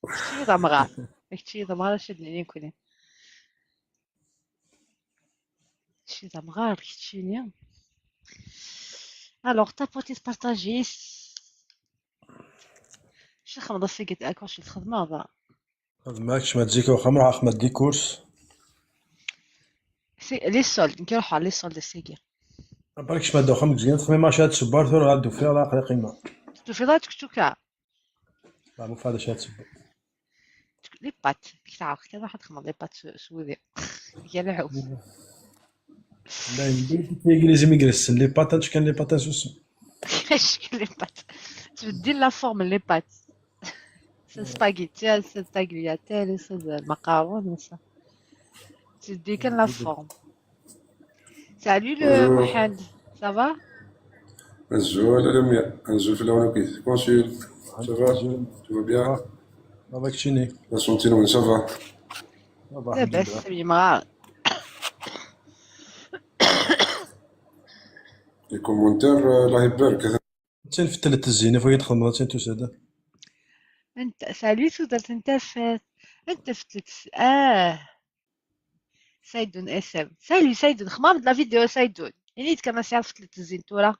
كتشي ضمغار كتشي ضمغار شدني كوني كتشي ضمغار كتشيني. الوغ تابوتي تبارطاجي شي خمضة سيكت اكون شي الخدمة هذا خدماكش ما تجيك واخا نروح اخمد دي كورس سي لي سولد نكي على لي سولد سيكي بالك ما دوخم تجي تخمي ما شاد سبار ثور غادو فيها لا قلي قيمة تو في ضاتك توكا لا مو فهذا شاد سبار لي بات كي تعرف كي راح تخمض لي بات سوذي يا العوف لا يمكن ميغرس لي بات كان لي بات سوس اش لي بات تبدل لا فورم لي بات سا سباغيتي سا تاغلياتيل سا المقارون سا تدي كان لا فورم. سالو لو محمد ça va؟ نزول لميا نزول في الأول كيف كونسول ça va tout va bien هذاك شيني la santé وين ça va لاباس سمي مغار les commentaires الله يبارك. تين في تلت الزينة فوق تخدم تين توسادة انت ساليت ودرت انت فات انت فتلت سايدون اسم سالي سايدون خمام لا فيديو سايدون يعني كما سيعرف فتلت الزين تورا.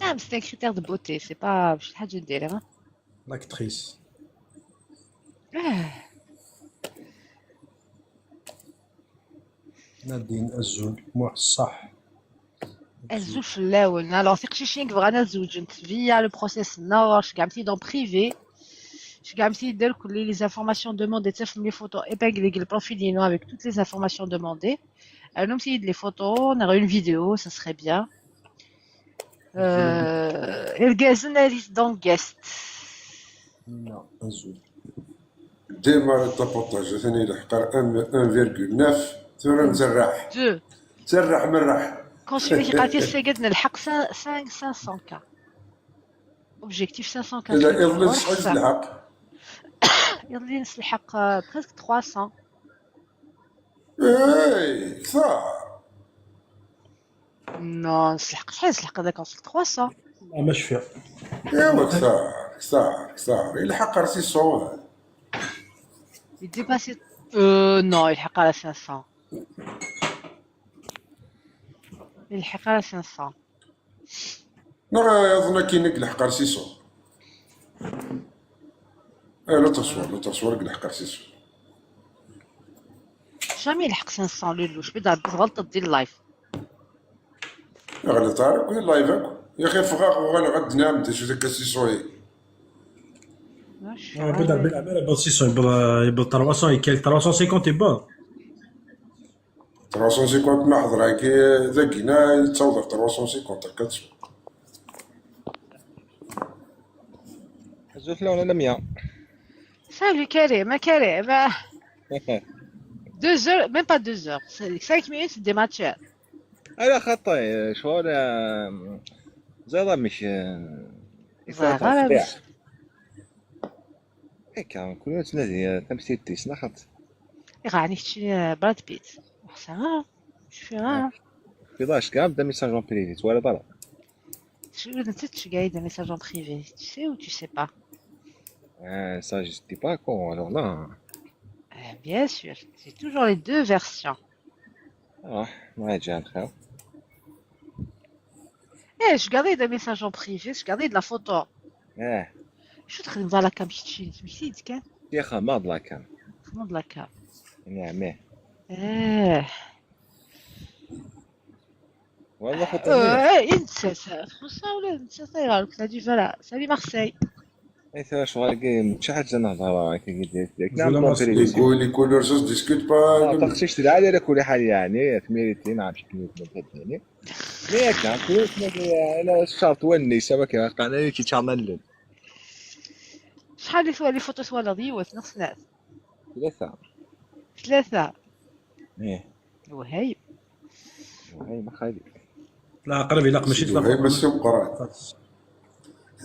نعم c'est un critère de beauté, c'est pas شي حاجة نديرها. l'actrice نادين الزول موح الصح الزول في الاول. alors ثق شي شي بغانا نزوج via le process نور شكعمتي dans privé شكعمتي دير كل les informations demandées تفهم les photos épingle ال profil ديالو avec toutes les informations demandées. نمشي les photos نرى une vidéo, ça serait bien. الجازن dans guest. لا الزول ديما ال tapotage ثاني لحق 1.9 ثورة نسرح 2 تسرح مرح كونسيلي قالت السيد نلحق 5 500 K objectif 500 K. الا يظل شحال تلحق؟ يظل نلحق presque 300. اي كثر. non نسلحق شحال نسلحق هذاك 300. لا ماش فيها. ايوا كثر كثر كثر يلحق 600. يديباسي non يلحق على 500 يلحق على 500. نرى يظن كي يلحق 600. اي لا تصور لا تصور يلحق 600. jamais يلحق 500 لولوش بدا غلطة ديال ال live. غادي طارق وين live يا اخي فغاغ وغالا غاد نام شو ذاك 600. بدا بلا بلا 600 يبل 300 يكال 350 يبل 350 ما حضر كي ذاكينا يتصور 350 كتسوى. زوج ولا لميا. salut كريم كريم 2 heures, même pas 2 heures, 5 minutes des matières. على خطي شغل زعما مش زعما هيك كل تنادي تمثيل تيس نخط. غاني شي براد بيت وحسن شوفي في داش كاع بدا message en privé ولا ضرب. شو انت تشقايد message en privé, tu sais ou tu sais pas? Ça je sais pas quoi alors là. Bien sûr, c'est toujours les deux versions. ما يجي الخير. Eh, je gardais des messages en privé, je gardais de la photo. اه شو تخدم la cam شتي مشيت كان؟ يا خا ما la cam. خدم la cam. نعم. اه والله خطر. انت خصوصا ولا انت طايره لك لا voilà. salut Marseille. اي شغل كي شي حاجة نهضر كي قلت لك نعم. les couleurs ça se discute pas. تخشيش العالي على كل حال يعني تميريتي نعم شي كلمة يعني mais كان كل انا الشرط وني سما كي قانا كي تشامل. شحال les photos سوا ديوت نص ناس؟ ثلاثة. ثلاثة. ايه. وهي وهي ما خالي. لا قريب لا ماشي ثلاثة بس قرات.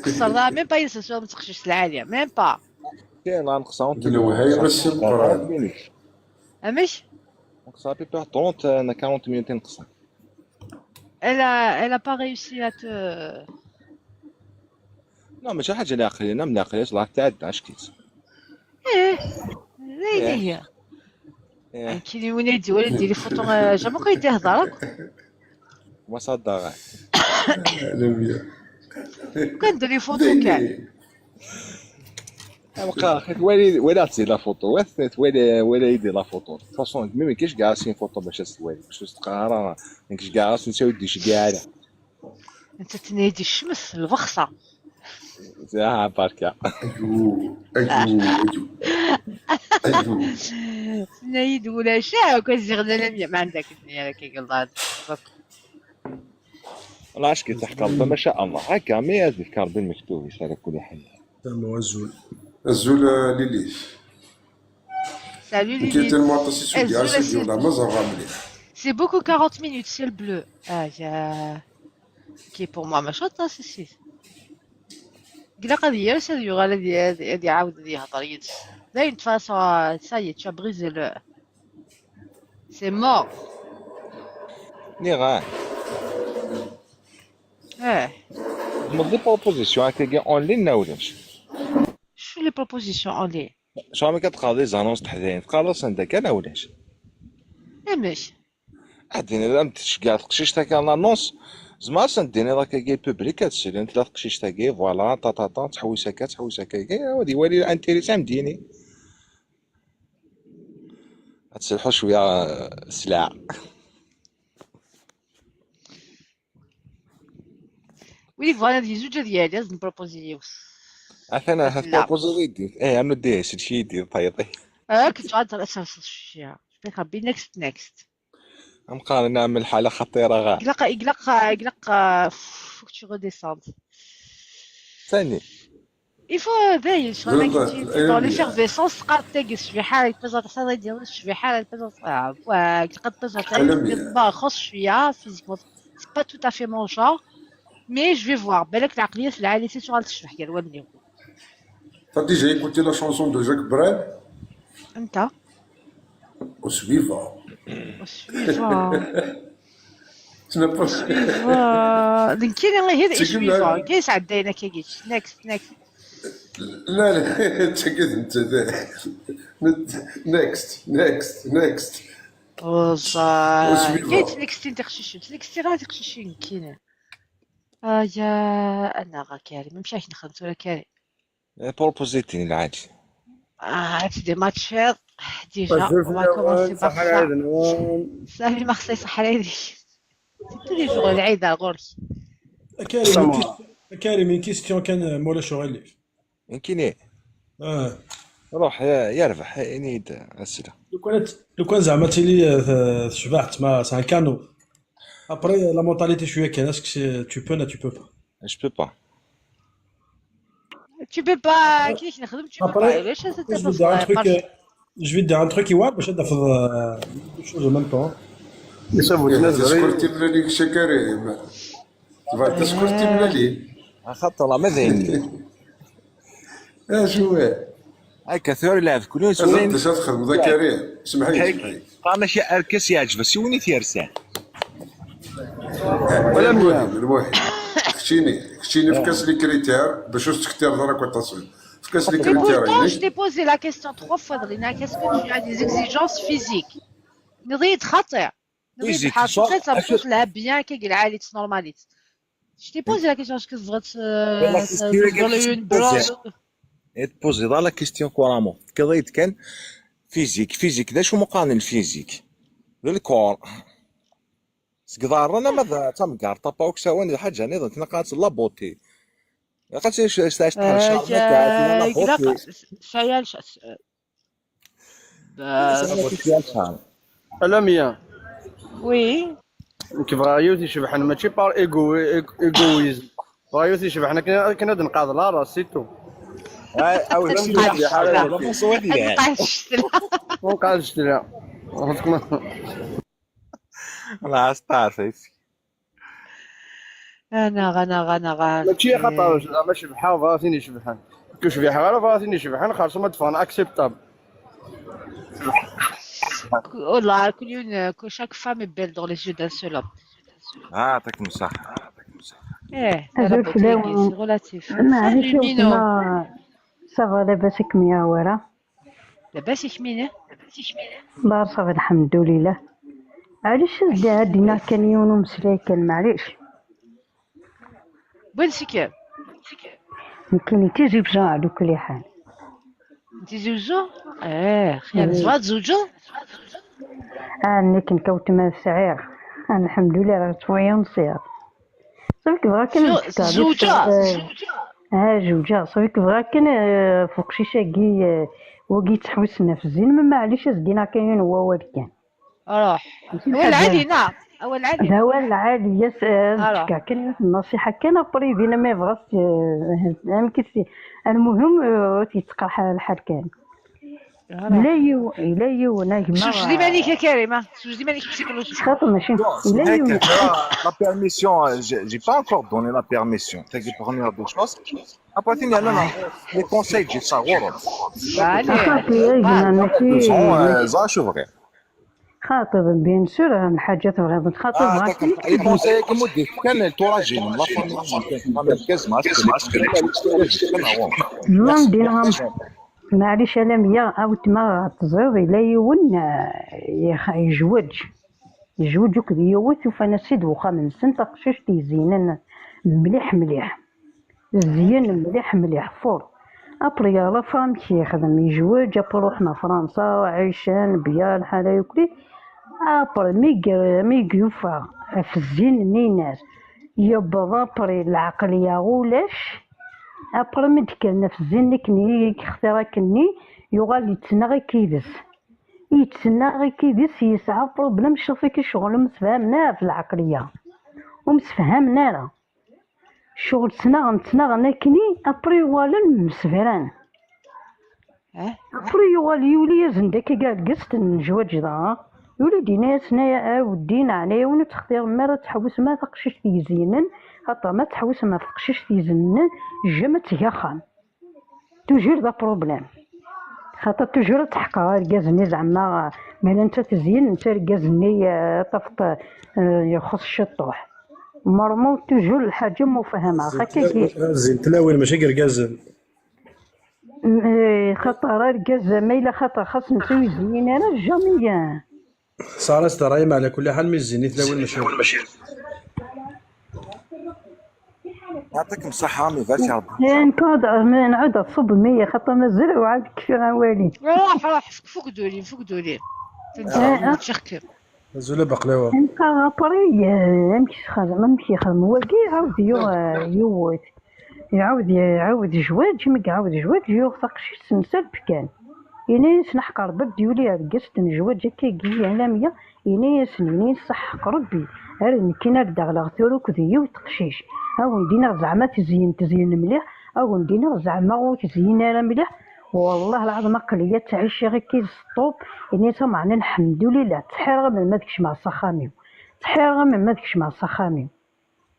قصرنا même pas ينسى ما تخشيش العالية même pas. كاين نقص وهي بس قرات. امش نقص à peu près 30 انا 40 minutes نقص. Elle a pas réussi à te. لا ماشي حاجة العقلية، انا من العقلية الله تعدى اش كيت. ايه لا هي إيه. كاين وين يدي ولا يدي les photos jamais كيدي هضرك. ما صدق. لميا. كندير les photos كاع. بقى ولا ولا تزيد la photo ولا ولا يدي la photo façon même كاينش كاع سين فوتو باش تسوالي باش تقرا ما كاينش كاع نساو يدي شي كاع. انت تنادي الشمس البخصه. اه بركة. ايو ايو ايو ايو. تنايد ولا شا كنزيغ لا ما عندك الدنيا كي قال. والله اش كي تحكي ما شاء الله هكا mais هذا الكار بالمكتوب على كل حال. تمام الزول. الزول ليلي. salut كي ليلي. tellement عطاسي سودي الزول سيدي والله ما زرا مليح. c'est beaucoup 40 minutes ciel bleu. اه يا كي pour moi ماشي طاس سي قلا قضية سير يغال هادي عاود يهضر يدس لا de toute façon ça y est tu as brisé le c'est mort. ني غا اه مضي propositions هكا en ligne ولاش؟ شو les propositions en ligne؟ شو ما كتلقى des annonces تحدين تلقى عندك انا ولاش؟ ماشي. اديني لا تشكا تقشيش تاع l'annonce زعما سنديني راك كي public تسالي انت لا تقشيش تاع voilà تا تا تا تحوس هكا تحوس هكا ودي والي intéressé مديني تسلحو شوية السلعة. ويلي voilà دي زوج ديالي لازم نبروبوزي. انا لا. proposer يدي ايه انا دي شي يدي طيطي. اه كنت غادي اساس شوية ربي next next. نبقى نعمل حاله خطيرة غا. يقلق يقلق يقلق faut que tu redescendes. ثاني. Il faut باين شغل لا، كي لا، dans l'effervescence تقدر تقيس في حالك تبدا تصدر ديال في حالك تبدا تقدر تبدا خص شوية physiquement c'est pas tout à fait mon genre mais je vais voir بالك العقلية العالية سي تشرح ديال والدي. T'as déjà écouté la chanson de Jacques Brel؟ انت Au suivant. Au suivant. Tu n'as pas. كاين هي تقول suivant كاين عدينا كي قلت next next. لا لا تاكد انت next next next. وصا كاين next تخشيش next غادي تخشيش كاين اه يا انا غا كاري ما مشاش نخدم ولا كاري. بروبوزيتيني العادي. اه des matchs déjà on va commencer par ça. salut مارسي صحة العيد tous les jours العيد غورك. كريم كريم une question كان مولا شغل. يمكن. اه. روح يربح يعني اسئلة. لو كان زعما تيلي شبعت ما c'est un canon après la mentalité شوية كاين est-ce que tu peux ولا tu peux pas؟ je peux pas. tu peux pas كيفاش نخدم tu peux pas علاش؟ Je vais te dire un truc, je vais te dire un truc يوعد باش تحفظ deux choses en même temps. تسكرتي من ليك شكريم تسكرتي من لي. خاطر ما ذهني. اه شو هكا ثوري لعب كل يوم تخدم ذا كريم اسمح لي اسمح لي. قام شي اركس يعجب سوني تيرسان. ولا المهم المهم خشيني في كاس les critères باش تختار دراك وتصل في كاس les Et critères. pourtant, je t'ai posé la question trois fois, Drina. Qu'est-ce que tu as des exigences physiques؟ نريد خطر نريد Physique, حاجة soit- ça لها bien كي العالي normalement. Je t'ai posé la question est-ce que تبغى La question une blonde؟ تبوزي la question couramment كضيت كان physique physique ذا شو مقارن ال physique le corps سقدار انا ما تمقار طابا وكساوان حاجة نظام تنقات la beauté قالت ايش ايش آه، يقلق شايل ألميا. oui. كيف غايوت يشبحنا ماشي par égo égoïsme غايوت يشبحنا كنا كنا نقاض لا راس c'est tout. او ونقعد لا. الله تعرف. انا غانا غانا غانا. ماشي خاطر زعما شبحه فاثيني شبحان كو شبيحة غير فاثيني شبحان خاص ما تفهم acceptable. والله كل يوم chaque femme est belle dans les yeux d'un seul homme. يعطيكم الصحة يعطيكم الصحة. ايه لا أزول beauté فلاون c'est relatif. معليش salut مينو. ما ça va لاباس كمية ورا. لاباس يخمينه. الله ça va الحمد لله. علاش زدي عندنا كان يونو مسلاكن معليش. وين سكر؟ يمكن تيجي بجا على كل حال. انت زوجو؟ ايه خير إيه. زوج زوجو؟ انا كنكوت ما سعير انا الحمد لله راه شوية نصير صافي بغا كان شو زوجة؟ ها زوجة صافي بغا كان فوق شي شاكي وكي تحوسنا في الزين ما معليش زدينا كاين هو والكان روح ماشي هو الحاجة العالي نعم هو العالي. هو العالي أرى. كاع كان النصيحة كان بريفي ما يبغاش كيف المهم تيتقرح الحال كان لا يو لا يو انا شوف ديما ليك يا كريمة، شوف ديما ليك psychologique. خاطر ماشي لا يو La permission, j'ai pas encore donné la permission. C'est la première des choses. Après, non, non, les conseils, j'ai ça. عالي. خاطر يا جماعة ماشي زا شوفري. خاطر bien sûr الحاجة تبغي خاطر بغا les conseils كيما ديك كان التوراجين la famille كاز ما ما نديرهم معليش انا مية عاود ما تزيد الا يون يجوج يجوج وكذا يوت وفانا سيد وخا من سن تقشيش تيزينن مليح مليح زين مليح مليح fort. après la femme كي يخدم يجوج après روحنا فرنسا عايشان بيا الحالة يكلي après مي يوفا في الزين نيناس يبض après العقلية ولاش après مي تكلنا في الزين كني اختار كني يغال يتسنى غير كيدس يتسنى غير كيدس يسعى problème شوفي كي شغل مسفهمنا في العقلية ومسفهمنا راه شغل تسنى تسنى كني après والن مسفران. اه après يوغال يولي زندك كاع قست نجواج ذا يولي دينا سنايا ودينا عليا ونو تختار ما راه تحوس ما تقشش تيزينن خاطر ما تحوس ما تقشش تيزنن jamais تيخان toujours des problèmes خاطر toujours تحقق ركازني زعما مالا انت تزين انت ركازني طفط يخص الشطوح مرمو toujours الحاجة مفهمة خاطر كي زين تلاوين ماشي قرقازن. خاطر ركاز ما الا خاطر خاص نسوي زين انا jamais. صارت درايم على كل حال mais زين تلاوين ماشي. يعطيكم الصحة mais فاتي ربي. نكون نعود تصب مية خاطر مازال وعاد كيف غنوالي. روح روح فوق دولي فوق دولي تنشخكر. زولا بقلاوه. نبقى après نمشي خدم نمشي خدم هو كي يعاود يوت يعاود يعاود جواج ما يعاود جواج يوثق شي سنسال بكان إني نحقر ربي يولي رقصت نجواج كي كي أنا مية إني سنيني صح ربي هر كي دغلا ثورو كذي وتقشيش أو ندينا زعما تزين تزين مليح أو ندينا زعما تزين راه مليح والله العظيم قلية تعيشي غير كي السطوب إني سمعنا الحمد لله تحير من ما ديكش مع الصخامي تحير من ما ديكش مع الصخامي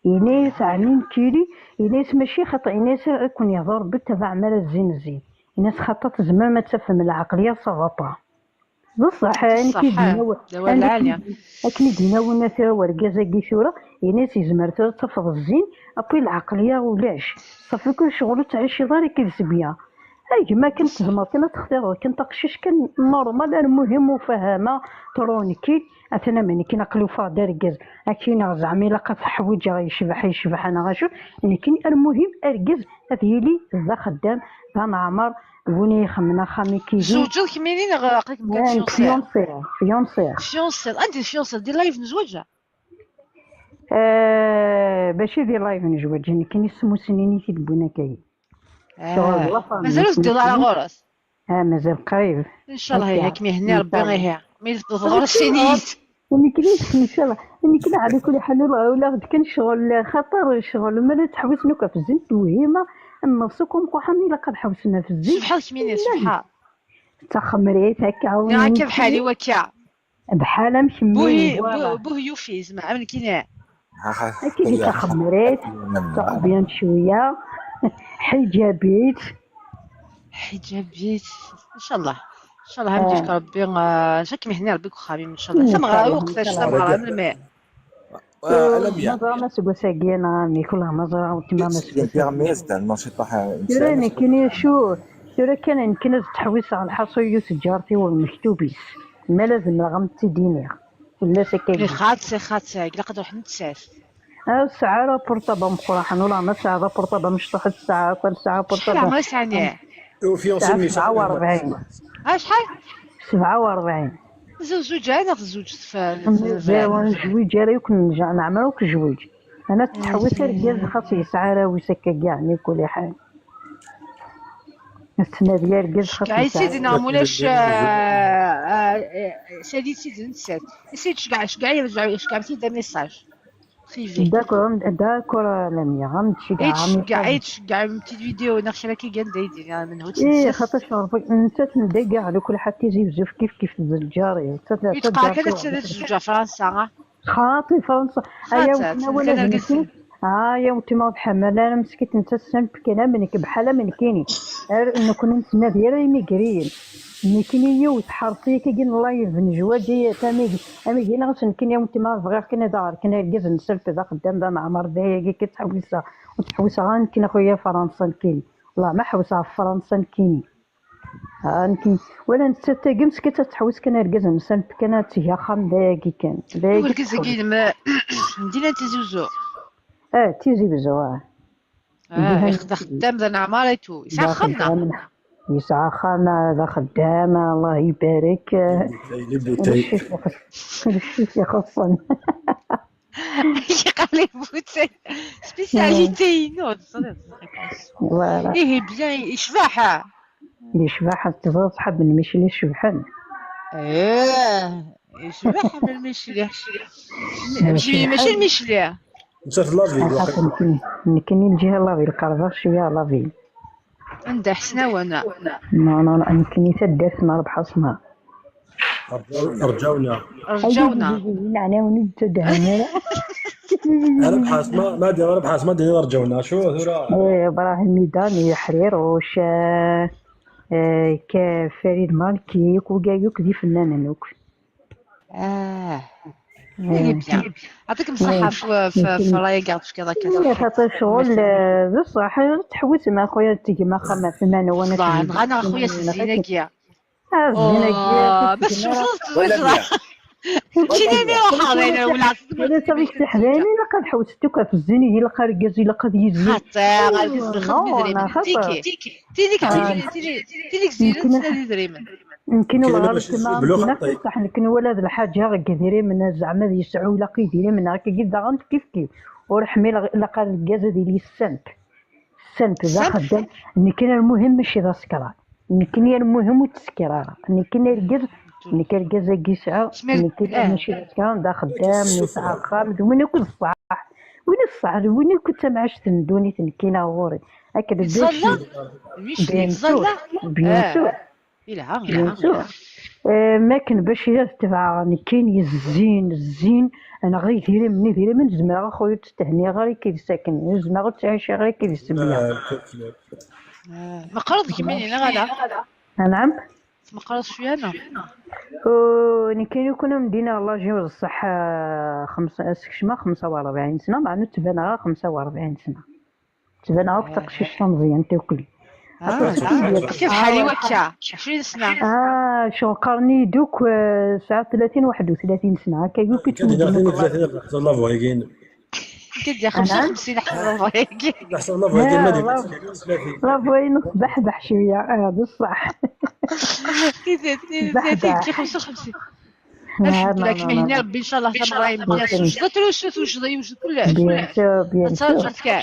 إني عني كيري إني ماشي خاطر إني كون يهضر بالتبع مال الزين الزين إني خاطر زمان ما تفهم العقلية ça va pas بصح يعني كي دواء العالية. أكني دينا ونا ثا وركازا كي ثورة إني تيزمر تفض الزين après العقلية ولاش صافي كل شغل تعيشي داري كيسبيا اي ما كنت زعما كنا تختار كنت تقشيش كان normal المهم مفاهمه tranquille اثنا ماني كي نقلو فا دار اكينا زعما الا قط حويجه يشبح يشبح انا غاشو يعني كاين المهم اركز هذه ذا خدام ذا معمر وني خمنا خامي كيجي زوجو كمينين عقلك مكان fiancée fiancée fiancée انت fiancée دير live نزوجها. ماشي دير live نجوج يعني كاين يسمو سنيني تيدبونا كاين. مازال دير على غرس. مازال قريب ان شاء الله هي كمي هنا ربي غير mais غرس سنيت. يعني كاين ان شاء الله يعني كاين على كل حال ولا غد كان شغل خطر شغل ما تحوس نوكا في الزين توهيمه نفسكم قحامي الا قد حوسنا في الزين. سبحان كميني سبحان تخمريت هكا هكا بحالي وكا بحال مشمي بوهي بوه يوفي زعما عمل كينا كي تخمريت تقبيان شوية حجابيت حجابيت ان شاء الله ان شاء الله هم ربي شاك مهني ربي خامي ان شاء الله سمغرا وقتاش سمغرا من الماء. لميا ما سكوساكي انا مي كلها ما وتما ما سكوساكي بيرميز ماشي طاح ترى نكني شو ترى كان يمكن تحويس على الحصيو تجارتي والمكتوبيس ما لازم رغم تدينير ولا سكاكي خاطسي خاطسي لا قدر روح نتساف الساعة بورطابا مقراحا ولا ما ساعة بورطابا مش طاحت الساعة كل ساعة شحال بورطابا عمرها سعناه وفيونسي مي 47. شحال 47. زوج انا زوج زوج راه يكون نرجع نعمروك جوج انا تحوس رجال خاص يسعى راه ويسكا كاع مي كل حال السنة ديال رجال خاص عي يسعى سيدي نعم ولاش سيدي سيدي نسات سيدي شكاع شكاع يرجع شكاع سيدي message privé d'accord d'accord لميا غنمشي كاع كاع كاع petite vidéo نخشى كي كان دايدين من هو ايه خاطر شرفك انت تندى كاع على كل حال تيجي بزاف كيف كيف الجاري يتقع كذا تزوج فرنسا خاطي فرنسا ايا وكنا ولا مسكين يا وتما بحال انا مسكيت انت السنب كاين منك بحال من كيني انه كنا نتسنى ديال ايميغريين مي كاين يوت حرفيا كاين live نجواجي تامي امي كاين غاس كاين يوم تما بغير كاين دار كاين ركز نسلف ذا خدام ذا معمر ذا كي تحويسه وتحويسه غا كاين اخويا فرنسا كاين والله ما حوسه فرنسا كاين نكين ولا نتا تاكم سكت تحوس كان ركز نسلف كان تيها خام ذا كي كان وركز كاين مدينة تيزي وزو تيزي وزو خدام ذا نعمار تو يسعى خدام يسعى خامة ذا خدامة الله يبارك les bouteilles الشيء يخصن قال les bouteilles spécialité non voilà ايه bien يشبح يشبح صحاب المشلي شبحان ايه يشبح من المشلي ماشي ماشي المشلي مشات la ville نكني الجهة la ville قربة شوية la ville عندها حسنة وانا non non يمكن تدات ما ربح صنا رجعونا رجعونا نعناوني تدهن ربح اسماء ما دي ربح اسماء دي رجعونا شو ثورة ايه ابراهيم ميداني حرير وش كفريد مالكي وكاع ذي فنان نوك ايه bien يعطيكم الصحة في راي كاع في كذا كذا خاطر شغل بصح تحوس مع خويا تيجي ما خما في مانا وانا انا خويا الزينة كيا الزينة بس وصلت مشينا وحاضرين ولا ولا صافي تحذاني لقد حوستك في الزينة هي لقى ركز لقى يزي خاطر الخدمة دريمن تيكي تيليك تيليك زينة تيلي دريمن يمكن والله تما صح يمكن ولا الحاجة غير كثيرين من زعما يسعوا ولا كيديري من هكا كي داغن كيف كيف ورحمي لقى الكاز ديال السنت السنت ذا خدام يمكن المهم ماشي ذا سكران يمكن المهم وتسكرارا يمكن الكاز يمكن الكاز كيسعى يمكن ماشي ذا سكران ذا خدام يسعى خام وين يكون الصح وين الصح وين كنت معاش تندوني تنكينا غوري هكا يتصلى مش يتصلى bien sûr يلعب يلعب ما كان باش الا تبع كاين الزين الزين انا غير ديري مني ديري من زعما اخويا تستهني غير كيف ساكن زعما غير تعيش غير كيف سميه مقرض كيميني انا غالا نعم مقرض شوية انا كاين يكونوا مدينة الله جوز الصح خمسة سكشمه 45 سنة مع انه تبان غير 45 سنة تبان غير تقشيش مزيان تاكل كيف حالي وكا 20 سنة شو قرني دوك ساعة 30 31 سنة هكا يقول كي 32 حسن الله فوايكين كدير 55 حسن الله فوايكين حسن الله فوايكين ما دير لا فواي نص بحبح شوية بصح 32 كي 55 الحمد لله كما هنا ربي ان شاء الله ثم مزيان وجدت وجد يوجد كلش bien sûr bien sûr تراجعت كاع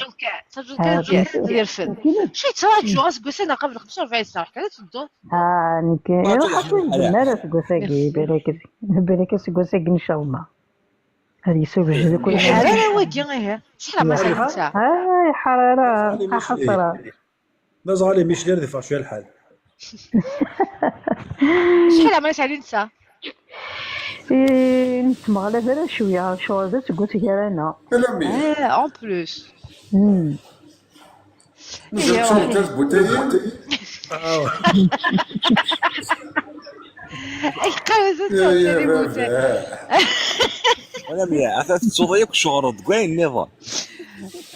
تراجعت كاع ديال الفن شي تراجعوا غاس انا قبل 45 سنة حكا تدو نكي خاطر سكوساكي بالك بالك سكوساكي ان شاء الله هذه يسوي كل حرارة واكي غير شحال ما سالتها حرارة حسرة مازال مش غير دفع شوية الحال شحال ما سالي نسا نتمغلب على شوية شغل تقول انا en plus اي قال انا ميا تصوضيك شغل كاين النظام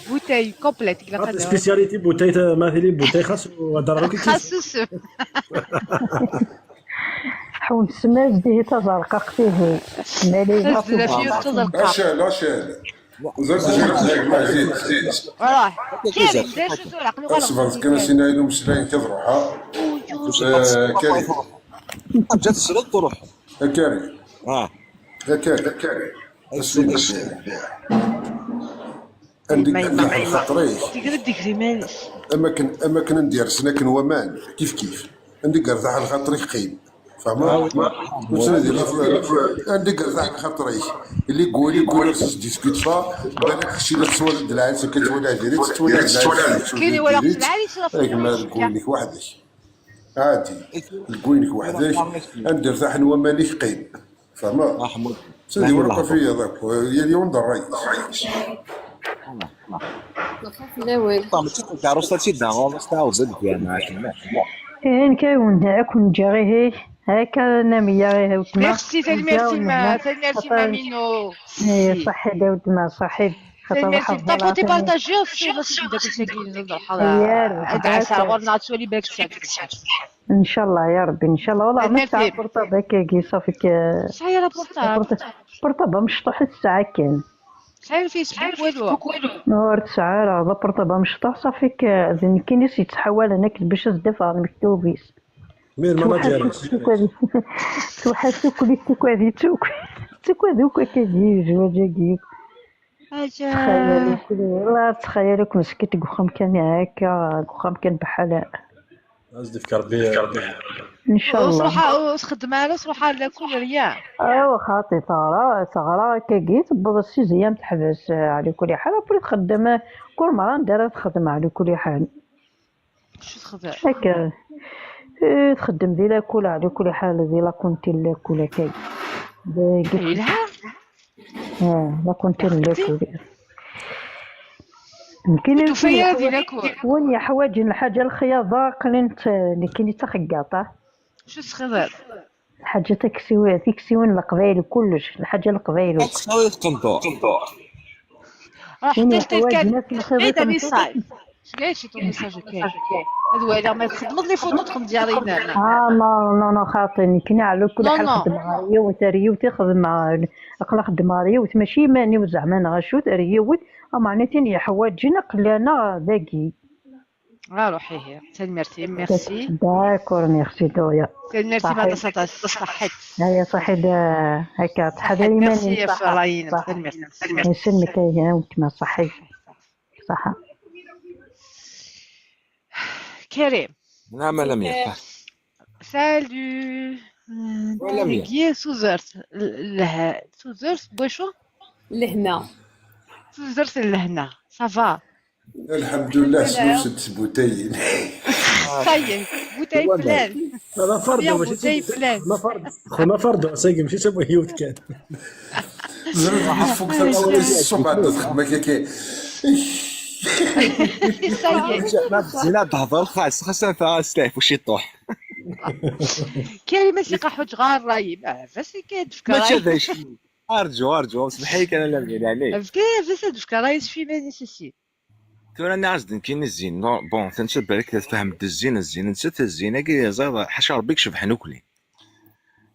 bouteille complète قلا قدر spécialité bouteille مثلي bouteille خاص ودار كيف خاص حول السماج ديه تزرقق فيه مالي الفيوز تزرقاء اشال اشال زاد جرب ما زيد زيد راه كريم دا شو تقول عقلي غلط اصبر كان سينا يلو مسلاين كضروح ها كريم جات السلط تروح كريم اه كريم كريم عندك عندك خاطريك تقدر ديك ريمانس اما كان ندير سناكن ومان كيف كيف عندك ارتاح الخاطري قيم فهمت عندك ارتاح الخاطري اللي يقول يقول ديسكوت فا بالك شي لا تصور العين كتولي ديريت تولي كاين ولا العالي هيك ما تقول لك وحدك عادي تقول لك وحدك عندي ارتاح ومانيش قيم فهمت محمود سيدي ورقه فيا ذاك هي اليوم الراي الاول عروسة تيدا تعاود زاد فيها معاك كاين كاين كون جا غير هكا نامية غير وتما ميرسي ثاني ميرسي ما ثاني ميرسي مامينو صحي داود ما صحي ثاني ميرسي tapoter partager في بس داك الشيء الحلقه غورنا تولي بالك ان شاء الله يا ربي ان شاء الله والله ما تاع portable كي صافي صحيح لا portable portable مشطوح الساعه كان صحيح الفيسبوك والو نهار تسعة راه portable مشطوح صافي زين كاين ناس يتحول هناك باش تدفع المكتوبيس مين manager توحشتو كلي توكادي توكادي كادي زواجاكي تخيلوا والله تخيلوا مسكت كوخم كان هكا كوخم كان بحال ازدي في كربي ان شاء الله صراحه تخدم على صراحه لا كل ريال ايوا خاطي ثغرة ثغرة كي تبض السيزيام تحبس على كل حال après تخدم كل مرة ندير تخدم على كل حال شو تخدم هكا تخدم دي l'école على كل حال دي la cantine l'école كاي لها la cantine l'école يمكن توفيا دي l'école وين يحواج الحاجة الخياطة قلنت اللي كاين تخقاطة شو تخدم الحاجة تكسيوين تكسيوين القبايل كلش الحاجة القبايل راه حتى كان بعيد message شكاين شي ton message كاين هادو الا ما تخدمت les photos تخدم ديالنا اه non non non خاطيني كنا على كل حال خدم ريوت ريوت خدم اقلا خدم ريوت ماشي ماني وزعما نغشوت ريوت معناتها يحواجنا قلانا ذاكي روحي هي merci merci d'accord merci دويا ميرسي ما صحيت هيا صحيت هكا تحضري ميرسي فراين يسلمك يا وانت صحيت صح كريم نعم لميا salut لميا سوزرت لها سوزرت بوشو لهنا سوزرت لهنا ça va الحمد لله سنوس ست bouteilles طيب bouteille pleine هذا فرد ماشي ما فرد ما فرد ساقي ماشي تبغى يوت كان زرت فوق الصبح تخدم كي زينة تهضر خاص خاصها فيها سلاح وشي طوح كريمة ثقة حج غار راي فاس كاين في ماشي هذا ارجو ارجو سمحي لك انا لا عليك كيف فاس في راي في ما nécessite تورا انا عزد كاين الزين bon تنسى بالك تفهم الزين الزين نسيت الزين كي زاد حشا ربيك شبح نوكلي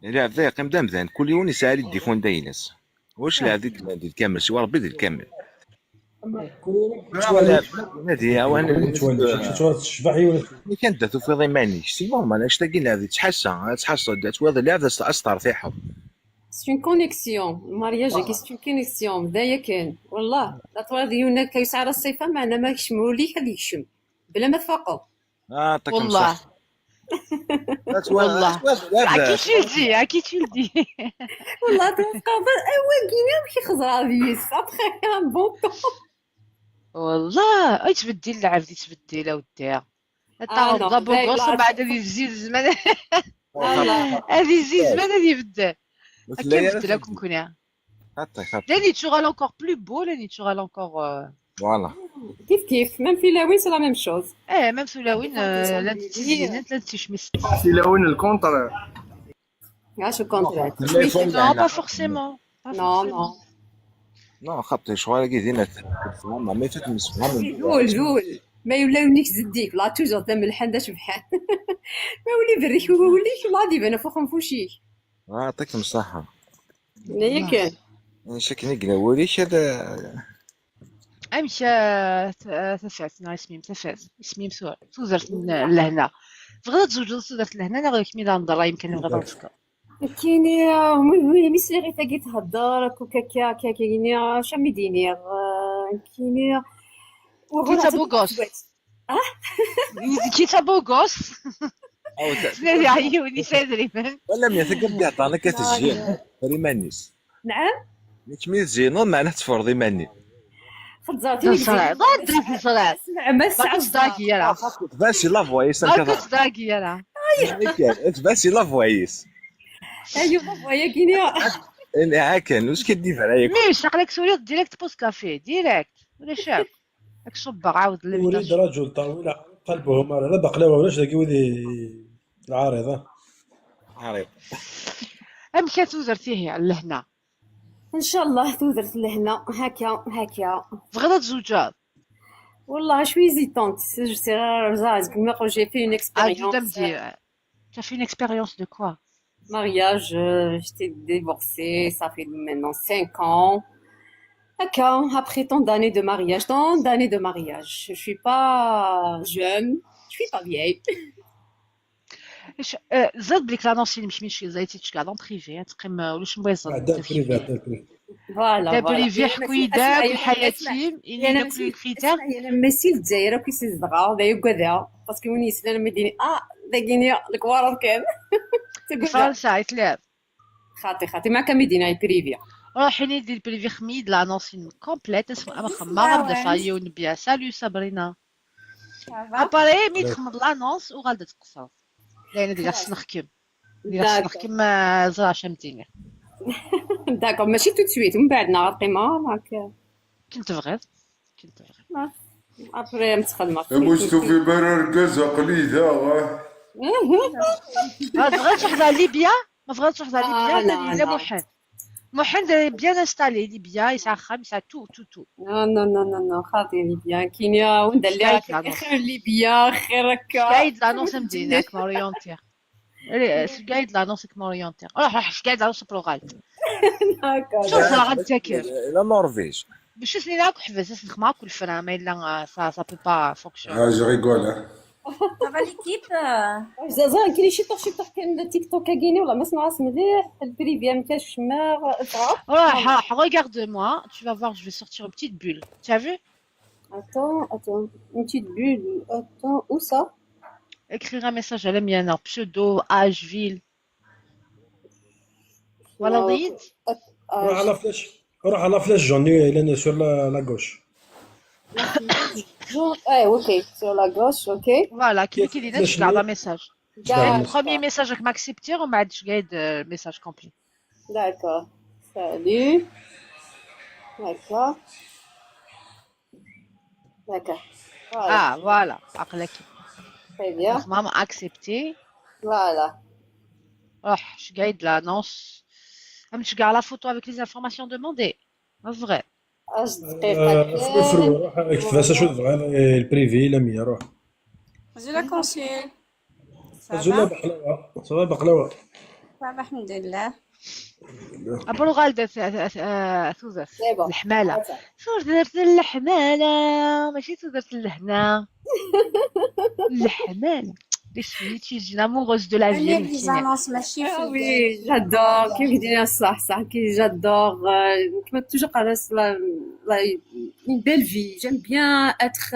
لا ذا قيم دام ذان كل يوم يسالي الديفون داينس واش لا هذيك الكامل سوا ربي الكامل نادي وانا كان داتو في ضماني c'est normal اش تلاقي هذه تحسن تحسن توض لا استر فيها c'est une connexion ال mariage كي c'est une connexion بداية كان والله لا طوال ديالنا كيسعر الصفه معنا ما يشمو لي خلي يشم بلا ما تفاقوا والله والله à qui tu le dis à qui tu le dis والله تبقى اول كينا كي خزرا فيس après un bon temps والله اي تبدل العبد تبدل اودي تا beau gosse بعد هذه الزيد زمان هذه الزيد زمان هذه يبدل كيف لكم كنا لاني tu seras encore plus beau لاني tu seras encore voilà كيف كيف même في لاوين c'est la même chose ايه même في لاوين لا تزيد لا تشمس في لاوين ال contraire علاش ال contraire non pas forcément non non non خاطر شغل كي دينا تفهم ما فات مسفهم. ذول ذول ما يولاونيش زديك لا toujours دم الحان دا شبحان ما ولي بريك ولي لا دي انا فوق نفوشيك. يعطيكم الصحة. هنايا كان شكني قلاوليش هذا. امشى تفات نا اسمي تفات اسمي مسوع توزرت لهنا بغيت تزوج توزرت لهنا انا غير كمي نهضر يمكن نبغي نفكر. كاين مي غير تاكي تهضر كوكا كا كاين شامي دينير كاين. كي تا beau gosse كي تا beau gosse عيوني سادري. ولا مي ثقب عطانا كتزين ريمانيس. نعم. كمي تزينو معناه تفرضي ماني. خزرتيني. صغار اسمع ما باكو صداقي يلا. تباسي لا فوايس. باكو صداقي يلا. تباسي لا فوايس. ايوا بابا كاين. هاكا واش كدير عليك؟ مي شقلك سوري direct pause café direct ولا شاف راك صبر عاود. اريد رجل طويل قلبه مال لا بقلاوه ولاش ذاك ودي العارضه. عارض. ام كتوزرتيه لهنا. ان شاء الله توزرت لهنا هكا هكا. بغيت تزوجات. والله je suis hésitante, je sais زعما كما قلت j'ai fait une expérience. Tu as fait une expérience de quoi? Mariage, j'étais divorcée, ça fait maintenant 5 ans. D'accord, après tant d'années de mariage, tant d'années de mariage. Je suis pas jeune, je suis pas vieille. زاد بليك l'annonce اللي مش زايتي تشكا dans privé تقيم ولاش مبغي. دا privé دا privé. voilà. دا privé حكويدا حياتي اللي داك les critères. انا ماشي الجزائر كي سيزغا دا يقعد parce que وين يسلم مديني داكيني الكوارث كامل. فرنسا يتلعب. خاطي خاطي مع كمدينه privé. روحي ندير privé خميد l'annonce complète اسم اما خما غنبدا فايو نبيع. salut صابرينا après مي تخمد l'annonce وغادا تقصر لان ديال خصنا نخكم ديال خصنا نخكم زرا شمتيني. d'accord ماشي tout de suite من بعد نعرف قيمه معاك. كنت بغيت كنت بغيت après متخدمه. مشتو في برر قليده. ما بغيتش وحده ليبيا ما بغيتش وحده ليبيا لا محن محن bien installé ليبيا يسعى خمسة tout tout tout. non non non non non خاطي ليبيا كينيا وندير خير ليبيا خير هكا. قايد l'annonce مدينك m'orienter قايد l'annonce m'orienter روح روح قايد l'annonce بروغال شوف راه غنتاكل. لا نرويج. باش سنين حبس نخمع كل فرا ما الا ça peut pas fonctionner. je rigole. ça va l'équipe؟ زازا كاين شي طوخ شي طوخ كاين تيك توك كايني والله ما سمعت مليح ال privé ما كاينش ما روح روح regarde-moi, tu vas voir, je vais sortir une petite bulle. Tu as vu? Attends, attends, une petite bulle. Attends, où ça? Écrire un message à la mienne, pseudo, âge, ville. Voilà, ضيت. روح على flèche روح على flèche jaune اللي sur la gauche. Eh, ok, sur la gauche, ok. Voilà, كي كي دينا تشجع message. Premier message راك m'accepter وما عادش قاعد message complet. D'accord. Salut. D'accord. D'accord. Voilà. Ah, voilà. عقلك. Très bien. Maman accepté. Voilà. روح شقايد l'annonce. أم تشقع la photo avec les informations demandées. vrai. اش دقيقة. روح كيفاش شو تبغى ال privé لميا روح. زولا كونسيل. زولا بقلاوة ça va بقلاوة. ça va الحمد لله. ابرو غالدة توزرت الحمالة توزرت الحمالة ماشي توزرت الهنا الحمالة. Je suis une amoureuse de la vie. Les annonces ماشي Ah oui, j'adore. كيف دينا صح صح كي j'adore كما toujours قالت une belle vie. J'aime bien être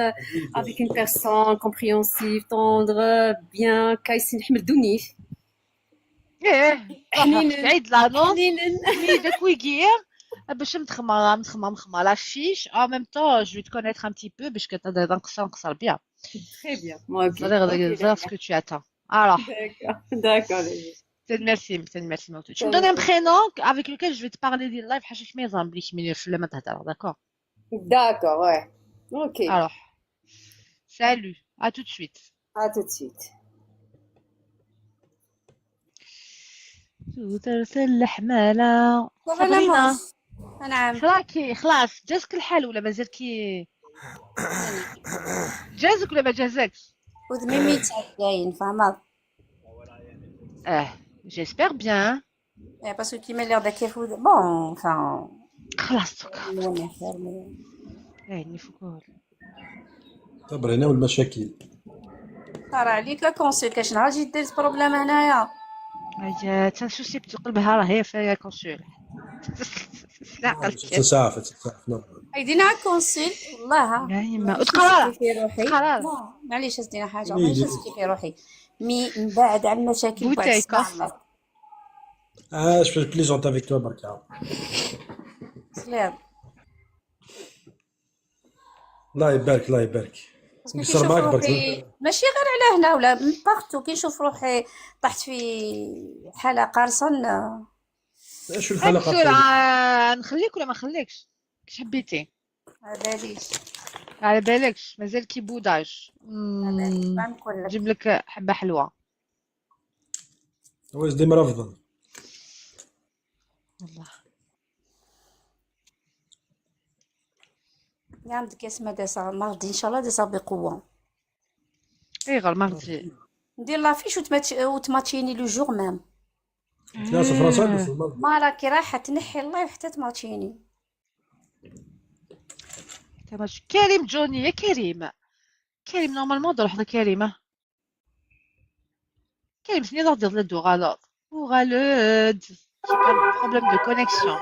avec une personne compréhensive, tendre, bien كايسين نحمل دوني. ايه عيد l'annonce داك ويكير باش متخمر متخمر مخمر la fiche en même temps je vais te connaître un petit peu باش كتهضر نقصر نقصر bien. Très bien. Ok. C'est ce que tu attends. Alors. D'accord. D'accord. Merci, merci. Tu me donnes un prénom avec lequel je vais te parler des lives. حاشاك ما يزعم بليك من في لما تهضر. D'accord. D'accord, ouais. Ok. Alors. Salut. À tout de suite. À tout de suite. تدرت الحمالة. صابرينا. نعم. راكي خلاص جازك الحال ولا مازال كي جازك ولا ما جازكش؟ وذميمي كاين فاهمة. اه j'espère bien. Parce que كيما اللي غدا كيف bon enfin خلاص دوكا. نولي خير ايه نفكول. صبرينا والمشاكل. صار عليك la consul كاش نهار جيت دير problème هنايا. هيا تنسوسي قلبها راهي في consul. لا عقلك. تسعف تسعف normal. ايدينا على consul والله. يا يما مانيش وتقرا نشكي في روحي. تقرا. لا معليش ازدينا حاجة، مانيش نشكي في روحي mais من بعد على المشاكل بعد bouteille الصداع. اه je plaisante avec toi بركة. سلام. الله يبارك الله يبارك. parce que كي نقصر نشوف معاك برك. روحي ماشي غير على هنا ولا من partout، كي نشوف روحي طحت في حالة قارصة شو الحلقة؟ بسرعة نخليك ولا ما نخليكش؟ كش حبيتي؟ على باليش. على بالكش مازال كي بوداج. على باليش ما نقول لك. نجيب لك حبة حلوة. واش ديما رافضا. والله نعم ديك اسمها ديسا mardi ان شاء الله ديسا بقوة. اي غير mardi. ندير l'affiche وتماتشيني le jour même. ناس فرنسا ولا في المغرب؟ ما راكي رايحة تنحي ال live حتى تماتشيني. تمام. كريم جوني يا كريم. كريم normalement نروح لكريم. كريم سني نهضر لدو غلط وغلط. Problème de connexion.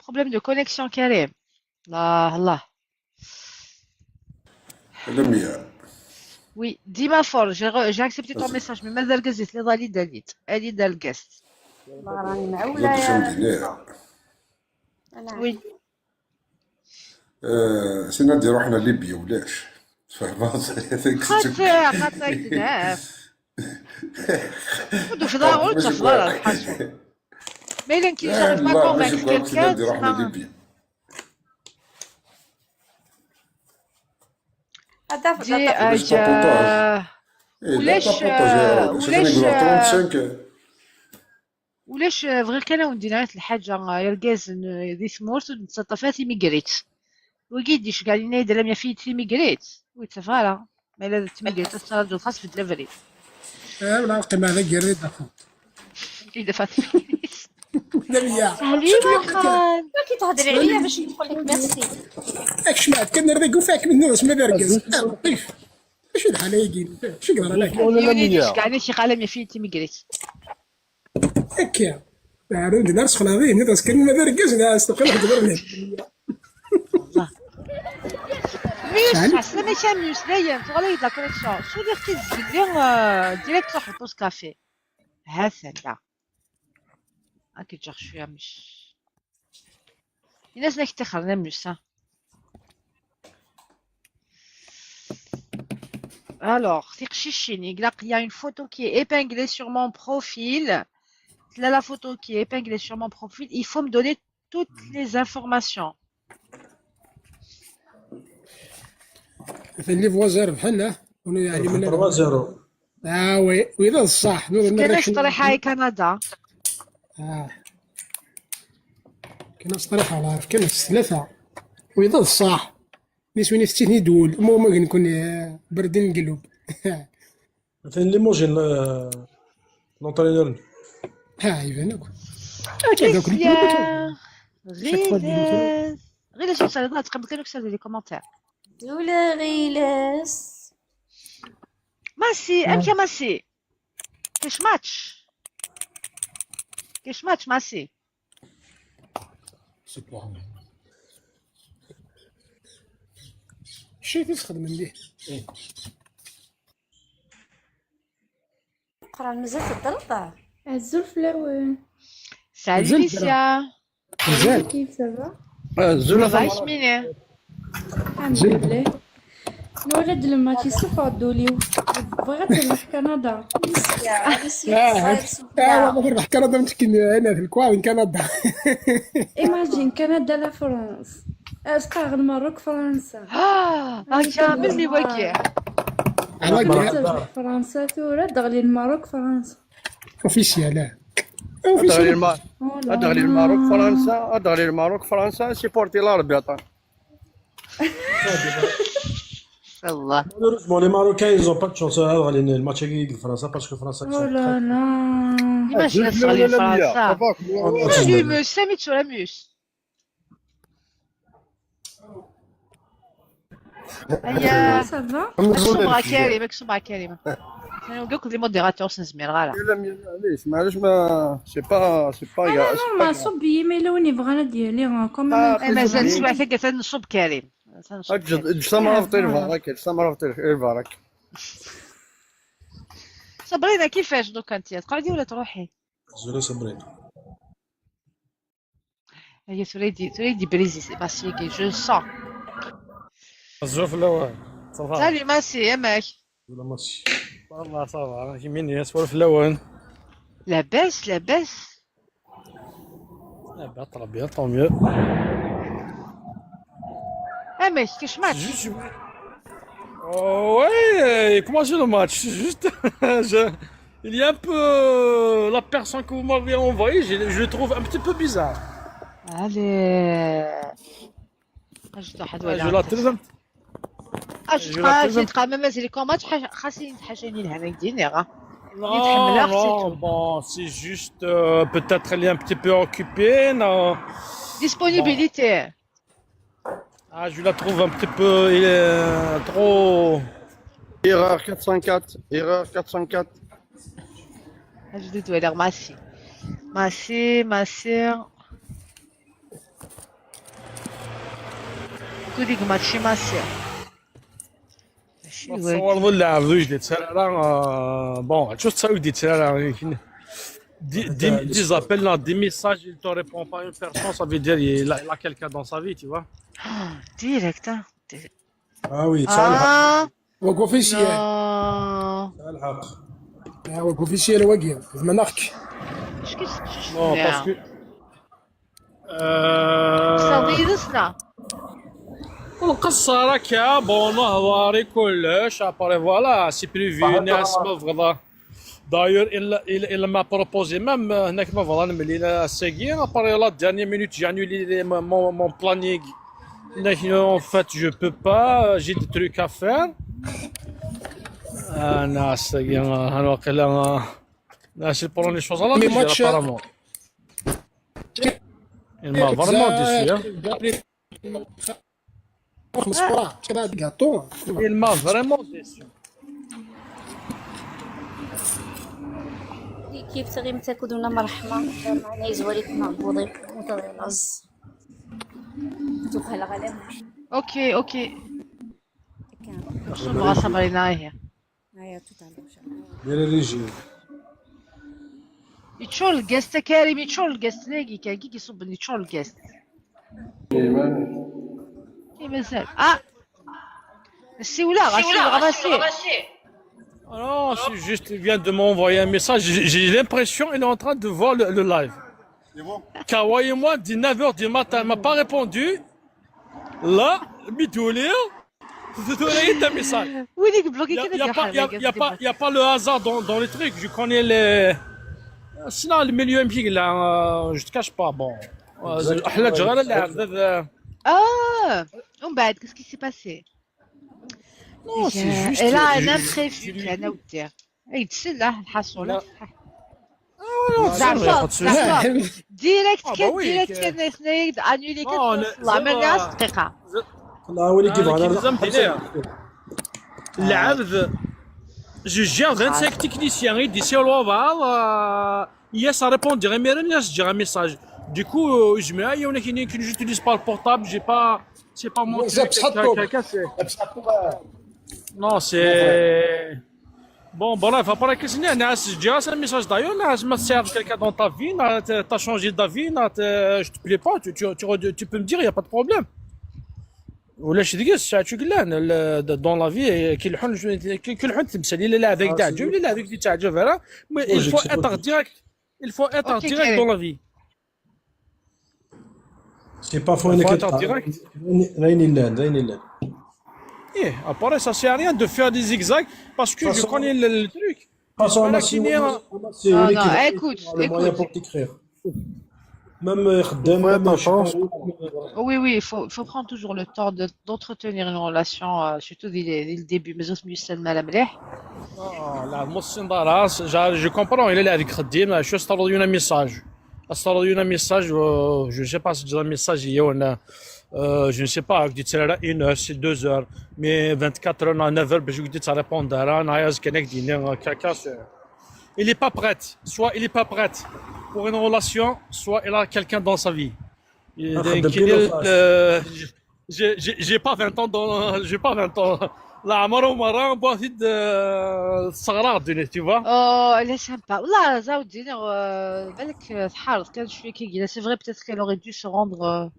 Problème de connexion كريم. الله الله. لميا. Oui, ديما fort, j'ai accepté ton message, mais مازال قزيت لي ضالي داليت الي دال guest. والله راني معولة ضد يا شندينير. نعم. Oui. سينا نديرو حنا ليبيا ولاش فاهمة؟ خاطر خاطر تدعف. ودو في دار ماشي تفضل بواقي. الحاجة. Mais là, qui لا j'arrive pas à لا ماشي convaincre بواقي سينا quelqu'un, نديرو حنا تسمى ليبيا. هذا دي باش tapotage. إيه لا ولاش tapotage يا ولد ولاش شنو 35. ولاش بغير كان وندينا الحاجة يركاز ذي ثمورت نتصطفات ميغريت وكيديش كاع لنا يدير لم يفيد ميغريت ويتفارا ما الا تميغريت تصرد خاص في الدليفري. ولا القيمة هذا قريت إذا فات لميا. سليمة خان. كي تهضري عليا باش نقول لك ميرسي. اك شمعت كان نرضي فاك من نوس ما دركز لطيف. شو الحالة يجي شو قدر لك ولا يوني لميا. كاع شي قال لم يفيد ميغريت. هكا عرفت نار سخن هذه ندرس كان ما دركز لا استقل تقدر ميوس عسلامة يا ميوس لايم تغلي la connexion شو اللي اختي تزقلي direct تروح ال pause café هذا لا هاكي تجر شوية مش الناس نك تخرنا ميوس. Alors, il y a une photo qui est épinglée sur mon profil. Là, la photo qui est épinglée sur mon profil, il faut me donner toutes les informations. مثلا les voisins ربحنا يعني من 3 0. اه oui واذا الصح نور كان طريحة كندا. كان طريحة ولا عارف كان ثلاثة واذا الصح نسويني ستيني دول المهم نكون بردين القلوب. مثلا ليموجين l'entraîneur. ها يبان كريستيان غيلاس غيلاس وصل تقبل كانوا كسر les commentaires. دولا غيلاس. ماسي امكا ماسي كاش ماتش كاش ماتش ماسي. شي تخدم مليح. القران مازال تضرب. عزول فلاون. Salut ليسيا. مازال كيف ça va؟ زولا. عايش ميني. الحمد لله. نولد لما كيسوف دوليو بغات تربح كندا. اه والله تربح كندا مسكين انا في ال coin كندا. Imagine كندا la France اسقاغ الماروك فرنسا. اه كامل واكي. على تربح فرنسا ثورة دغلي الماروك فرنسا. Officiel. ادغلي الماروك Oh là ادغلي الماروك là. فرنسا ادغلي الماروك فرنسا سيبورتي لاربيطه. الله. Malheureusement, les Marocains, ils n'ont pas de chance à avoir le match avec la France parce que France, ils Oh sont là très. là. Imagine تغلي فرنسا. Salut mus, سامي تشورا mus. هيا Ça va؟ مكسوم كريم مكسوم كريم. نقول لك les modérateurs سنزمير غالا. معليش معليش ما c'est pas لا لا ما صبي مي لوني بغانا ديالي كوم. مازال سواع ثقة نصب كريم. تنصب كريم. اجسام رفض الفارك اجسام رفض الفارك. صبرينا كيفاش دوكا انت تقعدي ولا تروحي؟ Désolé, Sabrina. هي تريدي تريدي بريزي سي باسيكي جو سون. الظروف الاول صافا. سالي ماسي يماك. ولا ماتش. والله صافا كيميني سوالف الاول. لاباس لاباس. لا très bien, tant mieux. اماك كاش match؟ Juste. Oh, ouais, commencez le match. Juste, il y a un peu la personne que vous m'avez envoyée, je le trouve un petit peu bizarre. allez اجد واحد Je ولا la trouve un اجد je la trouve un تبقى ما مازال لكم ماتش خاصني حاجه لهنا ديني غا. Non, non, bon, c'est juste, peut-être elle est un petit peu occupée, non. Disponibilité. Ah, je la trouve un petit peu il est trop. Erreur 404, erreur 404. اجد ولا ماسي ماسي ماسي كوديك ماتشي ماسي ماشي واجد. تصور اللاعب ذو جديد راه bon شو تساوي دي تسرا des appels là, des messages, il te répond pas une personne, ça veut dire il a quelqu'un dans sa vie, tu vois. Direct. Ah oui, تسعى الحق. اه وك officiel. Non. تسعى الحق. وك officiel واقي مناخك. اش كيش؟ Non, parce que صديقنا. القصة راك bon نهضري كلش après voilà, c'est privé. الناس ما بغضا d'ailleurs il m'a proposé même هناك ما بغضا نملي ساكي après la dernière minute, j'ai annulé mon planning. En fait, je peux pas, j'ai des trucs à faire. انا ساكي انا واقيلا ناس prend les choses à la Mais légère match- apparemment. Il m'a vraiment déçu, hein. خمس كرة كذا gâteau. Il m'a vraiment déçu. كيف تغيم تاكلون مرحمة معنا يزوالي معبوضين متغيرز توخ غالب. OK. نصب صبرينا هي. هيا tout à l'heure. دير الريجيم. يتشور الكاست كريم يتشور الكاست لاقي كان كي كيصب يتشور الكاست كي مازال اه السيوله غاسي غاسي. Ah non, c'est juste, il vient de m'envoyer un message. J'ai l'impression qu'il est en train de voir le live. C'est bon. Kawaii et moi, 9h du matin, il m'a pas répondu. Là, Mitoulia, c'est un message. وينك bloqué. Il n'y a, كذا y a pas, y a, y a pas, y a pas le hasard dans les trucs. Je connais les. Sinon, le milieu MJ, là, je te cache pas. Bon. أحلى جرالة اللي عرض- اه ومن بعد qu'est-ce qui s'est passé؟ Non, c'est juste. Elle a un imprévu انا ودي اي تسلح الحصوله. Non, c'est vrai, pas de souci. Direct Ah, bah كان oui, direct que- كان اثنين annulé. آه، كان لا، والله ما ناس زعما- دقيقه. لا هو اللي كيبغى كيف انا زعما دينير. العبد je gère 25 techniciens, il dit c'est au revoir, yes, ça répond direct, mais rien, je dirais un message. Du coup, je mets, ah, il y en a qui n'utilisent pas le portable, j'ai pas, c'est pas mon زاب truc, صحتكم. quelqu'un, c'est. Non, c'est. Bon, bref, après, qu'est-ce qu'il y a? Je dirais, c'est un message d'ailleurs, ما sert quelqu'un dans ta vie, t'as changé d'avis, je te plais pas, tu peux me dire, il n'y a pas de problème. ولا شي ديك الساعه شو قلنا dans la vie كي الحون كي الحون تمثل لا لا هذاك تعجب لا هذاك تعجب راه il faut être direct, il faut être Ok, direct Karim. dans la vie. C'est pas faux. Il faut انك être direct. رايني اللان رايني اللان. Eh, après, ça sert à rien de faire des zigzags parce que je façon- connais le truc. Façon, بالك Amassi, كيني Amassi, Non, oui, non, qui va écoute, le moyen écoute. pour t'écrire. Même خدام, Faut être même en je sais pas France. où. Oui, oui, il faut prendre toujours le temps d'entretenir une relation, surtout dès le début. Mais aussi, mieux مليح. لا مص راس je comprends الى هذيك خديم شو استرد un message استرد un message je sais pas si message هي ولا je ne sais pas قد تسرى 1 heure c'est 2 heures, mais 24 heures 9 heures باش قد répondre انا عايز كان ديني كاكا. Il est pas prête, soit il est pas prête pour une relation, soit il a quelqu'un dans sa vie. خدام pile ou face. J'ai pas 20 ans dans, j'ai pas 20 ans. لا عمره مرة بواحد الصغرى الدنيا, tu vois. Oh, elle est sympa. والله زاود بالك تحارت كان شوية كي c'est vrai, peut-être qu'elle aurait dû se rendre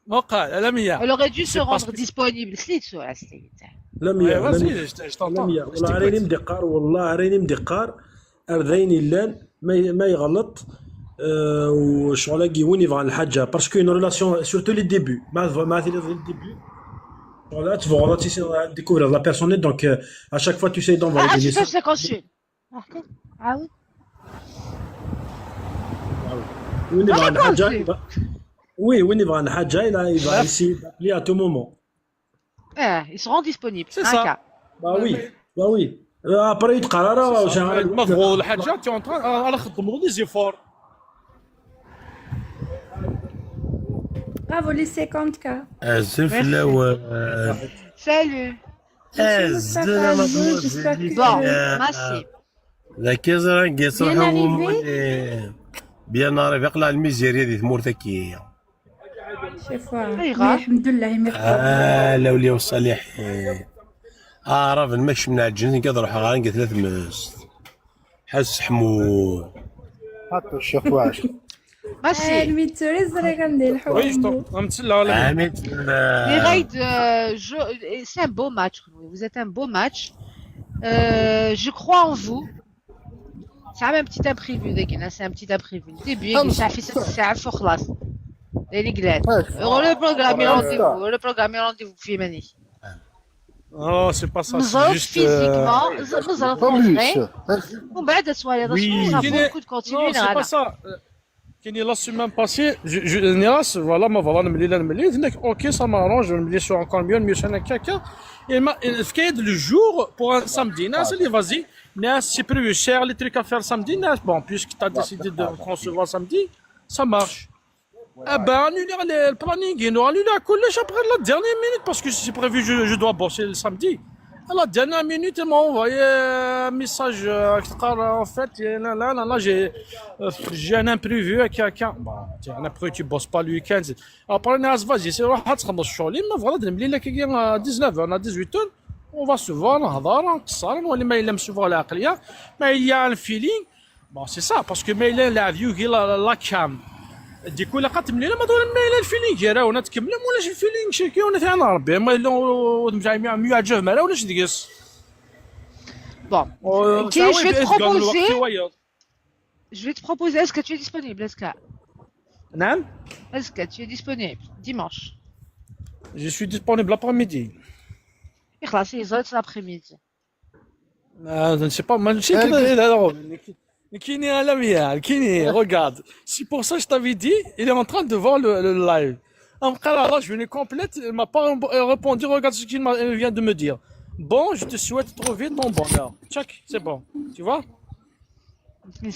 وقع لا مية. elle aurait dû se C'est parce rendre que disponible. سليت ولا سليت. لا مية لا vas-y, مية je لا t'entends, مية je والله راني t'écoute. مدقار والله راني مدقار ارذين اللان ما يغلط وشغل كي وين يبغى الحاجه parce que une relation, surtout les débuts مع les débuts. Voilà, tu vas découvrir la personne, donc à chaque fois tu essaies d'envoyer Ah, des je messages. fais 51. عاود. وين يبغى الحاجه répondu. Oui, وين يبغى الحاجه il va essayer d'appeler à tout moment. اه, ils seront disponibles. C'est ça. هكا. Bah oui, bah oui. Après يتقرر مفروض الحاجة tu es en train على خدموا les efforts. Bravo les 50K. الزف Merci. لا Salut. Monsieur Mustafa Azou, j'espère que Bon, merci. ذاك يزرع bien يصرح arrivé. bien arrivé قلع الميزيريا دي ثمورتك. شوفوا mais ايغا الحمد لله ميرتاح. اه الاولياء والصالحين راه المش من الجن كضروح غير ثلاث مس حس حمو حتى الشيخ واش ماشي. الميتوري زري غندير Oui, je الحوامل. t'entends. لا عامل. Les raids, c'est un beau match. Vous êtes un beau match. Je crois en vous. C'est un petit imprévu, Degina, c'est un petit imprévu. Le début, ça fait 7 ساعة فخلاص. Les glades. Reprogrammer rendez-vous, reprogrammer rendez-vous في ماني. Non, c'est pas ça, c'est نزرت juste physiquement, نزرت Plus. vrai. ومن بعد soirée Oui, ça vaut كاين le coup de continuer Non, c'est pas غالا. ça. كاين la semaine passée, je نيراس voilà ما voilà نملي لا نملي هناك OK, ça m'arrange نملي c'est encore mieux mieux انا كاكا فكايد le jour pour un samedi. ناس اللي vas-y ناس c'est prévu cher les trucs à faire samedi. ناس bon, puisque tu as décidé de qu'on se voit samedi, ça marche. Ah ben, annuler le planning, ils nous annulé كلش après la dernière minute parce que c'est prévu, je dois bosser le samedi. À la dernière minute, il m'a envoyé un message, en fait, là, là, là, là, j'ai un imprévu avec quelqu'un. Bon, tiens, un imprévu, tu bosses pas le week-end. Après, ناس vas-y, c'est روح تخلص الشغل ما voilà نملي لك 19 à 18 on va se voir نهضر نقصر نولي ما الا مسوفر العقليه ما il y a un feeling. Bon, c'est ça, parce que ما الا لا فيو la cam ديكو لا قات ملي ما دور ما الا ال feeling راه ونا تكمل ولا ال feeling شي ونا تاع ربي ما الا ميعجب ما ولا ديكس. Bon, ok, je vais te proposer, est-ce que tu es disponible, est-ce que, نعم. Est-ce que tu es disponible dimanche? Je suis disponible l'après-midi. خلاص يزرت l'après-midi. Je ne sais pas, moi, je sais que كيني عالمية كيني regarde, c'est pour ça que je t'avais dit, il est en train de voir le live. Après là, je venais complète, il m'a pas répondu. Regarde ce qu'il vient de me dire: bon, je te souhaite de trouver ton bonheur. Tchac, c'est bon, tu vois,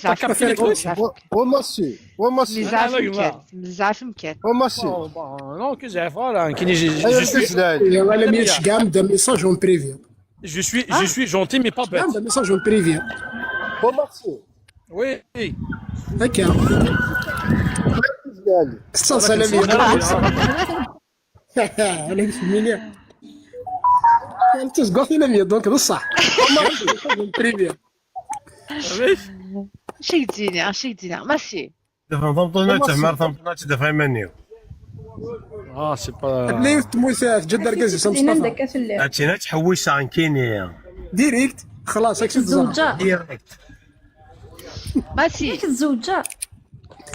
t'as capté les trucs. وماسي وماسي. مزعف مكان مزعف مكان. وماسي. Bon, bon, non que j'ai voilà كيني je suis ولا ميش كاع مدا message en privé. Je suis gentil mais pas bête. كاع مدا message en privé. وماسي. Oui. هكا سلامية انا سميني انت تقول لي donc بصح privé. شي ديني شي ديني ماشي. دفع تعمر دفع مانيو. اه c'est pas بلي تموت جد ركز مصطفى. هادشي تحويس عن كينيا. Direct خلاص هاك الزوجة. Direct. ماشي. الزوجة.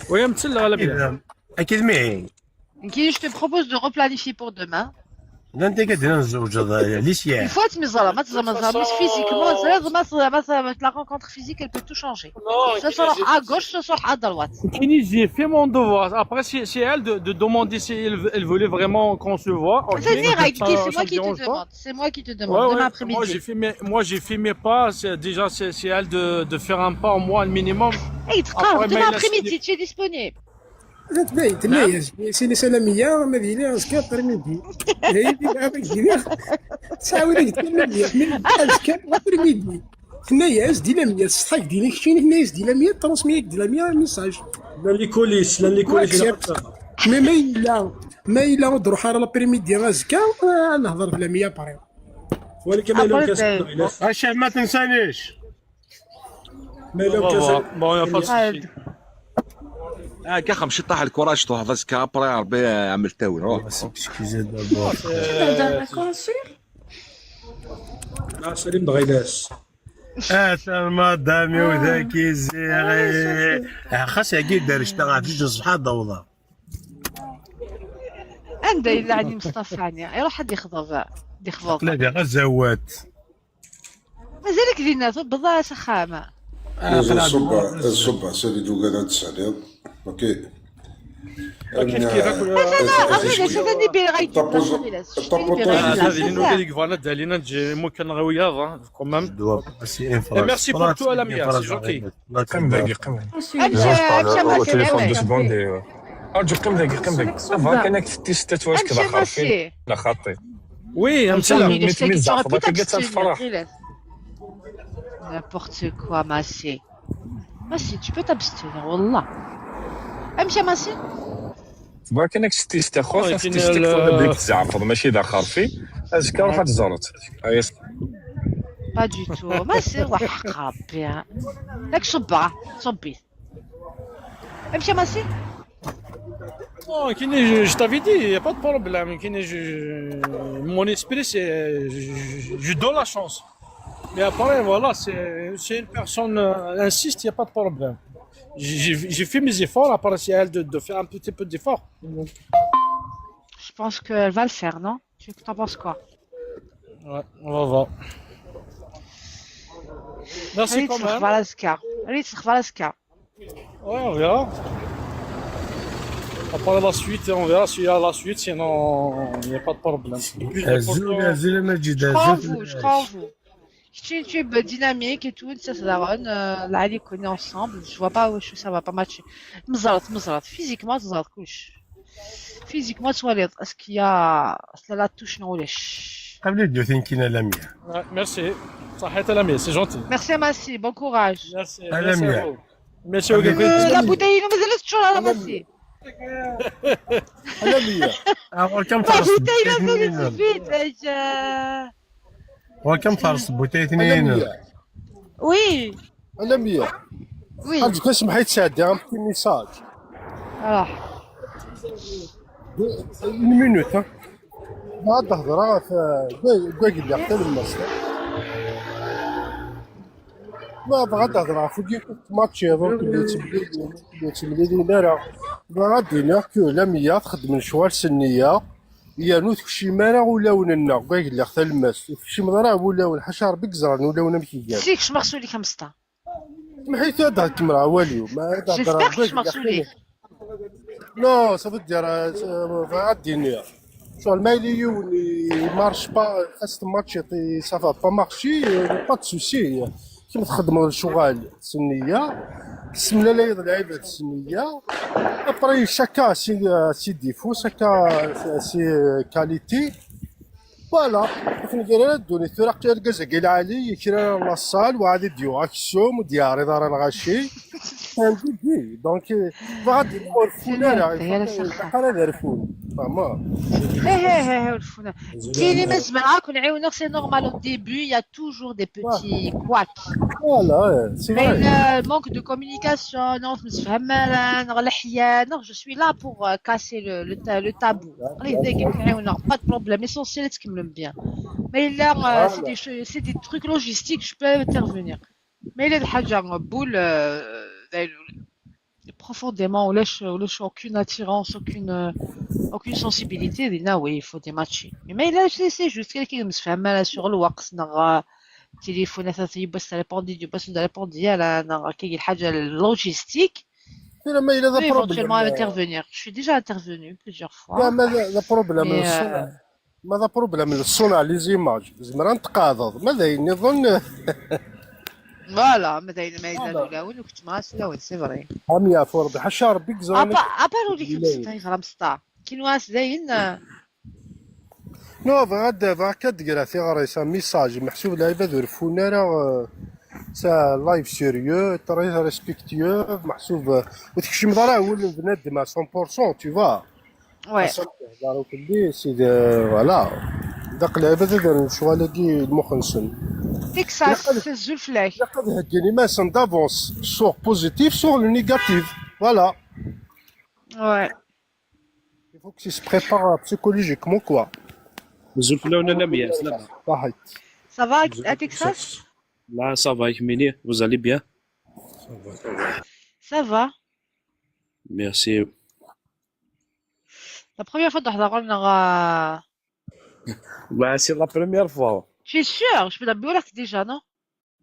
Oui, مثل غالبا. اكيد معي. Ok, je te propose de replanifier pour demain. لا انت قادر نزوج ليسيا Il faut être مزرعة ما تزرع De ما toute تزرع مش physiquement façon, زرع ما la rencontre physique elle peut tout changer. non, Ce soit à gauche, ce soit à droite. Kenny, j'ai fait mon devoir. Après, c'est elle de demander si elle voulait vraiment qu'on se voit. Ok, C'est direct, ça, c'est ça moi me qui te dérange pas. demande. C'est moi qui te demande Ouais, demain ouais. Moi, après-midi. j'ai fait mes pas. Déjà, c'est elle de faire un pas au moins, le minimum. Hey, Après, تقرب mais demain il a après-midi, tu es disponible. تبين تميز سيني سلامية ما ديني ازكى après-midi هي تساوي لك تلامية من ازكى après-midi ثنايا دي لامية الصحاك ديني كشيني ثنايا دي لامية transmet دي لامية message لا les coulisses لا les coulisses mais ما الا تروح على l'après-midi ازكى نهضر في لامية après. ولكن ما لهم Après, كاس ben, الشيخ ما تنسانيش. ما On لهم va كاس voir. Bon, y a pas de souci. اه كا خمشي طاح ال courage تروح فاسكا après ربي عمل تاوي روح. Excusez d'abord. تهضر consul. مع سليم دغيلاس. اه مدامي وذاك اه الزيغي شوفي خاص يا دار اشتغل في جوج صبحات ضوضاء. عندها إلا عندي مصطفى عني يروح حد يخضب يخضب. لا دي غزوات. مازالك دينا بضاعة سخامة. الصبح الصبح سالي دوكا تسالي OK. كيف كيف اكل. غير هذا بي غايدي tapotage. هذه اللي نقول لك voilà دالينا نجي ممكن غوياض quand même. dois passer une phrase. Merci pour tout, Lamia, c'est gentil. قم دقيقة قم. Consul. امشي Je parle امشي au ماشي téléphone deux العواد. secondes et ارجو قم دقيقة قم دقيقة ça va كانك تتي ستة واش كذا امشي خارفين ماشي. لا خاطي. Oui, Jamil, je sais مثل que tu aurais زعف pu باقي قلت t'abstenir. الفرح. N'importe quoi, Massé. Massé, tu peux t'abstenir, والله. امشي ماسي. تبارك انك ستي ستة خوص ولكن ستي ستة ولا بديك تزعفض ماشي ذا خارفي ازكى روح تزرت. Pas du tout. ماسي وحق ربي. داك صبع صبي. امشي ماسي. Non, Kini, je t'avais dit, il n'y a pas de problème. Kini, mon esprit, c'est. Je donne la chance. Mais après, voilà, si une personne insiste, il n'y a pas de problème. J'ai fait mes efforts, après, c'est à elle de faire un petit peu d'effort. Je pense qu'elle va le faire, non? Tu t'en penses quoi? Ouais, on va voir. Merci خليه quand تسخف même. على سكا. خليه تسخف على سكا. Ouais, on verra. Après la suite, on verra s'il y a la suite, sinon il n'y a pas de problème. Le plus الزول important, الزول مجيد. Je crois en vous, je crois en vous. Tu es dynamique et tout, ça, ça donne. Là, les connaît ensemble. Je vois pas où ça va pas matcher. مزرط مزرط. Physiquement, تزرط كلش. Physiquement, تولي est-ce qu'il y a la touche نولش. قبل دوثين كينا لاميا. Ouais, merci. صحيت لاميا, c'est gentil. Merci Massi, bon courage. Merci, merci à لاميا. vous. Merci au La bouteille مازالت تشرب على ماسي. لامية. كم La فرص bouteille مازالت vide. وكم فرص bouteille اثنين. لامية. Oui, لامية. oui. ارجوك اسمحي تساعدي un petit message. Alors, Une minute. ما تهضر في كواك اللي حتى المس ما بغا تهضر في كي ماتش درك اللي تملي راه بغا دينا كو لامية تخدم شوال سنية يا نو تكشي مارا ولا وننا كواك اللي حتى المس تكشي مضرا ولا ون حاشا ربي كزران ولا ون مكيان. سيك شمخسولي خمسة. سمحي تهضر كمرا والو ما تهضر. J'espère que شمخسولي. Non, ça veut dire غادي شغل ما يلي marche pas خاص الماتش ça va pas marcher, pas de souci. كيما تخدموا الشغال السنيه السمله لا العباد السنيه après chacun ses défauts, chacun ses qualités, voilà. فين قال دوني ثورا قال كازا العالي كرا la salle وعادي ديو اكسوم ودياري دار الغاشي دي donc غادي رفونا راه رفون فهمت. Hé, hé, hé, الفونة. كاين ما زعما نعاونك, c'est normal, au début il y a toujours des petits couacs. Voilà, c'est Mais vrai. le manque de communication, non, non, je suis là pour casser le tabou. Pas de problème, l'essentiel c'est qu'il me l'aime bien. Mais là, c'est des trucs logistiques, je peux intervenir. Mais là, الحاجة boule, Profondément, ولاش aucune attirance, aucune sensibilité, là, oui, il faut dématcher. Mais là, c'est juste quelqu'un qui se fait mal sur الوقت نغ تليفون يبس répondي يبس répondي على نغ كي الحاجة logistique ما إلا peut ذا éventuellement problème intervenir. Je suis déjà intervenue plusieurs لا fois, ما ذا problème mais الصنع ما ذا problème الصنع les images زعما نتقاضض ماذا نظن voilà, ما داير ما إلا دولاون وكنت مع سلاون c'est vrai. هم يا فور حشا ربي كزراني à part وليك مسطا غرام سطا كي نواس داين non غاد بغا كتقرا في غريسا message محسوب العباد ورفونا راه ça live sérieux très respectueux محسوب وتكشم راه هو بنادم 100% tu vois. Ouais. تهضروا كلي c'est voilà داك العباد داروا شغل كي المخ نسن تكساس الزول فلاك لقد هديني ما سن d'avance soit positif soit le négatif voilà. Ouais. Il faut que tu se prépares psychologiquement quoi. نزول في اللون لا سلام. صحيت. Ça va à Texas? لا ça va Mini, vous allez bien? Ça va. Merci. La première fois تحضر لنا. Bah, c'est la première fois. Tu es sûr? Je peux d'abord déjà, non?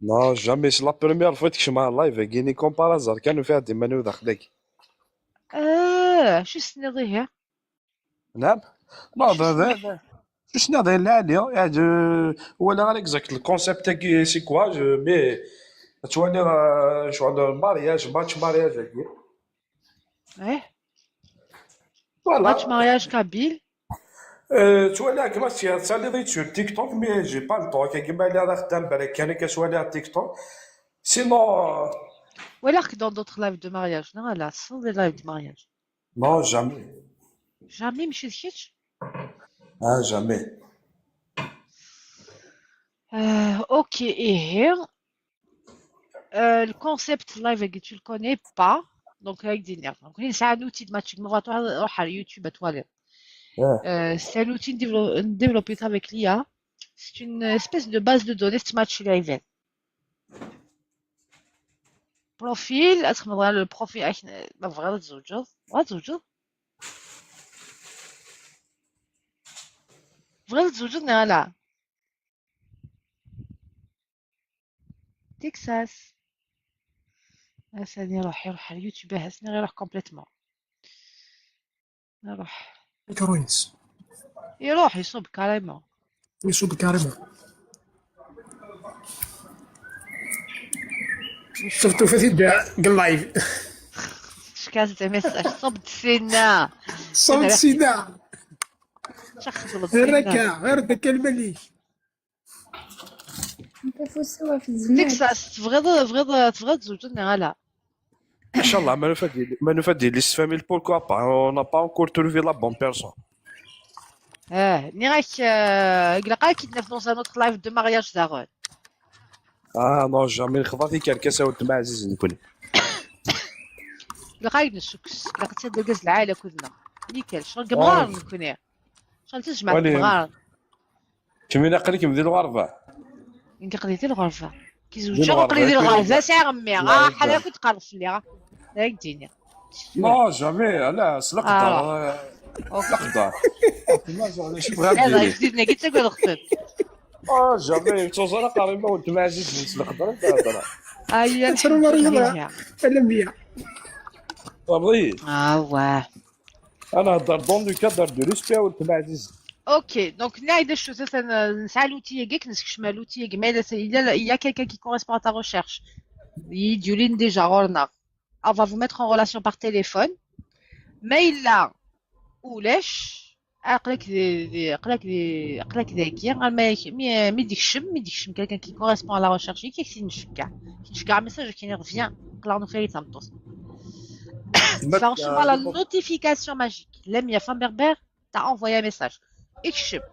Non, jamais, c'est la première fois que je suis en live. كيني comme par hasard كانوا فيها ديما داخلك. اه شو السنة هي؟ نعم. Non, هذا شو شنو هذا اللي عليا يعني ولا غير exact ال concept تاعي c'est quoi mais تولي شغل mariage match mariage. ايه. Voilà. Match mariage kabyle. تولي كما تسالي sur TikTok mais j'ai pas le temps كيما اللي راه خدام بالك كان كتولي على TikTok sinon. Ou alors que dans d'autres lives de mariage. Non, là, ce sont des lives de mariage. Non, jamais. Jamais, مشيت كيتش؟ اه jamais. Ok, et le concept live que tu le connais pas, donc avec des nerfs. Donc, c'est un outil de matching. On va روح على YouTube à toi. C'est un outil développé avec l'IA. C'est une espèce de base de données de match live. Profil, أتخمض le profil ما بغيت تزوجو بغيت تزوجو بغيت تزوجو لا تكساس ثاني يروح يروح على اليوتيوب هاسني غير يروح complètement يروح ميكروينس يروح يصوب carrément. يصوب carrément شفتو فاتي ال live. شكاز message صبت سينا. صوت سينا. شخص غير هكا غير داك المليك. نطيفو سوا في الزمان. تكساس تبغي تبغي تزوجني غلا. ان شاء الله ما نفدي ما نفدي les familles, pourquoi pas, on n'a pas encore trouvé la bonne personne. اه ني راك قلقا كي تنف dans un autre live de mariage زاغون. اه non, jamais خضاتي كركسه ولد مع عزيز نكون. قلقا نسكس قلقا تدقز العائله كلنا نيكل شغل قمغار نكون شغل تجمع قمغار. كمين قريك مدير الغرفه. انت قريتي الغرفه كي زوجة قريتي الغرفه ساعه غمي غا حلا كنت قارص لي غا داك ديني. Non, jamais, لا سلقدر سلقدر شوف غير هذا جديدنا كي تاكل الخطيب. اه jamais توصل قريبه ولد مع عزيز سلقدر انت هضره. ايا ترى مريض لميا. رضي. اه واه. انا هضر dans le cadre de respect ولد مع عزيز. Ok, donc là, il y a des choses, c'est l'outil l'outil, mais il y a quelqu'un qui correspond à ta recherche. Il y a déjà, on va vous mettre en relation par téléphone. Mais il a, ou lèche, quelqu'un qui correspond à la recherche, qui est un message qui revient, tu vas recevoir la notification magique. L'aime, femme berbère, t'as envoyé un message. Ikshib.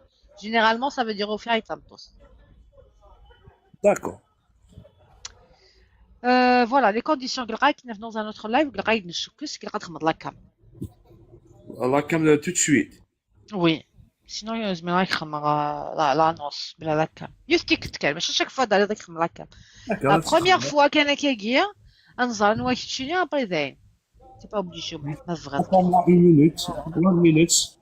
Généralement, ça veut dire offrir et. D'accord. Voilà, les conditions que dans un autre live, la cam. La cam tout de suite. Oui. Sinon, je mets l'annonce, la cam. Juste que chaque fois d'aller la cam. La première fois qu'il y a un guerre, un zan ou un après. T'es pas obligé ما تبغى. Attends-moi une minute, one minute.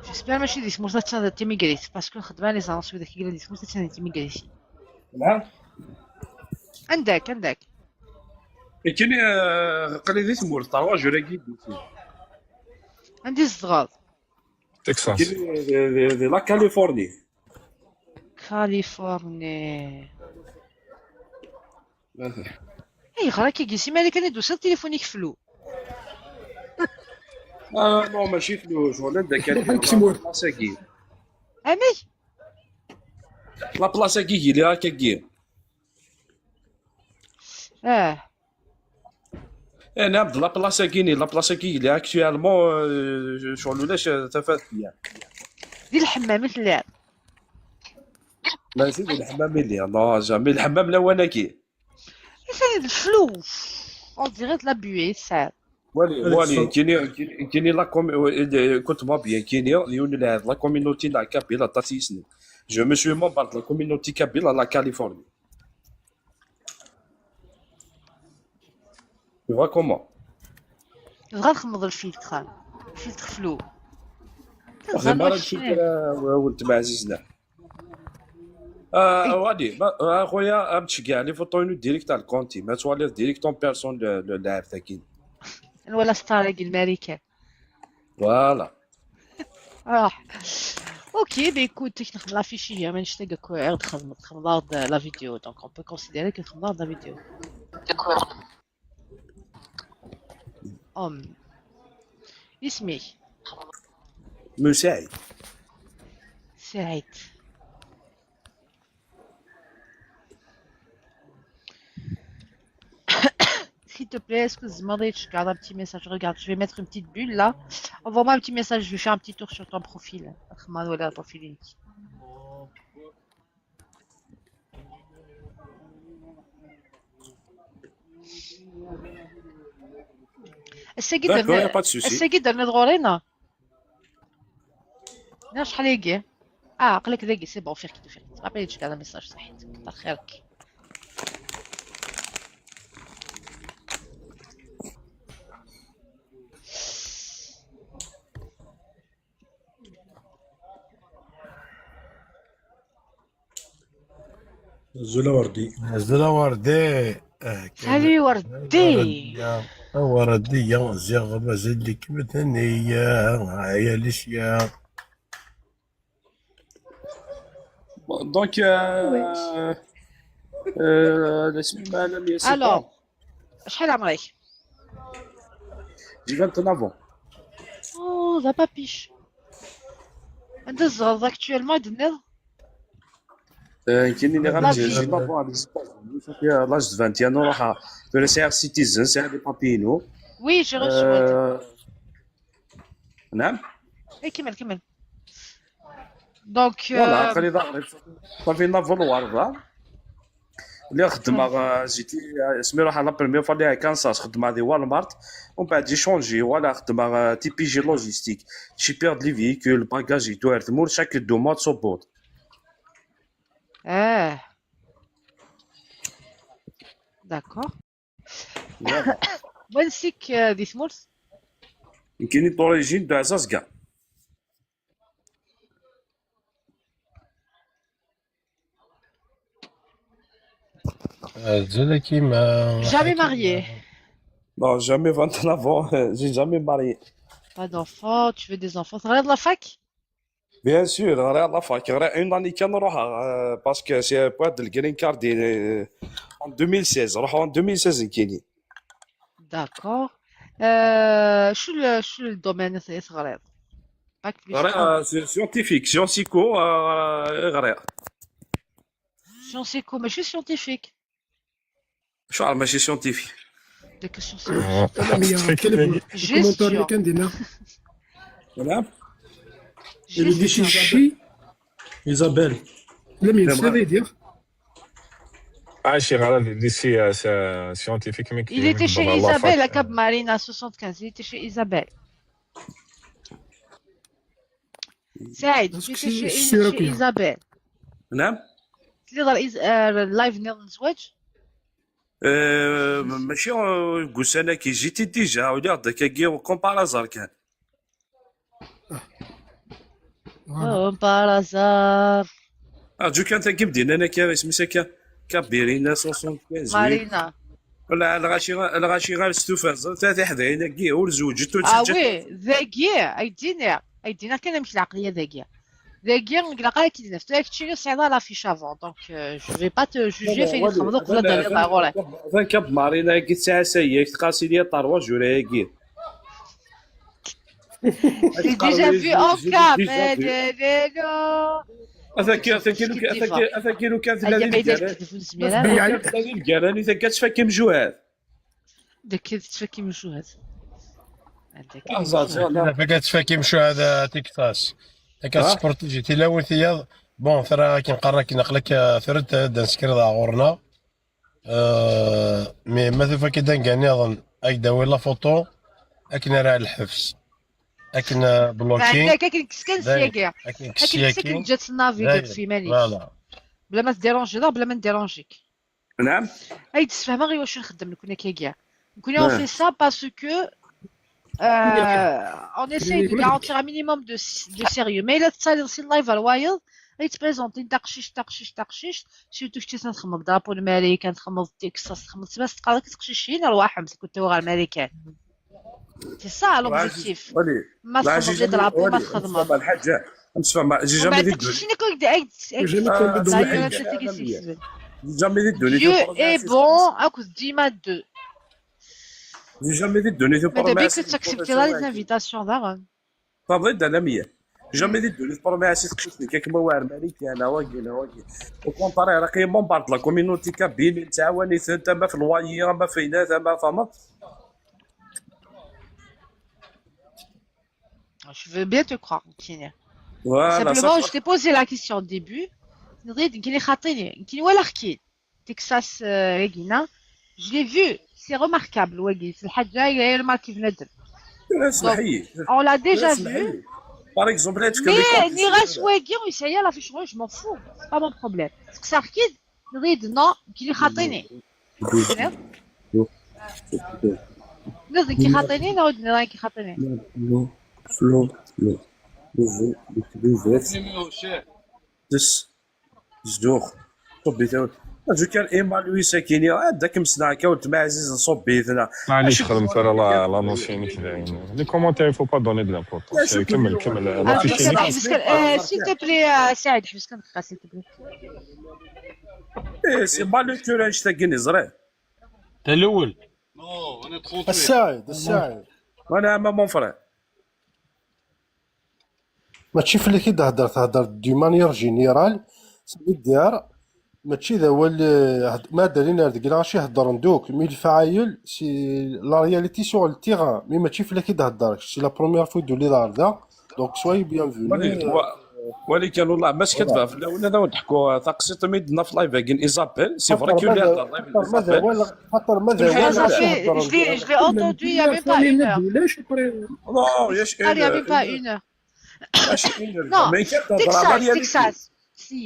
J'espère ماشي دي سموث تاع تيميغريت parce que الخدمه les annonces وداك اللي دي سموث تاع تيميغريت. نعم. عندك كاين قليل تمور trois jours كي عندي الصغار. تكساس. كاين la Californie. كاليفورني. اي غرا كي كيسي مالك كان يدوس تليفونك flou. اه non ماشي flou شغل عندك روح لك place كي امي la place كي اللي هكا كي. اه نعم la place كيني la place كي اللي actuellement شغل ولاش تفات ديال الحمام مثل اللعب. ماشي ديال الحمام اللي non jamais الحمام لا وانا كي ثاني ال flou on dirait la buée ساعة. والي والي كيني كيني la كنت ما bien كيني يون la communauté la kabyle la تاسيسني je me suis membre la communauté kabyle la Californie. Tu vois comment? بغا نخمض ال filtre ال filtre flou. ما راه ولد مع عزيزنا وادي اخويا تشكع les photos ينو direct على ال compte ما توالي direct en personne اللاعب تاكين. ولا ستار الماريكان. Voilà. راح OK ben écoute نخدم la fiche ما نشتاق غير تخدم la vidéo donc on peut considérer que نخدم la vidéo ام اسمي مساعد. سعيد. S'il te plaît, est-ce que tu gardes un petit message? Regarde, je vais mettre une petite bulle là. Envoie-moi un petit message, je vais faire un petit tour sur ton profil. Profil. D'accord, y a pas de souci. الساقي درنا دغورينا شحال يجي اه قالك ذاكي c'est bon فيك فيك عطيني هذا message صحيت كثر خيرك. زولا وردي. زولا وردي. Salut وردي. وردي زيغ مازال لك مثنية هيا ليشيا. Donc Alors شحال عمرك؟ J'ai 29 ans. Oh ذا بابيش انت الزغر actuellement دنيا. كاين اللي غنجي j'ai l'âge de 21 نروح تولي سي citizen سي des papiers نو. Oui j'ai reçu. نعم. اي كمل كمل donc voilà خلي ظهري صافي نافول الورده اللي خدمه j'étais سمي روح la première fois اللي كانساس خدمه هذه Walmart ومن بعد j'ai changé voilà خدمه TPG logistique shipper des véhicules bagages tout تمور chaque 2 mois تصوبوت. اه d'accord. وين سيك دي ثمورث؟ يمكن d'origine de عزازكا. زولا كيما Jamais marié. Non, jamais 29 ans, j'ai jamais marié. Pas d'enfants, tu veux des enfants. تغير la fac؟ Bien sûr, غير la fac, غير une année كان نروح parce que c'est pour ال green card en 2016 روح en 2016 كيني. D'accord. شو ال domaine اللي تغريض؟ Bac plus غير scientifique, sciences éco غير. Sciences éco ماشي scientifique. شو عارف ماشي scientifique. ديك sciences ال commentaire اللي كان دينا. نعم. اللي شي شي ايزابيل. لم ينسى يدير. عايشي غير lycée scientifique mais Il était chez Isabelle à Cap Marina 75. Il était chez Isabelle. سعيد tu étais chez Isabelle. نعم. تقدر ال live نيض نزواج؟ ماشي قوسانا كي جيتي déjà ولا غدا كي comme par hasard كان. Oh, par hasard. جو كان تاكي بدينا انا كا سميتها كا كابيرينا 75. مارينا. ولا الغاشي غير ستوفا ثلاثة حدايا كي ور زوجت. اه oui، ذاكي ايدينا ايدينا كان مش العقليه ذاكيه ذاكي نقلق كي نفس ذاك تشيني صعيبه l'affiche avant, donc je vais pas te juger فين يخمضوا قبل دالي ضروري. كاب مارينا كي تسعة سيك تقاسي لي 3 jours كي. J'ai déjà vu en cas هذاك هذاك لو كان ثلاثة الكراني ذاك تفكي مجوهات. داك تفكي مجوهات. فكات تفكي مشو هذا تكساس تكاس protéger تي ثياض. bon ثرا كي نقرا كي نقلك ثرت دنسكر غورنا mais ما ثفا كي دنكاني اظن اك داوي la photo اكن راه الحفس اكن bloquer. اكن كسكن سياكي اكن كسكن جات نافيغ في مالك voilà بلا ما تديرونجي لا بلا ما نديرونجيك. نعم. اي تفهم غير واش نخدم نكون كي نكون on fait ça parce que on essaye de garantir un minimum de sérieux. Mais là, c'est le live الوايض اي تبريزونتي تقشيش تقشيش تقشيش surtout كنتي تخمم drapeau الامريكان تخمم تكساس تخمم تما تقرا تقشيشين ارواحهم كنت غير الامريكان. c'est ça l'objectif. ما تخمم les drapeaux ما تخدم الحاجه نسمع j'ai jamais دي jamais دي دوني. Dieu est bon اكو ديما دو. J'ai jamais dit de donner de ماذا بيك تاكسبتي les invitations داغ. فضيت انا مية jamais دي دوني promesse تقشتني كاك ما واعر مالك انا واقي انا واقي au contraire راه كاين membre la communauté kabyle تعاوني انت ما في الوايي ما فينا ما فهمت. Je veux bien te croire, Kine. Voilà, Simplement, je t'ai posé la question au début. نريد كي خاطيني كي ولا حكيت تكساس ريغينا. Je l'ai vu, c'est remarquable واقي الحاجة هي remarqué في ندم. On l'a déjà vu. Par exemple, mais نيراس واقي ويسعي l'affiche, je m'en fous, c'est pas mon problème. سقسا حكيت نريد non كي خاطيني. نريد كي خاطيني نعاود نريد كي خاطيني. فلو لو لو دس زدوخ صبي جو كان ايمانوي ساكيني داك مسنا كاوت مع عزيز نصبي ثنا. معليش خدمت راه l'annonce كذا les commentaires, faut pas donner de l'importance. كمل كمل l'affiche. s'il te plaît سعيد حبس كندقة s'il te plaît. ايه c'est mal le تاكيني زري. تا الاول. السعيد السعيد. وانا mon frère. ماشي في اللي كي تهدر تهدر d'une manière générale ديار ماشي ذا هو اللي ما دارين ديك غاشي يهضر ندوك mais الفعايل c'est la réalité sur le terrain mais ماشي في اللي كي تهدر c'est la première fois دولي دار ذا donc soyez bienvenue. ولكن والله ما كتبها في الاول هذا ونضحكوا تقسيط ميدنا في live كاين ايزابيل c'est vrai كي ولا ماذا خاطر ماذا Je l'ai entendu il y a même pas une heure. Non, ياش Il y a même pas une heure. Non, Texas, Texas.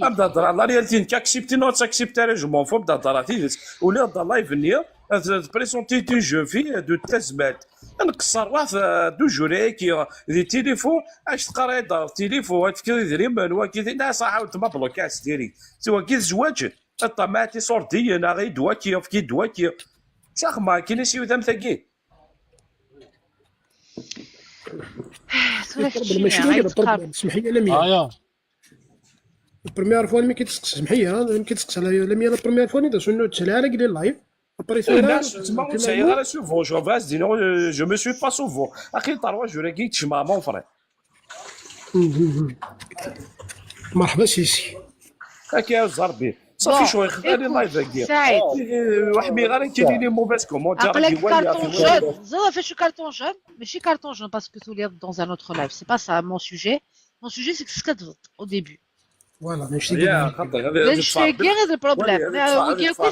ابدا هضر la réalité كاكسبتي نو تاكسبتي je m'en fous بدا هضر تيدس ولا هضر live نيا présenter une jeune fille de تزمات نقصر راه 2 jours كي دي تيليفون اش تقرا دار تيليفون تفكر دريم واكي لا صح عاود ما بلوكاس direct سوا كي الزواج الطماطي صورتي انا غير دواكي في كي دواكي صح ما كاين شي وذا مثاكي. ماشي غير سمحي لي لميا ال première fois ملي كيتسقس سمحي لي ملي كيتسقس على لميا la première fois نيدا سنو تسالي على قليل live. الناس تما تسعي غير souvent je فاز دي je me suis pas souvent اخي 3 jours كي تشمع mon frère. مرحبا سيسي. هاكي زربي صافي شوي خلاني live كي سعيد وحمي غير كاين les mauvais commentaires. عقلك carton jaune زاد فاش carton jaune ماشي carton jaune parce que تولي dans un autre live, c'est pas ça mon sujet. Mon sujet, c'est ce que au début. Voilà ماشي يا خاطر ماشي غير ال problème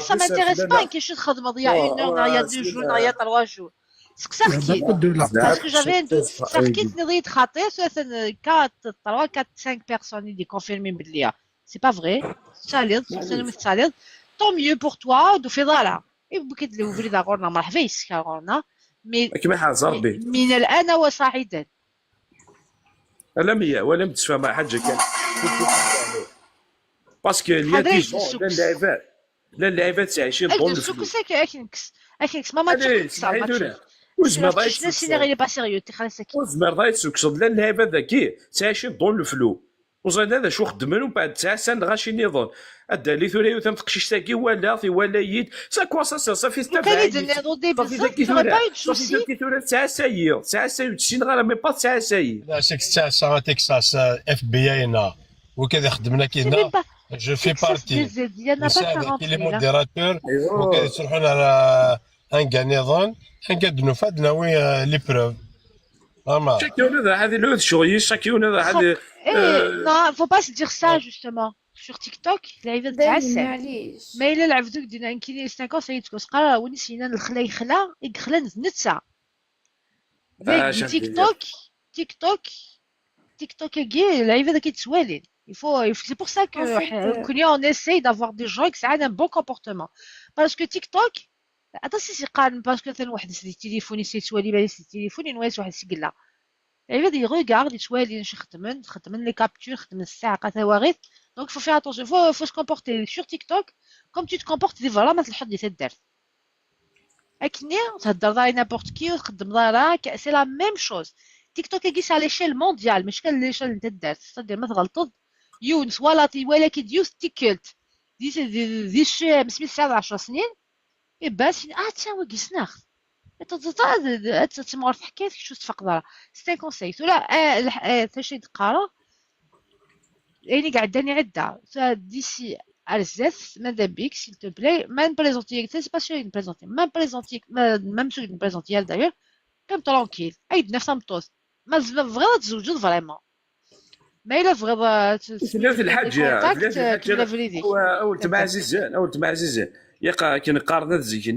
ça m'intéresse pas كيش تخدم il y a une heure, il y a 2 jours, il y a 3 jours. سقسا parce que j'avais un doute سقسا نريد خاطر 4 3 4 5 personnes اللي confirmé بلي c'est pas vrai. تساليض تساليض tant mieux pour toi دو في ضالة. يبكد لو بريد غورنا مرحبا يسكا غورنا mais كيما حاز ربي من الان وصاعدا. لا مية ولا متفاهم مع حاجه كان parce que il y a des gens لا اللعيبات لا اللعيبات عايشين dans le flou. اكنكس ما ماتش وزمر ضايت سيناريو pas sérieux تخلص. وزمر ضايت سكسد لا اللعيبات ذاكي تعيشين dans le flou وزيد هذا شو خدمن ومن بعد 9 سنين غاشي نظن ادى لي ثوري ثم تقشيش تاكي ولا في ولا يد ça quoi ça ça fait تبع صافي ذاكي ثوري صافي ذاكي ثوري 9 ساير 9 ساير تسين غير mais pas 9 ساير. لا شك 9 ساعة تكساس FBI نا وكذا خدمنا كي je fais partie les modérateurs وكذا يصلحون على ان نظام ان قد نفاد ناوي les preuves. chacun هذا هذه لو شغل chacun هذا هذه. Non, faut pas se dire ça justement. Sur TikTok, العباد تعسى. ما الا لعبتوك دينا كاين 5 سايت قرا ونسينا الخلا يخلا يخلا نتسا. تيك توك تيك توك تيك توك كي العباد كيتسوالين. Il faut, c'est pour ça que en fait, on essaye d'avoir des gens qui ont un bon comportement. Parce que TikTok, attends si c'est calme, parce que مثلا واحد التليفون يسوالي بالي التليفون ينواس واحد سيقلا. العباد ي regarde يتوالي خدمن خدمن les captures خدمن الساعة ثواغيث. Donc faut faire attention, faut se comporter sur TikTok comme tu te comportes des voilà ما تلحظ دي تدار. اكني تهدر ضاي n'importe qui وتخدم دارك c'est la même chose. تيك توك كيس على l'échelle mondiale مش كان l'échelle انت دار c'est-à-dire ما تغلطض يونس ولا تي ولا كي ديوس تيكلت دي دي دي مسمي 10 سنين إيه باس اه تا وكي سناخ تمغر حكاية شو تفقد. c'est un conseil ولا ثاشي تقرا يعني قاعد عدة d'ici الزاف ماذا بيك s'il te plaît ما نبريزونتي c'est pas sûr نبريزونتي ما نبريزونتي même سو نبريزونتي d'ailleurs comme tranquille عيد نفس مطوس ما بغيت تزوجوا vraiment ما الا بغيت. في الحاجه اول تبع عزيزان اول تبع عزيزان يقا كي نقارن زيك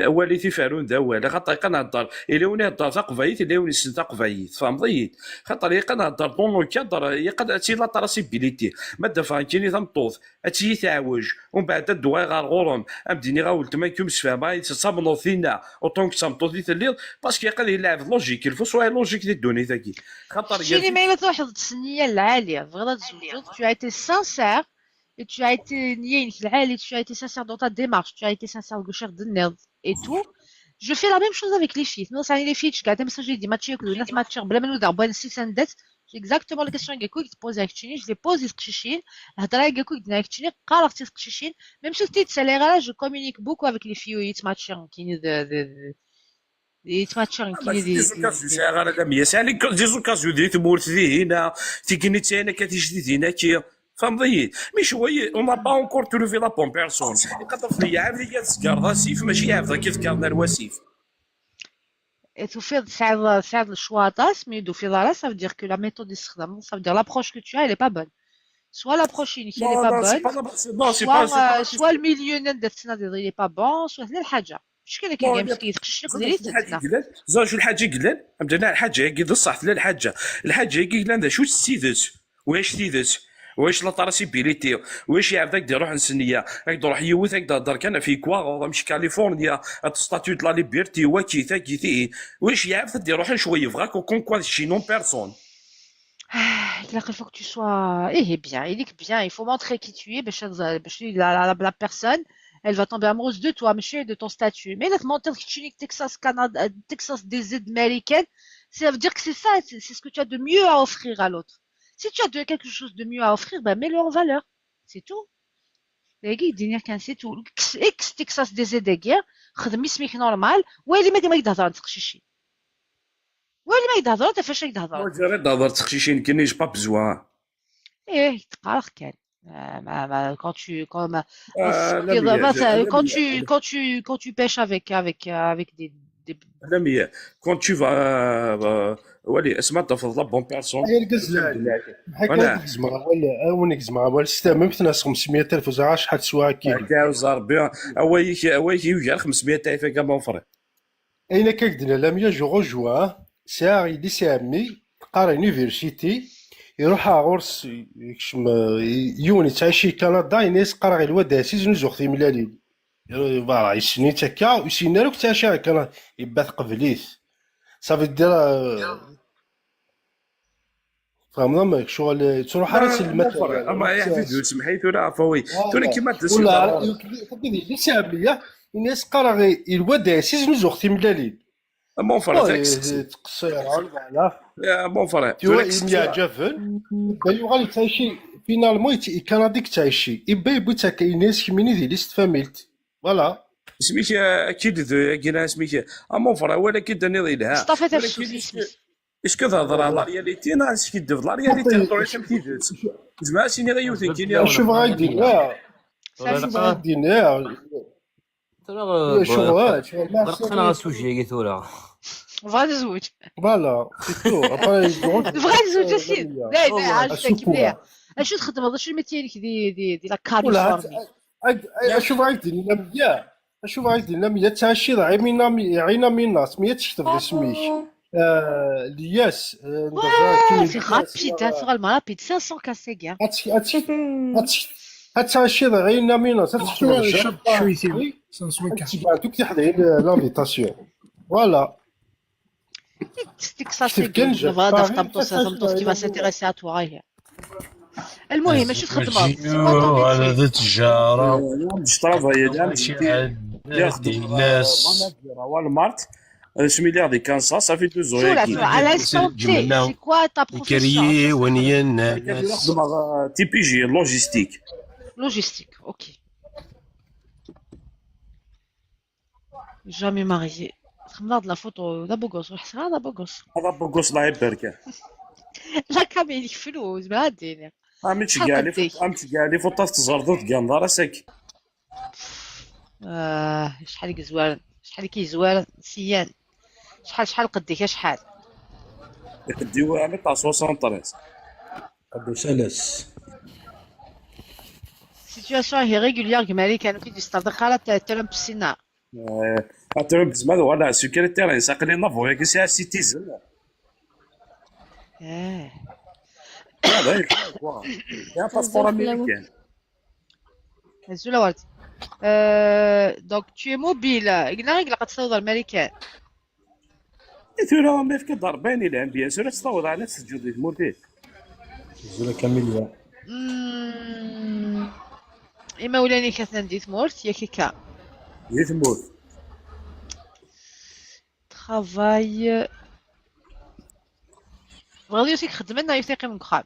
ولي تيفارون دا ولا خاطر يقا نهضر الا وني هضر تقبايت الا وني سن تقبايت فهمتي خاطر يقا نهضر dans le cadre يقا تي la traçabilité ما دافع كيني تمطوط اتي تعوج ومن بعد الدواء غار غورم امديني غا ولد ما كيمس فاهم تصامنو فينا autant que تمطوط الليل parce que يقا يلعب logique il faut soit logique دي الدوني ذاكي خاطر شيني ما الا تروح السنيه العاليه بغيت تزوج tu as été sincère et tu as été tu as été sincère dans ta démarche, tu as été sincère au cher de nerd et tout. Je fais la même chose avec les filles. Non, ça les filles, je garde même ça, j'ai dit match que match بلا ما نودع بوان سي سندت. Exactement la question que tu poses avec Chini, je les pose les هضره كاكو دنا كتشيني قررت تقشيشين même si tu là je communique beaucoup avec les filles يتماتشين كاين يتماتشين كاين des occasions غير هي ساعه des occasions دي تمورت ذي هنا تيكني تاعنا كتجديد هنا كي فهمتي mais شويه on n'a pas encore trouvé la bonne personne يقدر في يعرف لي تسكر سيف ماشي يعرف كيف كان الوسيف. Et faire le choix mais de faire ça veut dire que la méthode ça veut dire l'approche que tu as, elle est pas bonne. Soit l'approche initiale n'est pas bonne, soit, soit le milieu il n'est pas bon, soit الحاجة. شكون كاين مسكين يتقشش لك. زوج شو الحاجة قلال عندنا الحاجة كي صح لا الحاجة الحاجة قلال شو تسيدت واش تيدت واش la traçabilité واش يعرف داك يروح نسنيه راك تروح يوث هكذا هضر كان في كوا مش كاليفورنيا statue de la liberté وكي ثاكي تي واش يعرف يروح شويه فغا كون quoi شي non personne. Il faut que tu sois eh bien, il est bien, il faut montrer qui tu es, باش la personne, elle va tomber amoureuse de toi, monsieur, de ton statut. Mais là, te montrer que tu es Texas, Canada, Texas des américaines, ça veut dire que c'est ça, c'est ce que tu as de mieux à offrir à l'autre. Si tu as de quelque chose de mieux à offrir, ben mets-le en valeur. C'est tout. دينير كان c'est tout. اكس تكساس DZ داكير خدم اسمك normal والي ما يهضر تقشيشي والي ما يهضر فاش يهضر. تهضر تقشيشين كاين pas besoin. ايه تقارخ كان quand tu pêches avec des لا mais quand tu vas ولي اسمع تفضل la bonne personne. هكا زعما ولا ونك زعما ولا ستة مثلا 500,000 وزعما شحال تسوى كيلو كاوز ربي اوايك اوايك يوجع 500,000 كاع mon frère. اين كاكدنا لاميا je rejoins ساعة يدي سامي قارا université يروح غورس يكشم يوني تعيشي كندا يناس قرا غير الواد عزيز نزوخ في ملالين. voilà يسني تكا ويسني روك تعيش كان يبات قبليت صافي دير فهمنا ما شغل تروح راه سلمت اما يا حفيد سمحي ثورة عفوي ثورة كيما تسمع ولا لي الناس قرا غير الواد سيز نزوخ تيملالين mon frère تقصير voilà يا mon frère tu يعجبن يغالي تعيشي finalement كنديك تعيشي يبا يبو تا الناس كيميني ديال ليست فاميلت voilà سميك اكيد كاين سميك mon frère ولكن داني ضيلها مصطفى تفسوس est-ce que تهضر على la réalité نا est-ce que دف la réalité نهضر على تيدت زعما سيني غير يوثن كاين شوف غادي لا شوف غادي لا شوف غرقت انا sujet ثورة بغا نزوج voilà c'est tout بغا نزوج سيد لا لا عرفتك مليح اشو تخدم هذا شو ال métier دي دي دي la Californie اشوف غادي لا مية اشوف غادي لا مية تعشي عينا من الناس مية تكتب اسميك الياس c'est rapide vraiment rapide 500 كاسيكيا هادشي عينا من الناس شويتي دوك تحضر l'invitation voilà تكساس qui va s'intéresser à toi المهم ماشي تخدم على التجارة مش travail الناس Walmart سمي لي دي كانساس ça fait 2 ans à l'instant T c'est quoi ta profession TPG logistique logistique ok jamais marié خدمنا هاد la photo دا beau gosse وحسن هذا beau gosse هذا beau gosse الله يبارك لا كامل فلوس ما ديني عم تشقالي عم تشقالي فوطاس تزردوت كان راسك شحال كزوال شحال كيزوال سيان شحال شحال قديك شحال قديو عامل تاع 73 قدو سلس situation irrégulière كما كانوا كيديستردق على ترامب السنة ترامب زعما ولا سكرتير ساقلي نافو ياك c'est citizen هذا يا passeport américain هزولا ورد donc tu es mobile قلنا غير قد تصوض الامريكان ثورة ما فيك ضربان الى bien sûr تصوض على تسجد مورتي زولا كاميليا اما ولاني كثن دي ثمورت يا كيكا دي ثمورت travail بغيت يوسف خدم لنا يوثيقي من كخاب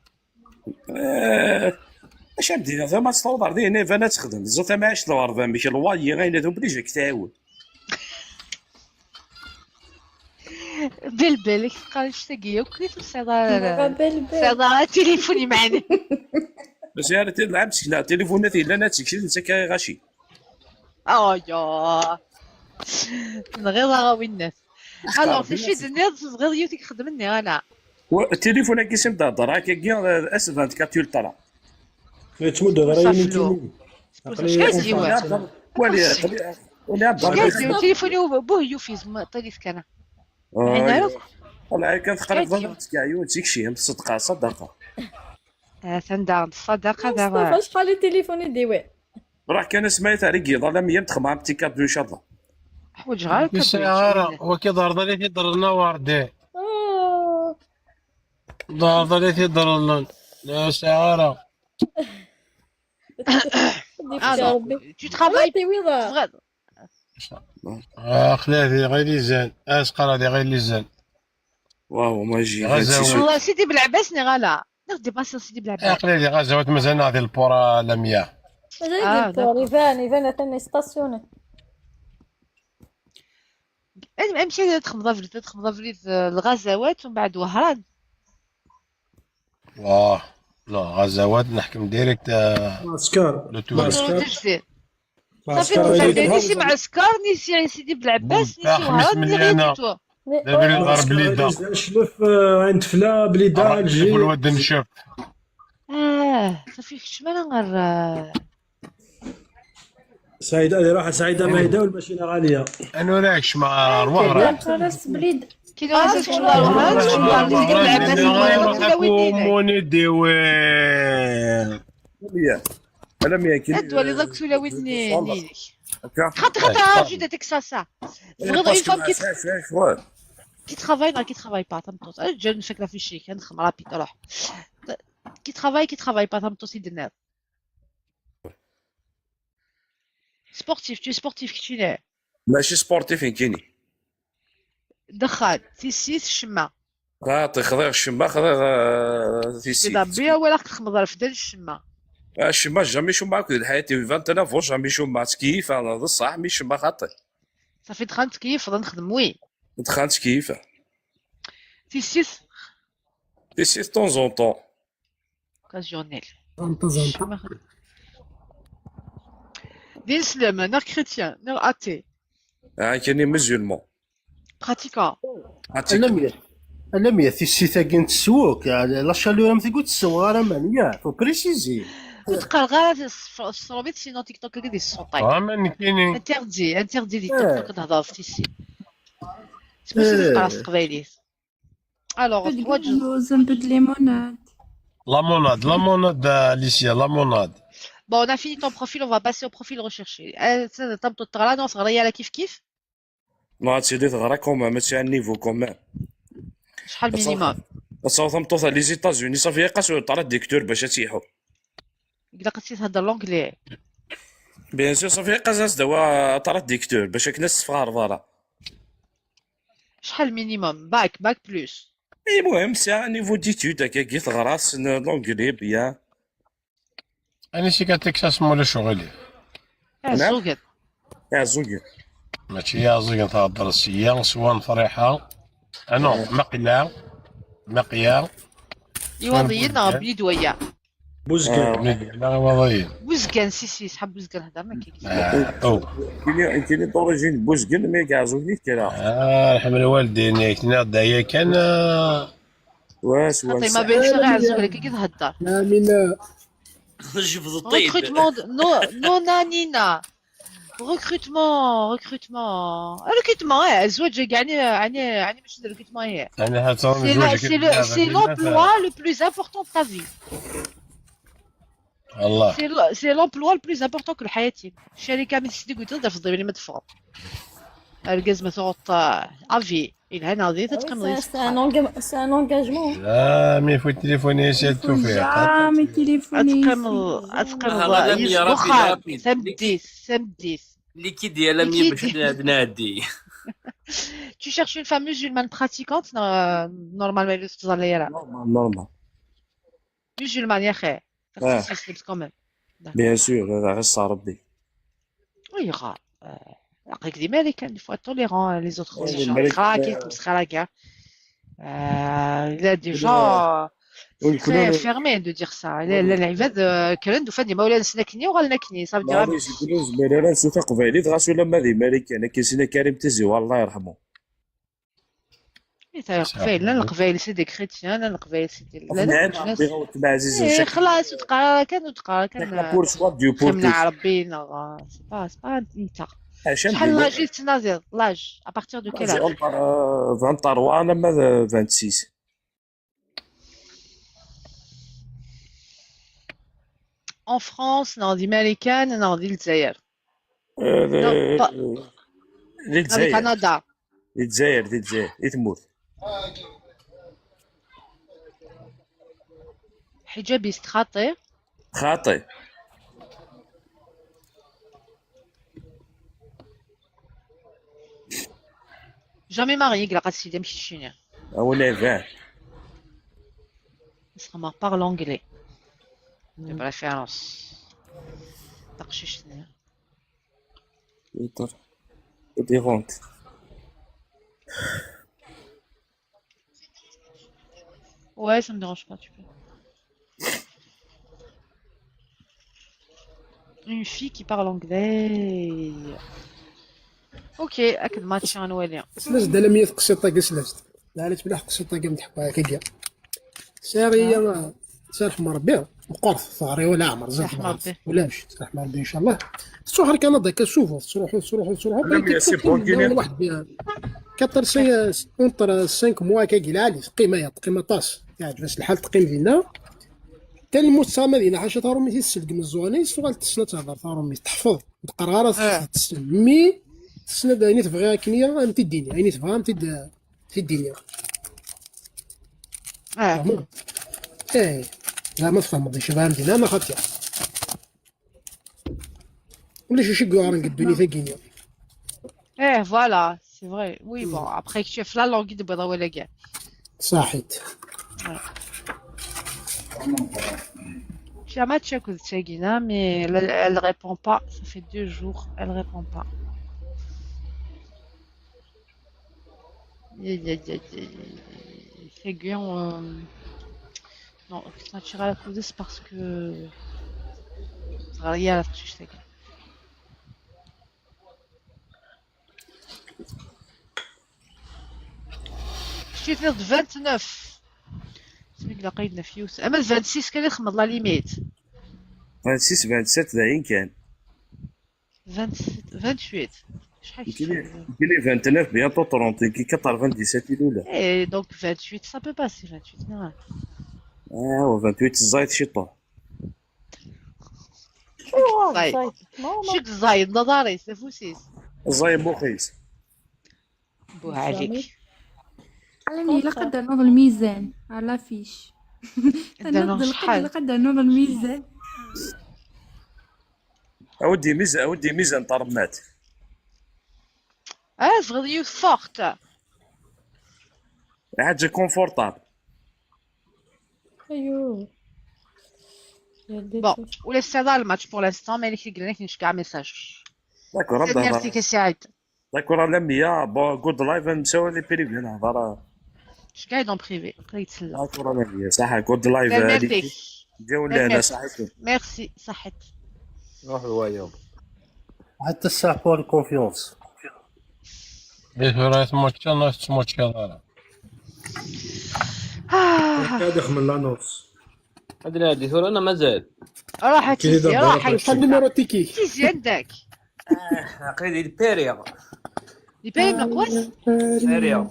اش عبدي زعما تصوض عرضي هنا فانا تخدم زعما ما عادش الغربة مش الواي غير obligé تعاود بل قال اشتاقي وكليت صيدا تليفوني معنا بس يا ريت تلعب لا تليفونات الا ناتك انت كاي غاشي يا نغير غاوي الناس alors شي دنيا غير يوتيك خدمني انا التليفون كي سم تهضر هكا كي S 24 Ultra تمد غير شكون ولي تليفوني بوه يوفيز طيليس كان والله كان تقريبا كاع تيك شي صدقه صدقه تندار الصدقة دابا شحال التليفون ديوي راه كان سمعت عليك ظلام مية تخمع بتي كادو ان شاء الله حوايج غير السيارة وكي ضرب لي تيضر لنا وردي ضرب لي تيضر لنا لا سيارة tu travailles خلافي غير لي زان اسقر هذه غير لي زان واو ماجي والله سيدي بالعباس ني غالا نغدي باسل سيدي بالعباس خلافي غزوات مازال هذه البورا لمية مازال البورا يفان ثاني ستاسيوني امشي تخمض في الغزوات ومن بعد وهران واه لا غزوات نحكم direct معسكر معسكر صافي نيسي معسكر نيسي سيدي بالعباس نيسي وهران ني غير غير بليده شلف عند فلا بليده الجي الواد نشوف صافي شمال غير سعيدة هذه راحت سعيدة مايده والماشينه غالية انا راكش مع وهران بليد كي راسك وهران موني ديوي انا ميا كي ادوى لي ضرك ولا وين نينك. هكا خاطر خاطر جي تكساسا تبغض اون فام كي qui travaille non qui travaille pas تمطوط جا نشك لافيشي كنخدم رابيد روح qui travaille qui travaille pas تمطوط سيدي النار. Sportif, tu es sportif كي ماشي sportif كيني. دخان تيسيس الشمه. خاطي خضيغ الشمه خضيغ تيسيس. بيا ولا تخمض فدان الشمه. الشمه jamais شمه كل حياتي 29 jamais شمه تكيف انا الصح mais شمه خاطي. صافي دخان تكيف نخدم oui. دخان تكيف. تيسيس تيسيس temps en temps. Occasionnel. temps en temps. دين سلم نار chrétien نار athée. كاين musulman. Pratiquant. انا مية تيسيت تسوق la chaleur ما تقول تسوق راه مانيا faut préciser. وتقال غير الصروبيت sinon تيك توك كي السوطاي. اه كاينين. Interdit interdit تيك توك تهضر في تيسي. سميتو تقرا في القبايليت. Alors un peu de limonade. La monade, la monade, Alicia, la monade. Bon, on a fini ton profil, on va passer au profil recherché. تغرا كيف كيف؟ ما تسيدي تغرا quand même ماشي على ال niveau quand même. شحال minimum؟ تصاوب تمطوط les États-Unis صافي قاسو traducteur باش تيحو. إلا قدرتي تهضر l'anglais. Bien sûr صافي قاس دوا traducteur باش كناس صغار فوالا. شحال minimum؟ Bac bac plus. اي المهم c'est un niveau d'études هكا كي تغراس l'anglais bien. انا سي تكساس مولا شغلي. زوكن. زوكن. ماشي يا زوكن تهضر سيا سوان فريحه. انا مقلا مقيا. يوضينا بلي دويا. بوزكان. لا وضيين. بوزكان si si صحاب بوزكان هضر ما كاين. او. كاين d'origine بوزكان mais كاع زوكني كرا. رحم الوالدين كنا دايا كان. واش واش. ما بينش غير زوكن كي تهضر. امين. Recrutement, nona nina. Recrutement, recrutement. Recrutement, الزواج يعني يعني يعني ماشي recrutement هي. C'est l'emploi le plus important de ta vie. الله. C'est l'emploi le plus important que الحياة. الشركة من سيدي قلت تهضر في الضريبة اللي ما تفهم. الكاز ما تغط افي الهنا هذه تتقيم. C'est un engagement. Jamais faut téléphoner سي التوفيق. Jamais téléphoner. تقيم يسبخ سمديس سمديس. Liquide يا لمية باش نادي. Tu cherches une femme musulmane pratiquante normalement اللي تظل Normal. Musulmane يا اخي. Quand même. Bien sûr هذا غير ربي. Oui غا عقلك ديما امريكان il faut être tolérant les autres religions. خراكي تمسخرا كاع. Il a des gens très fermés de dire ça. العباد كرند وفادي ما ولا نسنكني وغا نكني صافي دير. يقولوا زميلي راه نسوف قبايلي غاسو لما ذي امريكان كيسينا كريم تزي والله يرحمه. القبايل لا القبايل c'est des chrétiens لا القبايل c'est des لا لا خلاص وتقرا كان وتقرا كان pour soi Dieu pour خمنا ربي c'est pas انت. شحال l'âge تنازل l'âge à partir de quel âge؟ 23 انا 26. En France, non, d'Américaine, non, d'Algérie. الجزائر. كندا. الجزائر الجزائر تموت. حجابيست خاطئ. خاطئ. Jamais marié, قال سيدي ماشي شيني. ولا فان. Ça parle anglais. De préférence. تقشيش. Dérante. Ouais, ça me dérange pas, tu peux. Une fille qui parle anglais. Ok, اكد ماتش غنولي. سلاش دلمية قصيطة سلاش. لا بلا قصيطة كم تحكوا هكاك. ساري سارح ربي وقرف ثغري ولا عمر زاد ولاش سرح ربي ان شاء الله. تروح كندا كتشوفوا تروحوا تروحوا تروحوا واحد 4 5 entre 5 mois كاكي العالي قيمة قيمة طاس يعني باش الحال تقيم ديالنا. تال المدينة حاشا تارومي تسلق من الزواني تغال تسنى تهضر تارومي تحفظ تقرا غير تسن مي تسنى دايني تبغي كنيا ام تديني عيني تبغى ام تديني. اه ايه لا ما تفهم شباب دينا ما خاطي ولا شي شي قدوني ثاقيني. ايه voilà c'est vrai oui bon après كتشوف la langue دابا ولا كاع. صحيت. J'ai un match à cause de Chagina, mais elle répond pas. Ça fait 2 jours, elle répond pas. C'est bien. Non, naturel à cause c'est parce que. Il y a la Je suis 29. سميك لقيتنا فيوس اما 26 كان يخمض la limite. 26 27 ذاين كان 27 28 شحال كيلي 29 bientôt 30 كي 97 الاولى. ايه donc 28 ça peut passer 28 نعم. اه 28 الزايد شي طوح. زايد شيك زايد نظري سي فوسيس. الزايد بوخيس. بوه عليك. علمني لا قدر نوض الميزان على l'affiche. درنا شحال؟ لا قدر نوض الميزان. اودي ميزان اودي ميزان طرمات. اه صغير forte. حاجه confortable. ايوه. bon ولا c'est le match pour l'instant mais اللي قلنا لك نشكع message. d'accord. ميرسي كسعيد. d'accord لميا bon good live نمشيو les privés نهضر. شكاع dans privé قريت يتسلى. d'accord لميا صح good live. ميرسي. جاو لهنا صحيتو. ميرسي صحت. روح هوايا. حتى الساعة pour confiance. إيه راه تموتشا ناس تموتشا راه. هذا من l'annonce. عندنا هذه ثورة انا مازال. راح تيزي راح. شحال numéro ticket؟ تيزي عندك. عقيدي البيريا. البيريا من قوس؟ بيريا.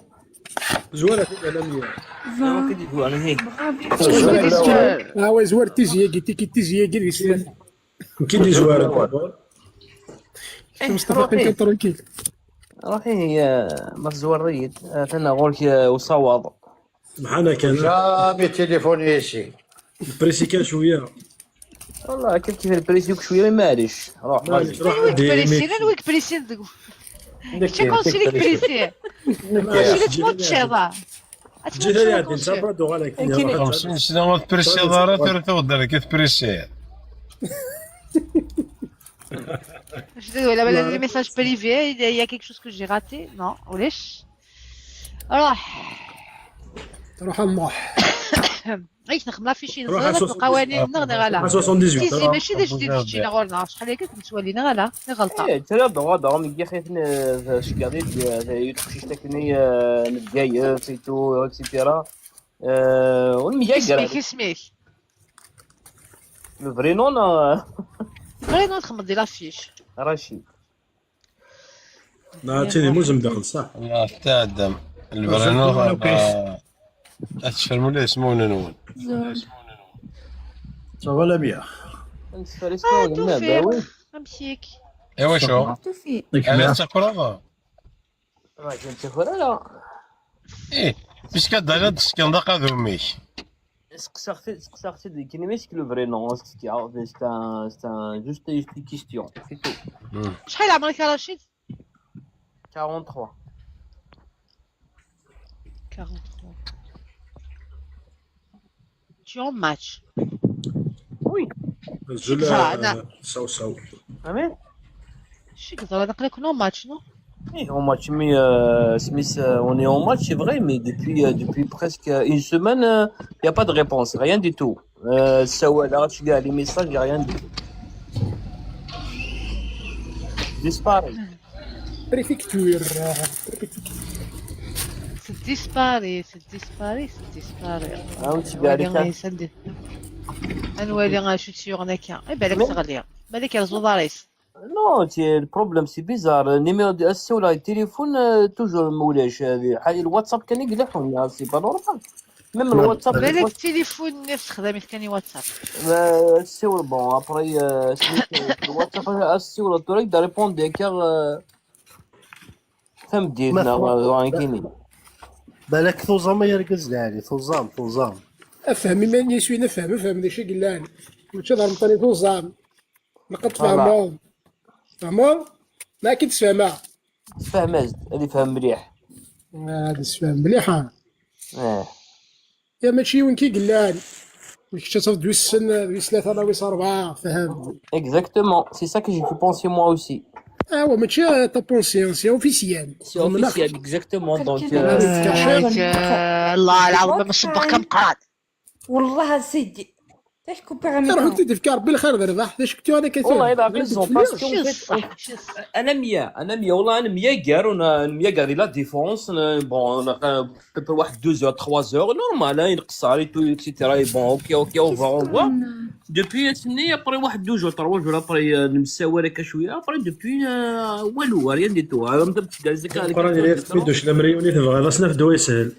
زوالة الاعلامية. اه زوار تيزي ticket تيزي كي كي دي زوار. مصطفى كان tranquille. روحي هي ما تزوريت انا غولك وصواب. معنا كان jamais téléphone ici. pressé كان شويه. والله كيف كيف ال pressé شويه معليش روح. معليش روح. ويك pressé ويك pressé شكون سيريك pressé ماشي تموتشي. جيت هادي انت برادو غالك. 50 سنة ما تبريسي دارا تغدر كي تبريسي. ولا les messages privés, il y a quelque chose que j'ai raté. Non, ولاش روح. روح الله. غير نخدم l'affiche نزغ القوانين نغني غالا 78 تيزي ماشي دي جديد جينا غورنا شحال هكاك متولينا غالا غلطه. ايه ترى غادا راهم كي خايف شكاري يتخشيش تاكني نبقاي سيتو et cetera ونميا. اسميك اسميك. le vrai nom. vrai nom تخمد دي l'affiche. رشيد. لا تيدي موزم داخل صح. لا تادم ال vrai nom تشرموا لي اسمه نون. زول. ça va لميا. اه توفيق امشيك. ايوا شو توفيق. انا تاكل. تاكل لا. ايه باش كداير تسكن داك ذوميك. سقساختي كاين ماشي le vrai nom c'est un juste une question c'est tout. شحال عمرك يا رشيد؟ 43. 43. Tu es en match. Oui. زولا ساو ساو. امين. شي كثر هذا قالك non match non. Oui, en match, mais Smith, on est en match, c'est vrai, mais depuis presque une semaine, il n'y a pas de réponse, rien du tout. Ça, ouais, là, tu gars, les messages, il n'y a rien du tout. Disparaît. préfecture. C'est disparu, c'est disparu, c'est disparu. Ah oui, tu gars, les نولي غنشوف سيغ هكا اي بالك تغلي بالك يرزو ضاريس. Non, le problème c'est bizarre. Le numéro de ولا التليفون toujours مولاش هذه حاجه الواتساب كان يقلعهم c'est pas normal. même الواتساب بالك التليفون نفس خدامي كان واتساب. السيول bon après سميت الواتساب السيول توريك دا répondre كار فهمت ديالنا وين كاينين. بالك ثوزام يركز لعلي ثوزام ثوزام. افهم ماني شوي نفهم افهم داكشي قلان ماشي ضرب طريق وزام لقد فهموا فهموا ما كنت تفهمها. تفهم هذه فهم مليح. هذا تفهم مليحه. اه يا ماشي وين كي قلان كنت تصيفط دوي السن دوي ثلاثة ولا دوي أربعة فهم. Exactement, c'est ça que j'ai pu penser moi aussi. اه ماشي ta pensée, c'est officiel. C'est officiel, exactement. Donc, الله العظيم ما صدق كم قرات. والله سيدي اش كوبي روح كنت في ربي الخير ربح اش كنت انا كثير. والله il a raison parce qu'en fait انا مية والله انا مية كار مية كار la défense bon peut-être واحد 2 heures 3 heures normal ينقص et tout et cetera bon OK OK on va on va depuis تسني après واحد 2 jours 3 jours après نمساو هكا شويه après depuis والو rien du tout. القران اللي تفيدوش الامريوني تبغى لا سنف دوا يسهل.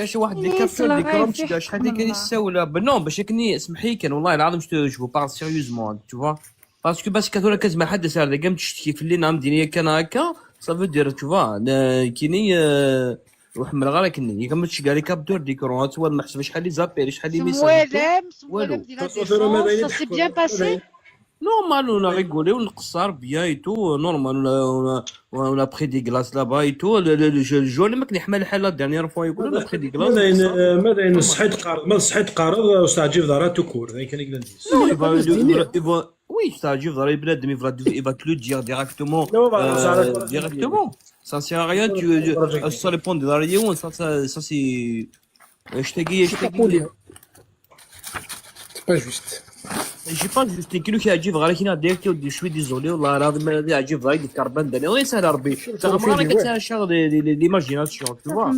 شي واحد des captures d'écran تشكا شحال ديك يساولا non باش كني اسمحي كان والله العظيم je parle sérieusement tu vois parce que باش كثر كتسمع حد سار كام تشتكي في الليل نعم دينيا كان هكا ça veut dire tu vois كيني وحمل غير كني كم تشكا les captures d'écran توا ما حسب شحال les appels شحال les messages والو ça s'est bien passé. Normal, on a rigolé, on قصر bien et tout, normal, on a pris des glaces là-bas et tout. Le jour اللي ما كان يحمل الحال la dernière fois يقول on a pris des glaces. ماذا إن صحيت قارض ما صحيت قارض واستعجب دارا tout court ذاك كان يقول. Non, il va, oui, استعجب دارا بنادم il va te le dire directement. Directement. Ça sert à rien, tu ça répond de la ça ça c'est je te dis je te dis. C'est pas juste. J'ai pas juste كيلو كيعجب غير كاين direct ودي je suis désolé والله العظيم يعجب غير ديك كربان داني وين سهل ربي زعما راه كتعشق l'imagination tu vois.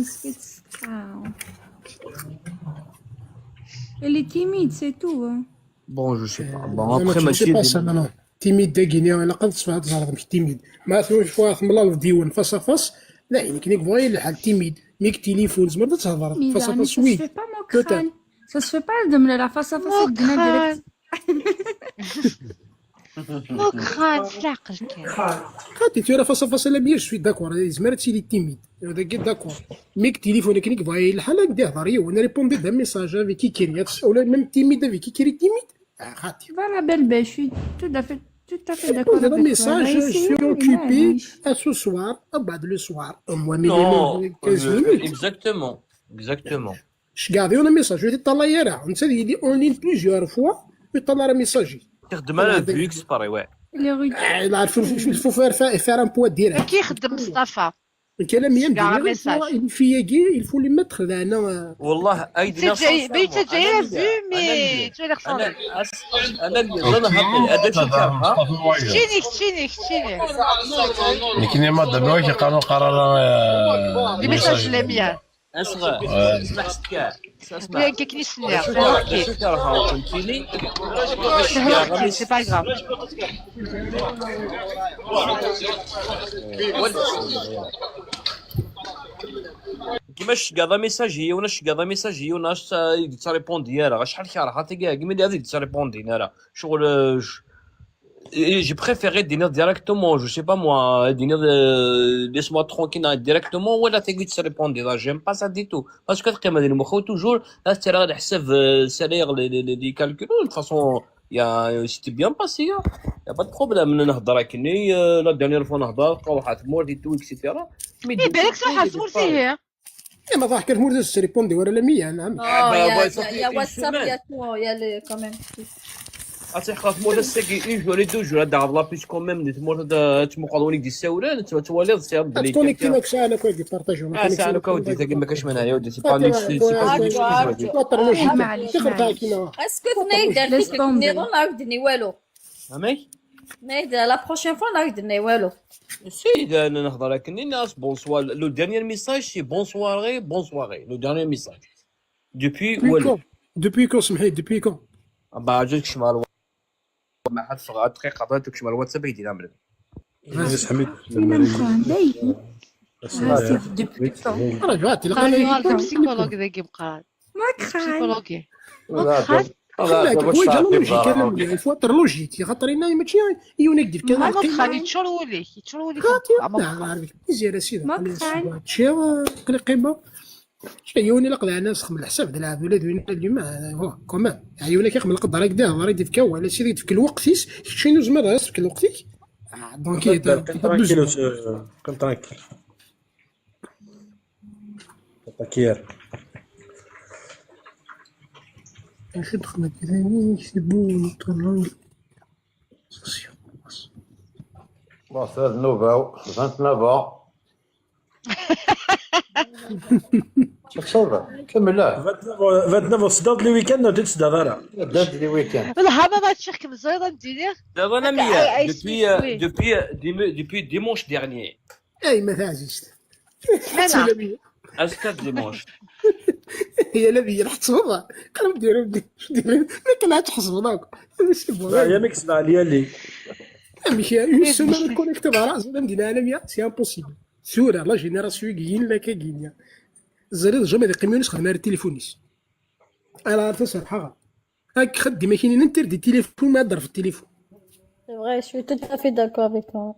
Elle est timide, c'est tout. Bon, je sais pas. Bon, après, ماشي pas ça, non. Timide داكيني انا قد تصفى تزرد مش timide ما ثوش فوا ثملا ديون face à face لا يعني كنيك فواي الحال timide ميك تليفون زعما تهضر face à face oui. Ça se fait pas de me la face à face direct. مكران في العقل كان خاطي تيرا face à face لا bien je suis d'accord زعما تيلي timide هذا d'accord ميك تليفون كنيك فواي الحال كدي يهضر وانا répondre d'un message avec écrit ولا même timide avec écrit timide خاطي. Voilà belle je suis tout à fait d'accord avec toi. Message, je suis occupé à ce soir, بعد le soir, au moins minimum 15 minutes. Exactement, exactement. Je garde un message, je طلع راه انت اللي en ligne plusieurs fois يطلع راه message تخدم على vu exprès ouais. عارف il faut faire un point direct. كي يخدم مصطفى الكلام يمدي il faut les mettre لان والله ايدي بيت جايه vu mais tu l'as انا اللي انا هذا شتيني شتيني شتيني لكن ما دابا كيقارنوا قرار les messages les miens. اصغر اسمح ستكا اسمع وين كيكني سنير c'est pas grave. كيما شكا message هي ولا شكا message هي ولا ت répondre راه شحال كاره كاع كيما اللي غادي ت répondre راه شغل j'ai préféré dîner directement, je sais pas moi, dîner laisse-moi tranquille directement ولا تقعد ت répondre là, j'aime pas ça du tout. Parce que القيمة ديال المخ toujours ترى على حساب salaire les calculs de toute façon y a c'était bien passé, y a pas de problème نهضر كني la dernière fois نهضر روحات مور et tout et cetera. mais بالك صح تمور فيه. ما ضحك المور ت répondre ولا لا مية نعم. y a واتساب y a tout y a quand même. عرفتي مور الساكي une journée deux jours هذا la puce quand même مور تمقعد ونيك دي الساولان توالي سي بلي connecté ماك ساعه انا كويس partager ساعه انا كودي تاكي ما كاش منها يا ودي c'est pas c'est معليش est-ce que ثني دار نظام عاودني والو فهمي mais la prochaine fois نعاودني والو. si انا نهضر لكن الناس bonsoir le dernier message c'est bonsoir bonsoir le dernier message depuis والو. Depuis quand سمحي depuis quand با عجبتك مع ما حد صغار دقيقة عطيتك شمال الواتساب يدي نعمل. حميد رجعت psychologue ذاك يبقى ما Psychologue. خلاك هو جا logique انا نقول faut être logique خاطر انا ماشي يونك دير كذا ما خالي تشرولي تشرولي لا زير سيدي شي قلي قيمه شي لقد انا خدم الحساب ديال العبد ولاد وين اليوم هو كومان عيونك يخدم القدر هكذا راه يدير كوا على سيدي في الوقت شي زعما راه في الوقت donc tranquille كن tranquille تاكير خدمة كذا يكتبون طلاب الله نوفاو 29 تصور كمل لا 29 صداد les week-ends تسداد راه دات les week-ends الهما ما تشيخ كم زيضه ندير دابا انا مية depuis dimanche dernier اي ما تعزيز اسكت dimanche هي لا بيا حسبها قرب ديرو ديرو ما كان تحسب داك يا ميكس ليالي ماشي une semaine connecté مع راسي مدينه عالميه c'est impossible سورة la génération كاين لا كاين زريض jamais يقيمونيش خدمه التليفونيس انا عارف صراحه هاك خدي ما كاينين interdit التليفون ما هضر في التليفون. C'est vrai, je suis tout à fait d'accord avec toi.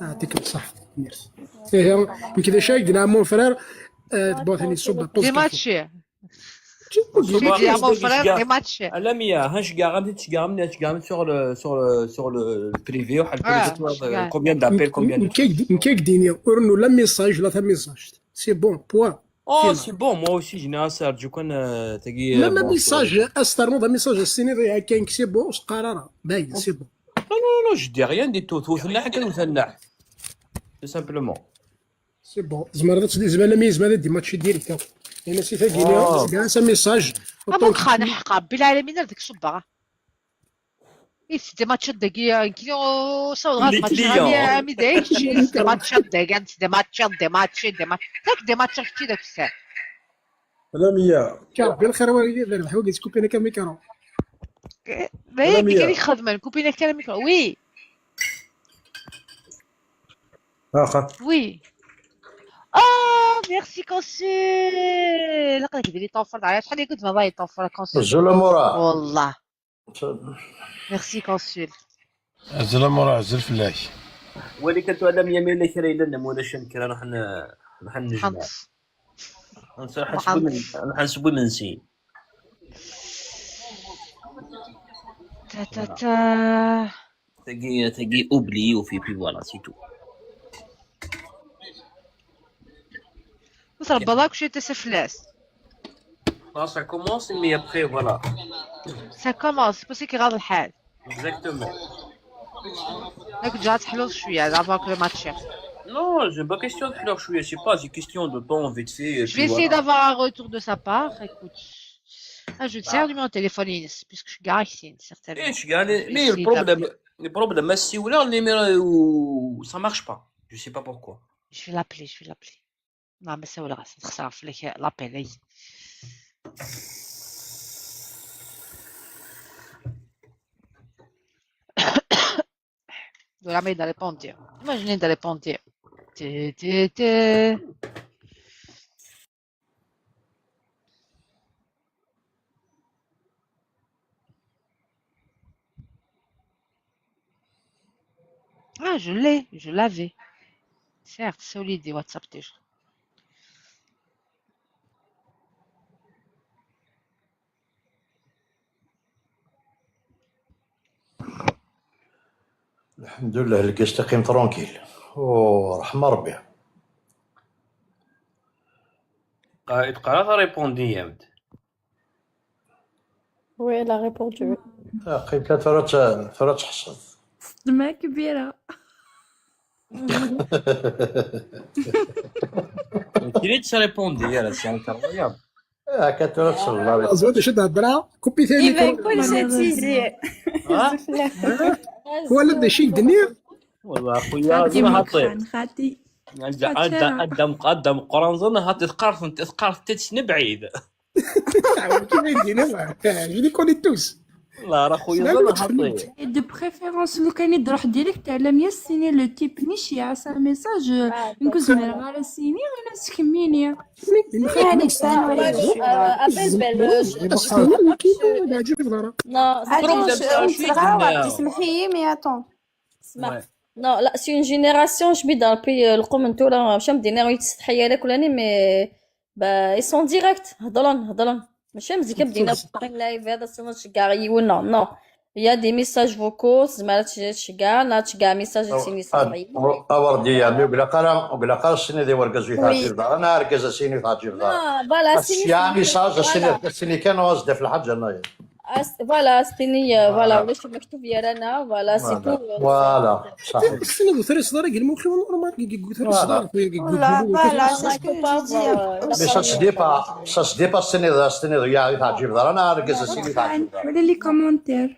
يعطيك الصحة ميرسي. ايه كذا شايك دنا mon frère تبوثني الصبح dématché mon frère dématché. لا مية هاش كاع غادي تشكا تشكا sur le privé وحال combien d'appels combien نكاك ديني ورنو لا message لا تا message c'est bon point. oh c'est bon moi aussi جينا سيرجو كان تاكي لا ما message استرنو message السيني كاين c'est bon قرار باين c'est bon. Non, non, non, je dis rien du tout. توثنح كان وثنح. Tout simplement. c'est bon زعما زعما لا زعما dématché direct انا سي ثاقيني كاع سا message ابو خان حقا بالعالمين ديك الصباغه dématché داكي كيو صوت غاد ماتش مي دايش dématché داك dématché dématché dématché داك dématché كتي داك الساعه لا مية ربي الخير وليدي ربح وقيت كوبينا كان ميكرو ما هي كان خدمه كوبينا كان micro oui واخا oui merci consul لقد كديري طوفر على شحال كنت ما باغي طوفر consul زول مورا والله merci consul زول مورا زول فلاك ولكن تعلم يمين لا كرا الا ولا شنكره راح راح نجمع راح نسبو من سي تا تا تا تاكي تاكي oublié وفي puis voilà c'est tout. تربى شي تسفلاس. Non, ça commence, mais après, voilà. Ça commence, c'est كي غاض الحال. Exactement. داك جات حلو شوية avant que le match. Non, j'ai pas question de fleur شوية, c'est pas, c'est question de temps vite fait. Je vais essayer d'avoir un retour de sa part. Écoute. Ah, je tiens le numéro de téléphone, puisque je suis ici, certainement. Eh, je suis mais le problème, c'est où là, le numéro, ça marche pas. Je sais pas pourquoi. Je vais l'appeler, je vais l'appeler. Non, mais c'est où là, ça l'appel. ولا ما يدير répondre. Imaginez يدير répondre. تي تي تي. Ah, je l'ai, je l'avais. Certes, solide WhatsApp déjà. الحمد لله لقيت تقيم tranquille او رحمة ربي قائد قرا répondi يامد. Oui, elle a répondu. قيمت فرات حصد صدمة كبيرة. كريت répondi يا c'est incroyable. هكا ترى تصل زوج شد هضره كوبي ثاني يبان كلشي تيزي. ولا دا شي دنيا والله خويا زعما هاطي خاتي قدم قدم قران ظن هاطي تقارف تتسن بعيد. كيف يدينا je les connais tous. لا راه خويا زاد حطي de préférence لو كان يروح direct على 100 سيني le type نيشي عسى message نكون على سيني انا سكميني ابل بل Non, Attends, تسمحي mais attends. اسمع. Non, là, c'est une génération, je mets dans le pays, القوم نتولا مشى مدينا يتستحيا لك ولا mais bah ils sont directs. هضرن هضرن ماشي مزيكا بدينا live هذا سما تشكا يونا non. Il y a des messages vocaux زعما تشكا لا تشكا message تيني صافي. اوردي يا مي وقلا قرا وقلا قرا السنه دي ورقز يتعجب دار انا اركز السنه يتعجب دار Non, voilà, سيني يا message السنه السنه كان وازد في الحجه النايا. voilà ستيني voilà ولا شو مكتوب يا رانا voilà c'est tout. voilà صحيح. السنه ثلاث دار المخي normal ثلاث دار. Voilà, c'est ce que je dis. Mais ça se dit pas, ça se dit pas السنه السنه يا يتعجب دار انا اركز السنه يتعجب دار. ولا les commentaires.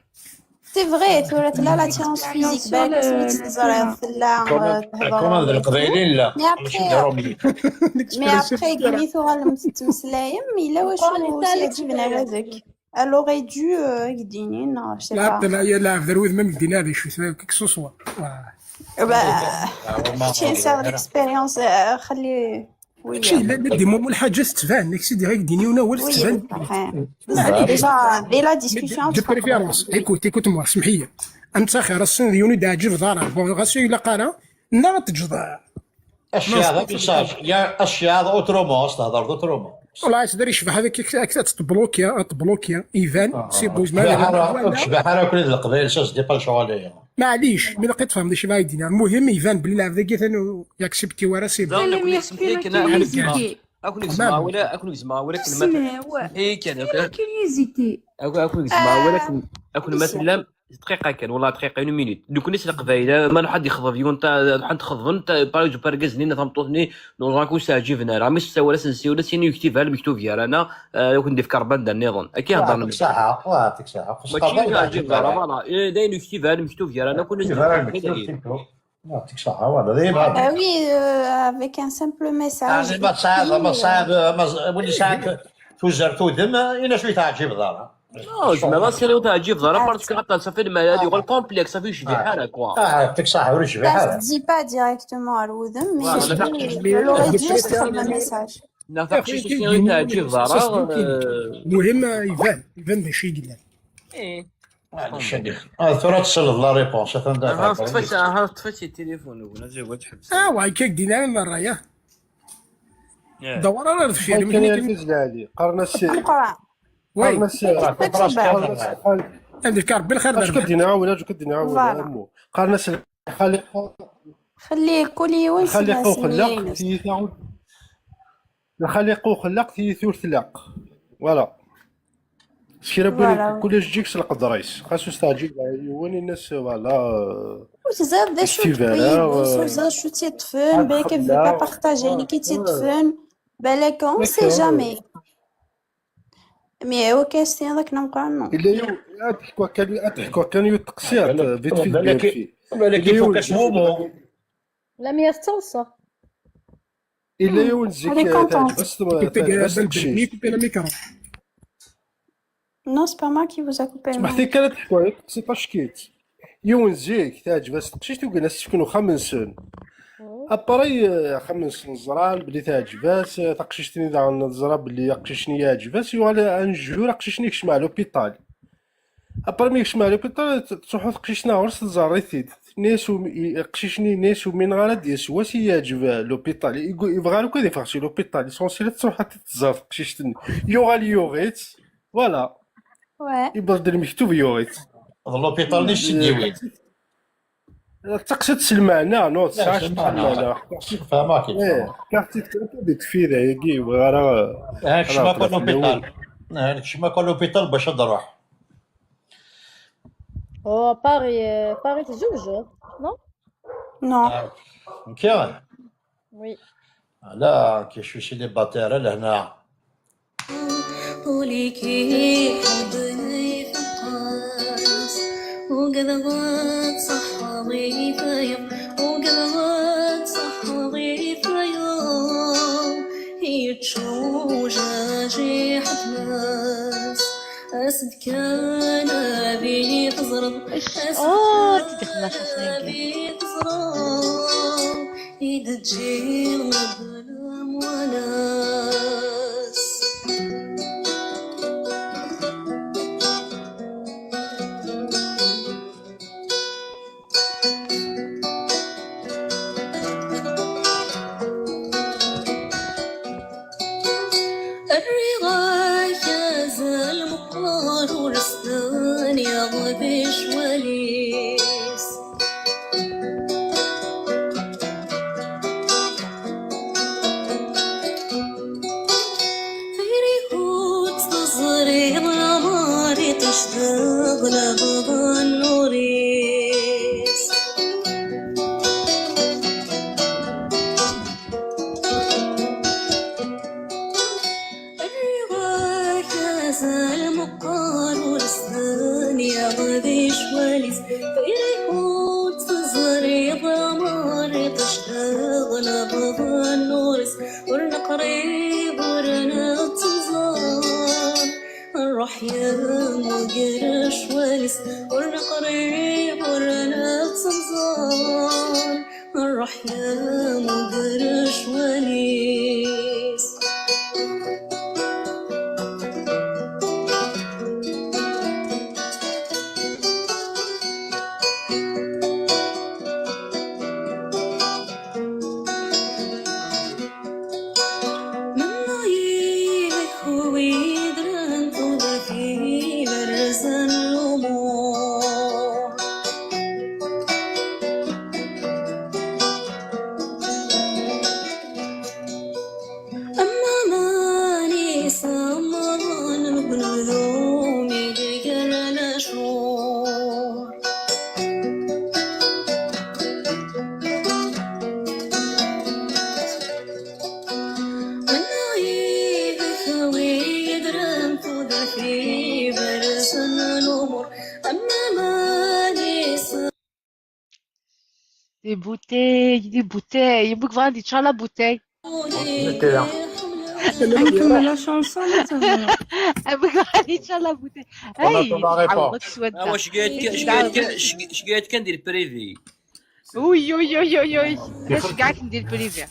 C'est vrai, ثورة لا l'attirance physique بالك سميت تزرع لا comment القبايلين لا mais après mais après كمي ثورة تمسلايم إلا واش يعجبنا هذاك. Elle aurait dû يديني non, je sais لا pas. لا لا ذروذ ما مدينا هذه شو que ce soit. Bah, تنسى l'expérience خلي شي لا دي مو الحاجه تفان نكسي ديريكت ديني ونا هو تفان. Déjà dès la discussion. de préférence, écoute, écoute-moi, اسمح لي انت خير السن ديوني دا عجب دارا bon غاسي الا قرا نا تجد الشيء message يا الشيء هذا autrement تهضر autrement. والله تدري يشبه هذاك تبلوكيا تبلوكيا ايفان c'est bon ما شبح انا كل القبائل ça se dit pas شغاليه. معليش mais لقيت فهم شي ما يدينا المهم يفان بلي العبد كي ياكسبتي ورا c'est bon. اكون زعما ولا اكون زعما ولكن ما اي كان curiosité. اكون زعما ولكن اكون مثلا دقيقه كان والله دقيقه une minute لو كنت القبايله ما حد يخضب يون تا حد تخضن par exemple اركزني تمطوطني نوزاكو ساجيفنا راه مش ولا سنسي ولا سيني يكتب المكتوب يا رانا لو كنت في كربان النظام اكي هضرنا. يعطيك صحه يعطيك صحه. ماشي عجيب voilà داين يكتب المكتوب يا رانا كنا يعطيك صحه voilà. Oui, avec un simple message. يعني ما صعب ما صعب ولي ساعات توزر تودم انا شويه تعجب دارها. non زعما لا سيريو تعجب دارها parce que حتى صافي هذه هو ال complexe صافي يشبه حالها quoi. يعطيك صحه ولا يشبه Ça حالها. se dit pas directement à l'oudem, mais elle aurait dû juste un message. لا تقشي سيريو تعجب دارها. المهم يبان يبان ماشي قلال. ايه معليش ثورة تصل la réponse. ها طفيت التليفون ولا زي تحبس. اه واي كيك دينا من الرايه دور على الفيلم. كان يركز علي قرنا نقرا. oui عندك ربي الخير. اش كدي نعاون اش كدي نعاون قرنا الخالق خلي كل يوم الخالق وخلاق الخالق وخلاق ثيثور ثلاق voilà سكرا كلش جيك القدريس خاصو استعجب وين الناس voilà. وتزاد ذا شو تقيد زاد شو تيطفن بالك veut pas partager يعني كي تيطفن بالك on sait jamais mais هو كاستي هذاك نبقى non. الا يو اضحكوا كان اضحكوا كان يتقصير فيت في بالك بالك فوكاش مومو لا مية توصل. الا يو نزيك Non, c'est pas moi qui vous a coupé. سمحتي كانت تحكوا سي با شكيت يون زيك تعجب تقشيت وقلنا سكنو خمسن ابري خمس زران بلي تعجبات تقشيشتني دا زرا بلي قشيشني يعجبات يوغال un jour قشيشني كش مع l'hôpital après مي كش مع l'hôpital تروحو تقشيشنا غرس تزاريتيد ناس قشيشني ناس ومن غرض يسوا سي يعجب l'hôpital يبغى لو كذا فاغسي l'hôpital essentiel تروح تزار تقشيشتني يوغال يوغيت voilà يبرد المكتوب يوغيت l'hôpital نيش تديوي تقصد المعنى non تسعاش المعنى فهمك. كارتي تفيد ياكي غير هاك شما كل l'hôpital هاك شما كل l'hôpital باش تروح. او باري باري تزوج non. Non. كي oui. لا كي je suis célibataire لهنا. وليكي حضني في القاس وقلبات صحابي في وقلبات صحابي في يوم يتشوج جيحة ناس أسد كان اوه تدخل لا شانسون. Des bouteilles, des bouteilles. يبوك فغادي تشا la bouteille. نكمل la chanson ولا تهضر؟ يبوك غادي تشا la bouteille. On attend la réponse. واش قاعد اش قاعد كندير privé. oui oui oui oui oui اش قاعد ندير privé.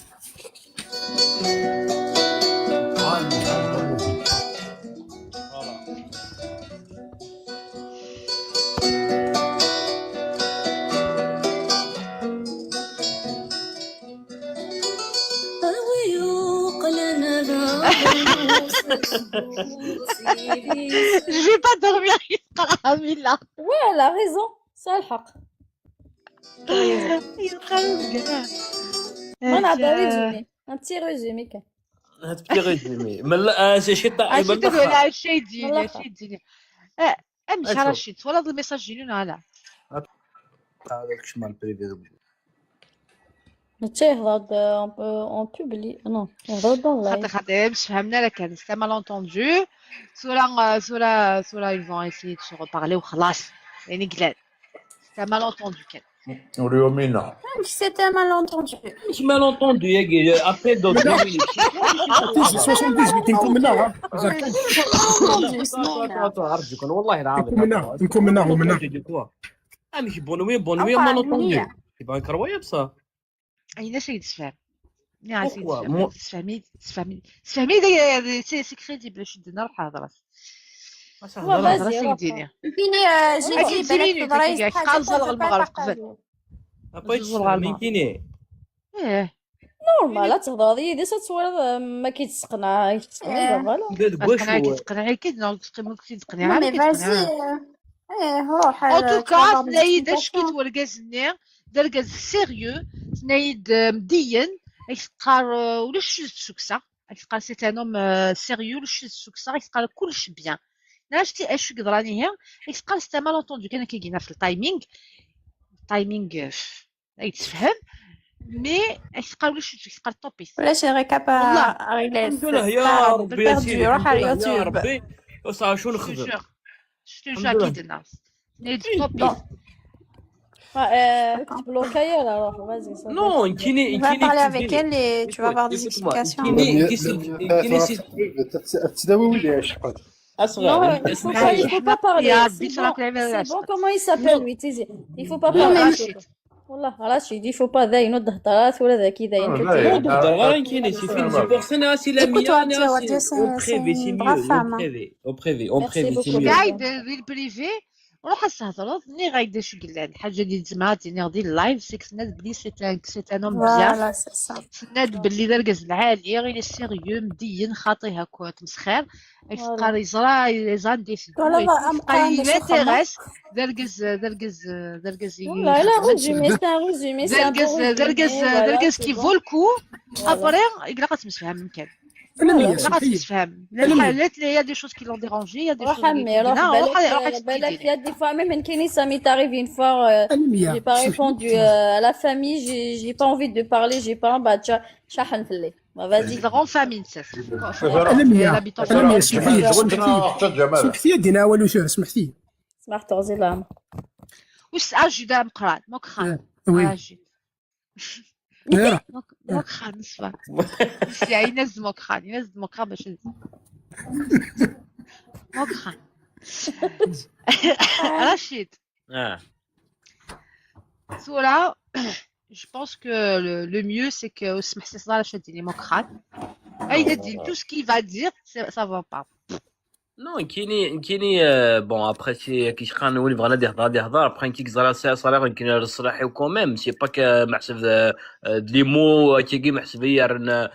Je vais pas dormir, là. Ouais, elle a raison. C'est الحق. ما نعطي résumé. Un petit résumé كان. هاد petit résumé. من لا شي عرفتي تقول على شي ديني شي ديني. امشي رشيد ولا ال message ديالنا على. هذاك شمال privé. ماشي يهضر en public non يهضر dans خاطر live. خاطر باش فهمنا لك هذا c'est malentendu. cela cela cela ils vont essayer de se reparler وخلاص يعني قلال c'est malentendu كان. واليومينا C'était un malentendu. مش malentendu يا après deux minutes. 78 نكون منها. ارجوكم والله العظيم نكون منها ومنها. مش bonne nuit bonne nuit malentendu. C'est pas incroyable ça. اين شي تفهم يا سيدي تفهمي تفهمي تفهمي c'est crédible شدنا روح هضرات. vas-y فيني جيتي بالك تضري حاجه المغرب قبل فهمتيني. ايه normal تهضر يدي تصور ما كيتسقنا voilà. تقنعي كي تقنعي mais vas-y ايه روح. en tout cas تنايد اش كيتوركازني دركاز sérieux تنايد مدين يتقار ولاش سكسا يتقار c'est un homme sérieux ولاش سكسا يتقار كلش bien. ناشتي اش قدراني هي يتقار c'est malentendu كان كيجينا في ال timing ال timing يتفهم mais يتقار ولاش يتقار طوبيس ولا شي récap الحمد لله يا ربي يا سيدي روح على يا اليوتيوب ربي وصا شو نخدم شتو اكيد الناس طوبيس. تبلوكا يلا روح vas-y. Non كيني Va parler avec elle et tu vas avoir des explications. تداوي ولا شقد. اصغر. Non, il faut pas, il faut pas parler. يا C'est ربي bon, تراك العباد. c'est bon, comment il s'appelle lui, Tizi? Il faut pas Non, parler. mais والله رشيد il faut pas ذا ينوض هضرات ولا ذا كي ذا نوض هضر غير كاين c'est fini, c'est pour ça c'est la Écoute, ميا. Wadia, Wadia, c'est en c'est privé, c'est une brave mieux en femme. privé, en privé, en Merci privé, c'est beaucoup. mieux. قاعد في ال privé روح استهضروا ني غايد شو قلان الحاجه اللي تزمات ني غادي ال live c'est que سناد بلي c'est un homme bien. Voilà, c'est ça. سناد باللي دركز العالي غير sérieux مدين خاطي هكا تمسخير. Voilà. قال يزرا يزرا دي Voilà, قال أم قال شو خما. l'intéresse دركز دركز دركز. والله لا résumé, c'est un résumé, c'est un bon دركز دركز résumé, voilà, دركز c'est qui bon. vaut le coup. Voilà. Après يقدر تمسفهم يمكن. انا مية لا سمحي تمسفهم انا مية. الحالات اللي هي des choses qui l'ont dérangé, y a des روح choses عمي روح. روح روح. بالك بالك y a des fois même كاين ça m'est arrivé une fois, انا مية j'ai pas سمحي. répondu à la famille, j'ai pas envie de parler, j'ai pas bah تشا شحن في الليل. Bah, vas-y. en famille انا مية انا مية سمحي لي سمحتي لي سمحتي لي دينا والو سير سمحتي لي. سمحت غزي الله. وش اجي دا مقران مكخان. oui. اجي. يا مكخان نصفى ينزل مكخان ينزل مكخان باش ينزل مكخان رشيد. اه. Voilà, je pense que le mieux, c'est que il dit tout ce qu'il va dire, ça va pas. Non, كيني bon, après c'est كي شقان نولي بغانا دي هضر دي هضر après كي زرا صراحه كاين الصراحه و quand même c'est pas que محسب les mots كي محسب يرن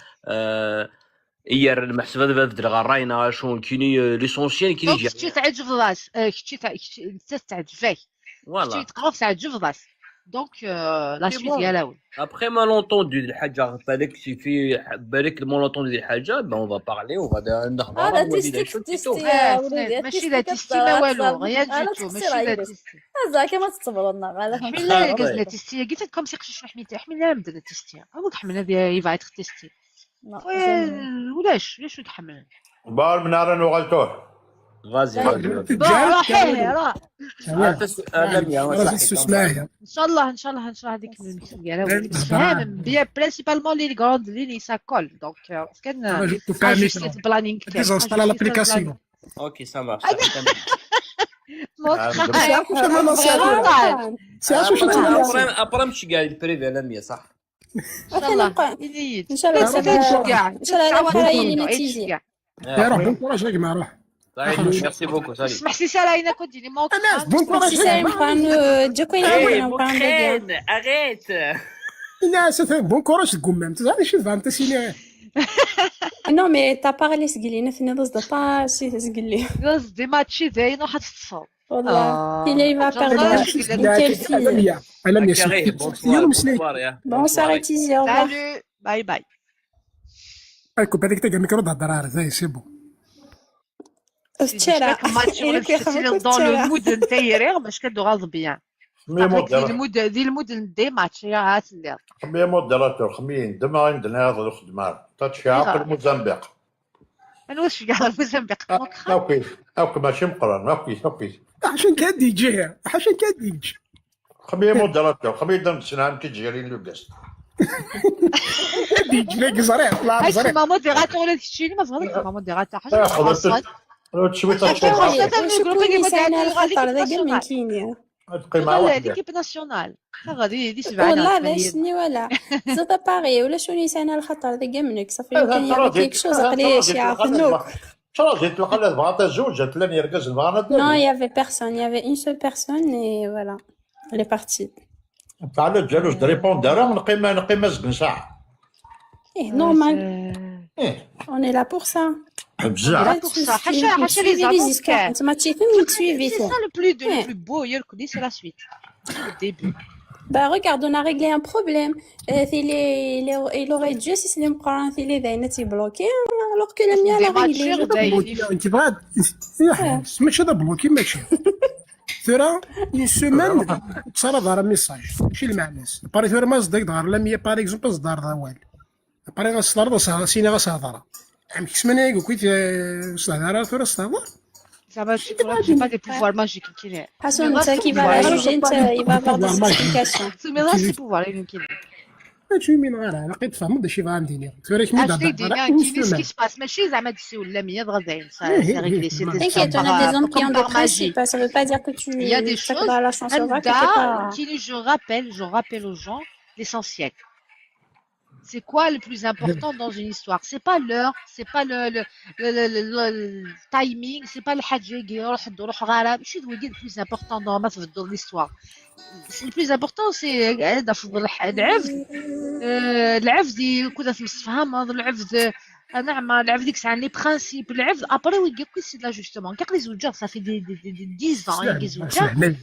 ير محسب هذا بدل غراينا شون كيني l'essentiel كيني donc جا. كنتي تعجب راس كنتي انت تعجبك. Voilà. كنتي تقرا تعجب راس donc la C'est suite bon. يا لاول. Après malentendu الحاجة بالك c'est في بالك ال malentendu الحاجة ben on va parler, on va نهضر. هذا نولي تيستيك شو تيستي يا وليدي. ماشي لا تيستي ما والو, rien du tout, ماشي لا تيستي. هذا كما تصبرنا هذا. حمل لا لا تيستي قلت لكم سي قشش حميتي حمل لا مدنا تيستي هو حمل هذا il va être testé. ولاش ولاش تحمل. بار من نهار نوغلتوه. Vas-y. روح روح. معايا. ان شاء الله ان شاء الله ان شاء الله هذيك فاهم bien, principalement les grandes lignes, ça colle, donc كان ajuster planning. Désinstalle l'application. OK, ça marche. سي عارف واش après après مشي كاع ال privé على 100 صح. ان شاء الله. ان شاء الله ان شاء الله على خير نتيجه. يا روح, bon courage يا جماعه, روح. Merci beaucoup, salut. اسمح سي سالة كنت ديني موك. Bon courage. سي سالم Arrête. الناس bon courage تقوم تعرف شي فهمت سيني. Non, mais t'as parlé سقلي نثني ضد با سي سقلي. دي ماتشي ذاين واحد تصور. والله il va perdre une quelle fille. انا Bonne soirée Tizi, au revoir. Salut, bye bye. كوب هذيك تاع الميكرو تهضر زي c'est bon. التشارع. Dans le mood نتاعي باش كدو bien. ذي ال mood ذي ال mood des matchs يا عاد اللي خمية modérateur خمية دما عندنا هذا الخدمة تاتشي عقل موزمبيق. انا واش كاع الموزمبيق. OK OK ماشي مقرن OK OK. عشان كاد يجي عشان كاد يجي. خمية modérateur خمية دم سنان كتجري le guest. يجي لك زريع طلع زريع. ما modérateur ولا تشيني ما فهمتش ما modérateur حاجه. الخطر ذا من كينيا. تبقي مع واحد l'équipe nationale غادي دي سبعة. والله لا شني ولا زاد باغي ولا شوني سانا الخطر ذا منك صافي كان y a quelque chose قليش يعرفنوك. تراجي تلقى بغا زوج تلان يركز بغا. Non, il y avait personne, il y avait une seule personne et voilà, elle est partie. تعال جالوس répondre نقيم نقيم زقن ساعة. إيه normal. إيه. On est là pour ça. بزاف. حاشا حاشا les histoires. انت ما تشوفي تسويفي. C'est ça le plus beau يركض, c'est la suite, le début. Bah regarde, on a réglé un problème. Il aurait dû si c'est un bloqué, alors que la mienne a réglé. انت بغات ماشي هذا bloqué ماشي ثرا une semaine تصرا ظهر message ماشي المعنى باري ثرا ما صدق ظهر لا مية par exemple صدار ضوال باري غصدر سيني غصهضر عم كسمانة يقول كويت صهدر ثرا صهدر. زعما j'ai pas des pouvoirs magiques كاين. حسن انت qui va la juger, انت il va avoir des explications. Mais là c'est pouvoir يمكن. ماشي من غير لقيت فهمت شي فاهم ديني توريك مي اش دابا ديني راه كاين اون ce qui سيمين se passe ماشي زعما تسي ولا 100 غادي c'est réglé c'était T'inquiète, on a des hommes qui comme ont des par magie. principes. Ça veut pas dire que Il y a des tu choses t'accordes la chance au que t'es عندها pas. كاين je rappelle aux gens l'essentiel. C'est quoi le plus important dans une histoire? C'est pas l'heure, c'est pas le timing, c'est pas الحاجة يروح روح غارة ماشي هو le plus important dans ما تفضل l'histoire. C'est le plus important, c'est هذا فضل العبد العبد يكون في مصفهم العبد نعم العبد ديك الساعة les principes العبد après ويقول c'est l'ajustement كاع les زوجات ça fait des 10 ans اسمح يا زوجات اسمح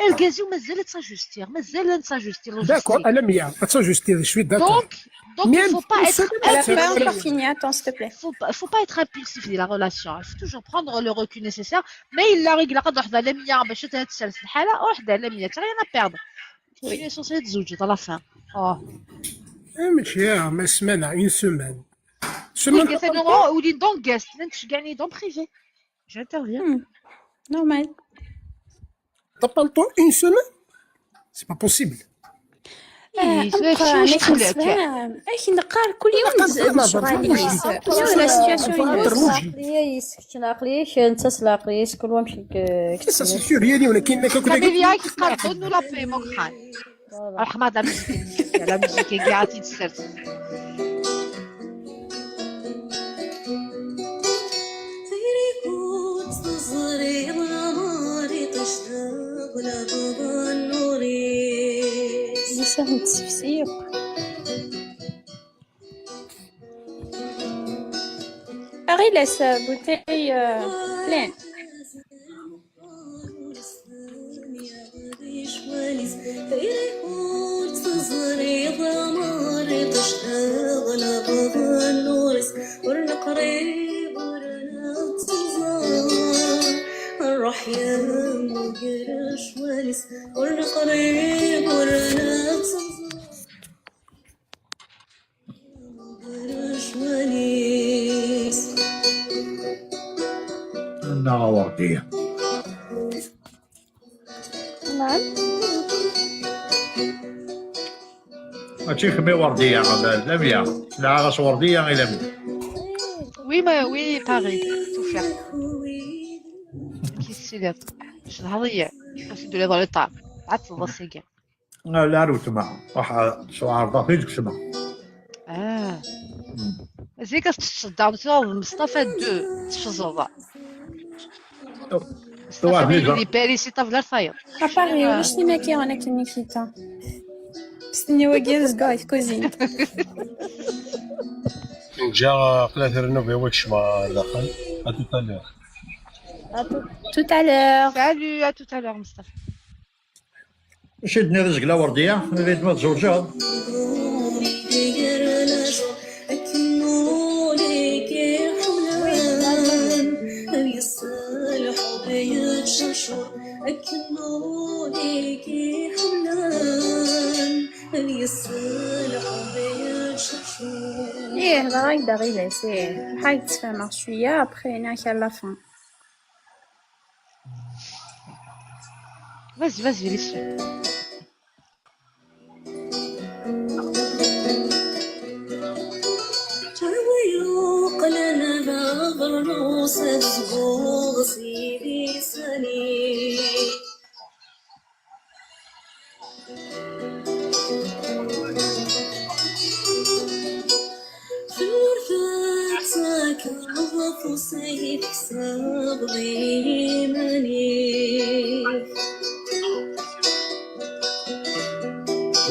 الكازيو مازالت s'ajuster مازال s'ajuster d'accord logistique. انا 100 s'ajuster je suis d'accord. Donc il Mais faut pas une être semaine, Elle a c'est pas vrai. encore fini. Attends, s'il te plaît. Faut pas être impulsif dans la relation. Il faut toujours prendre le recul nécessaire. Mais il la règle واحدة على 100 باش تسلس الحالة واحدة على 100 rien à perdre. Tu es censé تزوج à la fin. Oh. ماشي ما سمانة une semaine. Oui, semaine c'est normal ou dans guest, نتشجعني dans privé. J'interviens. Normal. T'as pas le temps une semaine? C'est pas possible. إيه، أبقى شو أنا شغلك؟ كنت نقار كل يوم شغالي la situation العقلية يسكت العقلية انت العقلية كل واحد مشي ça c'est sûr هي ولكن كاميليا كي قال donne-nous la paix مكخان. الرحمة la musique la musique كاع تيتسرت. لسه متسفسيق أغيلاس bouteille pleine. الروح يا مقرش ونس ورنا قريب ورنا مقرش ونس انها ورديه نعم ماشي خمي ورديه لميا لا غاس ورديه غير لميا Oui, mais oui, pareil, tout faire. Qui c'est là? Je الهضية. باش دولي dans le tas. عاد تضسيقة. لا روتما راح شو عرضه فيك سما اه زيك تصدع مصطفى دو تفزض مصطفى اللي باريس طفلة الفايض أباري ولاش لي ماكي أنا كي نيكيتا استني واقي زكاي في كوزين جا قلات رنوبي وكشما داخل à tout à l'heure. Tout à l'heure. Salut, à tout à l'heure, Mustafa. شدني رزق لا ورديه نريد ما تزوجها إيه هضرة هكدا غيلاس إيه حاول تفهم شوية après نحكي على la fin. Vas-y, vas-y, laisse.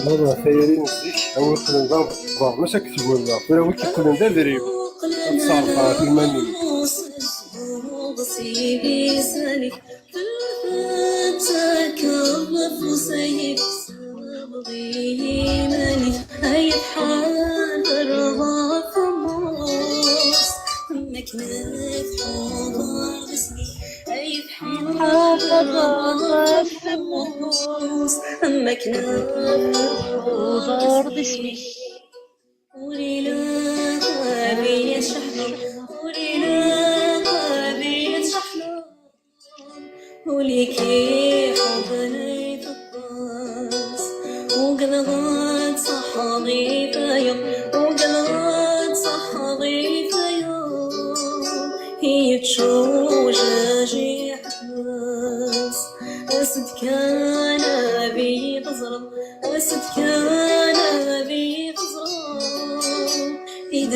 هذا خيرين زيك أو يقلن ذا الضار ماشي كتبوا ذا ولا وكي يقلن ذا دريب تصرف في الماني ودور اسمي وليكي حبني في الطاس وقلغات صحابي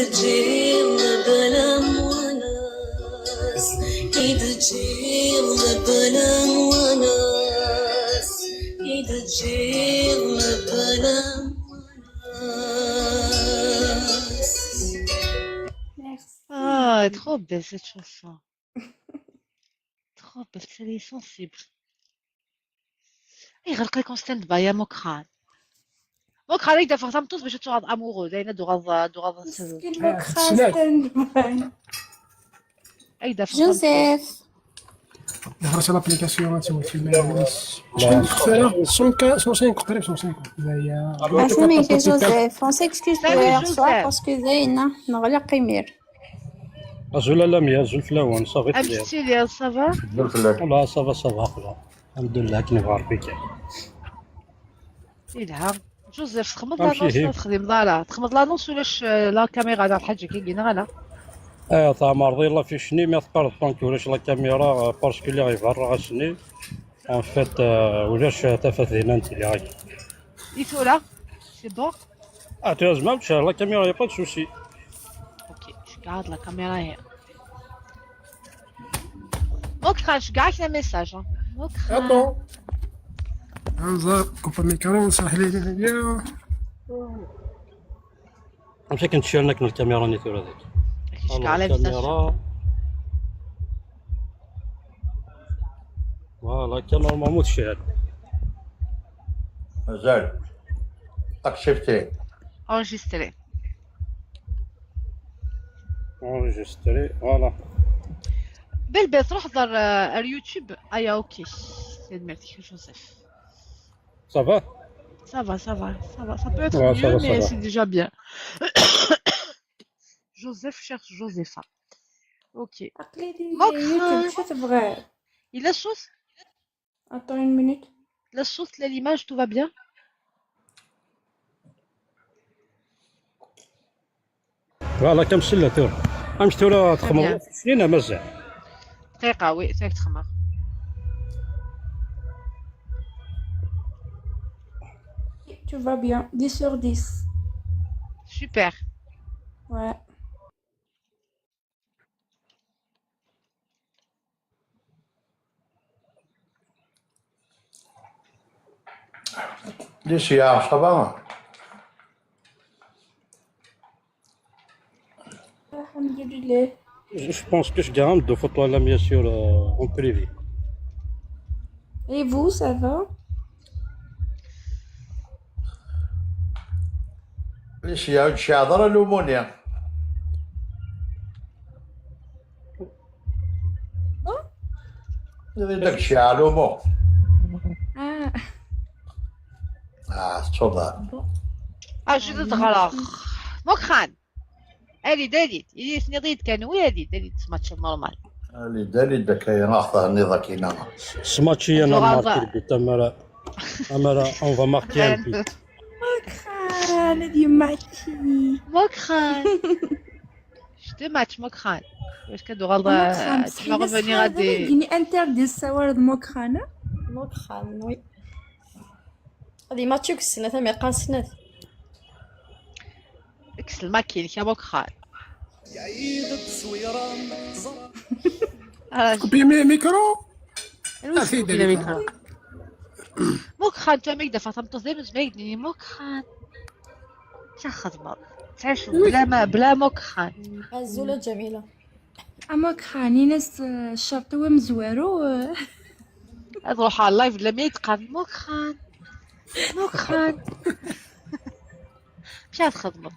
تجيب بلا وناس كي تجيب بلا وناس كي تجيب بلا وناس. Ah, trop belle cette chanson. Trop belle, elle est sensible. يغلق لك stand by يا مكران. مكران يقدر فرصة مطوس باش تغض amoureux داينا دوغض دوغض. مسكين مكران stand by. ايدا فرصة. جوزيف. دخلت l'application تسوي شحال خسارة 150 قريب 150 هي. عسلامك يا جوزيف، on s'excuse pour Salut hier soir Joseph. parce que زينة نغلق يمير. أزول لاميا أزول فلاون صافي تلير. امشي ça va؟ والله ça va ça va خويا الحمد لله كي نبغى ربي كاين. إلهام جوزيف تخمض أمشي l'annonce هيك. تخدم لا تخمض l'annonce ولاش la caméra دار الحاجة كي كاين غالا. اه تاع مرضي الله في شني ما تقرض طونك ولاش la caméra parce que اللي غيفرغ غاسني en fait ولاش تافات هنا انت اللي غاك. إيثولا c'est bon. اه tu as même la caméra, y a pas de souci. OK, je garde la caméra هي. مكران شكاع كاين message مكران. Attends. هذا coupe micro نصلح لي bien. مشى كنتشير لك الكاميرا نيتو هذاك. شكاع على الكاميرا voilà كان normalement تشعل. مازال accepté. Enregistrer. Enregistrer voilà. بالبيت روح حضر اليوتيوب ايا OK سيد ميرتي جوزيف. Ça va. Ça va, ça va, ça va. Ça peut être Ouais, ça mieux, va, ça mais va. c'est déjà bien. Joseph cherche Josepha. Ok. عقلي يوتيوب Mokra. شو تبغى؟ Il a sauce. Attends une minute. La sauce, là, l'image, tout va bien? Voilà كم سله تور امش تورا Très تخمر bien. سنين مازال. دقيقة oui تاك تخمر. Tout va bien. 10 sur 10. Super. Ouais. ليسيا ça va؟ الحمد لله. Je pense que je garde deux photos à la mienne sur en privé. Et vous, ça va? ليسيا تشعر لومونيا. داك الشيء لومو. Ah, اه تفضل. bon. Ah, je تغرق. مكران. الي داليت. إلي سنيضيد كان ويالي داليت match normal. اللي دالي داك ناخذ النظام كينا. سماتشي انا غاضة. marquer ال but امالا امالا on va marquer un but. مكران هذه معتي. مكران. Je te match مكران. واش كدوغ مكران tu بصح vas إلا revenir à صحاب des يديني interdit الصور مكران. مكران oui هذه ماتشوك السنة ثم يقان سنة. اكس الماكين يا مكران. Couper micro. سيدي micro. مكران تو ميك دفع تمتص دايما ميك مكران. تاخذ تعيش بلا ما بلا مكران. الزولة جميلة. مكران ناس الشرطي ومزوارو. تروح على ال live لما يتقال مكران مكران. مش تخدم.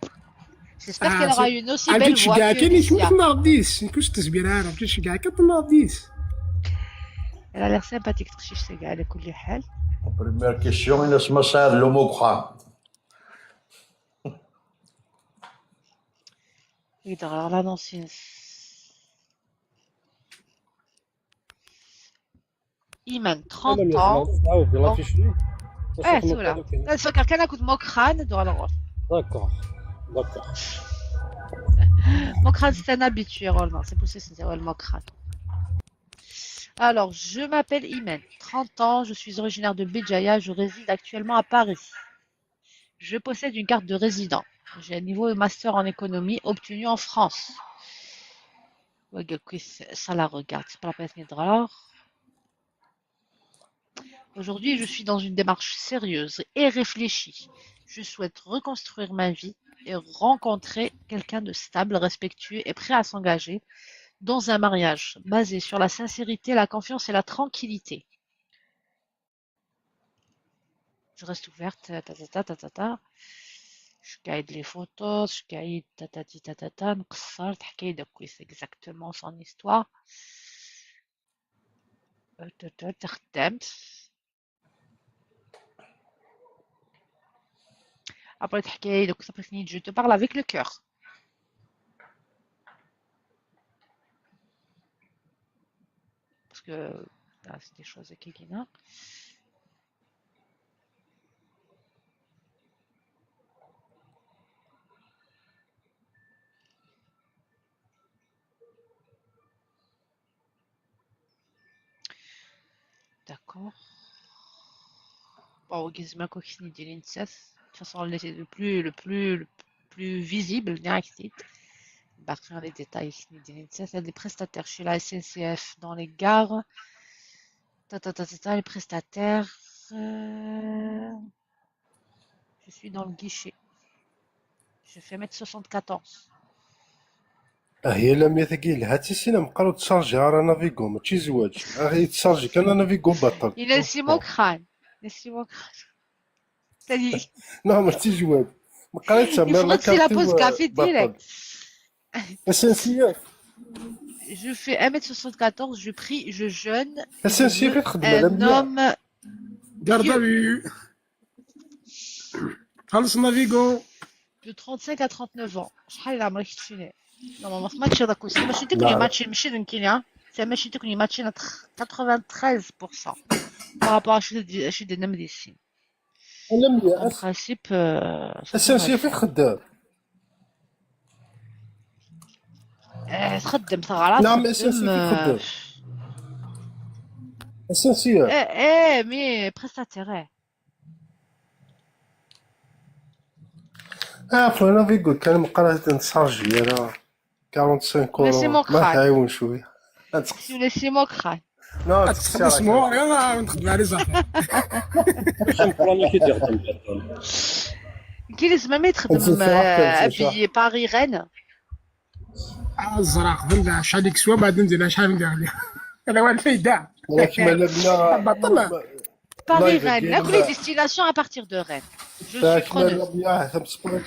J'espère qu'elle aura une aussi belle voix تشجع que كاين Alicia. كنت نارديس كنت تزبير عارف تشجع كنت نارديس. Elle a l'air sympathique تخشيش تاع على كل حال. Première question الناس ما صار لومو كخا. يقدر l'annonce. إيمان 30 ans. عاود l'affiche ني. اه سولا نتفكر كان كنت مكران دور الغرف. D'accord d'accord. Mokran, c'est un habitué, Roland. C'est pour ça que c'est Mokran. Alors, je m'appelle Imen, 30 ans, je suis originaire de Béjaïa, je réside actuellement à Paris. Je possède une carte de résident. J'ai un niveau de master en économie obtenu en France. Ça la regarde, c'est pas la peine de. Aujourd'hui, je suis dans une démarche sérieuse et réfléchie. Je souhaite reconstruire ma vie et rencontrer quelqu'un de stable, respectueux et prêt à s'engager dans un mariage basé sur la sincérité, la confiance et la tranquillité. Je reste ouverte, ta ta ta ta ta ta. Je guide les photos, je guide ta ta ta ta ta ta. نقصر تحكي داك exactement son histoire. تخدمت. Après تحكي دوك je te parle avec le cœur. Parce que là, c'est des choses qui sont. D'accord. Bon, de toute façon, le plus visible, les détails, c'est des prestataires chez la SNCF dans les gares. Les prestataires. Je suis dans le guichet. Je fais 1m74. هي لم يثقيل هاتي سينا مقالو تشارجي راه نافيغو ماشي زواج غير تشارجي كان نافيغو بطل. إلى سيمو كخان سيمو كخان. نو ماشي زواج مقالو تسمى لا كارت la pause café direct. SNCF. Je fais 1m74, je prie, je jeûne. SNCF تخدم un homme. Garde à vue. خلص نافيغو. De 35 à 39 ans. شحال عمرك تشيني؟ Normalement, match هذاك aussi. ماشي تكوني ماتش ماشي نكينيا. C'est ماشي تكوني ماتش 93% par rapport à شي دينا مديسين. En principe SNCF خدام. تخدم ثغرات. نعم SNCF خدام. SNCF. ايه mais prestataire. فلان Navigo كان مقرا نتشارجي انا 45 اورو ما تعاون شويه. سي موكران. non تخدم يلا نخدم على زافير. كي لازم ما يتخدم billet Paris Rennes. الزراق فهمت شحال يكسوا بعد نزيد شحال ندير عليه. هذا هو الفايده. بطل Paris Rennes لا كل destination à partir de Rennes. Je suis preneuse.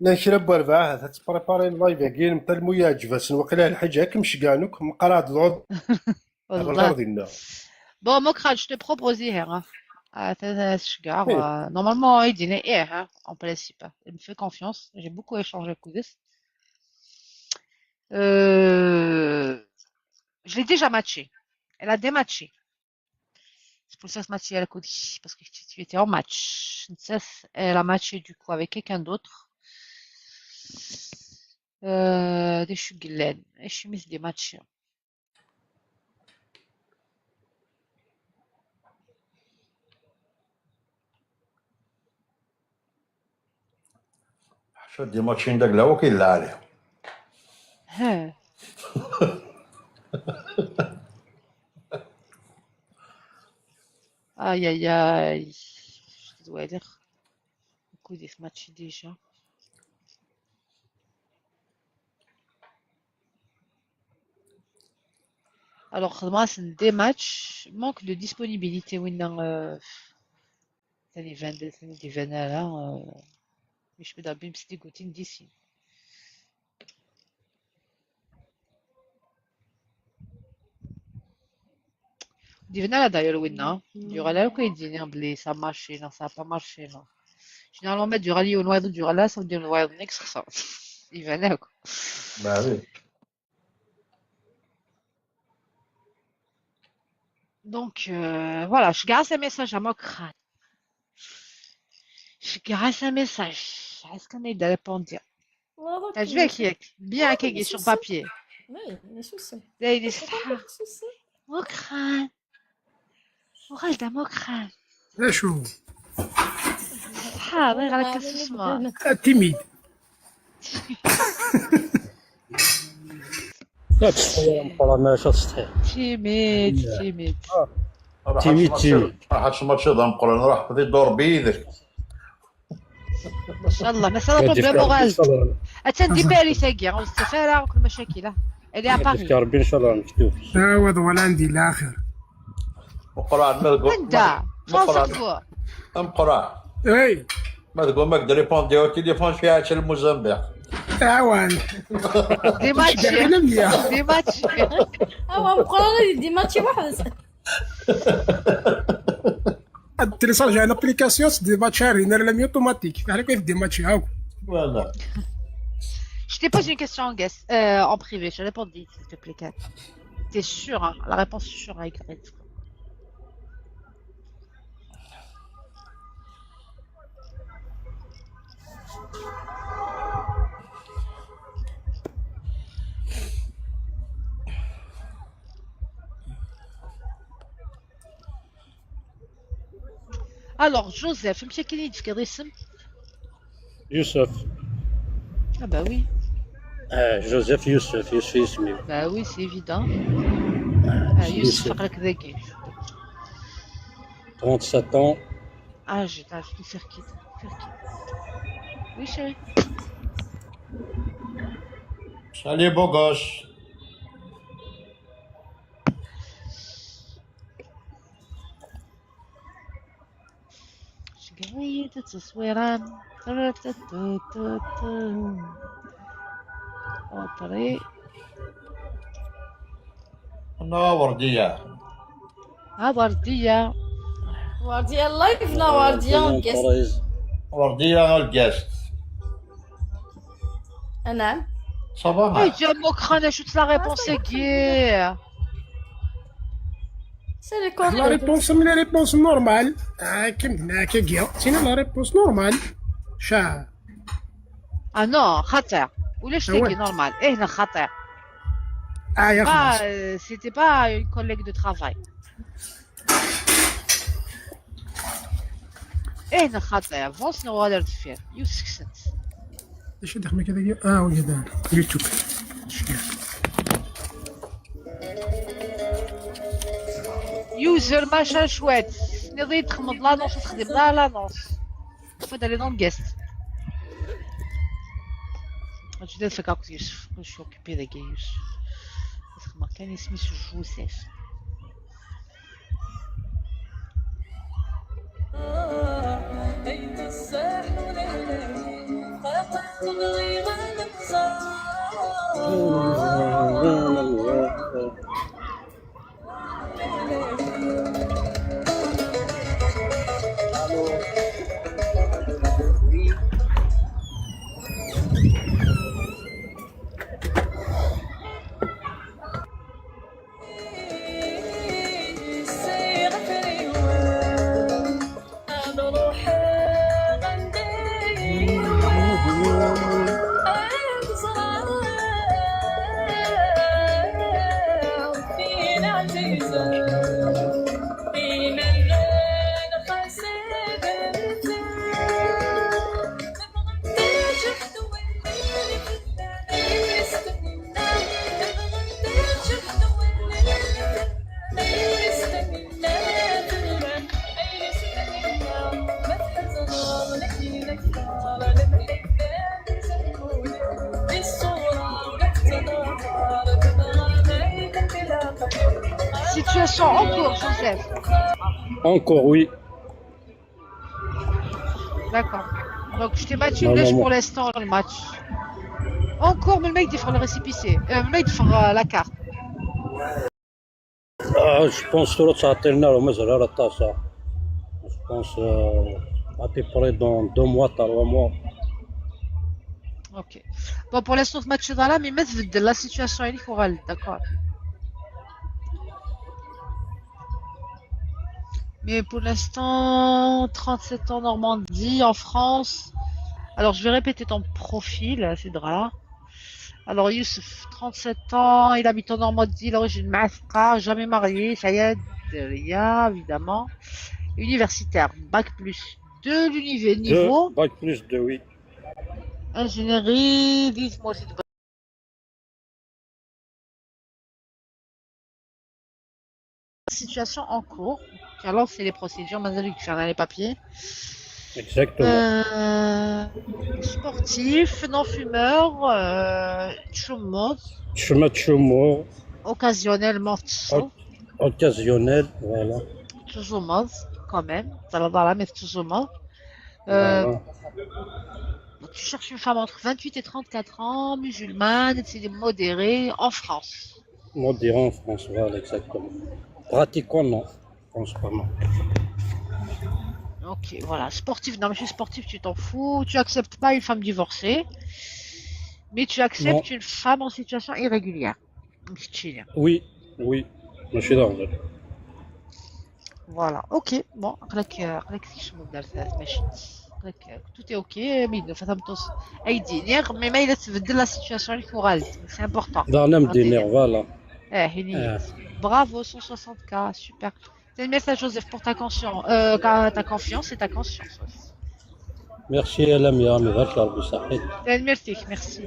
لا شرا باربعة تبريباري ال live كاين مثل مو يعجبها وقيلا الحاجة هاك مشكانوك مقرا العود والله. Bon, Mokra, je te propose hier. Normalement, il dit hier, en principe. Il me fait confiance. J'ai beaucoup échangé avec Koudis. Je l'ai déjà matché. Elle a dématché. C'est pour ça que ce match, elle a Koudis, parce que tu étais en match. Elle a matché du coup avec quelqu'un d'autre. Des chuglen, je suis mise des matchs. شو دي ماتشين داك لا وكيل لا عليه. ها. Aïe aïe aïe. Je dois dire. Beaucoup des matchs déjà. Alors, moi, c'est des matchs, manque de disponibilité. Oui, non, les 22, les 20 là, mais je peux d'abord me dégoûter d'ici. Divina d'ailleurs, oui, non. Durant là, quoi, il dit, non, ça marche, non, ça n'a pas marché, non. Généralement, mettre du rallye au noir du rallye, ça veut dire le noir next, ça. Il va là, quoi. Bah oui. Donc, voilà, je garde un message à Mokran. Je garde un message. Est-ce qu'on est de répondre? Je vais bien accueillir sur papier. Oui, mais souci. Mokran. وغالدة Mokran. لا شو. تستحى غير على كسوسما. timide. لا تستحي مقرا ماشي تستحي. timide timide. timide timide. راح الماتش هذا مقرن راح بدي دور بيدك. ان شاء الله مثلا problème moral. اتندي باريس اكي والسفاره وكل مشاكل اللي à Paris. ربي ان شاء الله مكتوب. اه ولا عندي الاخر. مقران ما تقول انت مقران مقران. اي ما تقول ما قدر répondre au téléphone في عاش الموزمبيق. تعاون. دي ماتش دي ماتش. هو مقران دي ماتش واحد. télécharger une application دي ماتش رينا la automatique على كيف دي ماتش هاك. Voilà. Je t'ai posé une question en guest, en privé. Je réponds, s'il te plaît, Kat. T'es sûr, hein? La réponse est sûre avec Red. Alors, Joseph, monsieur Kenny, tu اسم؟ يوسف. Ah bah oui. جوزيف يوسف يوسف اسمي. Bah oui, c'est évident. Ah, يوسف فقرك ذكي. 37 ans. Ah, j'ai faire quitte. Faire quitte. Oui, chérie. Salut beau gosse. شقعية تصويران وطري. انا وردية. ها وردية. وردية live لا وردية guest. وردية ال guest. نعم. Ça va. Oh, Dieu, mon crâne, ajoute la réponse qui. C'est la réponse من la réponse normale. كملنا كي sinon la réponse normale شا. Ah non, خطر. ولاش تيجي normal؟ ايه خطر. اه يا خلاص. C'était pas une collègue de travail. ايه خطر. فونس نوالر دفير. يوسف سنت. ايش دخل كذا؟ اه وكذا يوتيوب. يوزر ماشا شوات نضي تخمض l'annonce تخدم لا l'annonce faut aller dans le guest. Je vais faire quelque chose. Je suis occupé de يوسف. ما كان اسمي جوزيف. Situation en cours, Joseph. En cours, oui. D'accord. Donc, je t'ai battu une lèche pour l'instant, le match. En cours, mais le mec défend le récépissé. Le mec défend la carte. Ah, je pense que ça a مازال الطاسة. Je pense à peu près dans 2 mois, 3 mois. Ok. Bon, pour l'instant, ce match est là, mais la situation est chorale, d'accord. Mais pour l'instant, 37 ans Normandie, en France. Alors, je vais répéter ton profil, c'est drôle. Alors, Youssef, 37 ans, il habite en Normandie, l'origine Masca, jamais marié, Sayed, Ria, évidemment. Universitaire, bac plus 2 l'univers 2 niveau bac plus 2 oui. Ingénierie, dites-moi si situation en cours. Tu as lancé les procédures, maintenant tu as les papiers. Exactement. Sportif, non-fumeur, chômeur, Chemin de chômeur, occasionnellement tchou, occasionnel, voilà. toujours mort, quand même. Ça va dans la mais toujours mort. Euh, Voilà. Tu cherches une femme entre 28 et 34 ans, musulmane, c'est modérée, en France. Modéré en France, voilà, exactement. Pratiquant, non. Je pense pas, non. Ok, voilà. Sportif, non, mais je suis sportif, tu t'en fous. Tu acceptes pas une femme divorcée, mais tu Non. acceptes une femme en situation irrégulière. Donc, tu- Oui, oui. Je suis dans le. Voilà, ok. Bon, قالك شنو دار ماشي قالك tout est ok, mais فهمت اي دينير mais ما الا تبدل la situation اللي كوغالت c'est important. Dans l'âme des voilà. Eh, هني Ah. Bravo, 160K, super. Merci à Joseph pour ta conscience, ta confiance et ta conscience aussi. Merci Lamia, mais va te Merci, merci.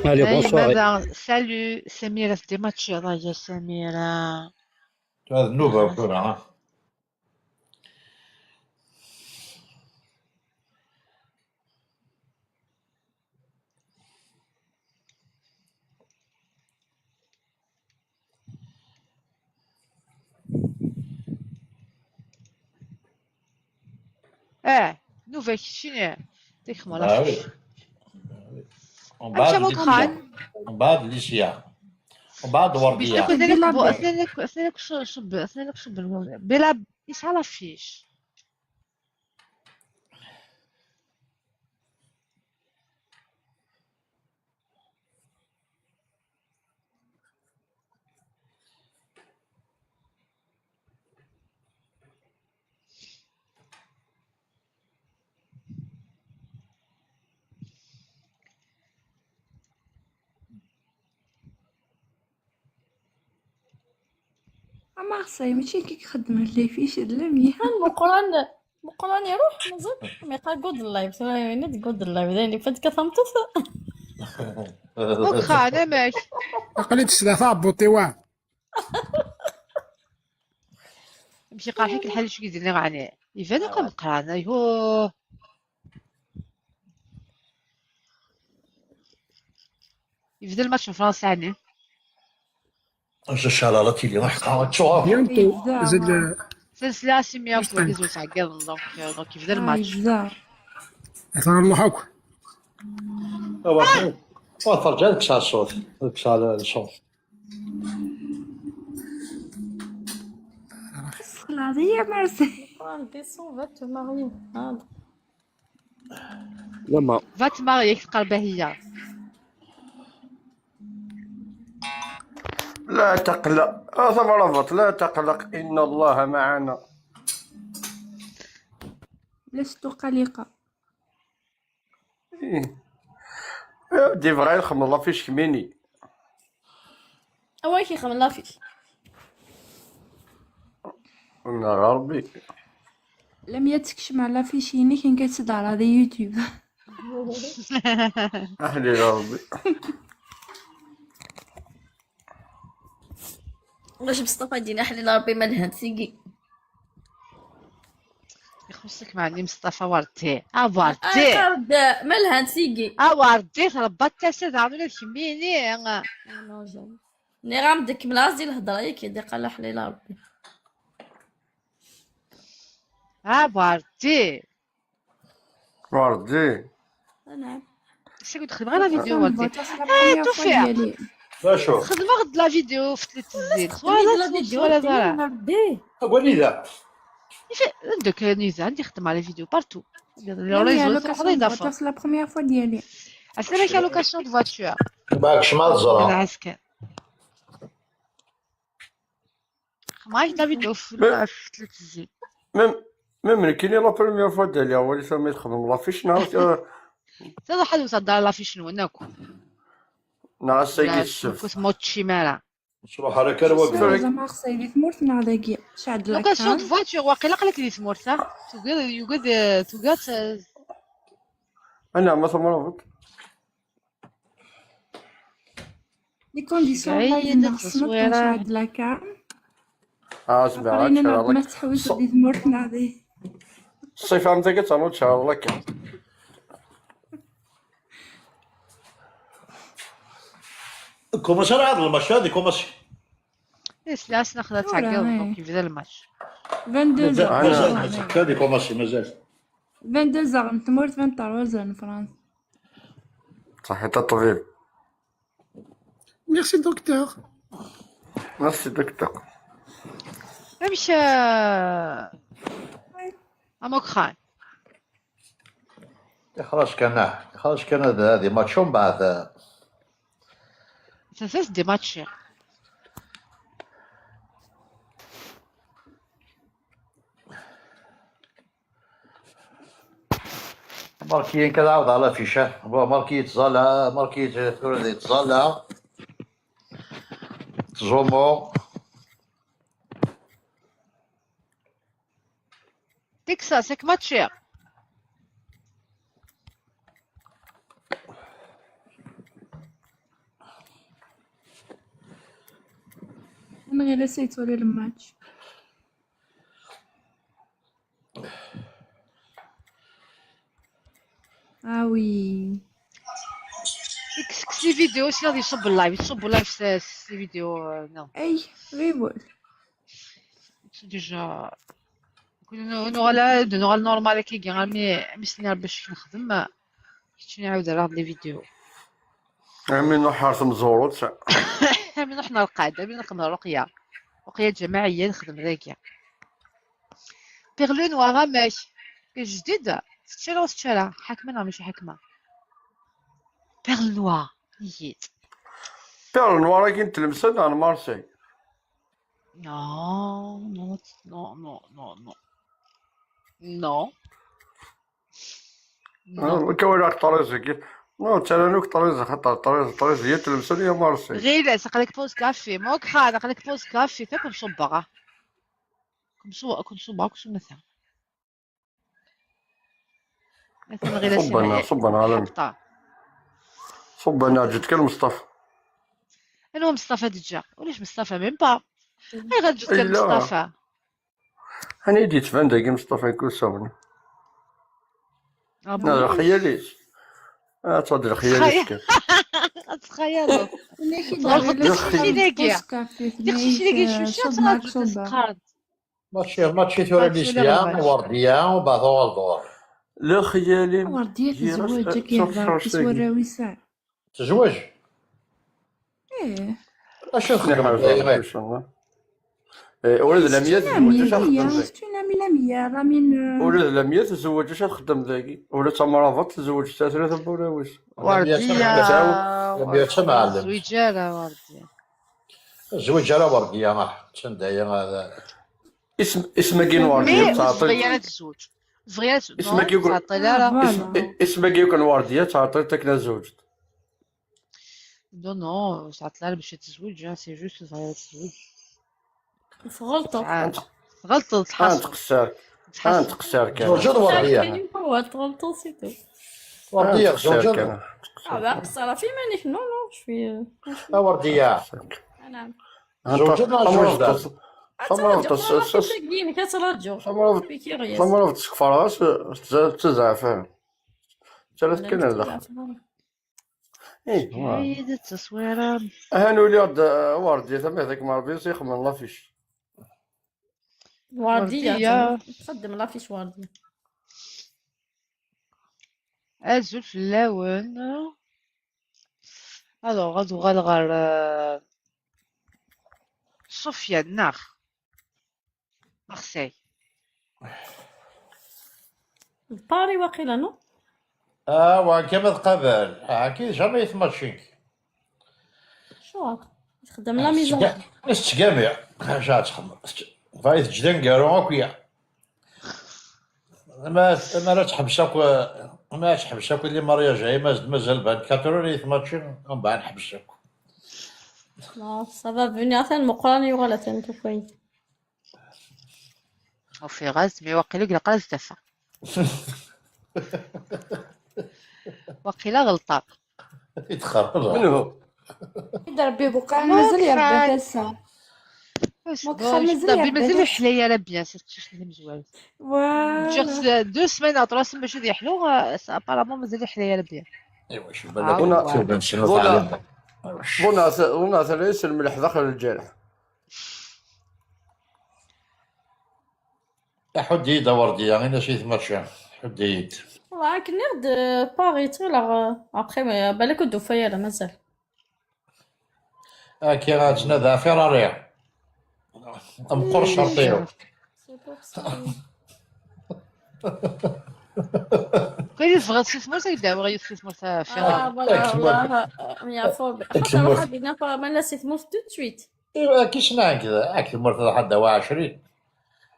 Allez, Hey, bonne soirée. madame, salut, Samira, c'était match, يا سميرة. هذا النوبة كلها. Eh, nouvelle شنو تخمو Ah oui. l'affiche. ومن بعد أمشي الليسيا مقران. ومن بعد الليسيا ومن بعد وردية. بلا يسعى l'affiche. مارسي ماشي كي خدمة les fiches لميا. مقران مقران يروح مازال ما يقال good life نت good life ذاني فات كثمتو. مقران ماشي. عقلية السلافة عبوطي واه. مشي قال حيك الحال شو كيدير غاني يفان كم قران ايوا يبدا الماتش فرنسا عني. الشلالة تيلي راح تشوف. bientôt زاد سلسلة سيميا كويز وتعقل donc يبدا الماتش. نروح هاك. فرج هذاك الصوت هذاك الصوت. العادية مارسي. descends va te marier. لما va te marier تقرب هي. لا تقلق ثمرفت لا تقلق إن الله معنا. لست قلقة. إيه. يا ودي بغا يخمم الله فيش كميني. اول كي خمم l'affiche. انا ربي لم يتكشم على l'affiche يني كان كتدار هذا يوتيوب. اهلي يا ربي. باش مصطفى دينا حليل ربي ما لهان سيكي. يخصك مع عندي مصطفى وردي وردي قرد ما لهان سيكي. وردي ربات تاسد عملنا كميني. ني غامدك من راسي الهضره ياك دي قال حليل ربي. وردي وردي. نعم. سي كنت خدمة غير la vidéo وردي. توفيق. شوف. خدمة غد la vidéo في ثلاث الزيت. ولا la vidéo ولا زرع. وردي. وليدة. عندك نيزا عندي خدمة على vidéo partout. لميا location voiture c'est la première fois ديالي. عسلامة location de voiture. باك شمال الزرع. العسكر. معاك la vidéo في ثلاث الزيت. même même كاين la première fois ديالي هو اللي فما يخدم l'affiche نهار. تاع حد وصدر l'affiche شنو ناكل. نهار ساكي السف. كنت موتشي مالا. تروح على كان شو واقف زعما خصها دي ثمورت نع داكي شعد لا لوكاسيون كان دو فواتور واقيلا قالك لي ثمورتا توقد يوقد توقات انا ما ثمرت لي كونديسيون لايف عيد نغ سمط التصويرة شعد لا كان اسمع قرينا شهر نعد ما لك تحوس دي ثمورت نع دي الصيف عام ذاك تنوض شهر لك. كوماسي عاد الماتش هذه كوماسي. سلاس ناخذها ثورة تعقل ايه دونك يبدا الماتش. 22 مازال زار مازال انا مازال هذه كوماسي مازال. 22 زار تمورت 23 زار فرنسا. صحيت الطبيب. Merci docteur. Merci docteur. مش اموكخان. خلاص كان خلاص كان هذه ماتش ومن بعد تنساس دي ماتش. ماركيين كذا عاود على فيشه ماركي يتزالى ماركي يتزالى تزومو تكساس هيك ماتش. انا غير سيت ولا الماتش. اه وي اكس لي فيديو سي غادي يصب اللايف يصب اللايف سي فيديو نو اي غيبول ديجا كنا نوغالا نوغال نورمال كي كاع مي مسني باش نخدم كنت نعاود على هاد لي فيديو. عمي نحار مزورو تسع. من حنا القاعدة من نخدم رقيه رقيه جماعية نخدم ذاك بيغلو نوار ماشي جديد تشرا وتشرا حاكمه ولا ماشي حاكمه بيغل نوار نيت بيرل نوار كي تلمسان على مارسي. Non, non, non, non, non, non. Non. Non. كولا طريزة كيف نو تانا نوك طريزة خاطر طريزة طريزة هي تلمسان يا مارسي. غير قالك بوز كافي موك خا قالك بوز كافي تا كون صبغة كون صو كون صبغة كون مثلا مثلا غير صبنا صبنا على حبطة صبنا جد كان مصطفى. انا هو مصطفى دجا ولاش مصطفى ميم با اي غتجد كان لا. مصطفى. انا يدي تفان داكي مصطفى يكون صابني. آه لا بون خيالي تفضل خيالي تخيل كان تخيلوا ولكن تغلط غير لا تخشي خيالي. لاكيا بوز كافي تخشي لاكيا ثنايت شوشا صبنا تراجع صبا تسقاد ماتشي ماتشي ثورة غتولي ليسيا الماتش. وردية وبعد غالدور. لا خيالي وردية هي راس تزوج شوف كيهضر شوف كيسورا ويسع. تزوج ايه اش تخدم نحاول ولد لمية تزوج اش لامية تخدم هي ذاك. ستون امي لامية رامين. ولد لمية تزوج اش تخدم ذاكي ولا تمرافط تزوج حتى ثلاثة بولاويس. وردية لمية تمعلم. زويجة وردية زوج على وردية ما تندايا هذا. اسم اسمك كين وردية مي تعطي صغيرة تزوج صغيرة اسمك نو يكون تعطي لا لا. فوالا اسمك يكون وردية تعطي تكنا زوج. نو نو تعطي لها باش تزوج سي جوست صغيرة تزوج. غلطة. عاد غلطت تحصل تقصر تحصل. تقصر كان زوج وردية. هو غلطة سيتو. وردية تقصر زوج. كان اه bah صرا في مانيش نو نو شوي. وردية. نعم. زوج زوج. تراجع كتراجع في كيريس. تمرض تكفراس تزعف ثلاث كان الآخر ايه عيد التصويرة. هانولي وردية ثم هذاك مربي يخمن لافيش. وردية وردية. تخدم لافيش وردية. أزول في اللاون. الوغ غادو غالغر صوفيا ناخ مارسي. باري واقيلا نو. اه وكما تقابل اكيد جامي يتماتشينك. شو تخدم لا ميزون. استقامي اش تخدم فايت جدا قالوا اكويا ما ما لا تحبس ما تحبس اكو اللي ماريا جاي مازال 24 اور يتماتشي ومن بعد نحبس اكو. Non, ça va venir ثان مقران يغلى ثان توفي. وفي غاز مي وقيلا قلا قلا زدفة وقيلا غلطة. يتخرب من هو؟ ربي بقى مازال يربي تاسا. مكخان مازال ربي يربي مازال تاسا. يحلى راه bien sûr شنو مزوال. voilà. juste 2 semaines 3 semaines باش يحلو apparemment مازال يحلى راه bien. ايوا شو آه، بالك voilà. شوف شنو ظن تعلم. ظن ظن ليس الملح داخل الجرح. حديد وردية غير شي ثمرشة حديد. والله كني غد باغي تغلى ابخي بالك دوفايا لا مازال. كي غاتنا ذا فيراري مقر شرطيو. c'est pour ça. كاين فغا سيسمور يبدا غير سيسمور اه فيراري. voilà والله يا فوب خاطر واحد بينا ما لا سيت موف tout de suite. ايوا كي شنا كذا اك مرت حدا 21.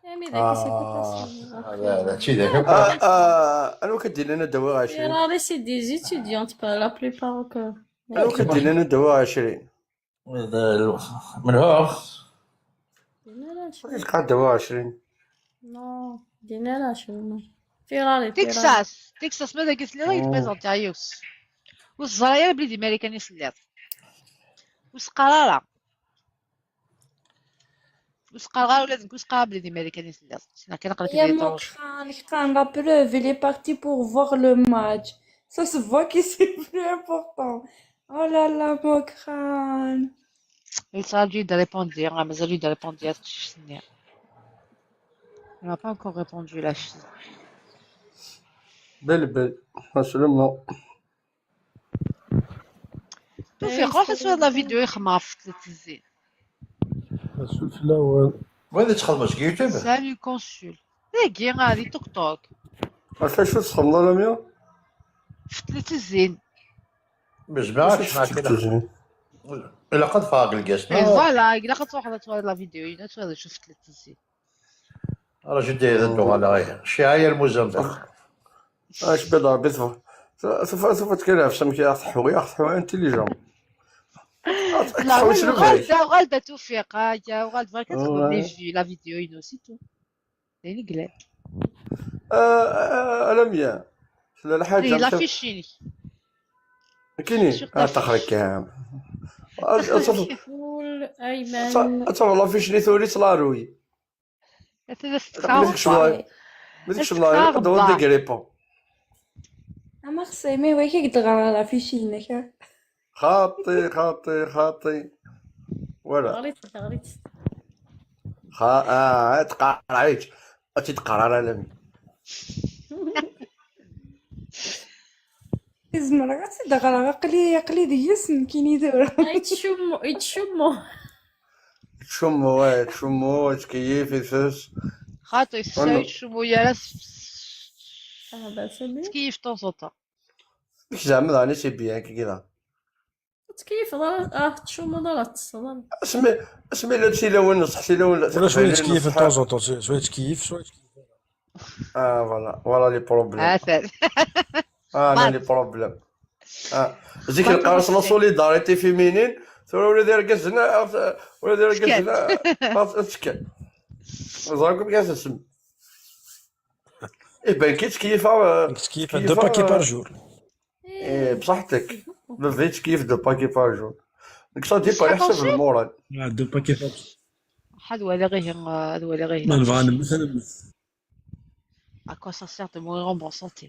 mais ذاك c'est pas facile. هذا شي ذاك. انا كدير لنا دواء 20. فيراري c'est des étudiantes la plupart. انا كدير لنا دواء 20. من هو؟ دينا قاعد دواء 20. non دينا لا شنو فيراري فيراري. تكساس تكساس ماذا قلت لي غير présenter يوس والزرايا بليدي ماريكاني سلات وسقرارة وسقرارة ولا نكون سقرارة بليدي ماريكاني سلات سنا كنقرا يا كي طونج. Mokran, Khan, la preuve, il est parti pour voir le match. Ça se voit que c'est plus important. Oh là là, Mokran. يتراجي دا répondre مازال يدا répondre شنو. Elle m'a pas encore répondu la fille. بل بل سلمنا. توفيق روح تصور la vidéo يخمم في ثلاث الزين. وين تخدم في يوتيوب؟ salut consul ذاكي غادي توك توك. عرفت شو تخدم لا ميا؟ في ثلاث الزين. باش ما معك الا قد فاق الكاس. et voilà الا قد تروح تصور la vidéo الا تصور شوف ثلاث الزين. راه جدي هذا اللغة لا غير شي هي الموزمبيق. اش بدا ربي سوف سوف سوف تكلف سمكي تحوي تحوي intelligent. لا تحوي شنو بغيت. غالطة غالطة توفيق يا غالطة برك تخدم les vues la vidéo ينو c'est tout يعني قلال. لميا الحاجة la fiche يني كاينين sur ta تخرج fiche. كام. قول ايمن. تصور la fiche لي ثوري لاروي. ثلاث ما ديك شواي ما ديك شواي قدروا ديك ريبون. Marseille, mais ouais, كيك دغرا la fiche ينك. خاطي خاطي خاطي voilà. غريت غريت. خا اه تقرعيت تقرا على لمي. زمر غا تدغرا قلي قلي ديس كيني دورا. يتشمو يتشمو. تشمو تشمو تكيف يفس. خاطر يساوي تشمو يا راس هذا سمي تكيف طون طون. زعما راني c'est bien كي كذا. تكيف ضل تشمو ضل تصدم. اسمي اسمي لا تسي لون نصح سي لون. ولا شوية تكيف طون طون شوية تكيف شوية تكيف. Voilà voilà les problèmes. مثلا. انا les problèmes زيك القرص la solidarité féminine ولا داير كزنا ولا داير كزنا تسكت زراكم كاس اسم اي بان كي تكيف. تكيف 2 paquets par jour. ايه بصحتك بغيت تكيف 2 paquets par jour ديك ça dépend على حسب ال moral. 2 paquets par هذا ولا غير هذا ولا غير. ما نبغى مثلا. À quoi ça sert de mourir en bonne santé?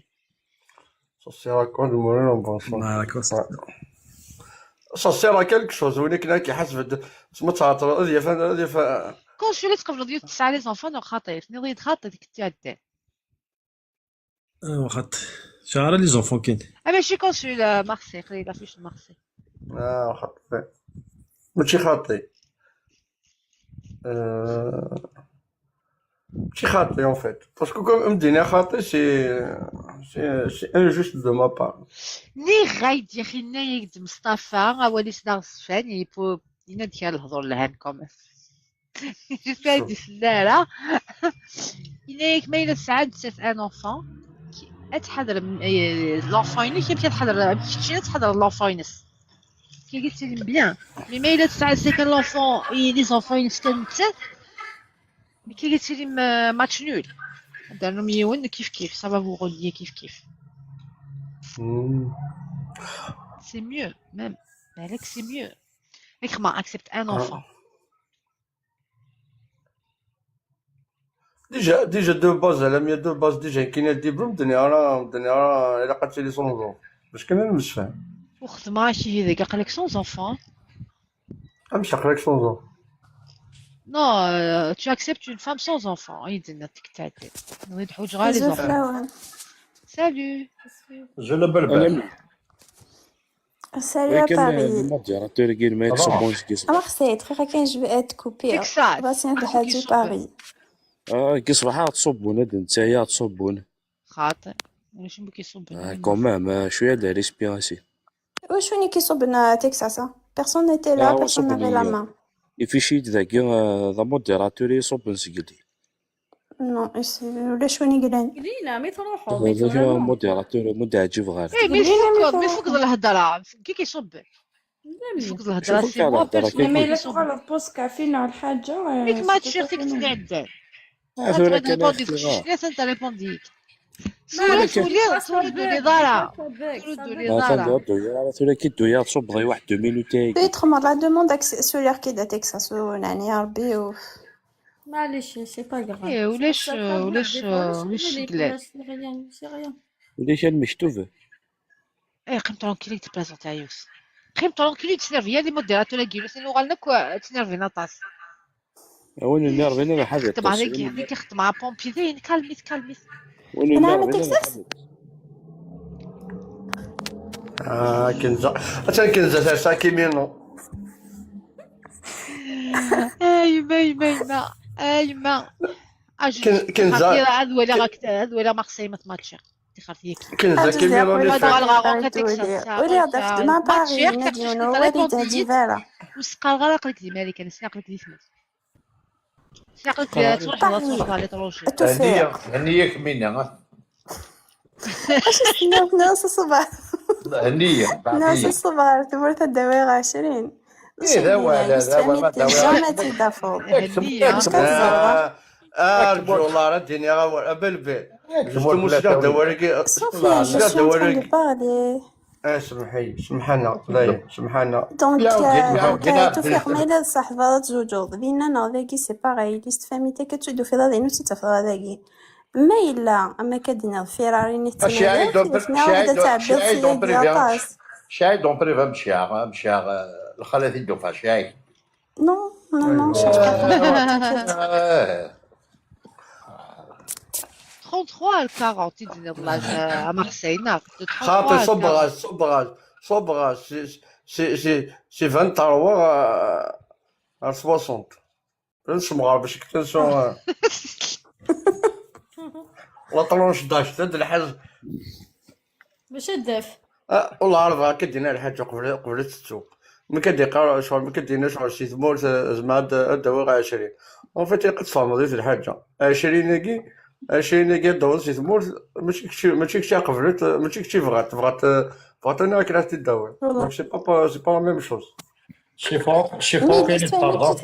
Ça sert à quoi de mourir en bonne santé? À quoi ça Ça sert à quelque chose. ولكن كيحسب ما تعطر هذه consul تقبل ديال تسعة les enfants خاطر نضيد خاطر ديك تعدي. اه خاطر شهر les enfants كاين. ماشي consul مارسي خلي la fiche مارسي. اه خاطر ماشي خاطي ماشي خاطي en fait parce que comme مدينة خاطي c'est injuste de ma part. ني غايد يا اخي نايك مصطفى اولي سنا صفاني بو ينادي الهضور لهان كوم j'espère دي سلالة ينايك ما إلا سعد سات un enfant تحضر l'enfant ينك يمشي تحضر كيتشي تحضر l'enfant ينس. كي قلت لي bien mais ما الا تسعى c'est كان l'enfant les enfants ينسكن نتسات كي قلت لي match nul دارهم يون كيف كيف ça va vous relier كيف كيف. C'est mieux, même. بالك c'est mieux. Comment accepte un enfant. Déjà de base على de base déjà كاين الدبلوم دنيا راه دنيا راه الا قتلي لي sans باش كان مش فاهم. وخدمة شي هذاك قال لك sans enfant. امشي قالك sans. Non, tu acceptes une femme sans enfant. يدنا تكتاتي. نريد حوج غير les enfants. Salut. Je le bel. Salut à Paris. ال modérateur كاين ما يتصبونش كي À Marseille, très raquin, je vais être coupée. Texas. Voici un de Paris. كي صباح تصبون هاد نتايا تصبون. خاطئ. ولا شنو كيصبون؟ quand même شويه de respiration. واش وين كيصبنا تكساس؟ Personne n'était là, personne n'avait la main. يفيشي ذاك ذا modérateur يصب نسقلي. Non, ولا شوني قلان. قلينا mais تروحوا mais هذاك modérateur مدة عجيب غير. إيه mais يفك الهضرة كي كيصب. يفك الهضرة c'est moi mais الا تغلط pause café ولا الحاجة. ميك ما تشيرتك تنعدل. ريبوندي شنو انت ريبونديك. صورة صورة دولي دارا. صورة كي دويا تصب غير واحد 2 minutes. Peut-être la demande solaire qui date Texas يعني يا ربي. معليش c'est pas grave. إيه ولاش ولاش ولاش قلال. ولاش المشتوفة. إيه قيم tranquille تبريزونتي عيوس. قيم tranquille تنرفي les modérateurs كيلو سينو غالنا تنرفي نطاس. وين نرفي انا حاجة. خدم عليك هذيك خدم مع pompier زين calmez calmez. وين نعم تكساس. كنزة حتى كنزة ساكي مينو. اي ما ما ما اي ما كنزة هاد ولا هاد ولا مارسي ما تماتشي كنزة كي مينو ولا ضفت مع باريس ناديونو ولي تهدي فارا وسقال غير قلت لي مالك انا سناقلت لي ثمت سناقلت تروح تروح على طروشي. هنيك مينا. اش استناو ناس الصباح. هنية ناس الصباح تمرت الدويرة 20. إيه ذا ولا ذا ولا jamais تيدافو. أرجو الله رديني غاور أبل بي. صوفيا je suis en train de parler. سمحي سمحنا لا سمحنا. donc توفيق ما إلا صح فضات زوجوض بينا نا ذاكي c'est pareil liste famille كتشدو في ضادي نو تتفض ذاكي. ما إلا أما كدينا فيراري نتسنى تعبير شاي دون بريف مشى مشى الخالة الدفع شاي. Non non non cherche pas. 33 40 يدينا l'âge à Marseille نعم. خاطر صبغة صبغة صبغة c'est c'est c'est 23 60 نسمع باش كتنسوا la tranche d'âge تاد الحاج باش الدف. والله عارف كدينا الحاجة قبل السوق ما كديقرا شغل ما كدينا شغل شي ثمور زعما داوي 20 en fait قد تفهم ديك الحاجة 20 كي 20 كي دور شي ثمور ماشي كشي قبلت ماشي كشي بغات بغات بغات انا كرهت تداوي donc c'est pas la même chose. c'est faux c'est faux كاين pardon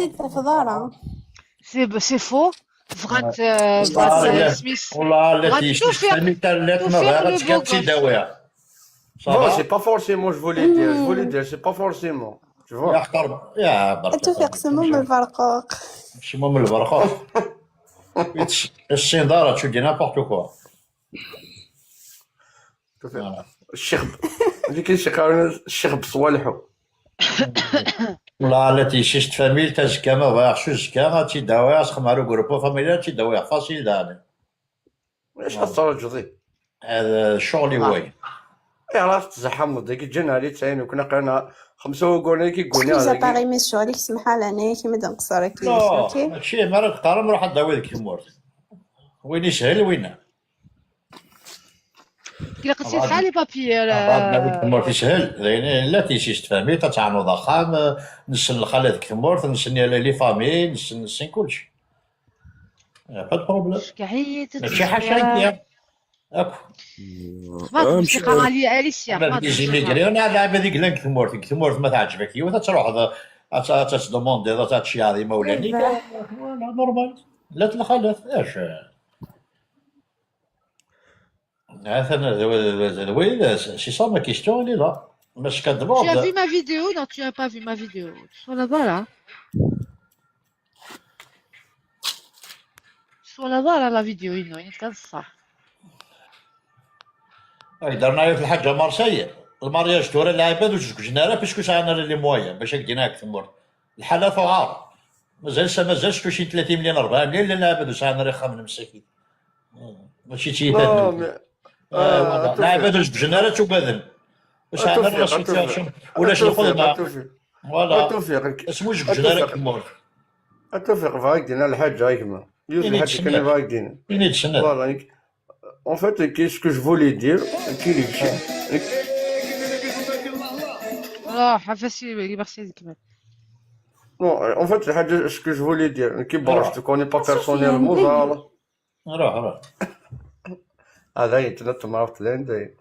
c'est faux. بغات بغات سميس والله لا تيش تداويها. Non, c'est pas forcément, je voulais dire, je voulais dire, c'est pas forcément, tu vois. يا حقر يا بركة. التوفيق سموم البرقوق. سموم البرقوق. السندارة tu dis n'importe quoi. الشيخ اللي كاين الشيخ بصوالحو. والله لا تيشيشت فاميل تزكى ما بغاش زكا غاتي داوي خمارو groupe familial تيداوي facile داني. واش الترجي ذي؟ هذا شغلي وين. إيه عرفت تزحم ديك الجنة اللي تسعين وكنا قرينا خمسة وقولنا كي قولنا. سكوزا باغي ميسيو عليك سمحة لنا كيما تنقصر كي. لا ماشي ما راك قارن روح داوي ديك المورد. وين يسهل وين. كي لقيتي ساعة les papiers. ديك المورد يسهل لا تيشيش تفهمي تتعنو ضخام نسن الخالة ديك المورد نسن les familles نسن كلشي. pas de problème. ماشي حاجة. اك خباط الموسيقى غالية اليسيا انا خباط دي الموسيقى. زيميغري انا العب هذيك لانك ثمورت ثمورت ما تعجبك هي تروح تدوموندي تشياضي مولاني فوالا نورمال لا تلخالف اش هذا سي سا ما كيستيون اللي لا باش Tu as vu كدموند ma vidéo? Non, tu n'as pas vu ma vidéo. Sois là-bas, là. Sois là-bas, là, la vidéo. Il est comme ça. درنا في الحاجه مارسي المارياج تورا العباد وش جنارة باسكو ساعنا لي مويان باش كدينا ثمورت الحاله ثعار مازال مازال شي 30 مليون 4 مليون لان العباد وساعنا راه خامن مساكين ماشي تي Non, mais فوالا العباد التوفيق وش جنارة تبادل باش عندنا التوفيق راسو التوفيق ولا شي التوفيق الخدمه التوفيق فوالا التوفيق اسمو جنارة التوفيق كمور التوفيق فايدين الحاجة هيكما يوسف إني الحاجة كان تسند فايدين إني تسند Voilà. En fait, qu'est-ce que je voulais dire? Oh, facile, merci, Kamal. Non, en fait, الحاجة ce que je voulais dire, qui bon, je روح te connais pas سفيان personnellement, داير voilà. روح روح هذا يتنت مرافت لين داين.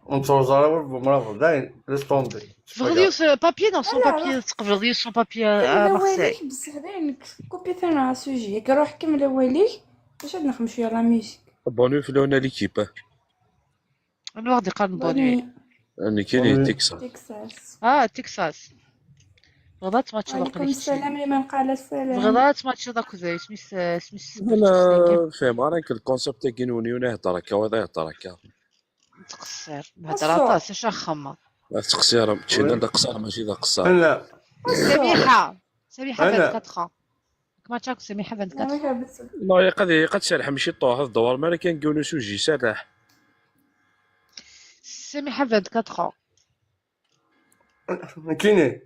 ونتوزارا مرافت داين laisse tomber. C'est pas grave. تفغديوس بابي non sans لا papier روح تقبضيوس sans papier à كمل Marseille. واليك بصح دايرنك كوبي ثاني على سوجي ياك روح كمل واليك باش عاد نخدم شويه لا ميوزيك. بونو في لون ليكيب نوار دي قرن بوني بونوي. انا كاين Oui. تكساس تكساس. اه تكساس. بغداد ماتش ذاك وعليكم اللي كتشي. السلام لمن قال السلام. بغداد ماتش ذاك زي سميس سميس انا سبرتوس فاهم راك الكونسيبت تاع كينوني ونهضر هكا وهذا يهضر هكا تقصر نهضر عطاس اش خما. تقصير ماشي Oui. ذا قصار ماشي ذا قصار. أنا سميحة سميحة أنا 24 ans. كما تشاك سميحة 24 ans. سميحة بس لا يقد يقد سالح ماشي طوح الدوار ما كان كونو سوجي سالح. سميحة 24 ans. كيني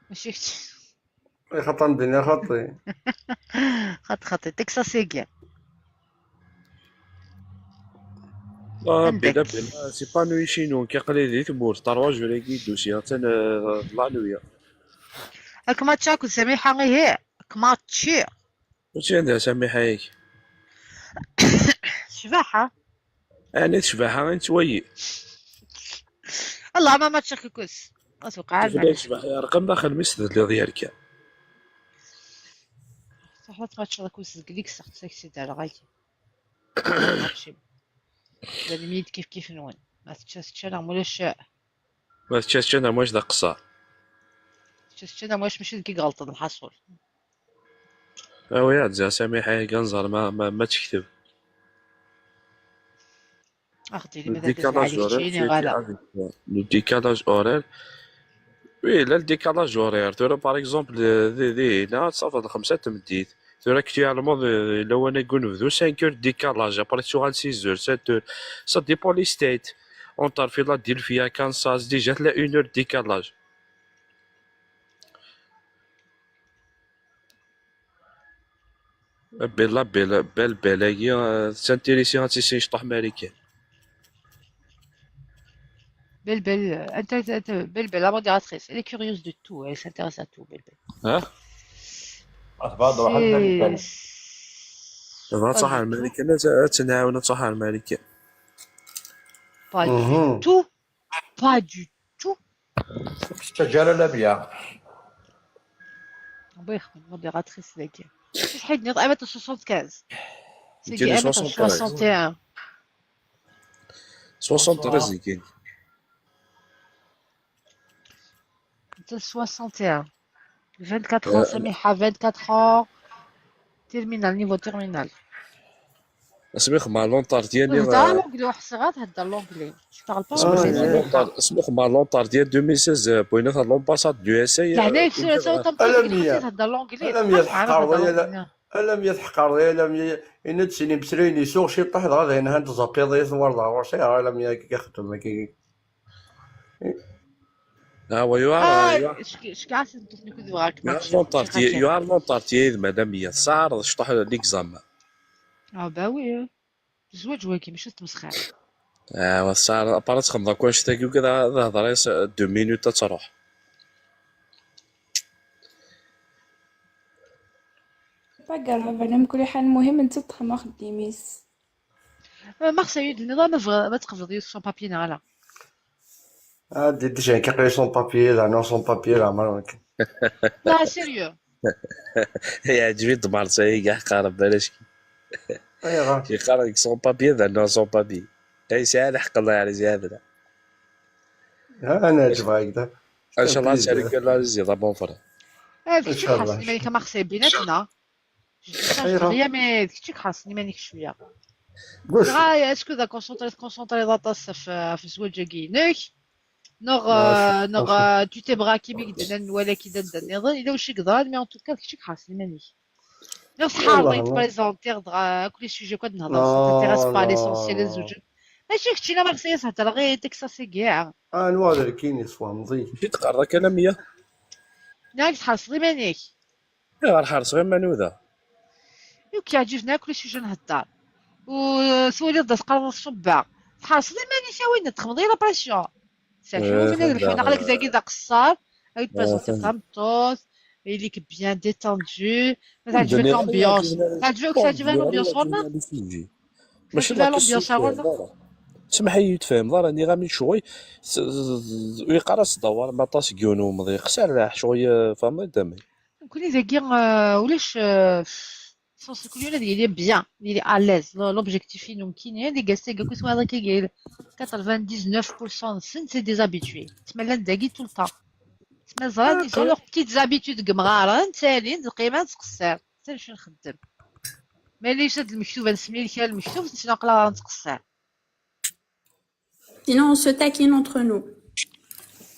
ماشي كتير. خطا بني خطي خط خطي تكساس يا لا بلا عندك بلا سي با نوي شينو كيقلي دي تمور تروا جوري كي دوسي حتى لا نويا كما تشاك سميحة غير هي كما تشي ماشي عندها سميحة ياك شباحة انا تشبعها غير نتوي الله ما ماتش كوس اتوقع كيف لا معليش تشبع رقم داخل مسدد اللي ديالك صح ماتش كوس كليك سخت ساكسي دار غايتي ماتشي لا ليميت كيف كيف نون ما تشاش انا مولاش ما تشاش انا مواش ذا قصار تشاش انا مولاش ماشي كي غلط الحصول. ويا تزا سميحة ياك غنزهر ما تكتب. اخدي لو لي ماذا داز ديكالاج عليك اورير تجيني سيتي غالا افيك لو ديكالاج اورير وي لا الديكالاج اورير تورا باغ اكزومبل دي هنا تصافى الخمسة تمديت تورا اكtuellement لو انا نكون بدو 5 اور ديكالاج ابري تشوغال 6 اور 7 اور سا ديبون لي ستيت اونتر فيلادلفيا كانساس ديجا تلا 1 اور ديكالاج بلا بلا بل بلاكي سانتيريسي غاتيسي شطح ماريكان. Belle, belle, belle, belle, la modératrice. Elle est curieuse de tout, elle s'intéresse à tout, belle, belle. ها بعد روح الملك C'est بغا pas تصح du tout, الماريكان تنعاون تصح الماريكان. pas du tout, pas du tout. الشجره لابيه الله يخدم modératrice ذاك. شحال نيض 1m75. C'est كاين 1m61. 73 كاين انت 61 24 ans سميحة 24 ans terminal niveau terminal. اسميخ مع لونطار ديالي تهدر l'anglais واحد الصغار تهدر l'anglais. Tu parles pas اسميخ anglais مع سميحة. لونطار اسميخ مع لونطار ديال 2016 بوينات لومباساد دو اس اي لهنا سو تمطيك ألم تهدر l'anglais ألم تبقى معنا يتحقر تهدر يا l'anglais. ألم يتحقر يا لم إن تسيني بسريني سوق شي طاح غادي هنا هانت زابيض يثور لا شي لم يخدم كي ها هو يو ار اه شكاع سنتوفني كنت بغاك يو ار ماتش لونطار يو ار لونطار ديال مدام صار شطح ليكزام اه با وي زواج واكي ماشي تمسخر. اه صار ابارات خمضة كواش تاكي وكذا هضر دو مينوت تروح. Pas grave, على كل حال المهم انت تخدم خديميس. مارسيل النظام ما تقبض sans papier لا. Ah, déjà, كيقري sans papier لا non sans papier لا ما لا sérieux. يعجبني مارسيل كاع قارب بلاش. ايوا. كي sans papier ذا non sans papier. اي ساعة حق الله على زيادة. انا عجبها هكذا. ان شاء الله تسالك لا زيد bon frère. ديك الشيء خاصني مانيك مارسيل بيناتنا. غيا mais ديك الشيء خاصني مانيك شوية. غاية est-ce que ذا concentrer ذا في الزواج كينك نغ نغ tu t'es braqué ميك دنا ولا كي دنا النظام الا وش قدر mais en tout cas ديك الشيء خاصني مانيك. نغ صحاب يتبريزونتي غدغ كل sujet كود نهضر t'intéresse pas l'essentiel الزوج ماشي كتشي لا مارسيل تهضر غير تكساس كاع. نوادر كاين سوا مضي. مشيت تقرا كلامية. ناك تحرص غير مانيك. غير حرص غير منوذة. وكيعجبنا كل sujet نهضر. وسولي غدا تقرا الصبا تحرص غير مانيك وين تخمضي la pression. سافي من الحين قالك ذاك ذا قصار هاي présenter فهمتوس il est bien détendu ما تعجبك l'ambiance تعجبك تعجبك l'ambiance والله ماشي l'ambiance سمح لي يتفهم راني غامي شوي ويقرا الدوار ما طاس كيونو مضي خسر راح شوي فهم دامي. كوني ذاكي ولاش سونس كل يوم ديالي bien ديالي à l'aise l'objectif يمكن دي كاسي كو سوا هذاك كي 99% سن c'est des habitués تما لا داكي tout le temps تما زرا ils ont leurs petites habitudes قمغارن تالين القيمة تقصر حتى نمشي نخدم مالي شاد المكتوب نسمي لك المكتوب نقرا نتقصر. Sinon, on se taquine entre nous.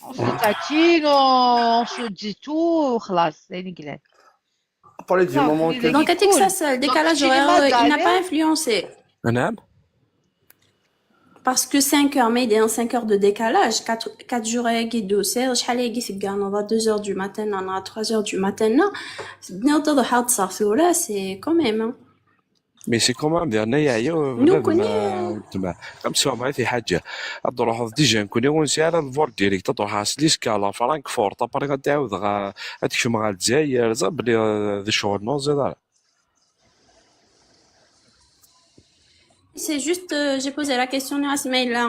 On se taquine, on se dit tout, خلاص يعني قلال. Donc à Texas, le décalage horaire, il n'a pas influencé. نعم. Parce que 5 heures, mais il y a 5 heures de décalage, 4 jours et 12 heures, شحال يجي في 2 heures du matin, on a 3 heures du matin, c'est quand même. Mais c'est quand même ديالنا يا تما خمسة معايا في حاجة تروح déjà نكوني ونسي على ال vol direct تروح l'escale فرانكفورت après غتعاود غتكشم غا الجزائر زعما بلي ذي الشغل non زيد. C'est juste, j'ai posé la question à Smaïla.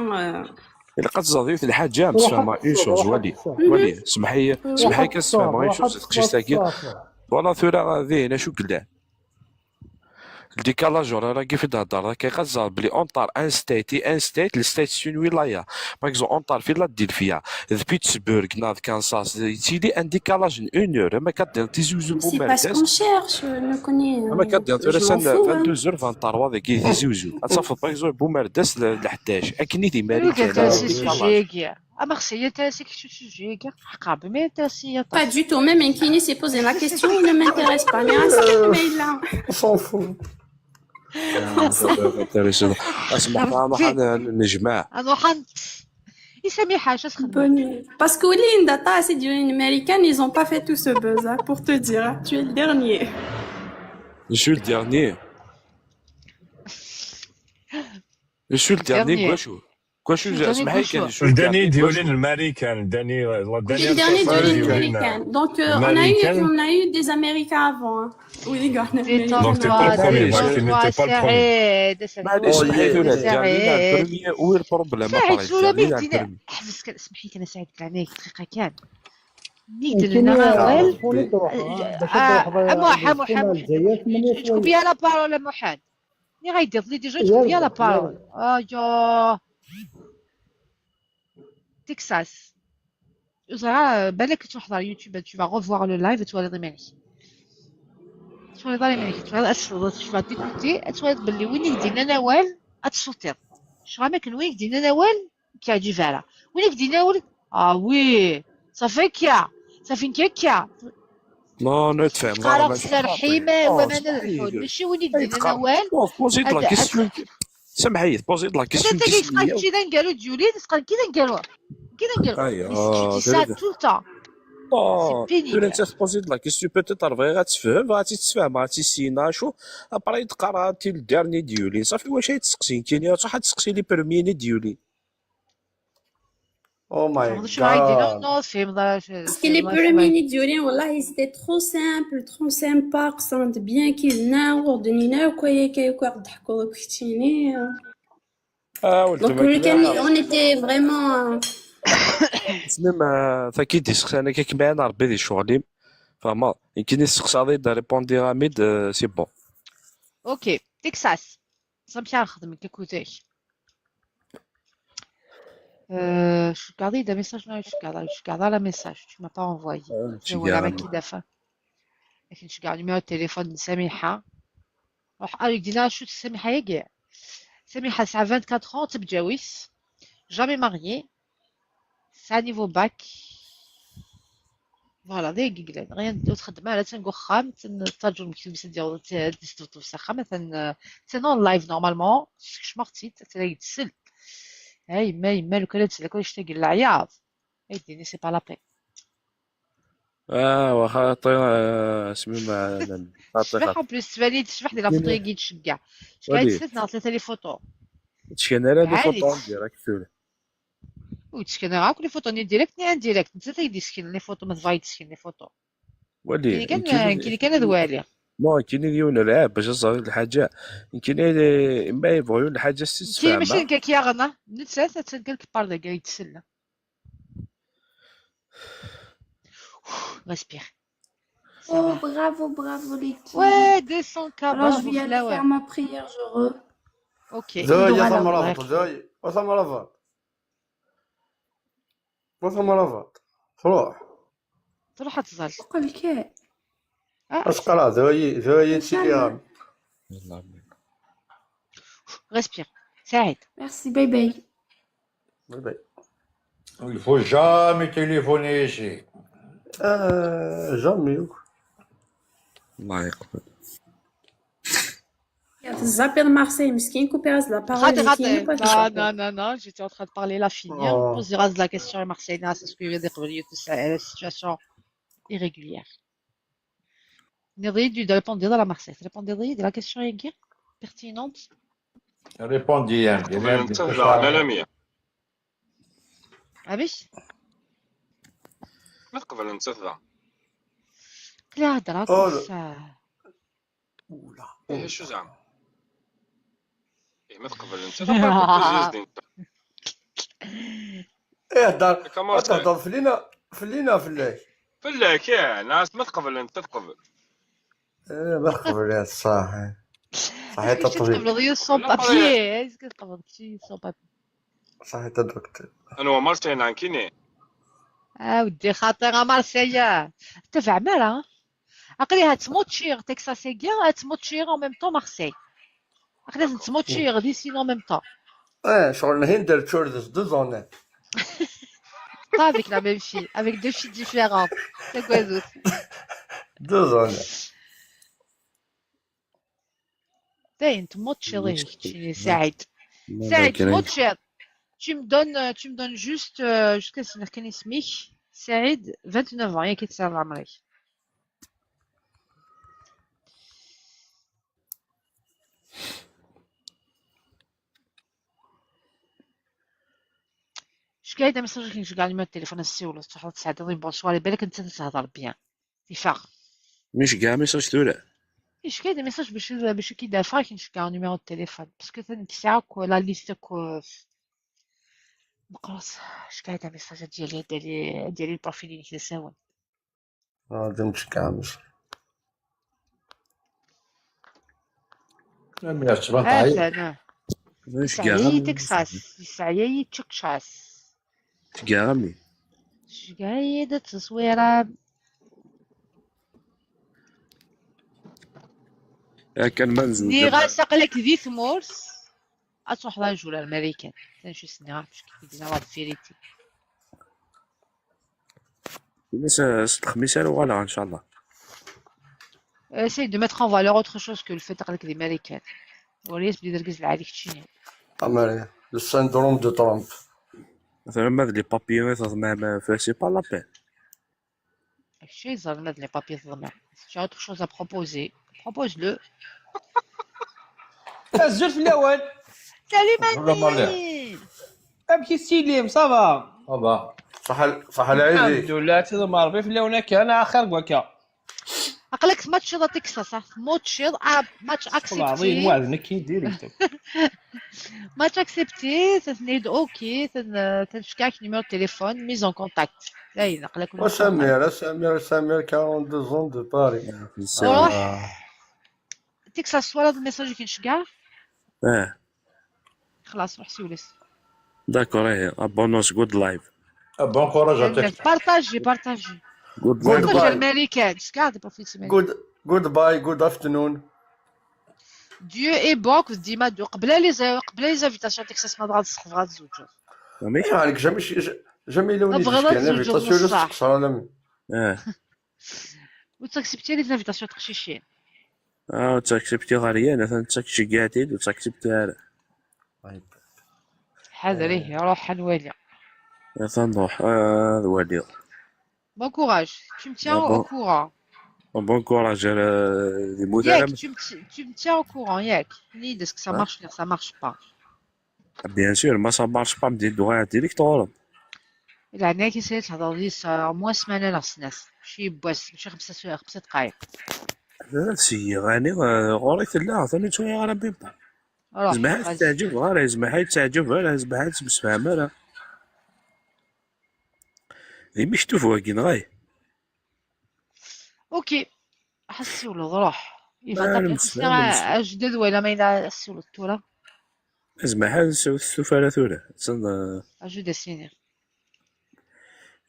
إلا قد زاديت الحاجة مسفهمة une chose ولي ولي سمحي سمحي كتفهم une chose تقشي تاكي voilà ثورة ذي هنا شو قلنا ال décalage راه كيف تهضر كيغزر بلي entre un state un state ال state c'est une ولاية par exemple entre فيلادلفيا بيتسبورغ ناض كانساس تيلي un décalage une heure ما كدير تيزوزو C'est pas ce qu'on cherche, on connaît. ما كدير تورا سن 22 23 ذيك تيزوزو تصافط par exemple بومرداس ل 11 اكني دي ماريكان. À Marseille, t'es que sujet, mais Pas du tout, même un kiné s'est posé la question, il ne m'intéresse pas. Mais là. On s'en fout. اسمح نروح نجمع نروح يسمي حاجة Bonne. Parce que Linda, c'est d'une américaine, ils ont pas fait tout ce buzz, hein, pour te dire, hein. Tu es le dernier. Je suis le dernier. Je suis le dernier, quoi, quoi, je suis le dernier ديولين الامريكان le dernier le dernier ديولين الامريكان. Donc on a eu des Américains avant. Hein. Oui les gars. Donc t'es pas le premier, t'es pas le premier. معليش سمحي لي ال premier où ال problème. سعيد شو مهدي حبس سمحي لي انا سعيد عليك دقيقة كان نيت لنا موحى موحى تكون بيا la parole موحد ني غيدير لي déjà تكون بيا la parole ايوا تكساس زعما بالك تحضر يوتيوب tu vas revoir le live تولي ضماني تولي ضماني تولي tu vas t'écouter تولي باللي وين يدينا نوال تصوتير شغل ما كان وين يدينا نوال كيعجب فعلا وين يدينا نوال اه oui صافي كيا صافي كيا non non تفهم قرا الرحيمة وما نلحون ماشي وين يدينا نوال posez la question سمحي posez la question انت كيفاش كي نقالو ديولي تسقى كي نقالو كي نقالو ايوا ça tout le temps. C'est انت posez la question peut-être غير غتفهم غادي تتفهم غادي تسينا شو après تقرا تي ال dernier ديولي صافي واش تسقسي كاين صح تسقسي les premiers ديولي. Oh my فهمت شو رايدي non God. non فهمت Parce que les فهمت premiers ديالي والله c'était trop simple, trop sympa, قصرت bien كي وردنينا وكويا كي ضحكوا وكتيني. اه Donc ولد le كان on était vraiment سميم ثاكي ديسق انا كي كمان ربي دي شغلي فهمت يمكن يسقسا غادي ريبوندي غاميد c'est bon. OK تكساس سامحي نخدم كيكوتي. Je gardais des messages, non, je gardais la message, tu m'as pas envoyé. ولا ما كي دافع. لكن je garde numéro de téléphone سميحة. روح قال دينا شو سميحة ياكي. سميحة ça 24 ans تبجاويس. Jamais mariée. Ça niveau bac. Voilà, ديك قلان rien d'autre خدمة على تنقو خام تنتاجو المكتوب ديال تستوتو ساخا مثلا تن live normalement شمرتي تلاقي تسل. هاي ما يما لو كان تسلك واش تاقي العياط. هاي ديني c'est pas la peine. اه واخا طير سميم شبح en plus تباني تشبح ديال la photo كي تشكع. شكاع ولي تسلت نهار ثلاثة les photos. تشكن على les عالي. photos direct ثول وتسكن غاك les photos ni direct ni indirect. انت تيدي سكن les photos ما تفايت سكن les photos. ولي كاين كان كاين كان ذوالي. non كاين يون العاب باش تصغر الحاجه يمكن ما يبغيو الحاجه كاين ماشي تفهمها كا كيغنى نتسات تنقل كبار داك يتسلى. Respire. Oh, bravo, bravo l'équipe. Ouais, 200K, Alors, je bravo vais aller Flower. faire ma prière, je re. Ok. ذوي يا Voilà. ثمرافط ذوي وثمرافط وثمرافط تروح تروح تزال. قول كي. اسقرا ذوي ذوي إن شاء الله. تيليغرام. Respire. سعيد. Merci, bye bye. bye bye. Il faut jamais téléphoner ici. آه jamais. الله يقبل. زابير مارسي مسكين كوبي راس la parole Raté, كاين raté. با Non, non, non, non, j'étais en train de parler, la finir. Oh. Poser la question à Marseille, c'est ce que vient de la situation irrégulière. نريد de répondre à la Marseille. Répondre de la question est pertinente. Répondez يا قبل انت لا لا مية Ah oui? ما تقبل انت ذا لا هضرة أولا. كوسا. ايه شو زعما ايه ما تقبل انت ذا. ايه هدر كما تهضر فلينا فلينا فلاك. فلاك يا ناس ما تقبل انت تقبل. ايه ما تقبل يا صح صحيح Est-ce que الطبيب. تقبل غير sans papier? Est-ce que تقبل شي sans papier? صحيح الدكتور. انا هو مارسيل عنكيني. اه ودي خاطر مارسيا تفع مالها عقلي تموتشير تكساس كاع تموتشير en même temps مارسي عقلي تموتشير دي سين en même temps. ايه شغل هندر تشوردس دو زون. Pas avec la même fille, avec deux filles différentes. C'est quoi d'autre? deux zones. باين تموتشير سعيد سعيد تموتشير. Tu me donnes juste jusqu'à ce كان اسمك سعيد 29 ans ياك تسعة عمرك. شكاية message كي نشكا numéro التليفون السيولو تحط تسعة bonsoir بالك انت تهضر bien تفاق. مش كاع message ثورة. شكاية message باش كي دافع كي نشكا numéro التليفون parce que تنساك la liste كو مقروص شكاية message ديالي ال profil اللي كيساون. غادي نمشي. هذا مش كاع يسعي تكساس يسعي تشكشاس. كاع مي شكاية التصويرة. كان منزوج. ني غاسق لك ذي ثمورس أتروح لا جولة الأمريكان تنشو سني باش كي دينا la vérité. الناس الخميس ولا ان شاء الله. Essaye de mettre en valeur autre chose que le fait avec les Américains. وليس بدي دركز العالي كتشيني. امريكا le syndrome de Trump. مثلا ما les papiers ما c'est pas la peine. الشيء زعما les papiers تضمع. Si tu as autre chose à proposer, propose-le. الزول في الاول. Salut Mani. ابكي السيليم ça va. الله صح صح العيدي الحمد لله تما ربي في اللون كان خير وكا عقلك ماتش هذا تكساس ماتش ماتش العظيم accepté واعد نكي direct match accepté تثنيد OK تنشكاك numéro téléphone mise en contact لا ينقلك mise en contact وسمير سمير سمير 42 ans de Paris. روح تكساس ولا ال message كنشكع اه خلاص روح سولس d'accord ايه bonne good live bon courage partagez partagez good good partage bye الماريكان شكاع des profils الماريكان good goodbye good afternoon. Dieu est bon ديما دو قبل les قبل les invitations تكساس ما بغات تصح بغات تزوج يعني jamais jamais لوني بغات ديسكي تزوج invitation بصح تقصر انا اه وتاكسبتي les invitations تقشيشين اه تاكسبتي غالية انا تاكشيكاتي وتاكسبتي هذا حاضريه يروح نوالي تنروح اه الوالي bon courage tu me tiens au bon courant bon courage دي ياك مدرب tu me tiens au courant ياك نيد est-ce que ça marche ولا ça marche pas bien sûr ما ça marche pas مدير دوغا direct غلط العناية كي سالت تهضر لي moins سمانة لا سناس ماشي بواس ماشي 5 دقايق سي غاني غوري لا ثاني شوية غير بيبا روح زعما vas-y تعجب غير زعما تعجب غير زعما تمسفهم راه دي مش تفوق غاي OK حسولو روح il va ما t'appeler نمس خصني ما نمس اجدد ولا ما إلا سولو التورا زعما السوفه ثورة اجدد سيني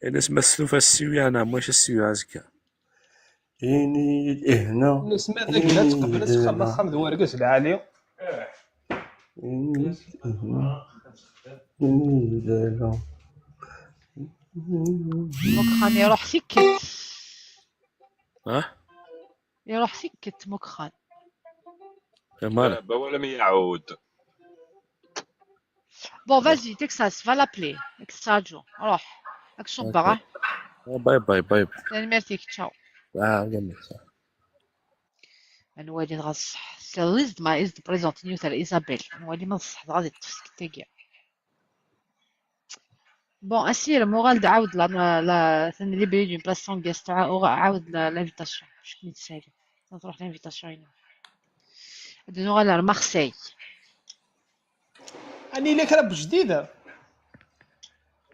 انا سما السلوفه السيوية انا ماشي السيوية عزكا إني هنا نسمع ذاك لا تقبل تخمم خم ذوارقس العالي إني هنا إني لا مكخان يروح سكت اه يروح سكت مكخان مالا ولم يعود. bon vas-y تكساس va l'appeler اكساجو روح اكشن برا bye bye bye merci ciao اه جميل نولي غنصح ساليزد ما از بريزونت نيوثر ايزابيل نولي ما نصح غادي تفسك تاكيا bon اسير مورال عاود la la ثاني libérer d'une place sans guest عاود l'invitation باش كنت تسالي تروح l'invitation هنا نوغال على مارسي اني لك راه جديدة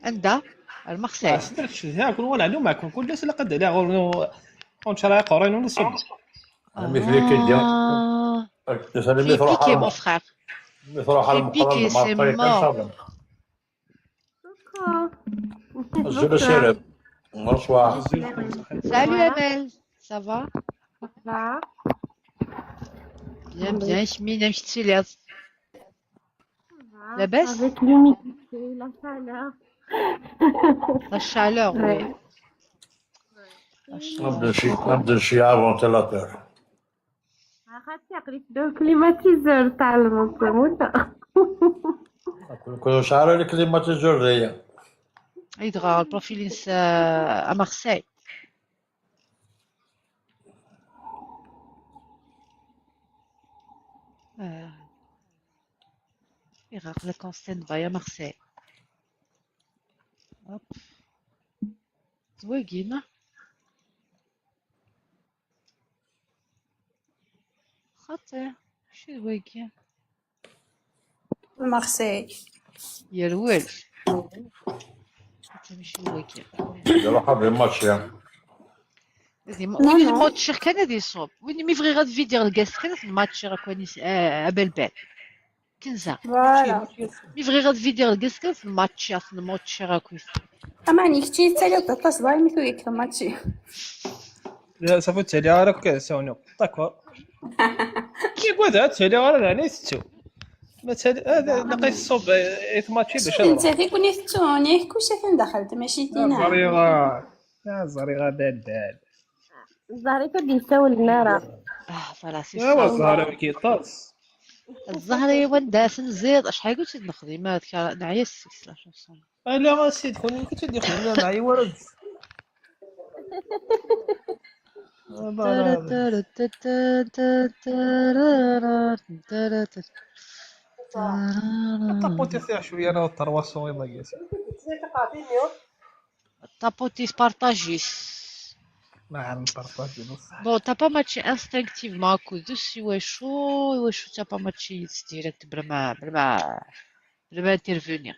عندها المارسي سدرت ها كون ولا علوم معكم كل لا قد عليها غير اون شرا قرين ولا صب انا مثلي كي دير آه انا في مثل روح بيكي mon frère مثل روح في بيكي c'est mort. الزول سيرب bonsoir. Salut Amel, ça va? Bien, bien, شمينا مشتي لي لاباس؟ Avec l'humidité, la chaleur. La chaleur, oui. Ouais. La chaleur. نبدا شي ventilateur. خاطر قريت le climatiseur تاع الموتى. كل شعر ال climatiseur ديا يدغى ال profil à Marseille. آه. يغرق لك en stand-by à Marseille. Hop. زويقينا خطير شو زويقين مارسي يا الويل حتى ماشي زويقين يروح الماتش يا وين non non الماتش كان هذا يصوب وين مي فغي غاد فيدير الكاس كان في الماتش راه كوني ابل بال كنزه voilà مي فغي غاد فيدير الكاس كان في الماتش في الماتش راه كويس اما كتي تالي طاس ضاي مثل يكرم ماتشي لا صافي تالي راك ساونو d'accord كي قعد تالي راه يعني ستو ما تالي هذا لقيت الصوب ماتشي باش انت نروح في كوني ثوني كلشي فين دخلت ماشي يا تينا زريغه يا زريغه دال دال الزهري تدي يساوي النار. اه voilà c'est ايوا سا الزهرة كيطاس الزهري ونداس نزيد شحال قلت نخدم ما ذكر نعيا السيس la chanson لا سيد كون كنت دير خدمة معايا ورد طابوتي فيها شوية انا والترواسون يلا جالس. Tapoter, partager. ما نبارطاجي بصح. Bon, t'as pas matché instinctivement à cause de si ouais chaud, ouais chaud, t'as pas matché direct, vraiment, vraiment, vraiment intervenir.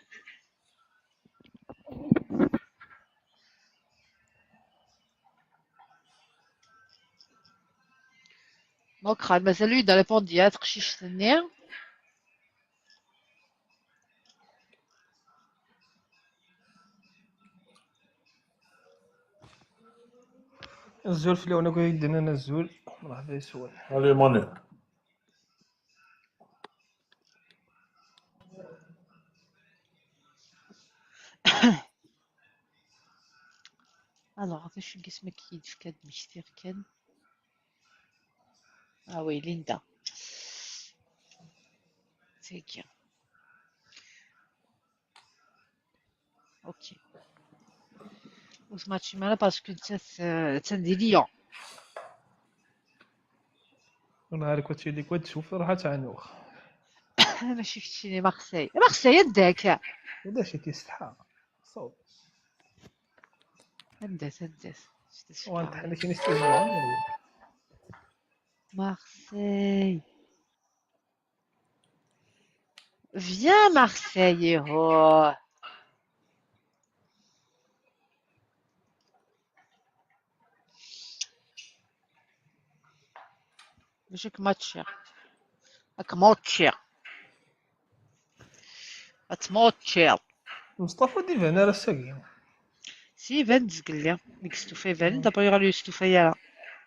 Donc, مازالو يدير ريبوندي تقشيش النير. الزول في الاول كو يدنا انا الزول مرحبا يسول. Allez, ماني. Alors, باش اسمك يدفك مشتير كان. Ah oui, Linda. C'est bien. Ok. وسمعت مالا parce que تندي ليون. نهار كنت اللي كنت تشوف راح تعنوخ. ماشي شفتيني مارسي. مارسي عندك. ولا شي تيستحى. صوب. عندك عندك. وانت حنا كاين استجماع. Marseille. Viens Marseille, oh. ماشي ماتشي. راك ماتشي. تماتشي. مصطفى ديفان راه ساكين. سي فان تزكلي. ديك ستوفي فان دابا يغالي ستوفي راه.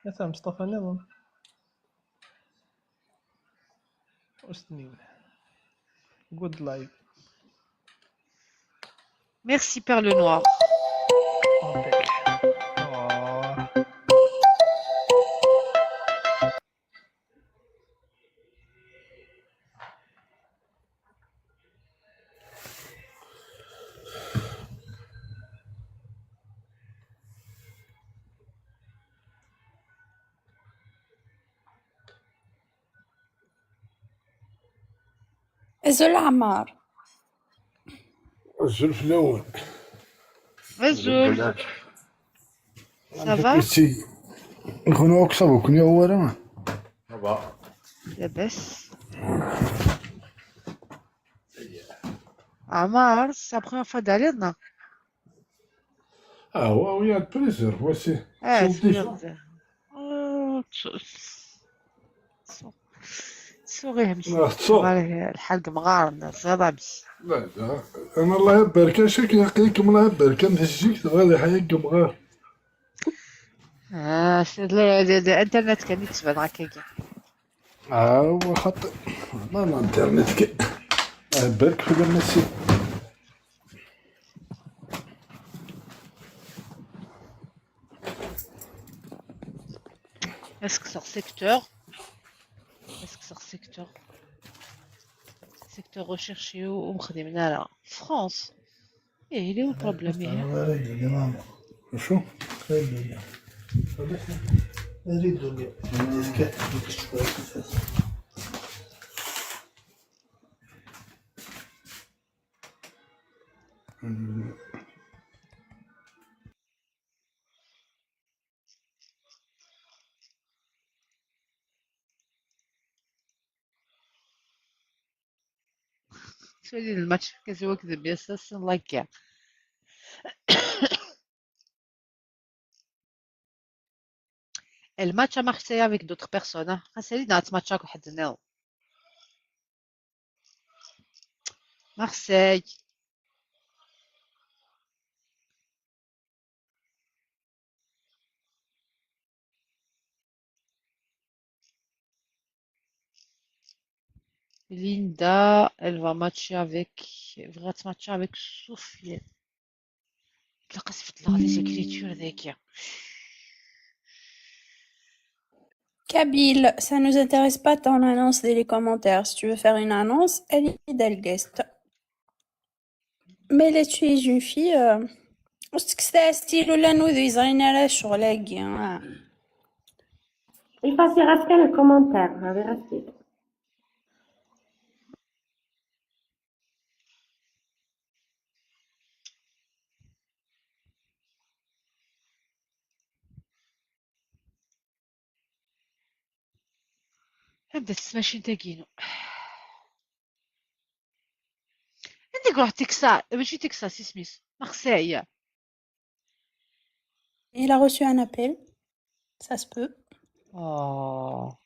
يا مصطفى نظام. وسنين. Good life. Merci Perle Noire. زول عمار. الزول في الاول. الزول. Ça va؟ نكونوا اكثر وكوني اولا. لاباس. عمار, c'est la première fois d'aller là. اه هو ويا plaisir هو c'est اه c'est سوغي همشي. لا، تصور. الحلق مغارن صدمش. لا لا انا الله يبارك اشك يعطيكم الله يبارك نهزيك غادي حياكم غير. اه الانترنت كان يتبان هكاك. اه هو خط لا الانترنت كي الله يبارك في الناس. Est-ce que c'est secteur? Est-ce que c'est secteur? Secteur recherché ومخدمنا لا France. ايه اللي هو ال problème هي؟ شو؟ تولي الماتش كازوا كذب يا ساس لاكا. Elle match à Marseille avec d'autres personnes. خاصها لينا تماتشاك واحد النوع. Marseille. Linda, elle va matcher avec, va matcher avec Sophie. تلقى صفت لها les écritures ذاك. Kabyle, ça nous intéresse pas ton annonce dans les commentaires. Si tu veux faire une annonce, elle est dans le guest. Mais là, tu es une fille. وستكستا ستيل ولا نوذ يزغين على الشغل هاكي. Il va se rester le commentaire, va rester. بدات تماشي تاكينو عندك روح تكساس ماشي تكساس سميس مارسيل. Il a reçu un appel, ça se peut. Oh.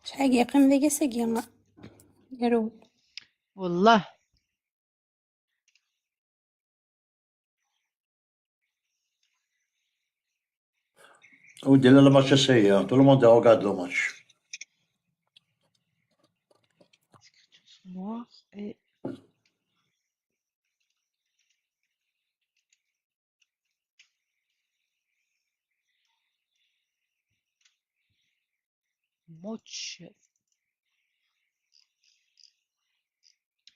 شحال يقيم ذيك الساقية يرو. والله ودي le match essayé, tout le monde regarde le match. Noir et moche.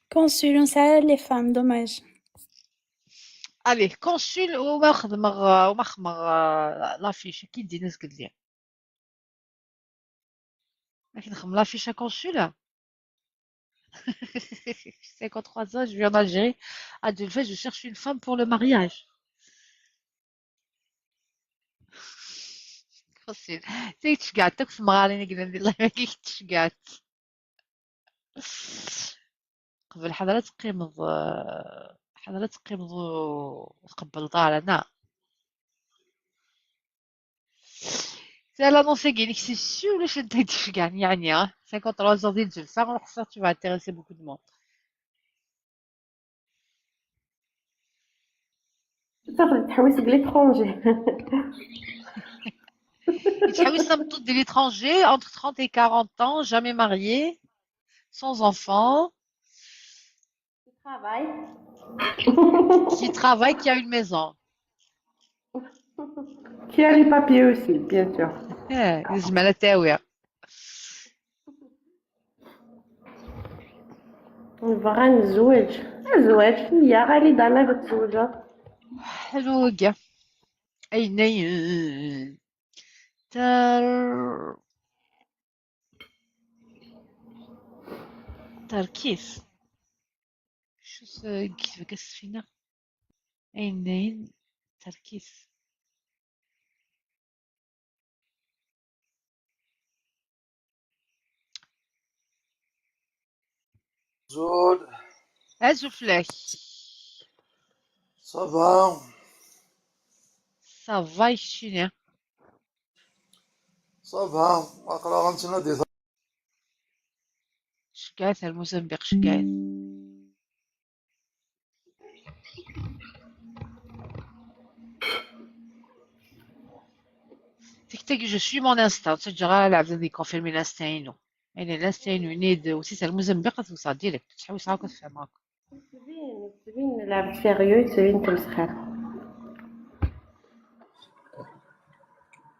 Consul, ça les femmes, dommage. Allez, consul وما خدم وما خمر l'affiche كي دي ناس قد لي لكن نخدم l'affiche consul. 53 ans, je vis en Algérie. À Dulfet, je cherche une femme pour le mariage. Consul. تي تشقعت في مغارين قلنا الله ما كيك تشقعت قبل حضرة قيمض حضرة قيمض وتقبل دارنا. C'est l'annonce qui c'est sûr le chef de gagne يعني 53 ans ديال الجلسة نروح tu vas intéresser beaucoup de monde. تاخذ تحويس l'étranger. يتحوس تمطط de l'étranger entre 30 et 40 ans, jamais marié, sans enfant, Travail. qui travaille, qui a une maison. Qui a les papiers aussi, bien sûr. إيه، الزمالة تاوية. نبغى نتزوج. الزواج هي غالي دانا بتزوجها. حلو كاع. أي ني تر تركيز شو كيف كسفينا أي نين تركيز. زول أزو فلاك. ça va ça va يشيني ça va اقرا غنتنادي. شكاية الموزمبيق شكاية تيك تاك je suis mon instinct تسجل العبد اللي confirmer l'instinct ينو يعني l'instinct ينيد وسيس الموزمبيق توصل direct تحوس هاكا تفهم هاكا. تبين تبين لعب sérieux تبين تمسخر.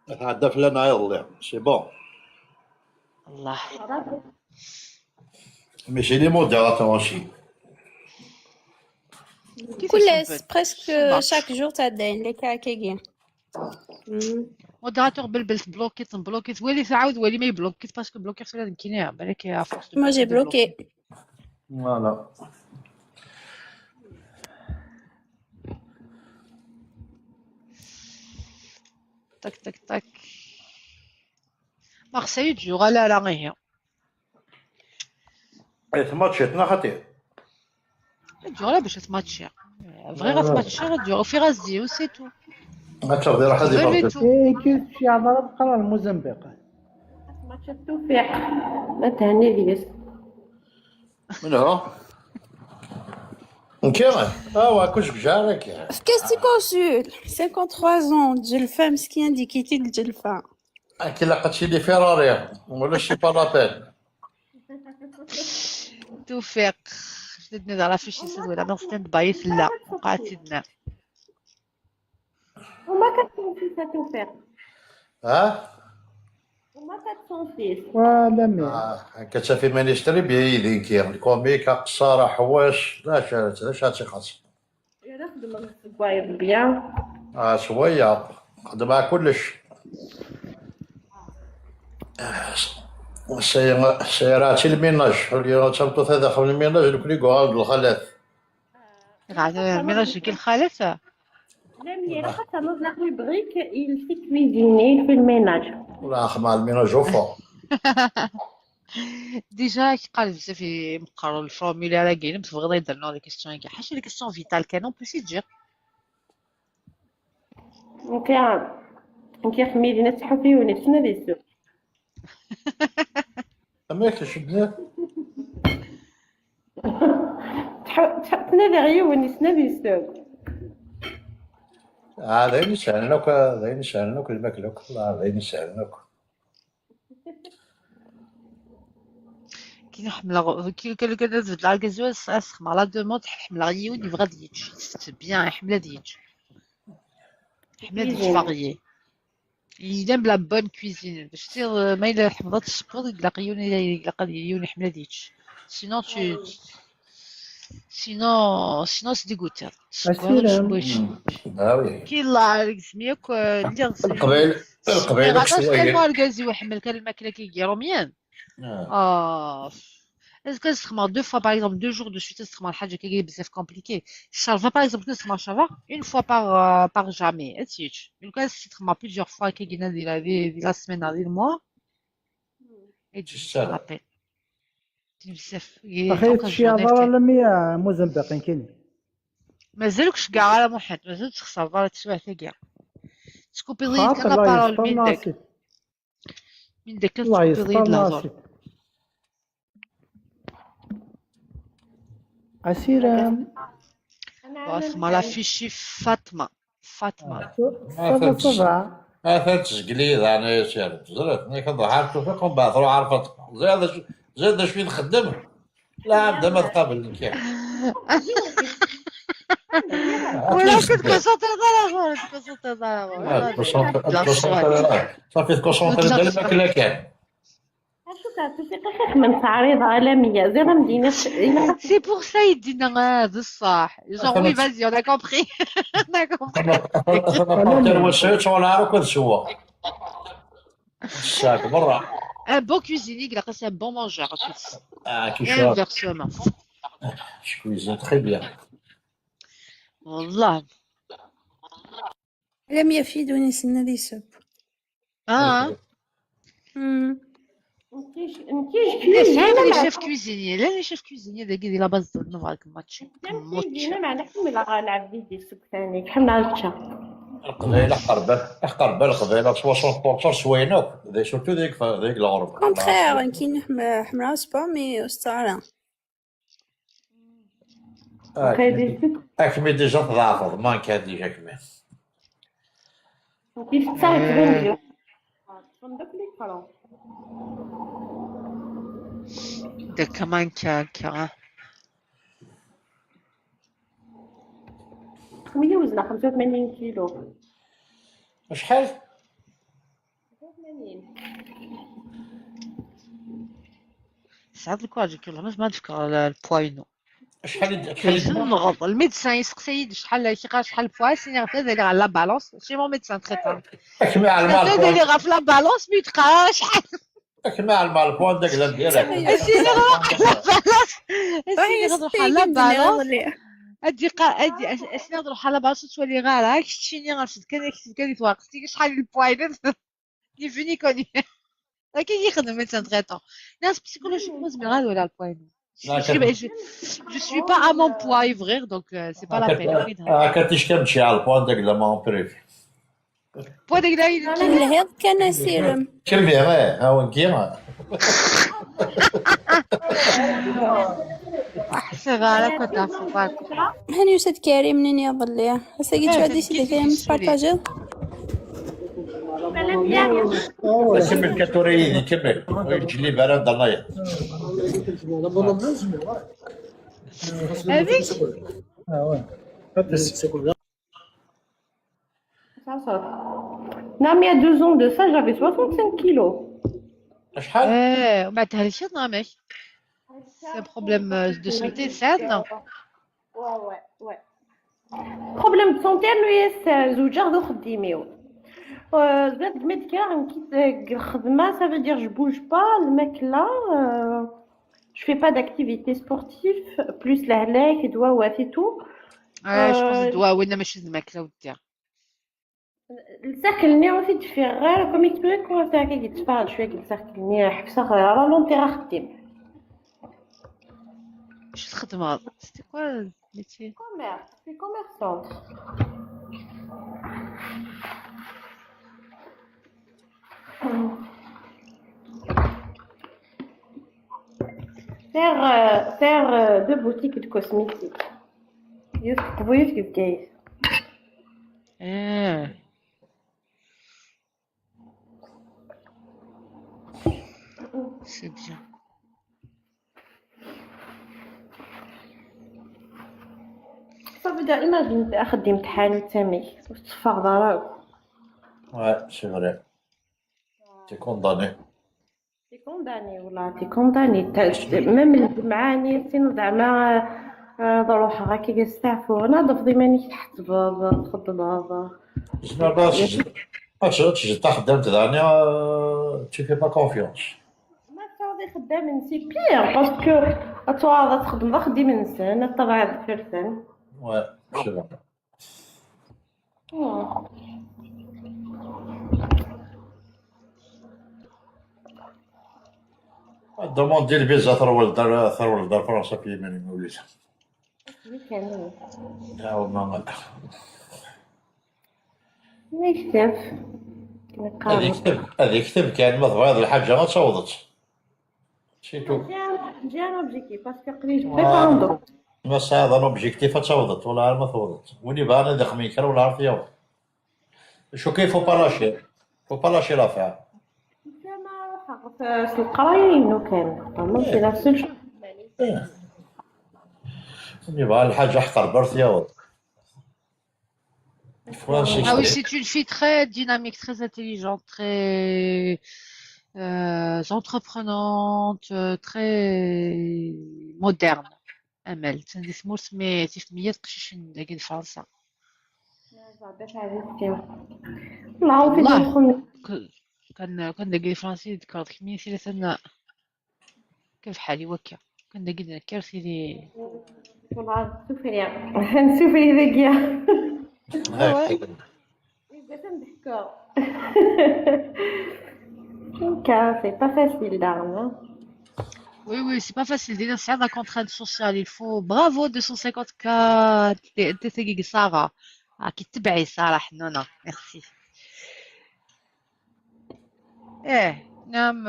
تعدى فلان عيط c'est bon. الله. Mais c'est les modérateurs aussi. كل presque chaque jour تعدين les cas كيجي. modérateur بلبل بلوكيت بلوكيت ولي تعاود ولي ما يبلوكيت parce que بلوكي خصو لازم كينيا بالك à force Moi j'ai bloqué. Voilà. تاك تاك تاك مارسيل تجوغ لا لا غير إيه ماتشيتنا خاطي تجوغ لا باش تماتشي vrai غتماتشي غتجوغ وفي غازي و c'est tout. غتشوف راح غير tout. إيه كيف شي عضلة بقرا الموزمبيق. ماتش التوفيق ما تهني ديس. من هو؟ نكيرا اه كلش بجارك. Qu'est-ce que consul 53 ans جلفة مسكين ديكيتي الجلفة. كي لقيت شي لي فيراري ولا شي با لابين. توفيق شددنا على فيش يسوي لا ستاند باي لا وقعت لنا. وما 406 توفيق. ها؟ وما 406. ولا مي. كتشافي مانيش تري بيا يدين كي الكوميك قصارة حواش لا شارت لا شاتي خاص. يخدم الكواير بيان. شوية خدم كلش. سيراتي الميناج اللي تمطوط هذا خدم الميناج الكل يقعد الخلاف. غادي mélange كي الخالف. لا خاطر dans la rubrique il sait cuisiner, il fait le ménage. ولا خدمة ال ménage au fond. Déjà كي قال بزاف مقرر ال formulaire كاين تبغي يدير les questions كاع حاشا les questions vitales كانوا بوسي تجي. نكي خميدي ناس تحفي وناس نادي. ما شدنا تنادي غير وناس نادي السوق. هذا يسهلناك، هذا يسهلناك الماكلة، هذا يسهلناك. كي نحمل كي كان كان تبدل الكازوز اسخ la demande حمل غيون يبغى ديتش c'est bien يحمل ديتش حمل ديتش varié. Il aime la bonne cuisine. باش تصير ما إلا حمضات السبور يلاقي يون يحمل ديتش. Sinon tu sinon c'est dégoûtant. أسيرم. Ah oui. كي الله سميك اللي القبيل القبيل غاداش تالمون الكازي ويحمل كان الماكلة كيديرو ميان. اه est-ce que تخمر deux fois par exemple 2 jours de suite تخمر حاجة كي بزاف compliqué. الشرفة par exemple نسخمر شرفه une fois par jamais اتيتش. لو كان تخمر plusieurs fois كي قلنا دي la semaine دي ال mois السلام. بزاف. اخي شي هضره لميا موزمبيق كاين. مازالكش كاع على محيط مازال تخسر ضروري تسوى كاع تسكوبي ضيق خاطر لا الله parole يستر من داك ناسي. من داك الله تسكوبي ضيق يستر الهضر. ناسي. عسيرة. اسمع la fiche فاطمة فاطمة. ça va ça va. هذا تسجلي انا يا سيدي تزرت نيك ضحى توفيق ومن بعد روح عرفت زاد زاد شوي نخدم لا عبدا ما تقابل كاع. ولا كنت concentré على concentré على صافي ت concentrer على الماكلة كان. شوف توفيق خير من تعريض عالمية زي مدينة. C'est pour ça يدينا هذا الصح. Genre oui vas-y on a compris. On a compris. وسعود شغل عارف كل سوا الساك برا. Un bon cuisinier il reste un bon mangeur. اه كي شو Inversement. Je cuisine très bien. والله. لم يفيدني سنة سب. اه نتيج لا les chefs cuisiniers لا les chefs cuisiniers داك la base نوفاك ماتش. cuisine مع لحم العبيد السوق ثاني حمل على الشا. القبيلة قربه قربه القبيلة 60% سوينوك ذي surtout ذيك ذيك الغرب. Contraire كي حمرا سبا mais استعرا. اكمي déjà تضعفض ما كان déjà كمي. كيف تساعد تبان داك كمان كا خويا وزنها 85 كيلو. شحال؟ 85. ساعات الكواج كيلو ما تفكر البواينو. شحال شحال نغض ال médecin يسقسي شحال كي شحال البوا سيني غير هذا على la balance chez mon médecin traitant. اكمي على المال هذا اللي غا في la balance mais تقرا شحال. اكمي على المال poids داك لا ديالك. سيني غا la balance سيني غا على la balance ادي قا ادي اسني نروح على balance تولي غا كشتيني غنشد كان كتب كان يتواقفتي شحال البواينو ni vu ni connu. لكن يخدم médecin traitant ناس psychologiquement زعما غير ولا البواينو. Je suis pas à mon poids vrai, donc c'est pas la peine. كاتيش كنمشي على ال poids داك لا مون بريف. poids داك الهيض كان سيرم. كمي غير ها هو كيما. سي كنت عارفة. هاني وساد كريم منين يظل هسا قلت شو هادي سيدي كريم بارطاجي. كمل كاتوريني كمل ويجي بارد الله. هذيك Non, mais il y a 2 ans de ça, j'avais 65 kilos. شحال؟ ايه ومن بعد هلشت نعمل. C'est un problème de santé ساعدنا. Ouais. Problème de santé انه زوجة غدو خديميو. زاد médical نكيت الخدمة ça veut dire je bouge pas الماكلة je fais pas d'activité sportive plus الهلاك دواوات et tout. اه je pense الدواء ولا ماشي الماكلة ودير. ال cercle ني عرفتي تفي غير كومي تبغي كون تاع كي تفاعل شوية ال cercle ني حبسه راه لونتي راه خديم. اش الخدمة؟ c'était quoi ال métier؟ commerce في commerçante. Faire deux boutiques de cosmétiques. يوسف قبويت كيف كاين. اه c'est bien. صافي دا imagine خدي امتحان وتسامي وتصفر دراك. Ouais, c'est vrai. T'es condamné. t'es condamné والله t'es condamné même الجمعاني سينو زعما نروح غا كي كنستعفو نظف ديما تحت بابا تخدم. زعما باش تجي خدام تدعني tu fais pas confiance. ما تعرضي خدام c'est pire parce que تعرض تخدم خديم انسان الطبع فرسان. Ouais, c'est vrai. demande ديال الفيزا ثروة لدار ثروة لدار فرنسا في يمين وليت. يا والله ما يكتب هذه كتب هذه كتب كان ما تبغى الحاجة ما تصوضت c'est tout. j'ai un objectif parce que قريت prépare. ما هذا l'objectif تصوضت ولا ما ثوضت وين يبان هذا خميكر ولا عرف يوم شو كيف faut pas lâcher faut pas lâcher l'affaire. في القراية انه كان c'est la seule. يبغى الحاجة حقر برث ياوض. Ah oui, c'est une fille très dynamique, très intelligente, très entreprenante, très moderne. أمل تندي ثمورت mais تيف مية قشيش داكي فرنسا. والله كان داكي فرنسي ذكرت كمية ثلاثة كيف حالي وكا كان داكي كارثي لي والله نسوفري نسوفري ذاكيا. C'est pas facile d'armes. Oui, oui, c'est pas facile. Déjà, c'est la contrainte sociale. Il faut. Bravo, 250K. تي Sarah. Ah, qui تبعي Sarah حنونة. Merci. Eh, نعم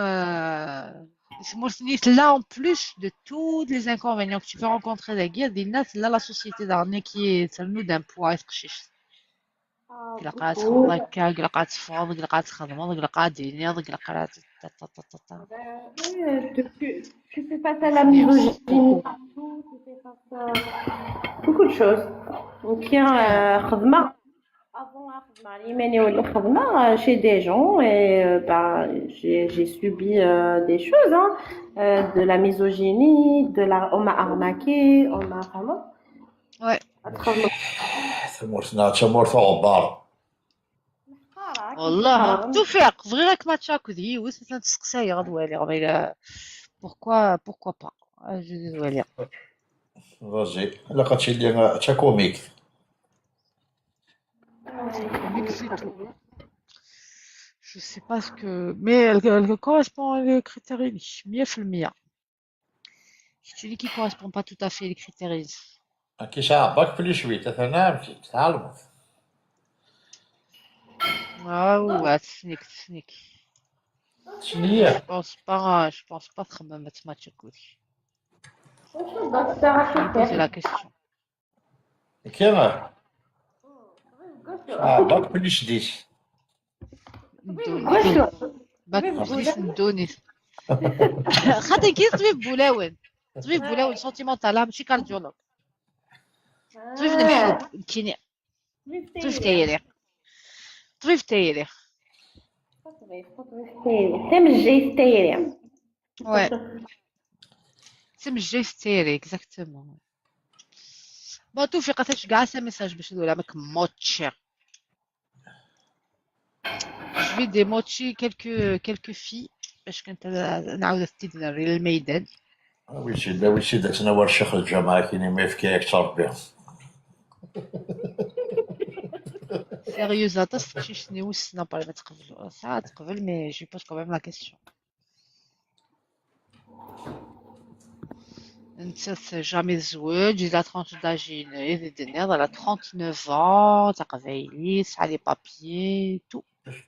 là en plus de tous les inconvénients que tu peux rencontrer la guerre, là la société d'arnée qui est nous d'un poids قشيش. قلقات خضكا قلقات تفوض قلقات تخدم قلقات ديني قلقات تا تا تا تا تا. Tu fais face à la misogynie partout, tu fais face à beaucoup de choses. Donc, خدمة avant خدمة الإيماني ولا خدمة chez des gens et bah, j'ai subi des choses, hein, de la misogynie, de la on m'a arnaqué, on m'a vraiment. Ouais. ثمورتنا تمورت غبار. والله توفيق بغيرك ما تشاكو دي وث تسقساي غدوالي غير pourquoi pourquoi pas je دوالي. vas-y لا قاتشي اللي تا comique. Comique, c'est tout. Je sais pas ce que mais elle correspond aux critères 100%. Je te dis qu'il correspond pas tout à fait les critères. كي ساعة bac plus huit مثلا تعلمت. Ah ouais, تسنيك تسنيك. شنية؟ Je pense pas تخمم تماتش كوتي. Poser la question. كيما bac plus 10. bac plus ندوني. خاطر كي طبيب بولاون طبيب بولاون sentimental ماشي cardiologue. طبيب المحب كيني طبيب تايري طبيب تايري. تم الجيش تايري. Ouais. تم الجيش تايري exactement. Bon توفيق عطيتش كاع ça message باش نقول عمك موتشي. Je vais démocher quelques filles باش كنت نعاود تدنا للميدان. وي سيدي وي سيدي تنور الشيخ الجامعة كاين ما يفكي أكثر بها. Sérieuse, aṭas teqcict-nni wissen après ma teqbel. Tesɛa teqbel, mais je lui pose quand même la question. Nettat jamais tezweǧ, la tranche d'âge i d-tenniḍ, elle a 39 ans, taqbaylit, tesɛa les papiers, tout.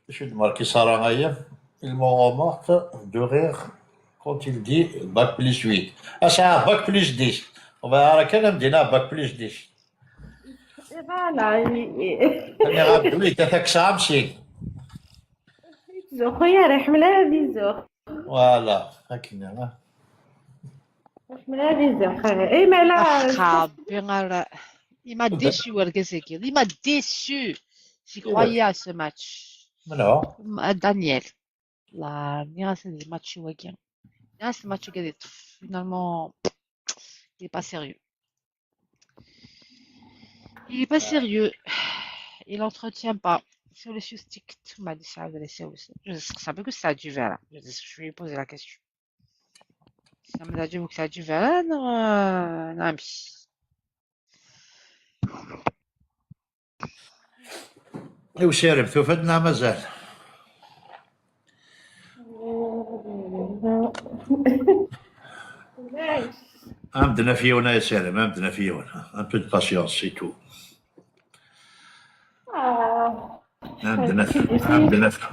Je de marquer Sarah Ayer. Il m'en morte de rire quand il dit bac plus 8. Ah, c'est un bac plus 10. On va à la me bac plus 10. Voilà. أنا غنبدو تاك سامسي. خويا راه حملها بيزو. Voilà. هكذا. حملها بيزو. اي ما لا. غير il m'a déçu ورقزاكي. Il m'a déçu. J'y croyais à ce match. من هو؟ Daniel. La نيغاس الماتش واكي. نيغاس الماتش قاعد finalement il est pas sérieux. Il est pas sérieux. Il entretient pas. Sur le stick, m'a dit ça, je savais que ça a du verre. Je lui ai posé la question. Ça m'a dit que ça a du verre, non, non. ايوا شارب توفدنا مازال. عندنا فيونا يا سالم، عندنا فيونا. Un peu de patience, c'est tout.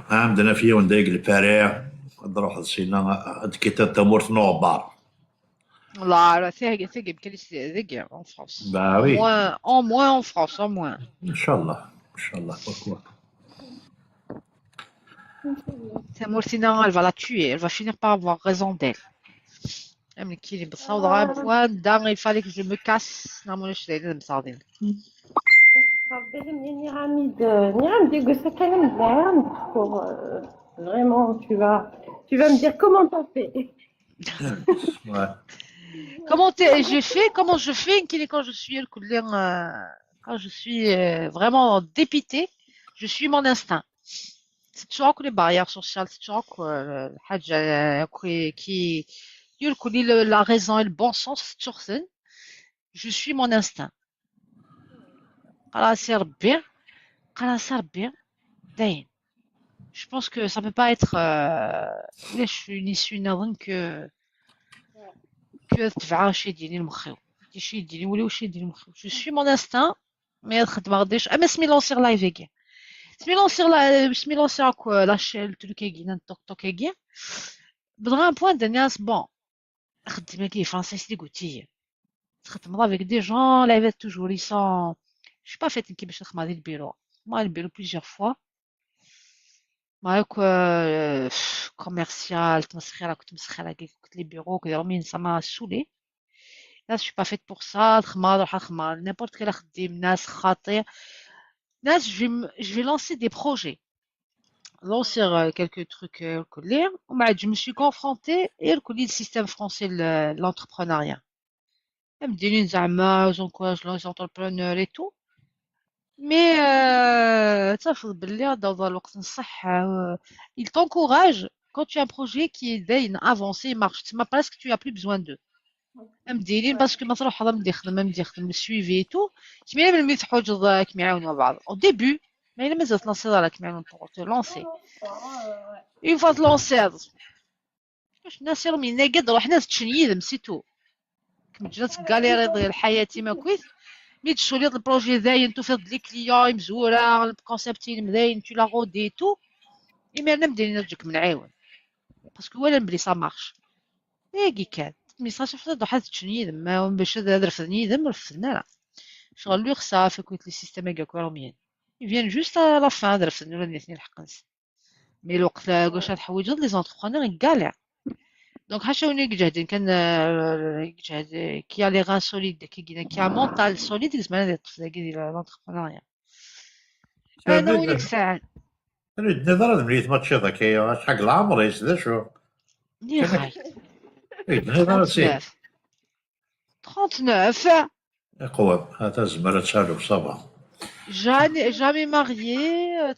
عندنا فيون دايق البارع نروح لسينا كي تمورت نوبار. لا c'est ذيك en France. Bah oui. Au moins en France, au moins. ان شاء الله ان شاء الله. Pourquoi? Moursina, elle va la tuer, elle va finir par avoir raison d'elle. Il fallait que je me casse. Non, moi, je suis Vraiment, tu vas me dire comment t'as fait. Ouais. Comment j'ai fait, comment je fais quand je suis quand je suis vraiment dépitée, je suis mon instinct. C'est toujours que les barrières sociales, c'est toujours que qui la raison et le bon sens, c'est toujours ça. Je suis mon instinct. Je pense que ça peut pas être une issue que je suis mon instinct, mais je me lancer live. Je me lancer la chaîne truc TikTok بدغا un point de ناس bon خدمة كي français dégoûté تخدم avec des gens live toujours ils sont je suis pas faite كي باش نخدم هذه البيرو ما البيرو plusieurs fois ماك commercial تمسخيره كنت مسخره كي كنت les bureaux كي مين ça m'a saoulé. Là je suis pas faite pour ça. نخدم نروح نخدم n'importe quel خديم ناس خاطئ ناس je vais lancer des projets, lancer quelques trucs je me suis confrontée et le système français l'entrepreneuriat. Ils encouragent les entrepreneurs et tout. Mais ils t'encouragent quand tu as un projet qui est bien avancé, marche. C'est presque que tu n'as plus besoin d'eux. Parce que le suivi et tout. Au début, mais il m'a lancé dans la caméra pour te lancer. Une fois te lancer, الناس يرمي ناقد روح ناس تشنيدم c'est tout. كم جات غاليري الحياة ما كويس. mais تشولي ال projet ذاين تو les clients مزورة ال concept مذاين tu l'as rodé tout. إما أنا مديرين نرجعك من عاون. parce que ولا بلي ça marche. إيه كان. mais صافي فضل حد تشنيدم ما باش رفضني ذم رفضنا لا. شغل لو خصها في كويت les systèmes هكاك روميين. Ils viennent juste à la fin de la mais الوقت واش تحوج les entrepreneurs ils galèrent. Donc حاشا وني يجهد كان يجهد qui a les reins solides qui a un mental solide زعما ديال l'entrepreneuriat. انا وينك ساعة نظرا مليت ماتش هذاك حق العمر ذا شو ني غاي 39 قوة هذا زمرة تسالو صبا. Jamais mariée,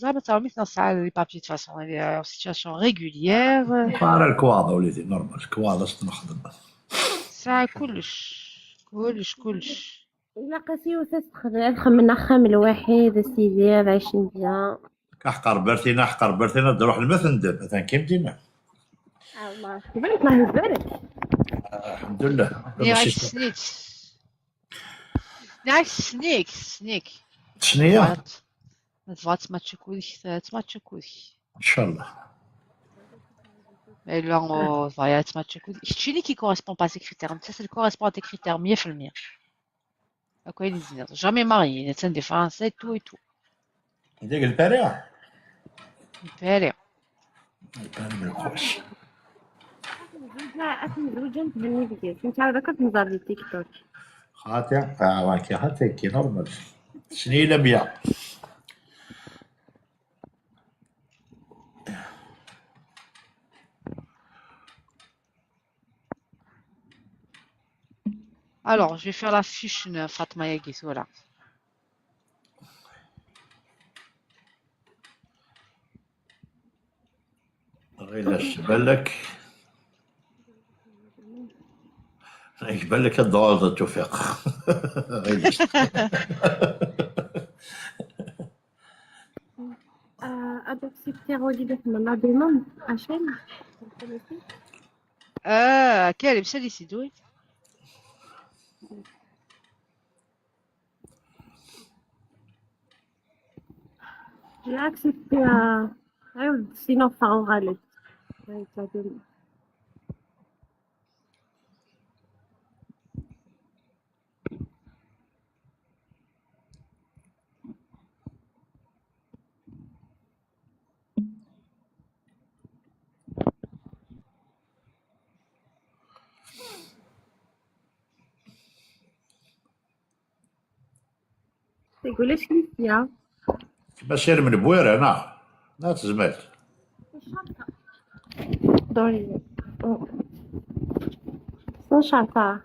jamais dans les papiers de toute façon, elle est en situation régulière. على الكواضة وليدي normal الكواضة نخدم. ساعة كلش كلش كلش. إلا قاسي وتستخدم خمنا خام الوحيد سيدي عايشين بيان. احقر برتينا، احقر برتينا تروح المثندب مثلا كيم ديما. الله يبارك، الله يبارك. الحمد لله. نعاك سنيك، نعاك سنيك سنيك. شنيا؟ تبغى تماتشي كودك، تماتشي كودك. ان شاء الله. Mais là, on va y aller, match écoute. Chili qui correspond pas à ses critères. Ça, ça correspond à tes critères, 100%. À quoi ils disent? Jamais marié, il est des Français, tout et tout. ديك البارح. البارح. البارح من الخوش. زوجة تبني بك كنت على ذاك نزار دي تيك توك. خاطئ، كي خاطئ كي نورمال. شنو لميا؟ Alors, je vais faire la fiche de Fatma Yagis, voilà. غير بالك يبان لك الدور التوفيق. غير Accepter وليدات من la demande عشان كريم سالي سيدوي. J'ai accepté عاود sinon فاهم غلط. تقول اش كنتيا؟ كيما سير من بوير انا لا تزملت. دوري شرفة.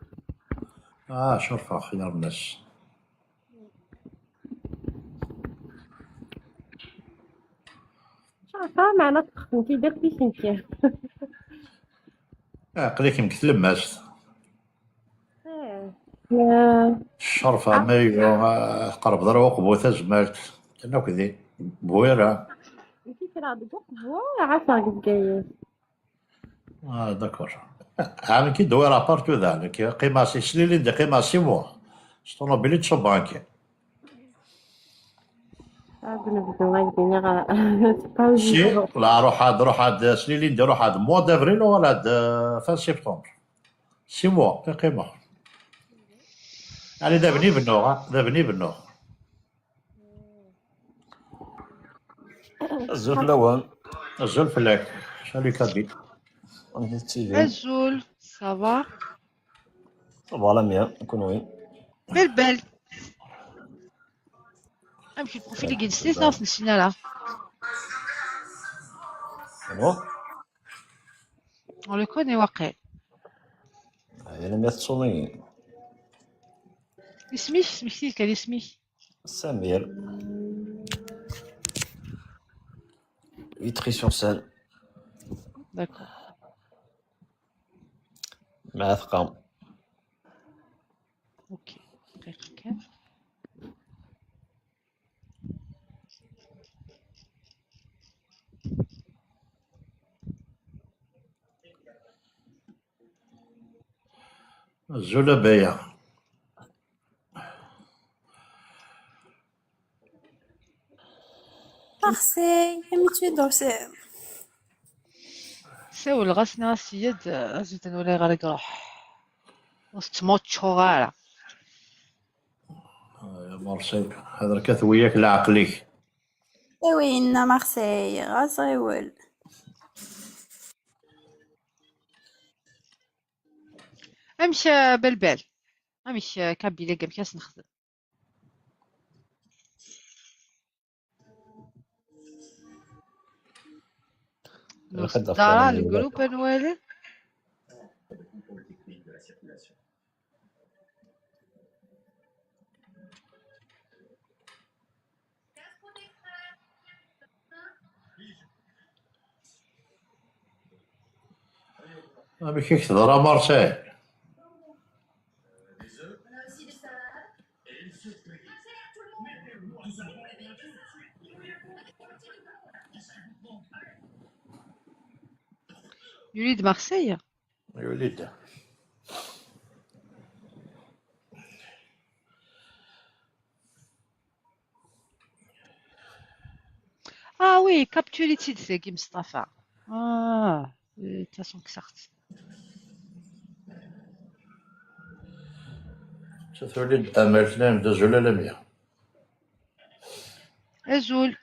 شرفة خيار الناس. شرفة معنا تخدمتي داك اللي كنتي. قليك يمكن تلمست. الشرفة ما قرب ضروق بوثا زمالت كنا كذي بويرة. انت راه بوق عافاك بكاين. داكور. عام كي دويرة بارتو ذا قيمة سي سليلين دي قيمة سي موا طوموبيلي تصوبانكي. سي لا روح هاد، روح هاد سليلين دي روح هاد موا دافريل ولا هاد فان سبتمبر سي موا قيمة. يعني ذا بني بنو، ذا بني بنو. الزول الأول. الزول فلاك. سالو كابي. الزول، صافا؟ صافا لا ميا، نكون وين؟ بل بل. امشي البروفيل اللي جلستي في نسينا لا. الو؟ On le connaît واقع. هي لم تصوني. اسمي سميتي كان اسمي سمير. Vitry-sur-Seine. D'accord. مع ثقام. اوكي. دقيقة كام؟ الزولة بايع. مارسي امي دوسي. ساول غاسنا سيد زيد نولي غير يروح وستموتشو غارة. يا مارسي هذا كث وياك لا عقليك. وين مارسي غاز غيول. امشي بالبال، امشي كابيلي كم كاس نخدم. دارا الجروب نوالي. ماشي تهضر مارسي. يريد مارسيل. يوليد. Ah oui, capturé c'est Mustafa. Ah, de toute façon que certes. توليد امل اثنين دزول لميا. Azul.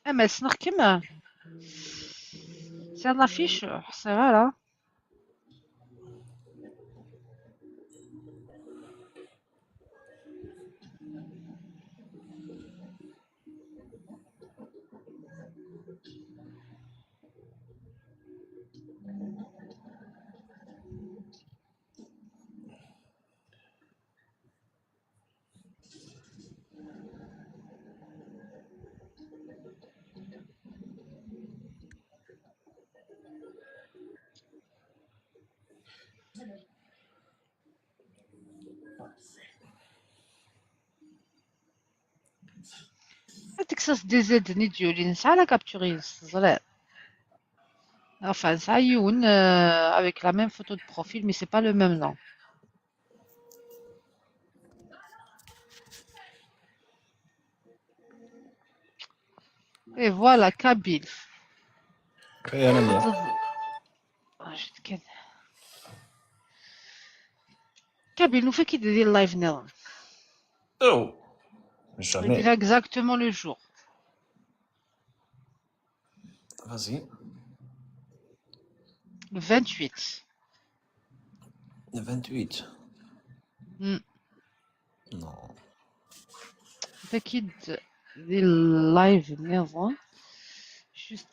Ah, mais كيما c'est l'affiche, c'est vrai là. تكساس دي زد نيديولي نسعى لا كابتوري صغير. Enfin, ça y est, avec la même photo de profil, mais c'est pas le même nom. Et voilà, Kabyle. يا لميا. Kabyle, nous fait qu'il des live now. Oh, Il jamais. dira exactement le jour. Vas-y. Le 28. Le 28. Non. Fait qu'il des live now. Juste.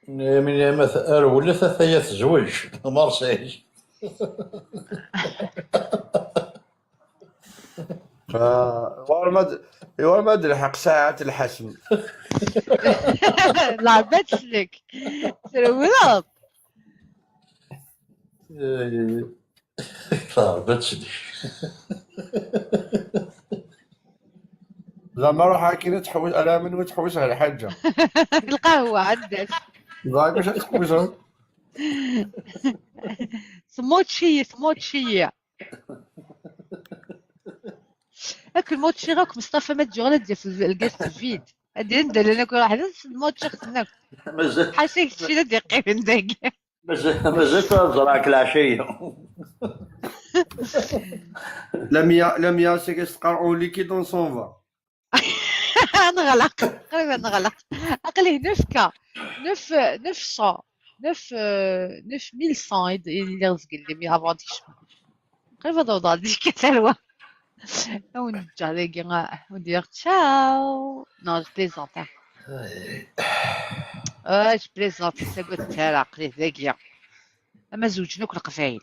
من مثلا ولا ثلاثة تزوج مارسيل. ما الحق ساعة الحسم. لا بتسلك. سير لا بتسلك. زعما روح كي تحوس انا من وتحوس على حاجة. القهوة عندك. ضايق باش تحوس. سموتشي سموتشي. هاك الموتشي راك مصطفى ما تجي غير في الكاس فيد. هادي ندير انا كل واحد الموتشي خصنا. مازال حاسيك شي دير قيم داك. مازال تزرعك العشية. لميا سي كتقرا اون ليكيد اون سون فا. نغلق قريبا نغلق. اقلية 9 كا 9 900 9 9100 اللي رزق اللي مي افون ديك قريبا ضوضاء ديك تلوى. ونرجع لك وندير تشاو. Non, je plaisante. Je plaisante. قلت لها قليل ذاكية. اما زوجنا كل قفايل.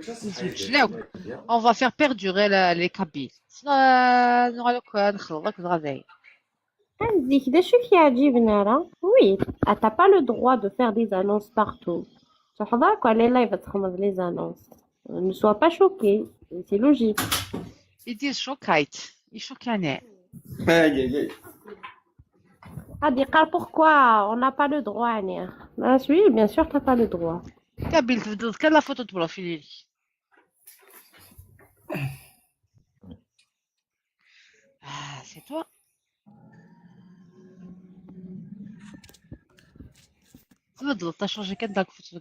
زوجنا on va faire perdurer les Kabyles. Sinon نغلق نخلطك غادي. عندك دا شو كيعجبنا راه. Oui, t'as pas le droit de faire des annonces partout. تحضر quoi les lives تخمض les annonces. Ne sois pas choqué, c'est logique. Ils disent choquait. Ils choquaient. Ah, dire pourquoi on n'a pas le droit, Ania. Ah, oui, bien sûr, t'as pas le droit. Kabyle, quelle la photo de profil? Ah, c'est toi. T'as changé quelle photo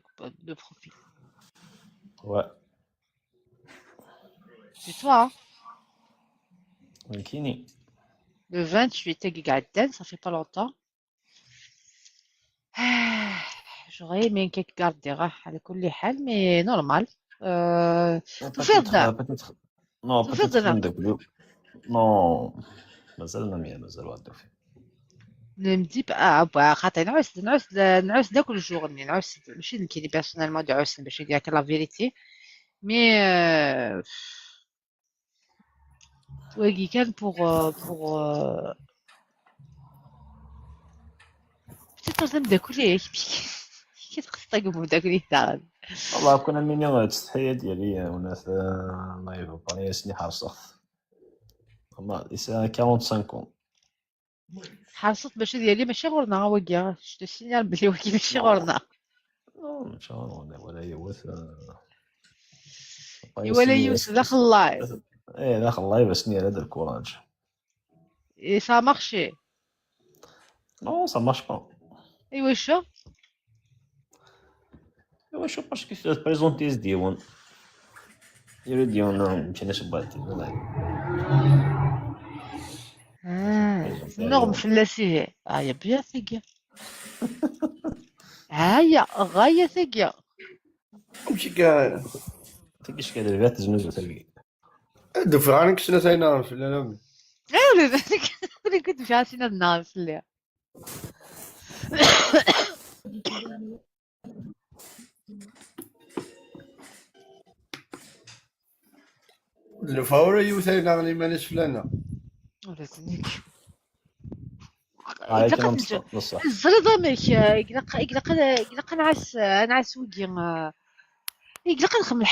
de profil? Ouais. C'est toi, hein? Kini. Le 28, Gaden, ça fait pas longtemps. J'aurais aimé quelques gardes على كل حال, mais normal. Peut-être. Non, peut-être. Non, مازال مية مازال واحد في. نمدي بقى خاطر نعس نعس نعس داك الجور نعس ماشي نكيني بيرسونيلمون نعس باش ندير لا فيريتي مي واقي كان بوغ بوغ بتيت نبدا كل كي تخصك بدا كل تاع والله كنا ميني تستحيا ديالي وناس لايف باني سني حاصخ. ما يسا 45 ans. حرصت باش ديالي ماشي غورنا واكيا جو سينيال بلي واكي ماشي غورنا. ان شاء الله ولا يوث. ولا يوسف داخل اللايف. ايه داخل اللايف سني هذا الكوراج. اي سا مارشي. نو سا مارش با. ايوا شو؟ ايوا شو باسكو بريزونتيز ديون يريد ديون مشينا شباتي والله. نغم فلاسيه هيا بيا ثقيا هيا غاية ثقيا. ماشي كاع تلقيش كاع بيات تزنوز تلقي. دفع عنك سنة ساينا في لا. ايوا اللي كنت مش عارفين النهار في الليل. الفورة يوثينا غني مانيش فلانة. ولا تنيك. هاي إلا كلام قد بصح. الزريضة ماك إقلق نعس وكي إقلق نخمم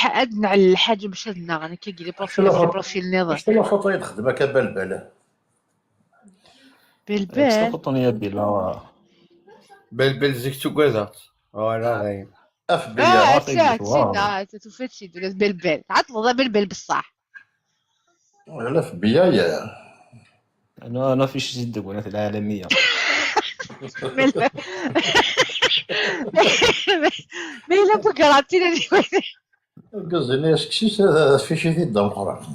نعل الحاجة باش هاد أنا كي لي بروفيل لي بروفيل نظام. شنو الخطوة يخدمها كبلبلة؟ بالبال. خطوني بلا. بل زيك توكازات. فوالا غاين. اف بي تسينا توفيت ولا بالبال عطلة بالبال بصح. لا في بيا يا. انا فيش جد ولا العالمية. ما إلا بقراتي قصدي سكسيس فيشي في الدم اخرى.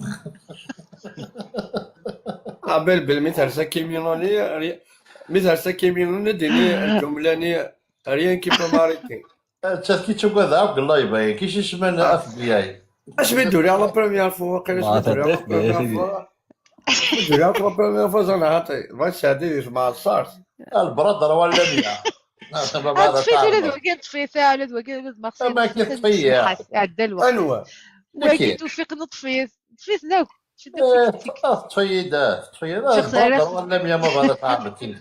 بل بل مثل ساكيمينوني مثل ساكيمينوني ديني الجملة ريان كي بو ماريتي. انت كي تقول ذاك الله يبين كيش اسمه اف بي اي. اش بيدوري على بريمير فوا قيل اش بيدوري على بريمير فوا. بيدوري على بريمير فوا زعما عطي ما سادي مع الصارت. البرادر ولا مية. طفيت ولا دوكا طفيت ولا دوكا مارسيل. ما كيطفي. عدا الوقت. انوا. ولكن توفيق نطفيت طفيت ناكل. طفيت طفيت البرادر ولا مية ما بغا تعبتي.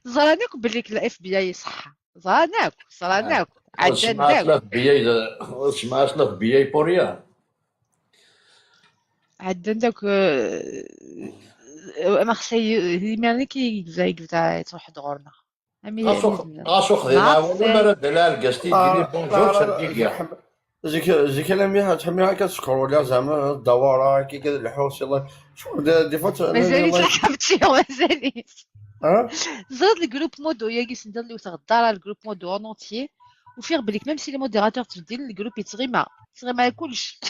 زراناك بلي الاف بي اي صح. زراناك زراناك عدناك. لاف بي اي سمعت لاف بي اي بوريا. عندنا داك مارسي معني كي يبدا تروح دغورنا. غاسو خذينا ولا ما دلال قاستي ديني بونجور سرديكيا. زيك انا تحميها كتسكروليا زعما الدواره كي كتلحوس يلاه شوف دي فوا مازالي تلحبتي مازالي. زاد الجروب مودو يا كيس ندير لي غدار الجروب مودو اون اونتيي وفيغ بليك ميم سي لي موديراتور تبدل الجروب يتغيما يتغيما كلش.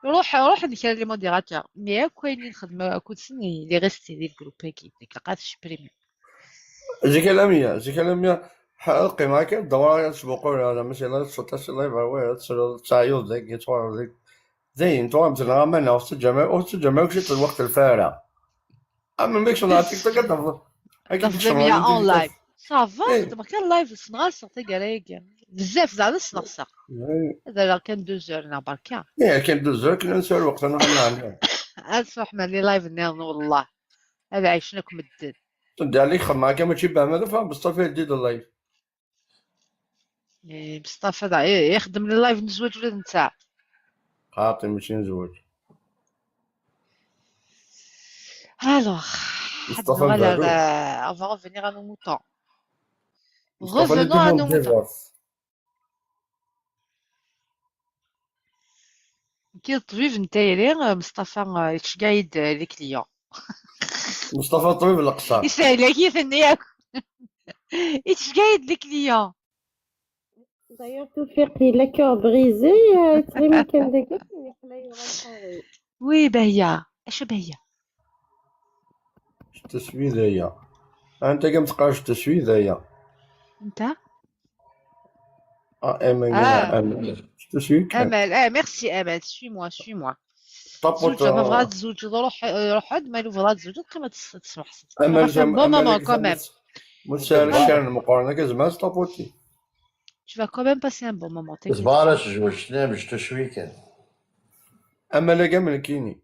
روح روح نكرا لي موديراتور مي كاين اللي نخدم كنت سني لي غيستي ديال الجروب كي ديك لقات شبريمي. زيك لامية زيك لامية حلقي معاك الدواره تسبقوا زعما سي لا تصوت سي لايف تعيط ذاك ذاك زين تو مثلا غاما وسط الجامع وسط الجامع وشي الوقت الفارغ. اما ماكش نعطيك تقدر خدمة اون لايف صافا خدمة كان لايف سنغاص تاكارايك بزاف زعما سنغصا هذا كان 2 زور نا بركا. ايه كان 2 زور كنا نساو الوقت انا عندنا اسمح ما لي لايف نيض والله هذا عايشناكم الدد. تدي عليك خدمة كما تشبه ماذا فهم مصطفى جديد اللايف. مصطفى يخدم لي لايف نزوج ولا نتاع. خاطي ماشي نزوج. Alors, on va revenir à nos moutons. Revenons à nos moutons. كي الطبيب نتايا مصطفى يتشقايد لي كليون. مصطفى الطبيب الأقصى. يسهل كيف ياك يتشقايد لي كليون. D'ailleurs, Toufik, il a cœur brisé, تغيمي كان داك. وي باهية اش باهية؟ التسويد هي انت كم تقراش التسويد هي انت امل امل التسويد امل ميرسي امل سوي موا سوي موا زوج ما بغات تزوج روح روح عند مالو بغات تزوج كما تسمح امل بون مومون كوميم مسال الشان المقارنه كزعما ستابوتي. Tu vas quand même passer un bon moment. زبالة جوج نعم جوج شويكان. اما لا كامل كيني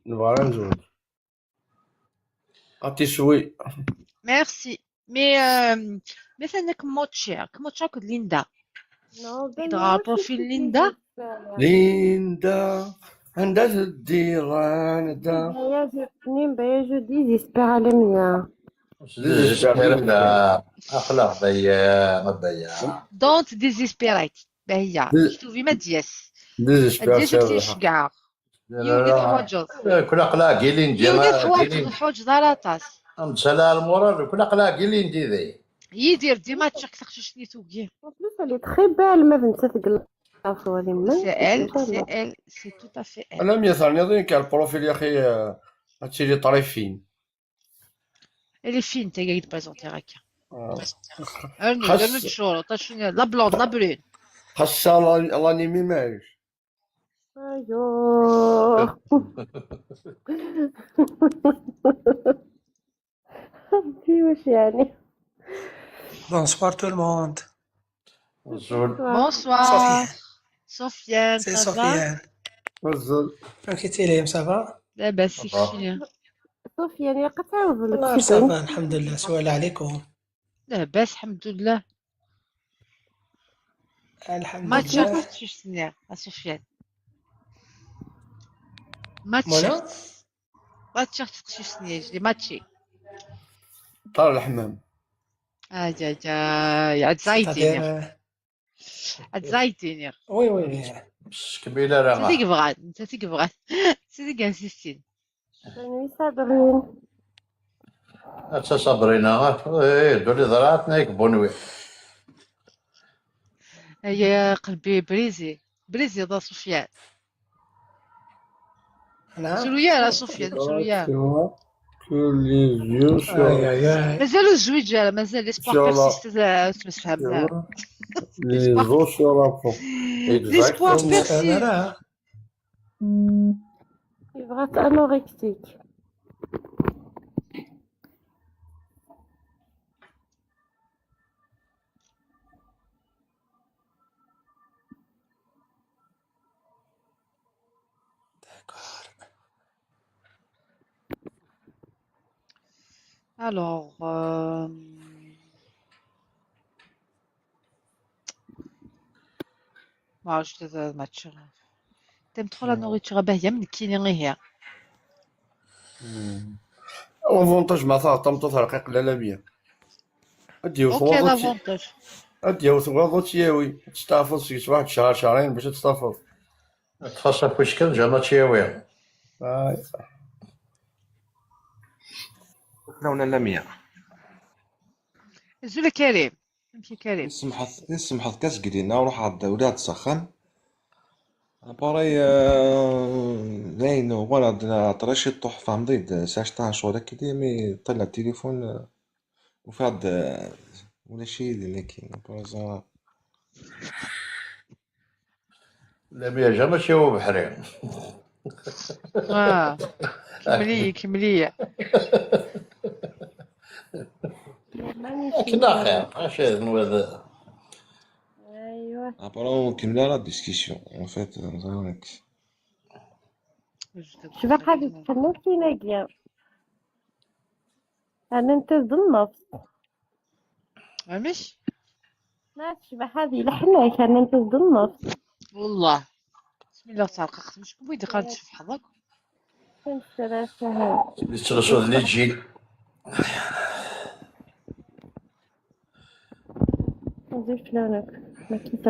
نبغى نزوج. عطي شوي. Merci. Mais مثلا كموتشير كموتشير كود ليندا. Non, يدغى بروفيل ليندا. ليندا عندها الدير عندها بايا je désespère لميا. désespère اخلاق بيا ما بيا. Don't désespère باهية شتوفي ما دياس désespère. دياس تيشكع يولي تحواجز. كل قلا كيلين يولي جما تحواجز حواج داراطاس. نتسالى ال moral كل قلا كيلين دي ذي. يدير ديما تشك تخششني توكي. En plus elle est très belle ما بنت تقول C'est elle, c'est elle, c'est tout à fait elle. انا 100 كان ال profil يا اخي هادشي اللي طريف فين. Elle est fine, t'as gagné de présenter هكا. أرنو تشورو شنو la blonde la brune. خاصها l'anémie معليش. ايوه في واش يعني. Bonsoir tout le monde. Bonsoir. Sofiane, C'est ça va? Sofiane. كيف ليهم ça va؟ لاباس شنو؟ سفيان يا قد تعاود والله ça va الحمد لله. سؤال عليكم. لاباس الحمد لله. الحمد ما لله. تشرفت شنو سفيان؟ ما منى تشرفت ما تشرفت شنو جي ماتشي. طار الحمام. اجا جا عاد زايدين عاد زايدين. oui oui. كبيله راه انت تيك انت تيك بغات سيدي كنسيستين. صابرين. هاتسا صابرينا ايه دولي ضراتنا يكبونوي. يا قلبي brisé brisé دا سفيان. نعم. شنو يا سفيان شنو يا؟ مازالو الزويج مازال l'espoir persiste تفهمنا. Les os sur la peau. L'espoir persiste. يبغات anorexique. Alors, ما عرفتش الماتش. T'aimes trop la nourriture باهية من كيني غير. L'avantage مع طمطوط رقيق لا لا بيا. اديو Aucun ثواض avantage. اديو ثواض تياوي تستعفض شي واحد شهر شهرين باش تستعفض. تفصل فوش كان جا تياوي. لونا لمية. زولا كريم نمشي كريم. نسمحت كاس قدينا وروح عند ولاد سخن اباري لين ولا طريشي طوح فهمتي ساعة تاع شغل كدي مي طلع التليفون وفاد ولا شي اللي كاين اباري. لمية جا ماشي هو بحري. اه كملي كملي. كنا خير ماشي هذا. ايوا Apparemment, كملنا la discussion en fait. شو باقا تتكلم فينا كاع انا انت النفس. مش لا تشبح هذه لحناك انا انت النفس. والله بسم الله تعالى مش بويدي قال تشوف حظك. ترسل لي تجي. نزيد فلانك ما كيف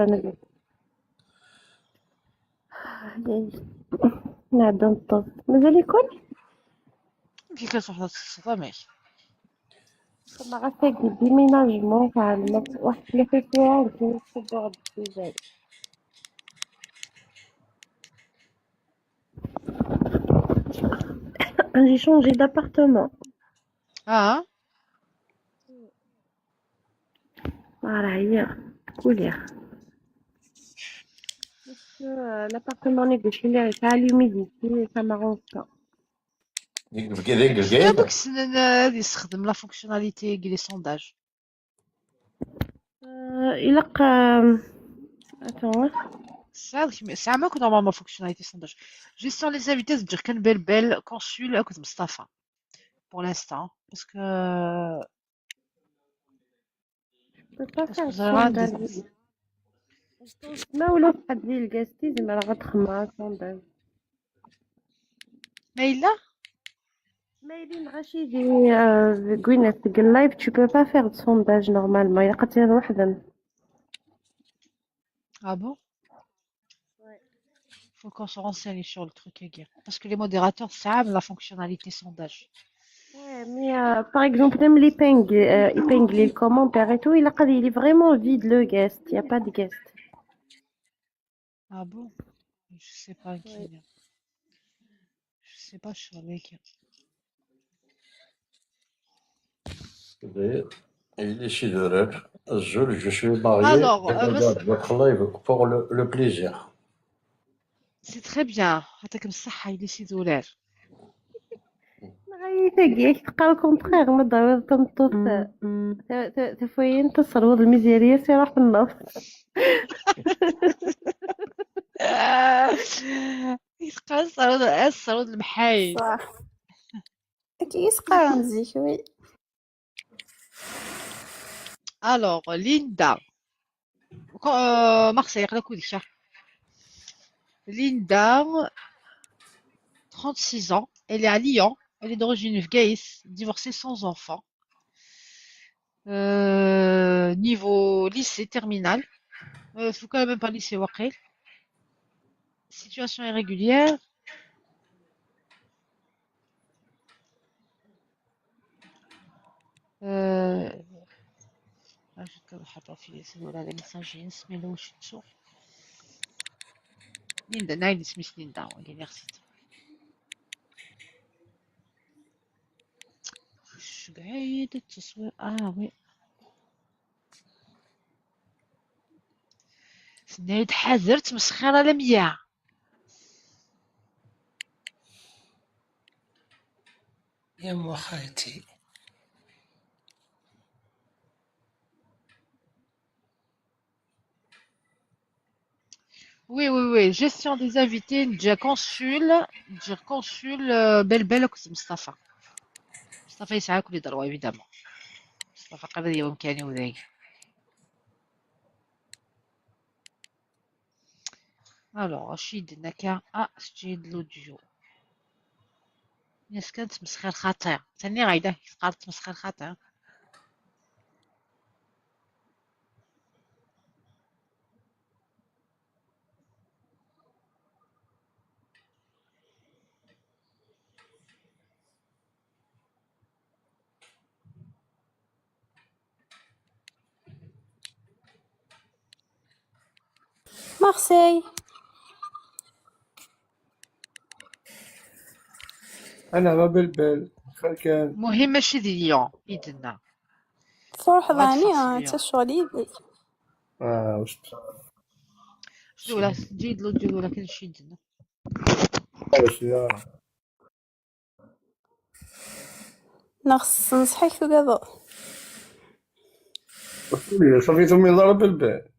نعدو نطف مازال يكون كي كتروح الصدى ماشي. ما غاساكي déménagement تاع واحد 3 سوايع نصبو غد. J'ai changé d'appartement. اه راه هي كولير. L'appartement négocié à l'humidité, ça m'arrange pas. ديك شنو دوك السنة هذه يستخدم la fonctionnalité les sondages. إلق attends. ساعة ما كنت normalement fonctionnalité sondage. Gestion les invités تدير كان بيل بيل consul كنت مصطفى pour l'instant parce que Je peux pas parce que faire زرا sondage. ما ولا حد لي الكاستي زعما راه غتخمر sondage. ما إلا مايلين غاشي كوينات اللايف tu peux pas faire de sondage normalement إلا قدرتي وحدة. Ah bon? Faut qu'on se renseigne sur le truc, Guy. Parce que les modérateurs savent la fonctionnalité sondage. Ouais, mais par exemple, même l'épingle, épingler le commentaire et tout, il est vraiment vide le guest. Il n'y a pas de guest. Ah bon? Je sais pas qui. Je sais pas, je suis avec. Il est je suis marié, Alors, je regarde votre live pour le plaisir. C'est très bien. يعطيكم الصحة يلي دولار. غايتاكي تلقى الكونترير ما ضروري تنطط تفوين تصروض الميزيرية سير في النص. يسقى الصرود المحايد. صح كي يسقى رمزي شوي. Alors, Linda. Marseille, Linda, 36 ans, elle est à Lyon, elle est d'origine Gaïs, divorcée sans enfant. Niveau lycée terminal, faut quand même pas lycée Wakil. Situation irrégulière. Linda, نايل سميث ليندا شو بعيد التصوير. وي سنايد حذرت مسخرة لميا. يا مو خالتي. Oui, oui, oui. Gestion des invités, déjà consul, belle belle Mustafa. Mustafa يسعى كل droit évidemment. Mustafa قبل يوم كان وذاك. Alors, رشيد نكا سجيد l'audio. الناس كانت مسخر خاطر. ثاني غايدة قالت مسخر خاطر. مارسي أنا ما بالبال كان مهم ماشي دي ليون يدنا فرح ضاني تا الشغل يدي. واش شنو ولا جيد لوديو ولا كان شي يدنا واش لا نخص نصحيك تقضو صافي ثم يضرب بالبال.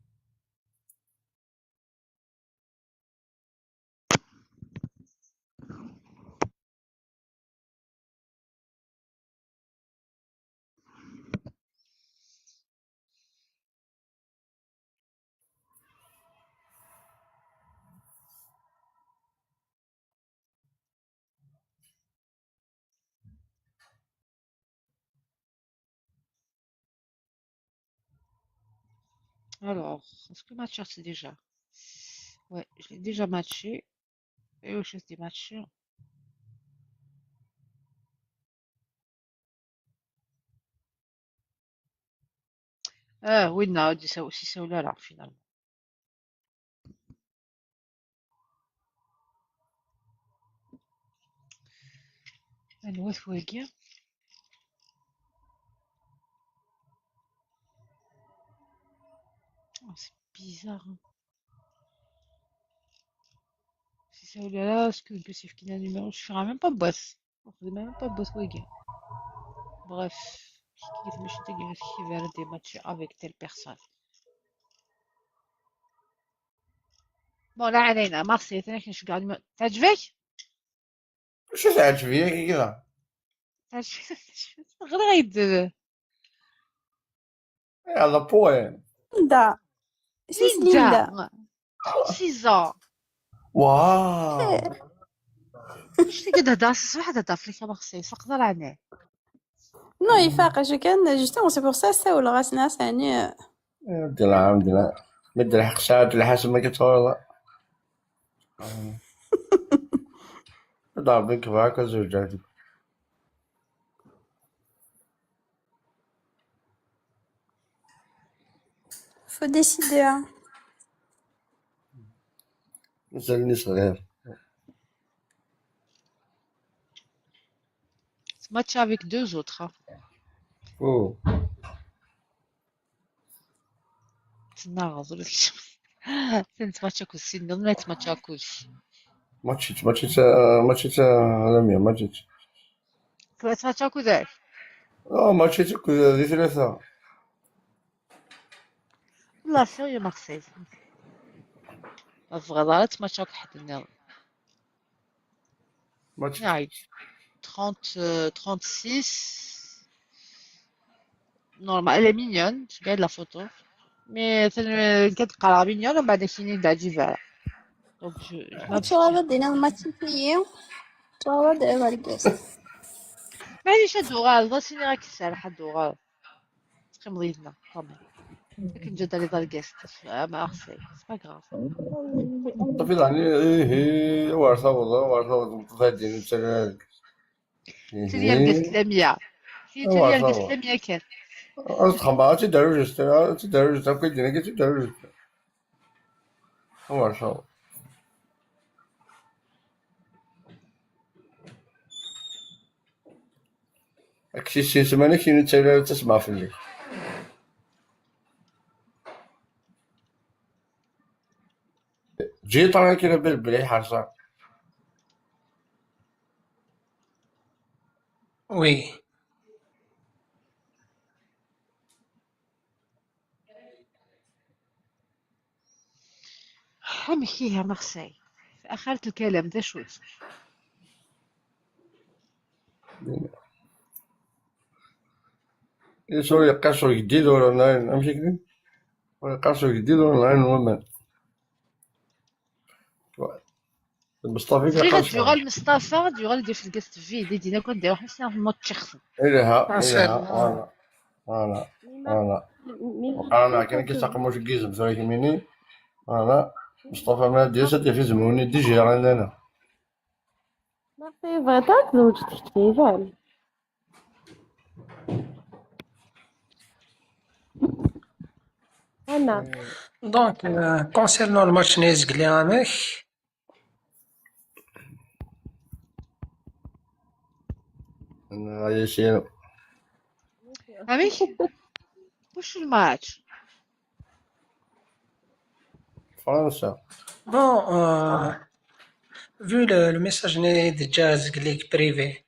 Alors, est-ce que match c'est déjà? Ouais, je l'ai déjà matché. Et où je l'ai matché? Ah oui, non, ça aussi, c'est là, finalement. Oh, c'est bizarre. Hein. Si c'est là, est-ce que le qu'il a un numéro? Je ferai même pas boss. On faisait même pas boss Wega. Bref, qui va des matchs avec telle personne. Bon, là, علينا مارسي ثاني شو قاعد تعجبك؟ شو تعجبك كذا؟ تعجبك غير غيد يلا بوين ليندا. ليندا 36 ans. واو واش اللي قد هضر الصباح هضر في مارسي سقدر عناه. Non, يفاق je كان justement c'est pour ça ساول غاس ناس يعني. دلع دلع مد الحق ساعات الحسن ما كتورا ضربك كفاك زوجاتك. Faut décider, hein. مازالني صغير. Match avec deux autres, hein. أوه. تناغز ولا تنتماتشا كلشي ما تماتشا كلشي. ماتشيت ماتشيت ماتشيت لميا ماتشيت. تماتشا كذاك. ماتشيت ذي ثلاثة. لا سيريو مارسيل ما تماتشا حد النظام. ماتشيت. نعم 30 36 normal, elle est mignonne, je regarde la photo. Mais كتبقى mignonne ومن بعد كاينين دعجبها. Donc je m'abstiens. تغاض دينا الماتشيفية تغاض الكاس. معليش هادو غلط سيني راك السارح هادو غلط. تقيم ضيفنا طبعا. لكن جا داري دار كاست مع مارسيل سي با غراف. طفي يعني ايه وارثة وضع وارثة وضع تفادي نتسال. تريال كاست لامية. تريال كاست لامية كان. تخمبا تدرجت تدرجت كل دينا تدرجت وارثة. اكسي سمانة كي نتسال تسمع في الليل. جيت انا كده بالبلي حرصة. وي حمكيها مارسيل. في آخرة الكلام ذا شوت. سوري قاسو جديد ولا ناين امشي كده ولا قاسو جديد ولا ناين ومن مصطفى غير قاسو. ديغال مصطفى ديغال دير في الكاست في دي دينا كون دير حنا ما تشخص. إلها إلها فوالا فوالا فوالا أنا كان كيستقموش الكيزم سوري كيميني فوالا مصطفى ما ديال ساتي في زموني ديجي عندنا. مارسي بغيتك زوجتك كيفان. أنا Donc concernant الماتش نيزكلي عامك أنا ياسين. أميك وش الماتش؟ فرنسا. Bon, vu le message né de Jazz Glick privé,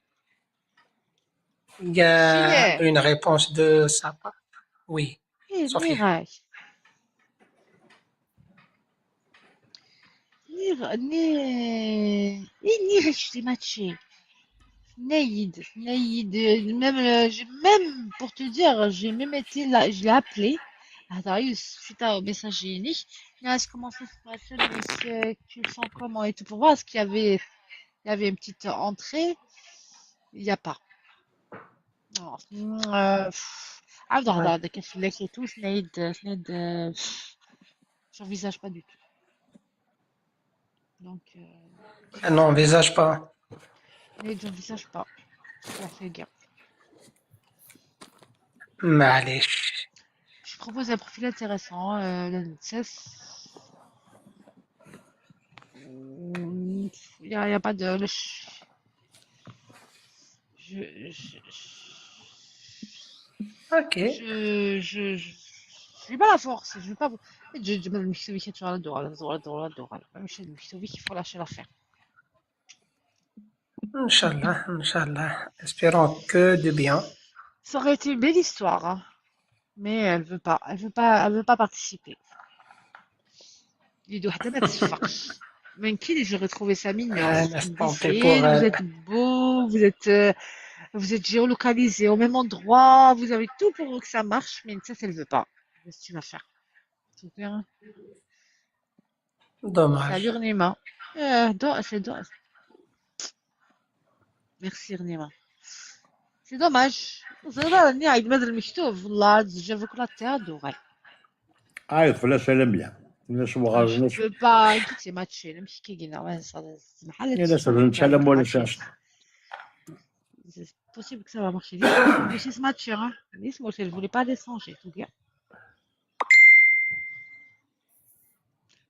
il y a سيني une réponse de sa part. Oui, إيه Sophia. نيغاك نيغ ني إيه نيغ شتي ماتشي نايد نايد même j'ai même pour te dire j'ai même été là, je l'ai appelé هذا suite au message unique. Est-ce comment ça se passe, est-ce que tu le sens comment et tout pour voir est-ce qu'il y avait il y avait une petite entrée, il n'y a pas. Non. عاود هضر هذاك في et tout سنايد سنايد j'envisage pas du tout. Donc Elle n'envisage pas. mais j'envisage pas. Ça fait gaffe. معليش. Je propose un profil intéressant, la il y a pas de je je Ok. je je je n'ai pas la force, je vais pas vous je المكتوبي كتشغل دورة دورة دورة دورة ماشي المكتوبي qu'il faut lâcher l'affaire. إن شاء الله إن شاء الله. Espérons que du bien. Ça aurait été une belle histoire, hein. Mais elle veut pas, elle veut pas, elle veut pas participer. يدو حتى ما تصفقش. من كي j'aurais trouvé ça mignon. Laisse Vous tenter pour vous elle. êtes beau, vous êtes géolocalisé au même endroit, vous avez tout pour que ça marche, mais ça, elle veut pas. Qu'est-ce que tu vas faire? C'est bien. Dommage. Salut Nima. C'est do. Merci Rnima. C'est dommage. زرا راني عيد ماذا المكتوب والله جافوك لا تيا دوغال. عيط فلاش لميا الناس Je وغا peux pas c'est matché نمشي كي قلنا وين صار محل لا سلام سلام ولا شاش. C'est possible que ça va marcher. Mais c'est matché hein. Nice, moi je voulais pas l'échanger tout gars.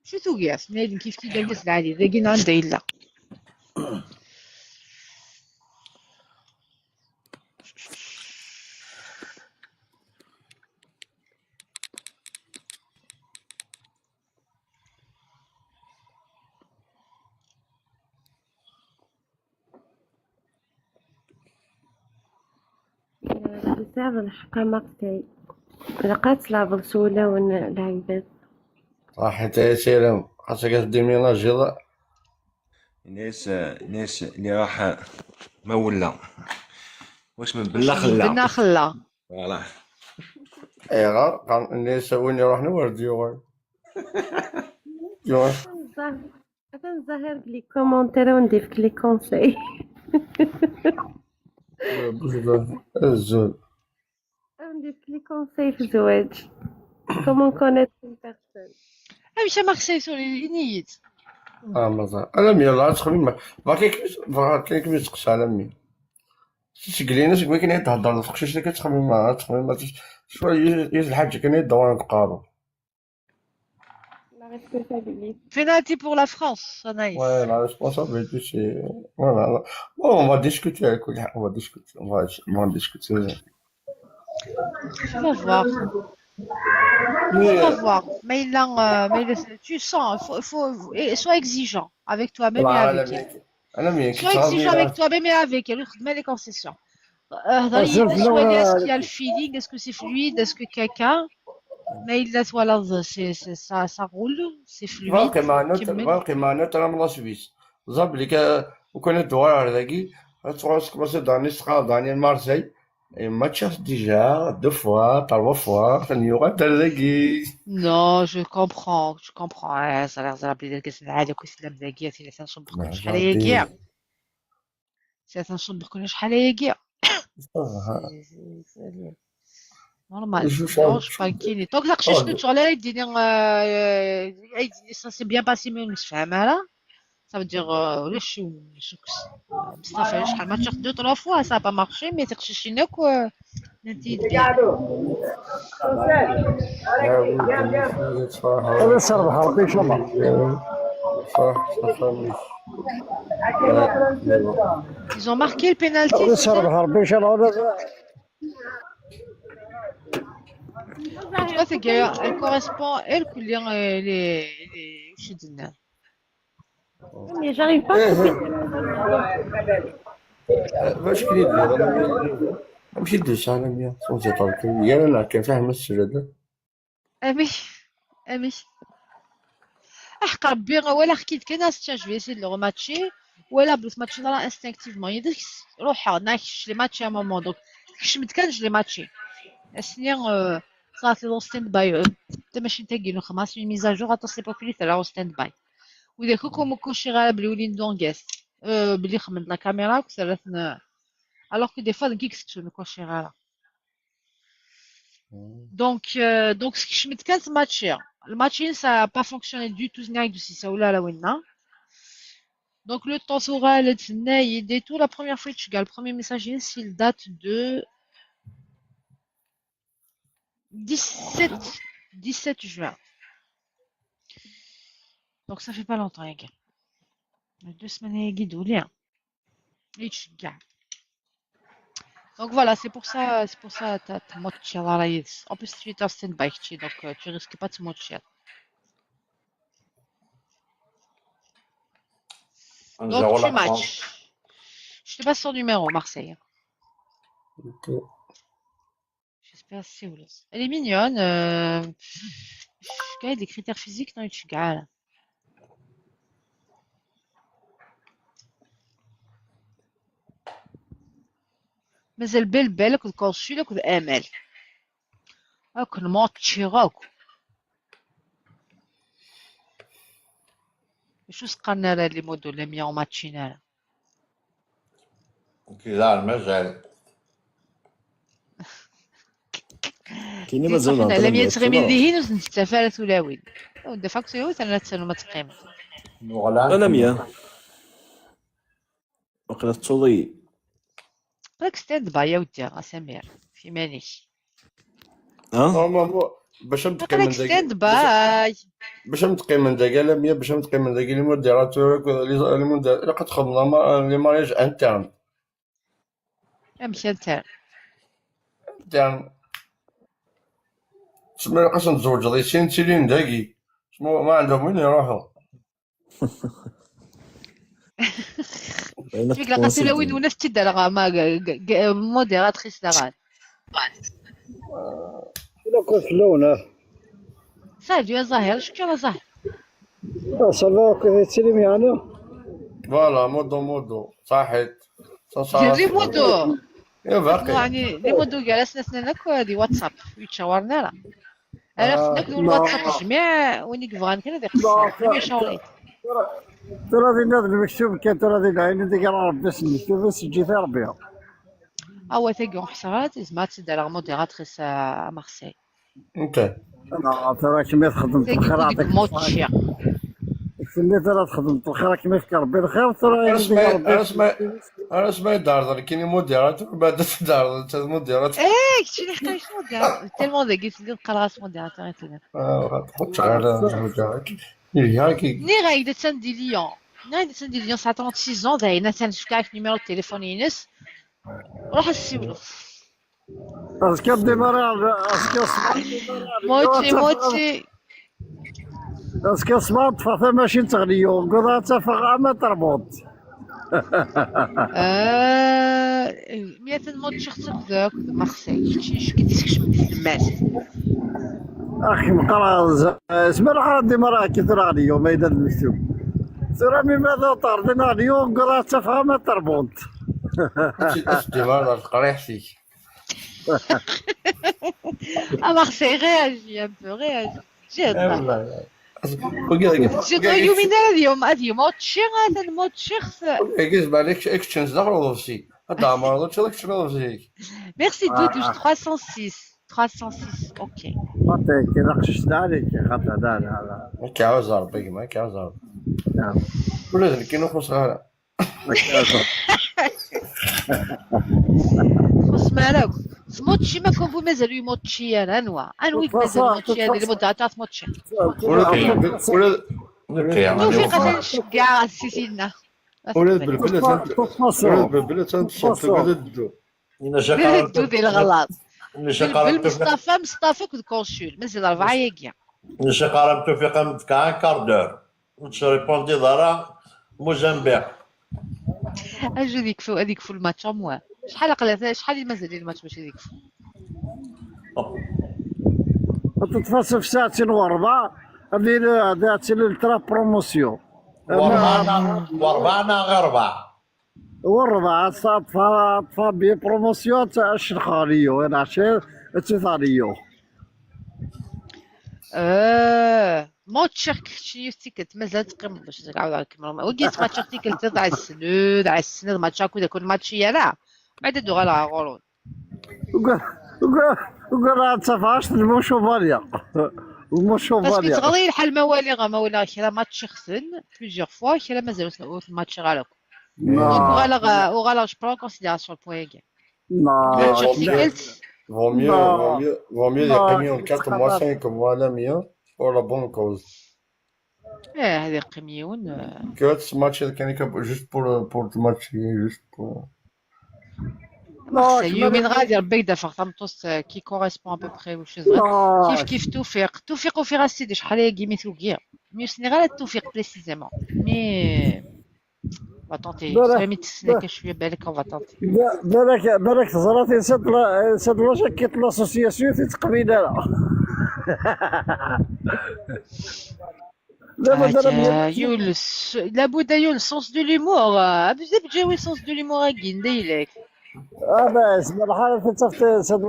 شو توقع سنادي كيف كي دار العالي ذا كي عندي إلا بزاف الحقا مارسي لقات لعبة سولا العباد. صح انت يا سلام خاصك ديميناجي. ناس اللي راح ما ولا واش من بلا خلا. بنا خلا. فوالا. اي غير الناس وين يروح نورد يوغ يوغ. نظهر لي كومونتير وندير لي كونساي. الزول ندير لي كونساي في الزواج. Comment connaître une personne. مشى مارسي سوري نيت. مازال انا مي الله تخمم باقي باقي كيف تسقس على مي سكلينا سكمي كاين تهضر تخشيش كتخمم معها تخمم شويه يز الحاجه كاين يدور نقارو. La responsabilité. Penalty pour la France, Anaïs. Ouais, la responsabilité, c'est. Voilà. Bon, on va discuter avec lui. On va discuter. On va discuter. Tu vas voir. Tu vas voir. Mais il a, mais tu sens, faut, et sois exigeant avec toi-même et avec elle. Sois exigeant avec toi-même et avec elle. Mets les concessions. Est-ce qu'il y a le feeling? Est-ce que c'est fluide? Est-ce que quelqu'un? Mais il laisse, voilà, c'est, ça, ça roule, c'est fluide. باقي معنا ترى من سويس زابلي وكان الدوار على ذاكي تروح كما داني سقا داني مارسي ماتش ديجا دو فوا تروا فوا ثاني غادر ذاكي. Non, je comprends, je comprends. Ça a l'air بلي داك العادة كيسلم ذاكي سي تنصب شحال هي سي تنصب شحال هي Normal. Non, je pas inquiet. Tant que la recherche sur l'aide, ça s'est bien passé, mais on se fait mal. Ça veut dire, Mustafa, je match deux, trois fois, ça n'a pas marché, mais c'est que quoi. هذا سربح ربي ان شاء الله. Ils ont marqué le penalty. هذا سربح ربي ان شاء الله. En tout cas, c'est qu'elle correspond, elle, que les. Mais j'arrive pas à باش كي يدير ماشي دوس انا مية صوتي طالك يا انا كان فاهم السجادة. امي امي احق ربي ولا حكيت كان je vais essayer de le rematcher ولا بلوس ماتشي لا instinctivement يدير روح ناكش لي ماتشي à un moment donc كشمت كان je l'ai matché سنين صارت لي ستاند باي انت ماشي تاكي خمس mise à jour عطاس لي بروفيل تاع ستاند باي وإذا كوكو كلشي غالب بلي ولي ندونكاس بلي خمنت لا كاميرا وسالتنا alors que des fois نكيك ستو كلشي غالا donc donc شمت كانت ماتشي الماتشين ça a pas fonctionné du tout نايد سي سا ولا لا وينا donc le temps sera le et tout la première fois tu gars le premier message s'il date de 17 juin. Donc ça fait pas longtemps, les gars. 2 semaines et guidou, lien. Et tu gars. Donc voilà, c'est pour ça t'as moitié la. En plus tu es en stand-by, donc tu risques pas de te moitié. Donc tu matches. Je te passe son numéro, Marseille. Ok. J'espère que c'est où. Elle est mignonne. Il y a des critères physiques dans le gars. مازال بال بالك الكونسول والامل راك الماتشي راك شو سقنا لي مودو لي ميون ماتشينا. كذا مازال كاين دي مازال صح نهضر لم لميا يتغمي تورا ذهين وزنتفارة ولاوين ودفعك سيو ثلاث سنة ما تقيم. نغلان انا ميا وقيلا تصوضي. راك ستاند باي يا ودي سمير في مانيش. ها نورمالمون باش نتقي راك من ذاك ستاند باش باي. باش نتقي من ذاك لا باش نتقي من ذاك لي موديراتور لي موديراتور قد خدمنا لي مارياج انترن. امشي انت. انترن تسمى لقاش نتزوج غادي سين تيلين داكي تسمى ما عندهم وين يروحوا. باينه تبيك لقيت تكونسي. وين ونفس تدار ما موديراتريس دغال. ولا كنت لونه. سالو يا زاهر، شكرا زاهر. صافا كيف تسلم يعني. فوالا مودو مودو صحيت. دير لي مودو. يا باقي يعني لي مودو جالسنا سنانك دي واتساب يتشاورنا راه انا خصنا ناكلو الواتساب جميع وين يبغى كان هذا يقصر يشاوري. ترى ذي ناظر المكتوب كان ترى ذي العين ديك ربي المكتوب سجي في ربي. اوا تاكي حسرات زعما تدار موديراتريس مارسي. انت انا ترى كما خدمت تاكي الخير ديك عطيك موتشي. اللي ترى تخدمت الخير كما يفكر ربي الخير ترى انا سمعت انا سمعت انا سمعت دار كاين موديراتور بعد دار انت موديراتور. ايه شتي حتى شنو دار تيلمون ذاك اللي نقرا راس موديراتور. تحط غير هاكي. ني غايدة تندي ليون ني غايدة تندي ليون ساعة 36 داينا تنشوف نيميرو التليفون ينس روح السيولو. اسكي ديماري اسكي موتشي موتشي. اسكي صباط طفى ماشي تغليو قضاء تفغ ما تربط. مية موتشي خصك ذاك مارسي شي شكي تسكش من الماس. اخي مقرا اسمع الحرام ديماري كي ترى اليوم ما يدار المكتوب ترى مي ماذا طردنا اليوم قضاء تفغ ما تربط. ديماري قريحتي. مارسي réagis un peu, réagis. جد والله جد يومين اليوم اليوم موتشي هذا موتشي خص. كيز بالك اكشنز داخل وضفسي هذا عمر هذا اكشن وضفسي. ميرسي دودوش 306 306 اوكي. خاطي كي نقشت عليك خاطي لا لا لا. كيعاوز ربي ما كيعاوز ربي ولا ذلك كاين خص غير خص مالك موتشي ما كون مازال يموتشي انا انوا انويك مازال موتشي هذه المدة تاع موتشي. ولا توفيق تنشكع السيسينا. ولا بالبلاد ولا بالبلاد تنصوت ولا دو. دو ديال الغلاط بالمصطفى مصطفى كنت كونسول مازال 4 ياكيا. نشا قرا توفيق كان كاردور وتريبوندي ضرا موزامبيق. اجي هذيك فو هذيك فو الماتش موا شحال قلت شحال مازال الماتش باش هذيك فو. تتفاصل في ساعتين وربع هذه هذه الترا بروموسيون. واربعنا غير ربع. والربعة طفى طفى بي بروموسيون تاع الشرخاريو انا عشان تثاريو. موتشي شي تيكت مازال تقيم باش تعاود على الكاميرا وكيت ماتش تيكت تاع السنود على السنود ماتش هاكو كل ماتش يا لا بعد دو غالا غولون. وقال وقال تفاش الموشوفاليا باسكو الموشوفاليا. تغضي الحال ما والي غا ما ولا كلا ماتش خسن بليزيور فوا كلا مازال الماتش غالك دونك وغالا وغالا جو برون كونسيديراسيون البوين كاع. ماتش تيكت. Vaut mieux, vaut mieux, vaut mieux les premiers 4 mois, 5 mois, la mieux, pour la bonne cause. ايه هذه قيميون. Que ce match juste pour le match, juste pour. يومين غادي ربي يدافع تمطوس كي كوريسبون ابوبخي وش صغير كيف كيف توفيق توفيق وفي راسي شحال هي كيمي ثوكيا مي سني غير التوفيق بريسيزيمون مي va tenter. سامي تسنى شويه بالك on va tenter. بالك بالك تزرات سد لا كيت لاسوسياسيون في تقبيله لا لا يولس لابد يول سونس دو ليمور بزاف جاوي سونس دو ليمور كين دايلك. اه اسم الحالة تفت سد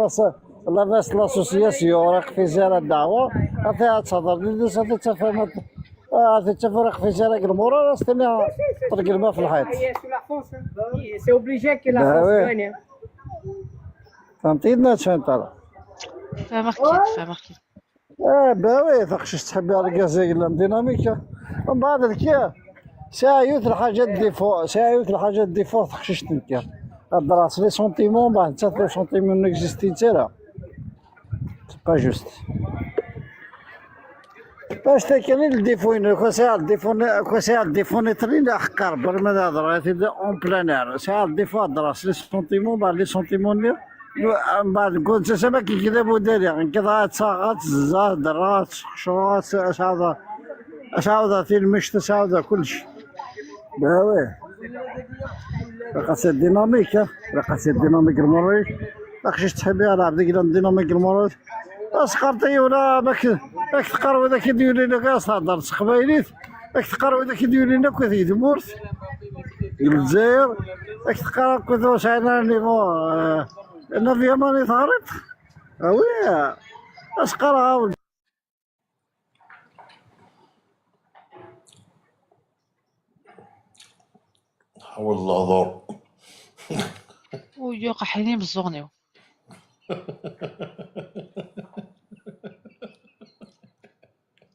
لا باس لاسوسياسيون راك في زيارة الدعوة فيها تهضر لي تفهم تتفرق في سراق المورا استنى طرق الماء في الحيط. C'est la France, hein. C'est obligé que la Ben France ouais. gagne. فهمتي فهمت راه. فاهم اكيد، فاهم اكيد. اه ben oui فاقش تحبي على كازاك la dynamique. ومن بعد ذكي ساعة الحاجات défaut، ساعة الحاجات défaut تخشش تنكر الدراس les sentiments، بعد حتى les sentiments n'existent ترى c'est pas juste باش تاكلين ال défaut كو ساعة ال défaut كو ساعة ال défaut نترين حقار بر ما هضر en plein air ساعة ال défaut الدراس les sentiments، بعد les sentiments من بعد نكون سما كي كذا بودالي نكذا تساغات زاد درات شرات ساعة ساعة في المشت ساعة كلشي. ben oui راه dynamique، راه dynamique الموريك خشيش تحبي على عبد la dynamique الموريك اسقرتي ولا باك باك تقرا ذاك يدير لنا كاع تهضر تقبايليت باك تقرا ذاك يدير لنا كنت تمورت الجزائر باك تقرا كنت واش عندنا niveau انا في ماني تهرط oui اسقرا. والله ضر. ويوقع حنين بالزغنيو.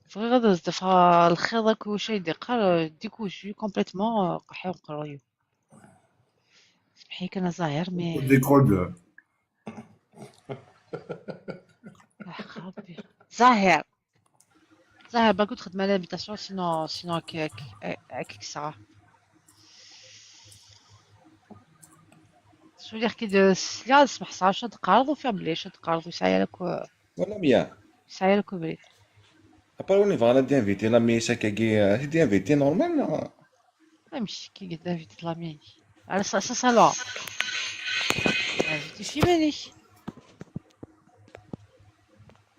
فغي غادا زدفها الخيط كل شيء ديقار décousu complètement قحي وقرايو. سمحي كان زاهر mais décode. ربي زاهر زاهر باكو تخدم على l'invitation sinon sinon هكاك ساعة سولي كي سلا سمح صعب شاد قارض وفيها بلي شاد قارض وسعي لك. ولا ميا. سعي لك بريد. à part وين يبغى d'inviter la ميسا كي d'inviter normal. ماشي كي قد inviter la ميني على سا سا لا inviter في ماني.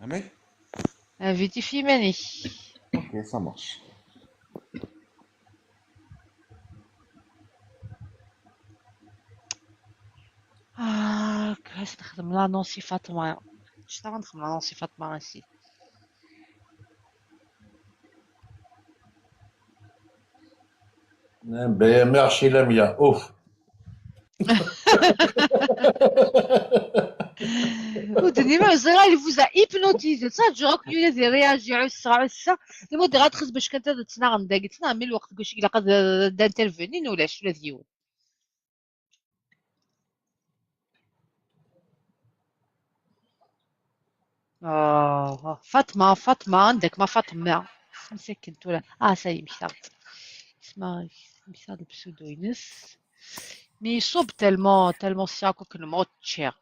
امي inviter في ماني. OK ça marche. اه كيفاش نخدم l'annonce فاطمة؟ شنو غنخدم l'annonce فاطمة راسي؟ Ben, merci Lamia. Ouf. ودني ما زرا il vous a hypnotisé ça je crois qu'il a réagi عسى عسى les modératrices باش كانت تناغم داك تنعمل الوقت كلشي الا قد d'intervenir ولا شو ديو. اه فاطمة فاطمة عندك ما فاطمة مسكنت ولا اه ça y est مشات اسمها مشات ال pseudo ينس mais يصوب tellement tellement سياكو كن موتشير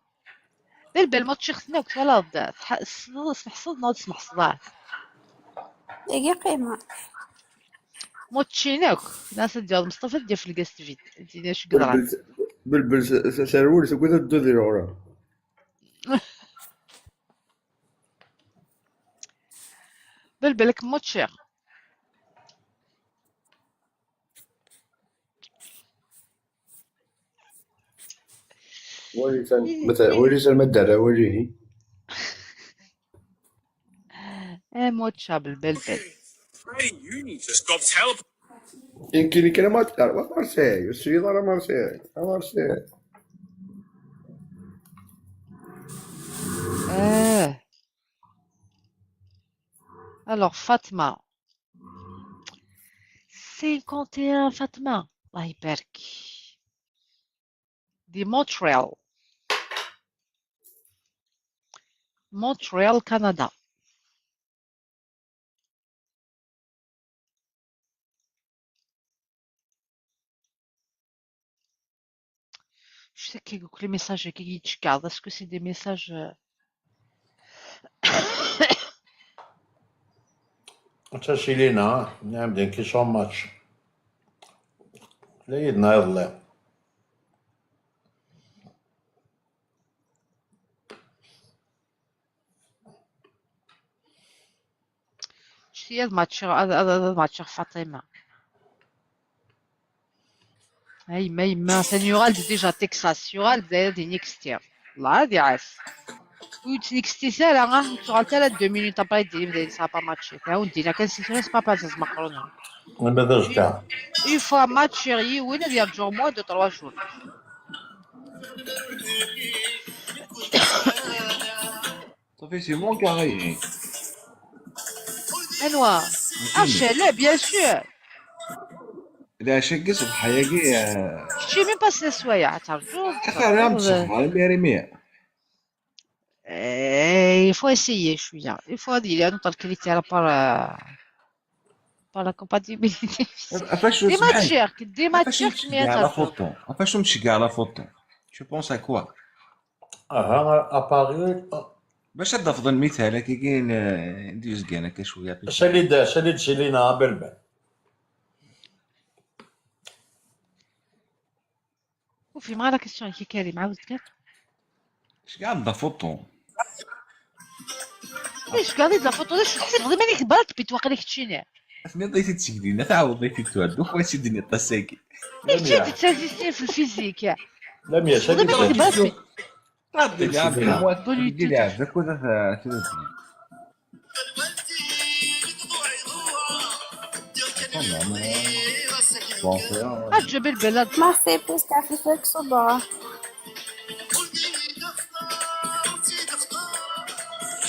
بل بل موتشير خصنا ولا سمح صدنا سمح صداع. دقيقة قيمة. موتشيناك ناس ديال مصطفى ديال في الكاست فيد دينا شو قدران. بلبل سرول سكوت دو ديال بل بالك موتشير. مثلا وليس المادة وجهي. اه موتشا بالبلبل. يمكن كان ما تعرف مارسيل السيد راه مارسيل مارسيل. اه alors فاطمة 51 فاطمة الله يبارك دي مونتريال مونتريال كندا. Je sais que les messages qui tu gardes, est-ce que c'est des messages تسيلينا نعم دين كي سون ماتش لا يدنا يضلع. شتي الماتش هذا الماتش فاطمة هاي ما ما ثاني يغال déjà تكساس يغال بدا دي next year الله هادي عاس. ويتنيكستي سالا تشغل تا 2 minutes après ديري ça pas matché تعاون دينا كان سي c'est pas pas مقرونه من بعد رجع une fois matché وين يرجعوا moins de 3 jours. صافي c'est mon carré. انوا اشا bien sûr. لا شقص بحياقي. شتي même pas سي سوايع ترجو. اخر رام تصفى مية. Il faut essayer شوية, il faut dire نوطر critère par la compatibilité. افاش des matières, des افاش matières. نتشجع على فوتو, افاش نتشجع على photo, tu penses à quoi? اها اباري. باش تفضل مثال كي كاين نديوز كاع هكا شويه. ساليد ساليد سيلينا بلبل. وفي مع la question كي كريم عاود كات. اش كاع دا فوتو. ليش قاعد la photo؟ ليش تحسب غير مانيك برك بيت واقيلا كتشيني. اثنين ضيتي تسجلينا تعاود ضيتي تواد وخواتي الدنيا طاساكي. ليش تسازيستي في ال physique؟ لم يا غير مانيك برك. عجب البلد. Marseille بوست في فيك صباح.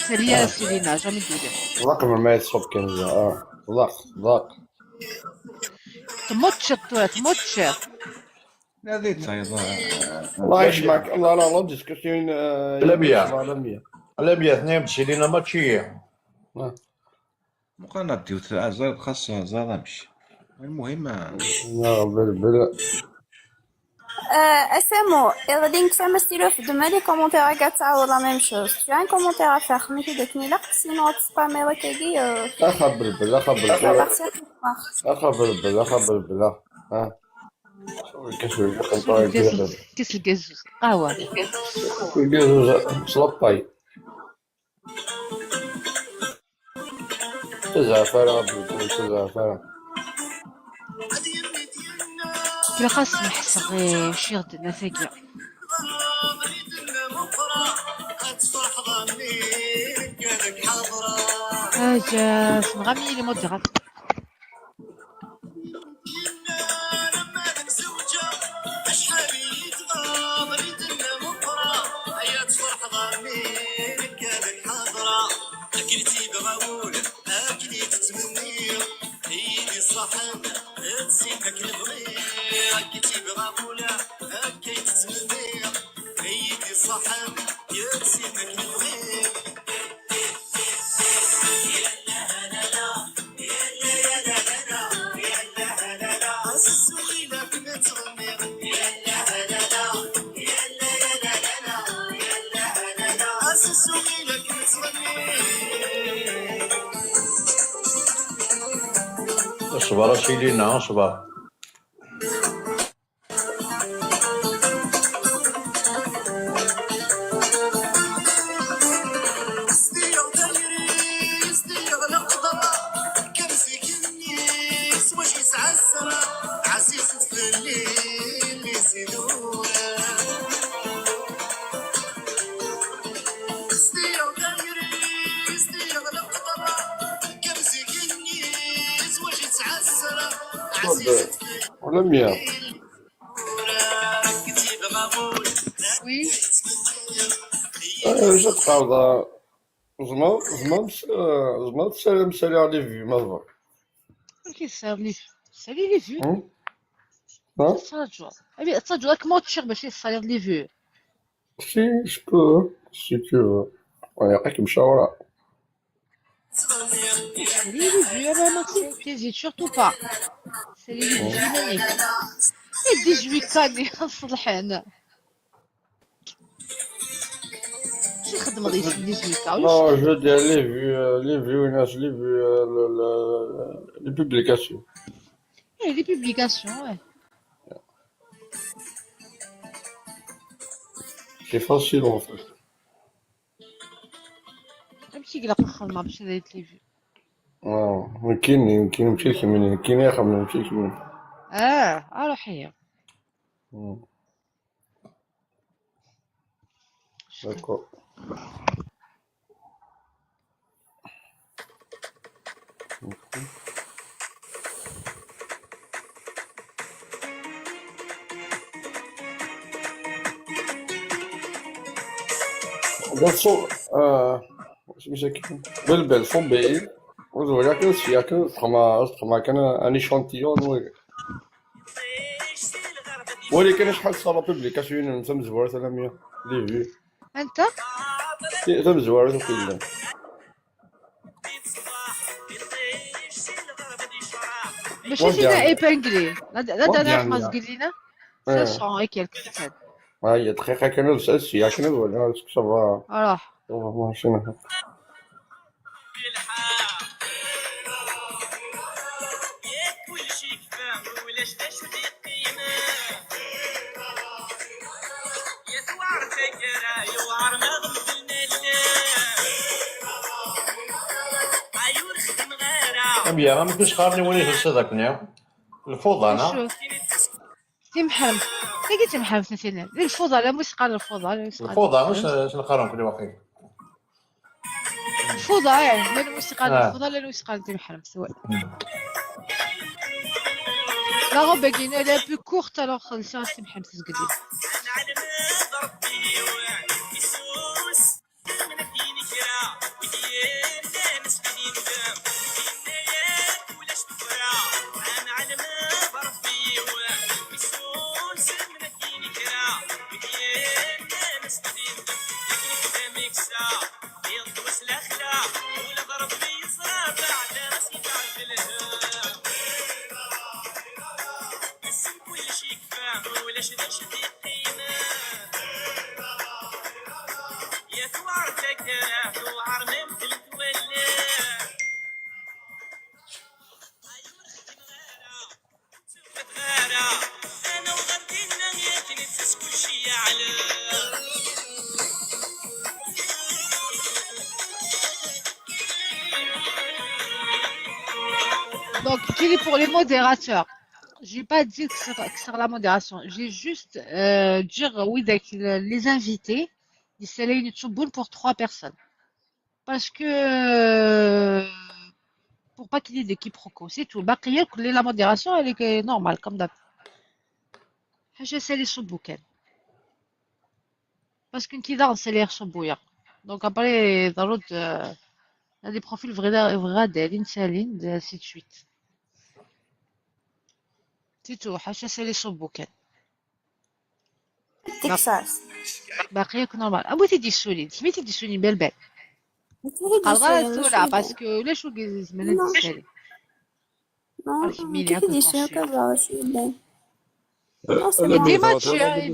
ساليا سيلينا jamais دولي. ضاق من ما يتصب كنزة ضاق ضاق. تموتش تموتش. لا ذي تصيد. الله يسمعك الله لا لا discussion. لميا. لميا. لميا اثنين سيلينا ماتشي. مقارنة ديو زاد خاص زاد امشي المهم. لا بل اسامو غادي نكتب ستيلو في demain les commentaires كتعاود la même chose. Tu as un commentaire à faire ماشي داك نيلا sinon تسبامي راه كاكي. اخا بلبل اخا بلبل اخا بلبل اخا بلبل ها كاس الكازوز قهوة. الكازوز سلاباي تزعفرة بلبل تزعفرة. كلا خاص نحس غير شي غدنا ثاقية. حاجة سنغامي لي موديرات. اصبر سيلينا اصبر. لميا. oui. واش تقارض زعما زعما زعما تسالي مسالي على les vues ما ظهر. كيصير les سالي les vues. تسرجو ابي تسرجو راك موتشر باش يصير les vues. si je peux si tu veux يعطيك مشاورة. سالي les vues انا ما تزيد surtout pas سالي les vues مانيك 18 كاني خاص الحين شي خدمة ديال 18 كا. non je دير les vues les vues ناس les vues les publications. ايه les publications ouais. c'est facile en fait. ماشي كلا الخدمة باش داير les vues. كاين يمكن ماشي كيمين كاين يخدم ماشي كيمين. روح هي. d'accord. صو سميتها بلبل صوبي ولكن سياكن تخما كان ان échantillon ولكن شحال صار publication تم زوار 300 les vues انت تم زوار وكل ماشي فينا épinglé la dernière fois ودي قلنا 500 et quelques سنت. هي دقيقة كانوا سياكن ولا ça va روح شنو أميا ما مكنش قارني ولي في الصدق نيا الفوضى انا شو تمحرم تلقي تمحرم سنتين الفوضى لا موسيقى الفوضى لا موسيقى الفوضى مش نقارن كل وقت الفوضى اه لا الموسيقى آه. الفوضى لا الموسيقى تمحرم سواء La robe elle est un peu courte alors ça c'est محرم تزقدي. Donc, tu pour les modérateurs. J'ai pas dit que c'est la modération. J'ai juste dire oui avec les invités, ils s'allaient une tchouboule pour 3 personnes. Parce que pour pas qu'il y ait des quiproquos, c'est tout. Bah, la modération, elle est normale, comme d'hab. Je sais les sous-bouquets. Parce qu'une qui danse, c'est les sous-bouillard. Donc après, dans l'autre, il y a des profils vrais, vrais, des ainsi de suite. C'est tout. حاشا سالي صبوكان. تكساس. باقي normal. أبو تيدي السولين، سميتي دي السولين بالبال. قال غير parce que ولا شو زمان السالي. Non, كيف دي السولين كذا شو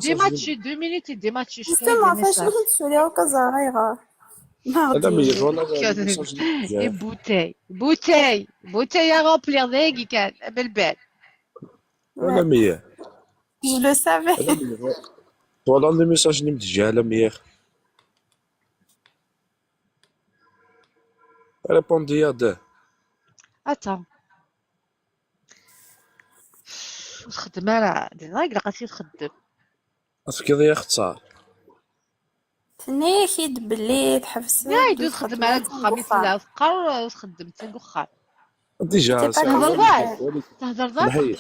dématché 2 minutes dématché. Justement, فاش نحط السولين وكذا غير. Et bouteille, bouteille, bouteille à remplir ذاك كان بالبال. انا مية. Je le savais. Voilà le message اللي متجه على مية. Répondez يا ده. Attends. تخدم راه دينا قاسي تخدم. أفكر يا اختصار. تنيكيد بلي تحبس. لا يدو تخدم على الخميس لا تقرر تخدم حتى الدخان. déjà تهضر ضاع تهضر ضاع.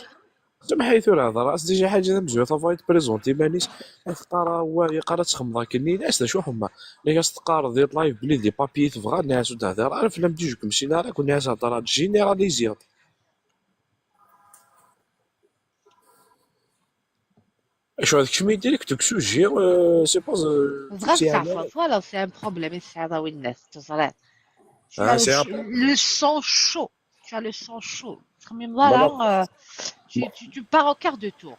سمحي ثورة هذا راس déjà حاجة مزيان تفايت présenter مانيش اختار هو يقرا تخمض كني ناس شو حما لي تقار ديال live بلي des papiers تبغى ناس تهضر عارف لم تجيك مشينا راه كنا ناس هضر généraliser شو هذاك شمي direct sujet c'est pas بغا تعرف voilà c'est un problème يسعدوا الناس تصرات le sang chaud, tu as le sang chaud. Tu pars au quart de tour.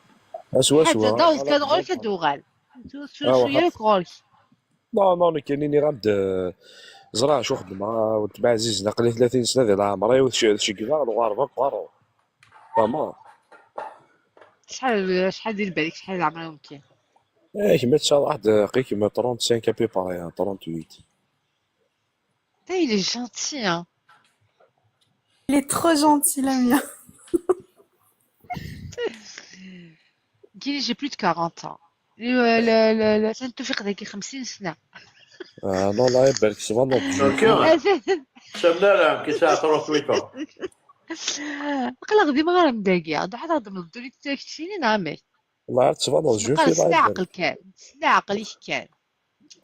Non, non, كاينين غاد زرع شو خدمة وتبع عزيز نقلي 30 سنة ديال العمر وشكلا الغربة قارو فهمت شحال ديال بالك شحال العمر ممكن ايه كيما تشا واحد قي كيما 35 à peu près 38. Il est gentil, hein. Il est trop gentil, la mienne. J'ai plus de 40 ans. Le توفيق ذاك 50 سنة. Non, لا يبارك سبحان سمنا كي ساعة 38. قلق ديما غير مداقية حتى خدم الدوري تاكسيني نعمل. والله عرفت سبحان الله جو في عقل كان سنا عقلي كان.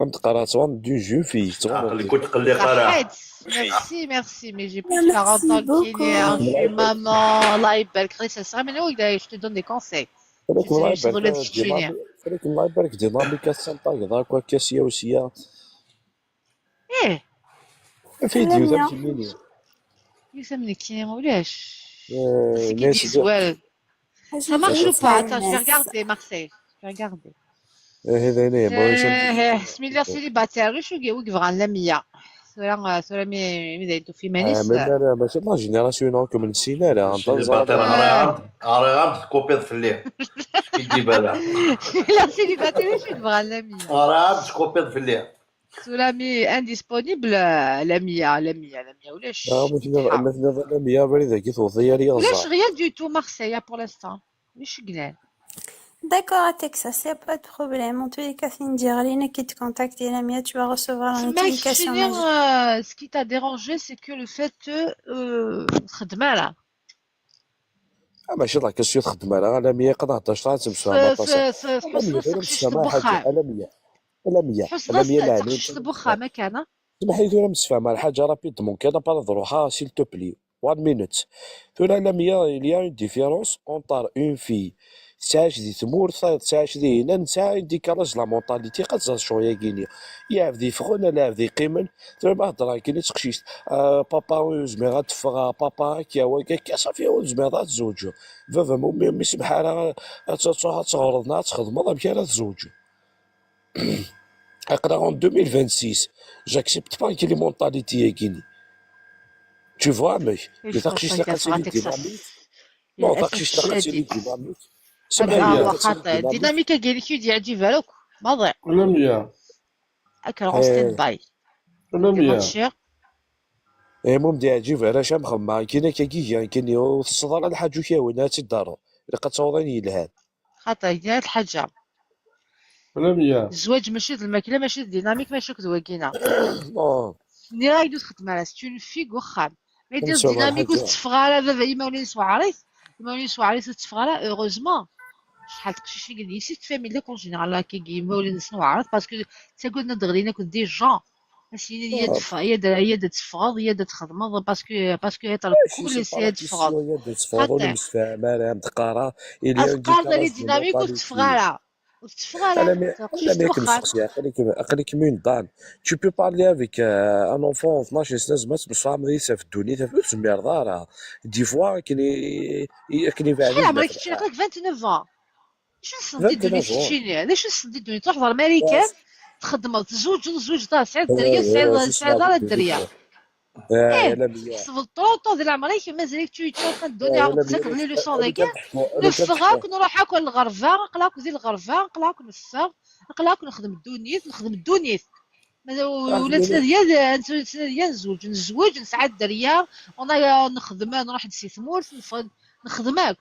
ام تقرا تغون دون جون في تغون عقلي كنت قلي قرا صحيت merci merci mais j'ai plus de 40 Merci ans كيني beaucoup. je suis maman الله يبارك غير سا mais je te donne des conseils. ولكن الله Je يبارك ولاد كتشيني dynamique ولكن الله يبارك dynamique سنطاق ذاك كاسيا وسيا ايه فيديو لميا ذا ميني يسمني كيني ولاش C'est qui ناس disent ouais. Ça marche ou pas? Attends, je vais تونس regarder Marseille. Je vais regarder. هذا هنا ما هوش بسم الله célibataire شو ويبغى لمية ثورة ثورة مي مي دايتو في مانيس لا ماشي la génération كوم نسينا لا célibataire غير تكوبيض في الليل كي بالها لا célibataire شو يبغى لمية غير تكوبيض في الليل ثورة mais indisponible لمية لمية لمية ولاش مثل لميا بريدة كي توضي لي ولاش غزة rien du tout Marseille pour l'instant مش قلال D'accord, à Texas, y a pas de problème. En tous les cas, Cindy, Lina qui te contacte et Lamia, tu vas recevoir la تسمى notification كتشيني magique. ce qui t'a dérangé c'est que le fait خدمة لا ماشي la question تخدم على لميا قد هضرت تمشي في في في لميا حسن غير تقشيش مسفهمة حاجة البخار لميا لميا حسن لميا لا تقشيش البخار ما كان سمح لي ثورة مسفهمة الحاجة rapidement كان با نروحها s'il te plaît 1 minute ثورة لميا il y a une différence entre une fille تسعاش دي ثمور تسعاش دي هنا نسعى un décalage la mentalité قد زاد شويه كيني يعرف دي فغون لا يعرف دي قيمن ثورة ما هضر كيني تقشيش بابا زمي غتفغ بابا كيا هو كا صافي هو زمي غتزوج فافا مي سمح راه تغرضنا تخدمض امشي راه تزوج اقرا en 2026 j'accepte pas que les mentalités كيني tu vois mec Je اللي pense تقشيش pas لا qu'elle sera قاتلي Texas. dynamique non للأسف تقشيش لا قاتلي الشديد dynamique سمح هذا لي هو قاتلي خاطئ dynamique الديناميكا قال لك يدي عجيب بالك ماضي لميا اكل en stand ايه by لميا ماتشير ايه مم دي عجيب علاش مخمع كاين كي كاين الصدر الحاج كاين تدارو لقد تصوضين يلهان خاطئ ديال الحاجة لميا الزواج ماشي الماكلة ماشي ال dynamique ماشي كدوا كاينة non ني راه يدوز خدمة على c'est une fille وخام ما يدير نسوا ال dynamique الحاجة وتفغى على بابا يما ولا يسوعريت يما ولا يسوعريت وتفغى على heureusement شحال تقشيش قال لي c'est famille en général كي يما ولا نسوعرت parce que تاكلنا دغلينا كنت des gens ماشي هي تف هي هي تفغض هي تخدم parce que هي ماشي كل c'est pas la سي تفغض question هي تفوض ولا خاطئ مسفهمة راه متقارا il y a un افكار les décalage de dynamiques mentalité وتفغى وتفغى انا مي تقشيش انا مي البخار كنسقسي عقلي كمين دان tu peux parler avec un enfant 12 سنه زعما تمشي مديسه في الدنيا تفوت ميرضا راه des fois كني كني شحال بعدين عمرك تشيني عقلك 29 ans شو صدي الدنيا 29 تشيني علاش صدي الدنيا تروح للامريكان تخدم تزوج تزوج دار سعد الدريه سعد سعد على الدريه يا ايه لميا تحسب 30 ديال عمرك مازالك tu es en train de donner يا عقلك لميا les leçons لو ذاك كان تحكوا لو كان نفغاك تحكوا نروح اكل الغرفه نقلاك زي الغرفه نقلاك نفغ نقلاك نخدم الدنيت نخدم الدنيت ولا تناديا تناديا نزوج نزوج نسعى الدريه وانا نخدم نروح نسي ثمورت نخدمك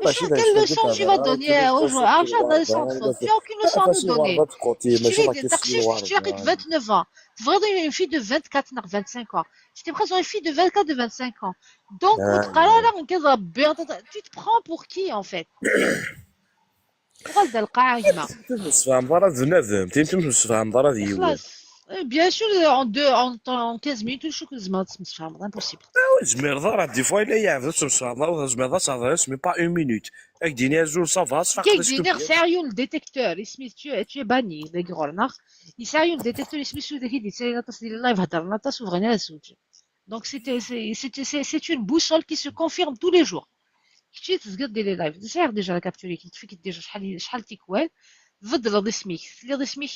ماشي ماشي quelle leçon tu vas donner aux gens la leçon tu as aucune leçon à nous donner ماشي la tu تقشيش question tu as 29 ans تبغي une fille de 24 ou 25 ans je te présente une fille de 24 de 25 ans donc وتقرا كذا ربي tu te prends pour qui en fait غدا القاعة كما تمسفهم ضرا ذنادم تمسفهم ضرا ديوان خلاص bien sûr en deux en en 15 minutes شو زعما تمسفهم impossible زمير ضرا des fois الا يعرف تمسفهم ضرا زمير ضرا تهضر mais pas une minute اك ديني ازول ça va صفاق كي دينير سعيو ال détecteur اسمي tu es banni ذاك غورناخ يسعيو ال détecteur اسمي سو ذاك اللي تسالي نطاس ديال ال live هضر نطاس وبغينا الزوج donc c'est une boussole qui se confirme tous les jours كي تزقد دير les lives سير déjà la capture كي تفيك déjà شحال شحال تيكوال بدل اسمك تلي اسمك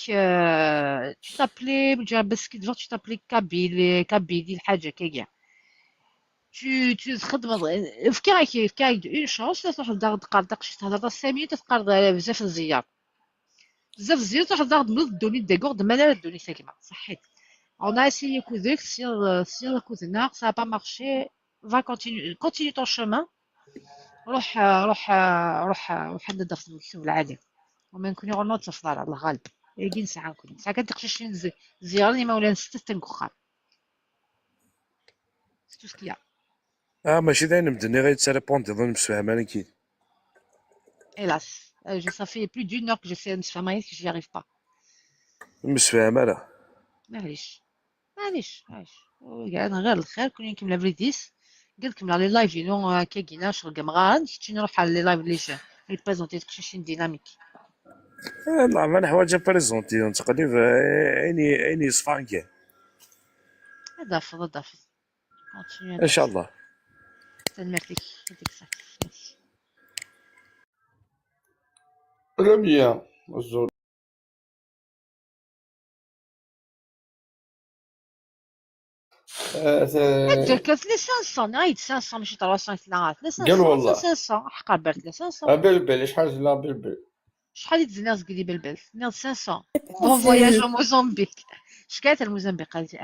tu t'appelais مجرد بس كي tu t'appelais kabyle kabyle الحاجه كي tu تخدم فكي راك une chance تروح لدار تقرا داك تهضر 5 minutes تقرا بزاف الزيار بزاف الزيار تروح لدار دمرض الدوني داكور دمانا الدوني ساكنه صحيت On a essayé كودك سير سير كودنا ça a pas marché va continue continue ton chemin روح روح روح روح عند الدفتر المكتوب العادي وما نكوني غنوض تفضل الله غالب يجي ساعة نكون ساعة كنتقشش زيارني ما ولا نستت نكخار c'est tout ce qu'il y a. ماشي داين مدني غير تريبوندي ظن مسفهم انا كي Hélas, ça fait plus d'une heure que j'essaie de me faire marier, que j'y arrive pas. مش فاهم انا. معليش معليش معليش، انا غير الخير كون نكمل بريديس قلت لكم les lives ينو كاكينا شغل قمغان شتي نروح على les lives les jeunes يبريزونتي تقشيشين dynamique. لا ما نحواج présenter تقريبا عيني عيني صفانكي. هذا فض هذا فض. ان شاء الله. تنمرتك يعطيك الصحة. لميا الزول. درك 500 نايت 500 ماشي 300 لا 500. قال والله. 500 حقا برك 500. بلبل شحال لا بلبل. شحال يتزنى زكدي بلبل 500. bon voyage Mozambique. شكاية الموزمبيق قالت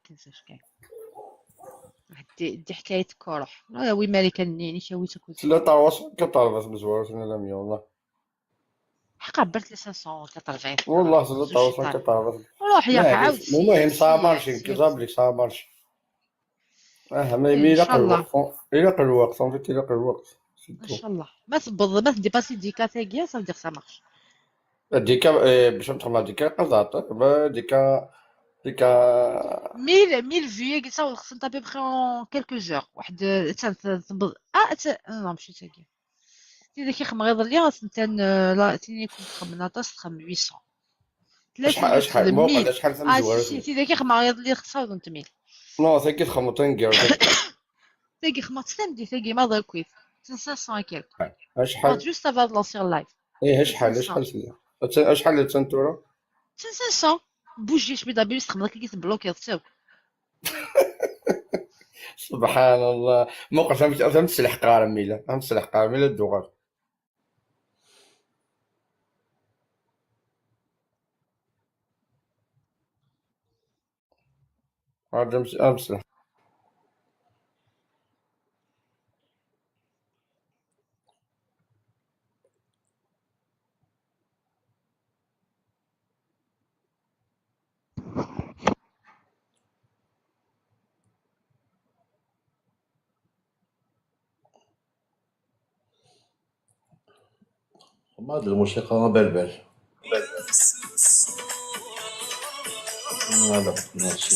كنسى شكاية دي حكاية كروح وي مالك نيني شاويتك. لا تواصل كطرف مزوار لميا والله. حقا برت 540. والله لا تواصل كطرف. روح يا عاود. المهم ça marche كيزابليك ça marche. mais يلقى الوقت يلقى الوقت en fait يلقى الوقت. ان شاء الله ما تبض ما dépasser dix K تاكيا ça veut dire ça marche. dix K باش ندخل dix K قضات dix K dix K 1000 vues قلت خصنا à peu près en quelques heures واحد تنبض non ماشي تاكيا تي ذاك يخمم غير لي تن لا تيني كنت خمم ناطس تخمم 800. شحال شحال موقع شحال ثم سي ذاك يخمم غير لي خصها 1000. non ثاكي تخمم تنقر ثاكي خمم تسندي ثاكي ما ضركويت 500 quelque شحال juste avant de lancer live. ايه شحال شحال شحال تنتورا 500 بوجي شبي دابي تخمم كي تبلوكي تساو. سبحان الله موقع فهمت سلاح قارميله فهمت سلاح قارميله الدوغال. امسح ما هاد الموسيقى بلبل لا ماشي.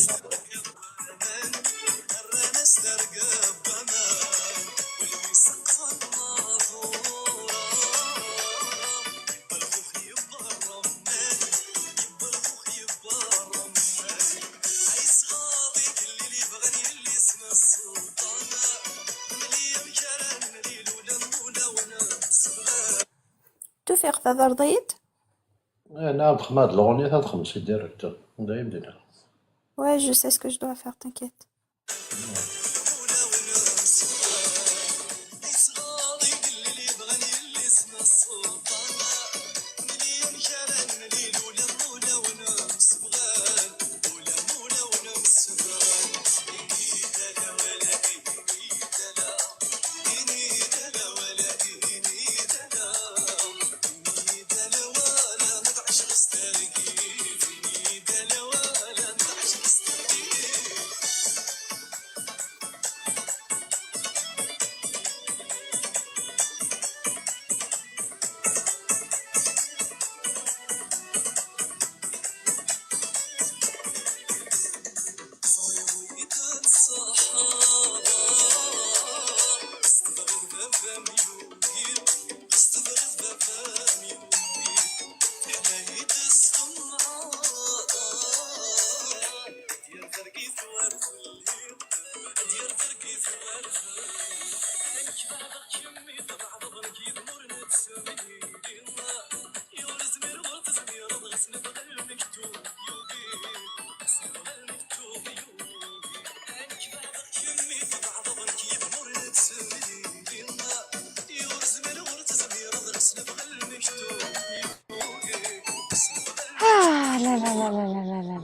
توفيق تضرضيت. نعم تخمم هاد الأغنية تخمم c'est direct دايم دينا. Ouais, je sais ce que je dois faire, t'inquiète. لا لا لا لا لا لا لا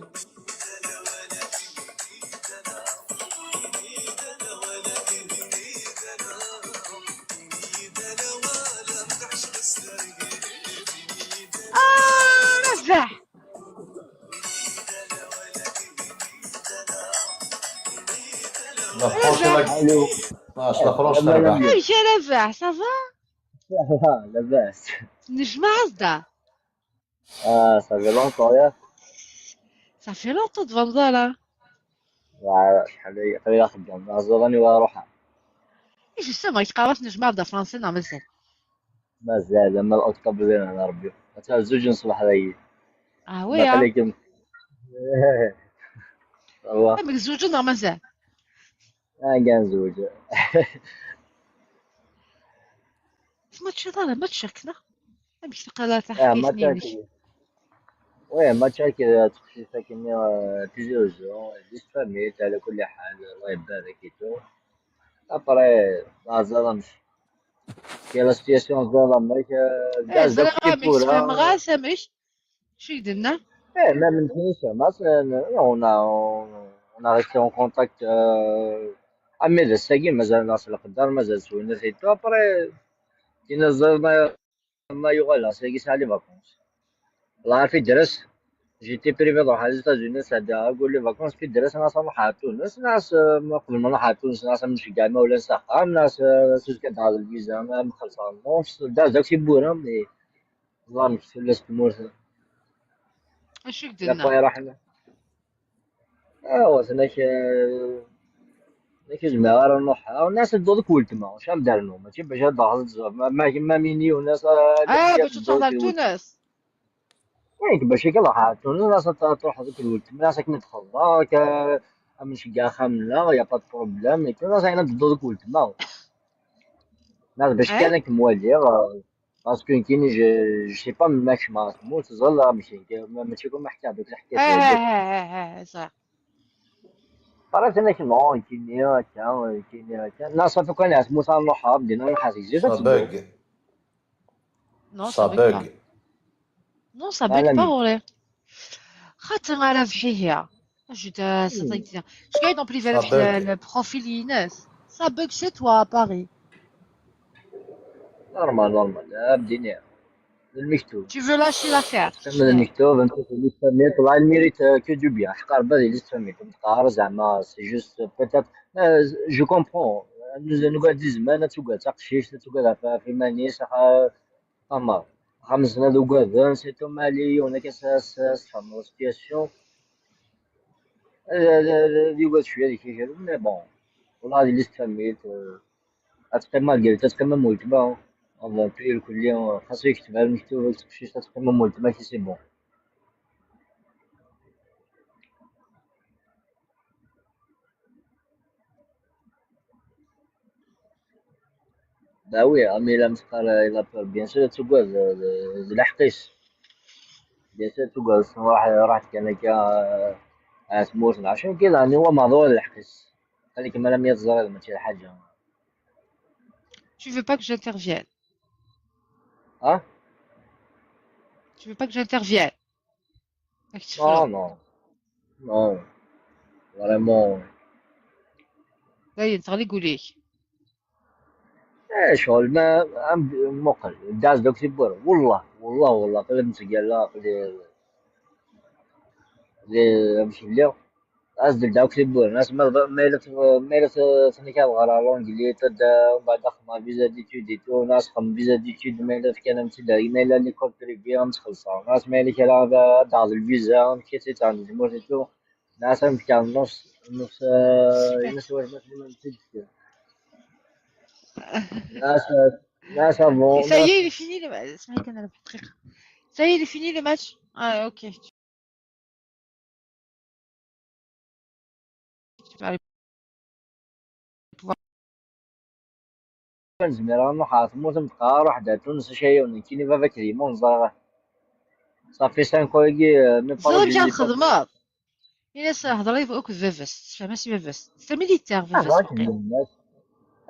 رزح la France la France تربح. ايش ربح ça va. لاباس. نجمة عزة. اه ça fait longtemps يا. Ça fait longtemps تفضل. شحال قليل خدام زراني وروحها. Justement يتقرا نجمع بدا فرنسي نا مازال. مازال اما الاكتوبر زين على ربي حتى زوج نصبح هذايا. اه ما oui. خليكم الله. ماك زوج نا مازال. اه كاع نزوج. ما تشي ما تشكنا مش تقرا اه تحكي ما سنينك. تاكل oui ما تاكل تخشي ساكني تزوجو ديس famille على كل حال الله يبارك et tout après لا مش كي la situation ظلمك. ايه كاع داك زرا مش فهم كيبورا. غاسه مش شو يدنا. Eh, même une مثلا on a resté en contact أمي الساقي مازال ناس القدار مازال سوينا c'est tout après كي نزل ما يغلى ساقي ساعة les vacances الله عارف يدرس j'étais prévu نروح على les États-Unis ساعة اقول les vacances في الدرس ناس نروح على تونس ناس ما قبل ما نروح على تونس ناس مش كاع ما ولا نسخة ناس سوز كدعا الفيزا ما مخلصة نص داز داك سيبورا mais الله مش تمورث. شو يا يدنا. خويا راح ايوا هناك هناك جماعة راه نروح الناس تدور كل تما واش عم دارنو ماشي باش هاد ما ميني والناس اه اللي باش تدور تحضر كل تونس. وين باش كي تونس الناس تروح هذوك الولد تما ناس كي تخضا مش كاع خامله y a pas problème الناس هنا تدور كل تما ناس باش اه كان موالي parce que كاين je sais pas ماكش ما موت زل ماشي ماشي كون ما حكى هذوك اه الحكايات اه هذيك اه اه صح. قررت انك non كاين هكا كاين هكا لا صافي كان ناس موسى نروح بدينا نروح زيد Ça تدو bug, non ça ça bug pas. bug. non ça bug على pas مين غوري خاطر على فحيها جوتا ساتيكتيا je قاعد en privé Ça في bug. ال profil يناس ça bug chez toi à Paris. normal normal بدينا المكتوب. Tu veux lâcher l'affaire. كمل المكتوب انت في liste famille طلع ال mérite que du bien حقار بالي liste famille تقهر زعما c'est juste peut-être je comprends نقعد دي زمان تقعد تقشيش تقعد في مانيس اما 5 سنة دوكا c'est tout مالي وانا كاس تفهم situation يقعد شويه ديك mais bon والله هذه liste famille تقيم malgré تقيم مولتبا avant tout الكل خاصو يكتبها المكتوب تقشيش تقيم مولتبا كي c'est bon. Bah oui, mais la مسقال il a peur bien sûr تقعد الحقيس bien sûr تقعد راح كان كا تموت عشان كذا يعني هو موضوع الحقيس خليك ما لم يتزرع ماشي حاجة. Tu veux pas que j'intervienne. ها. Tu veux pas que j'intervienne. راك non. تفرغ. Non non vraiment. لا ينتغلي قوليك. ايه شغل ما مقل داز دوك تيبور والله والله والله قلب نتقال لا قلي ماشي بلي ازدل داك تيبور ناس ما ميلت ميلت ثني غرا l'anglais تدا ومن بعد خدم visa d'études et tout ناس خدم visa d'études ميلت كان متدا ميلا l'école privée متخلصة ناس ميلي كلا داز الفيزا كي تاع الجمهور tout ناس كان نص نص Super. ناس واش ما متد ناس ناس avant Ça y ناس est, il est fini le match. اسمعي كان ربح دقيقة. Ça y est, il est fini le match. Ah, ok. Tu vas aller pouvoir. زميرة نروح تموت نبقى روح دا تونس شي ونكيني بابا كريمون نزرع صافي cinq ans même pas زرب رجل كان les papiers. خدمات. إلا هضر لي فوق فافاس تفهم ماشي فافاس c'est militaire فافاس هذاك وقيل. الناس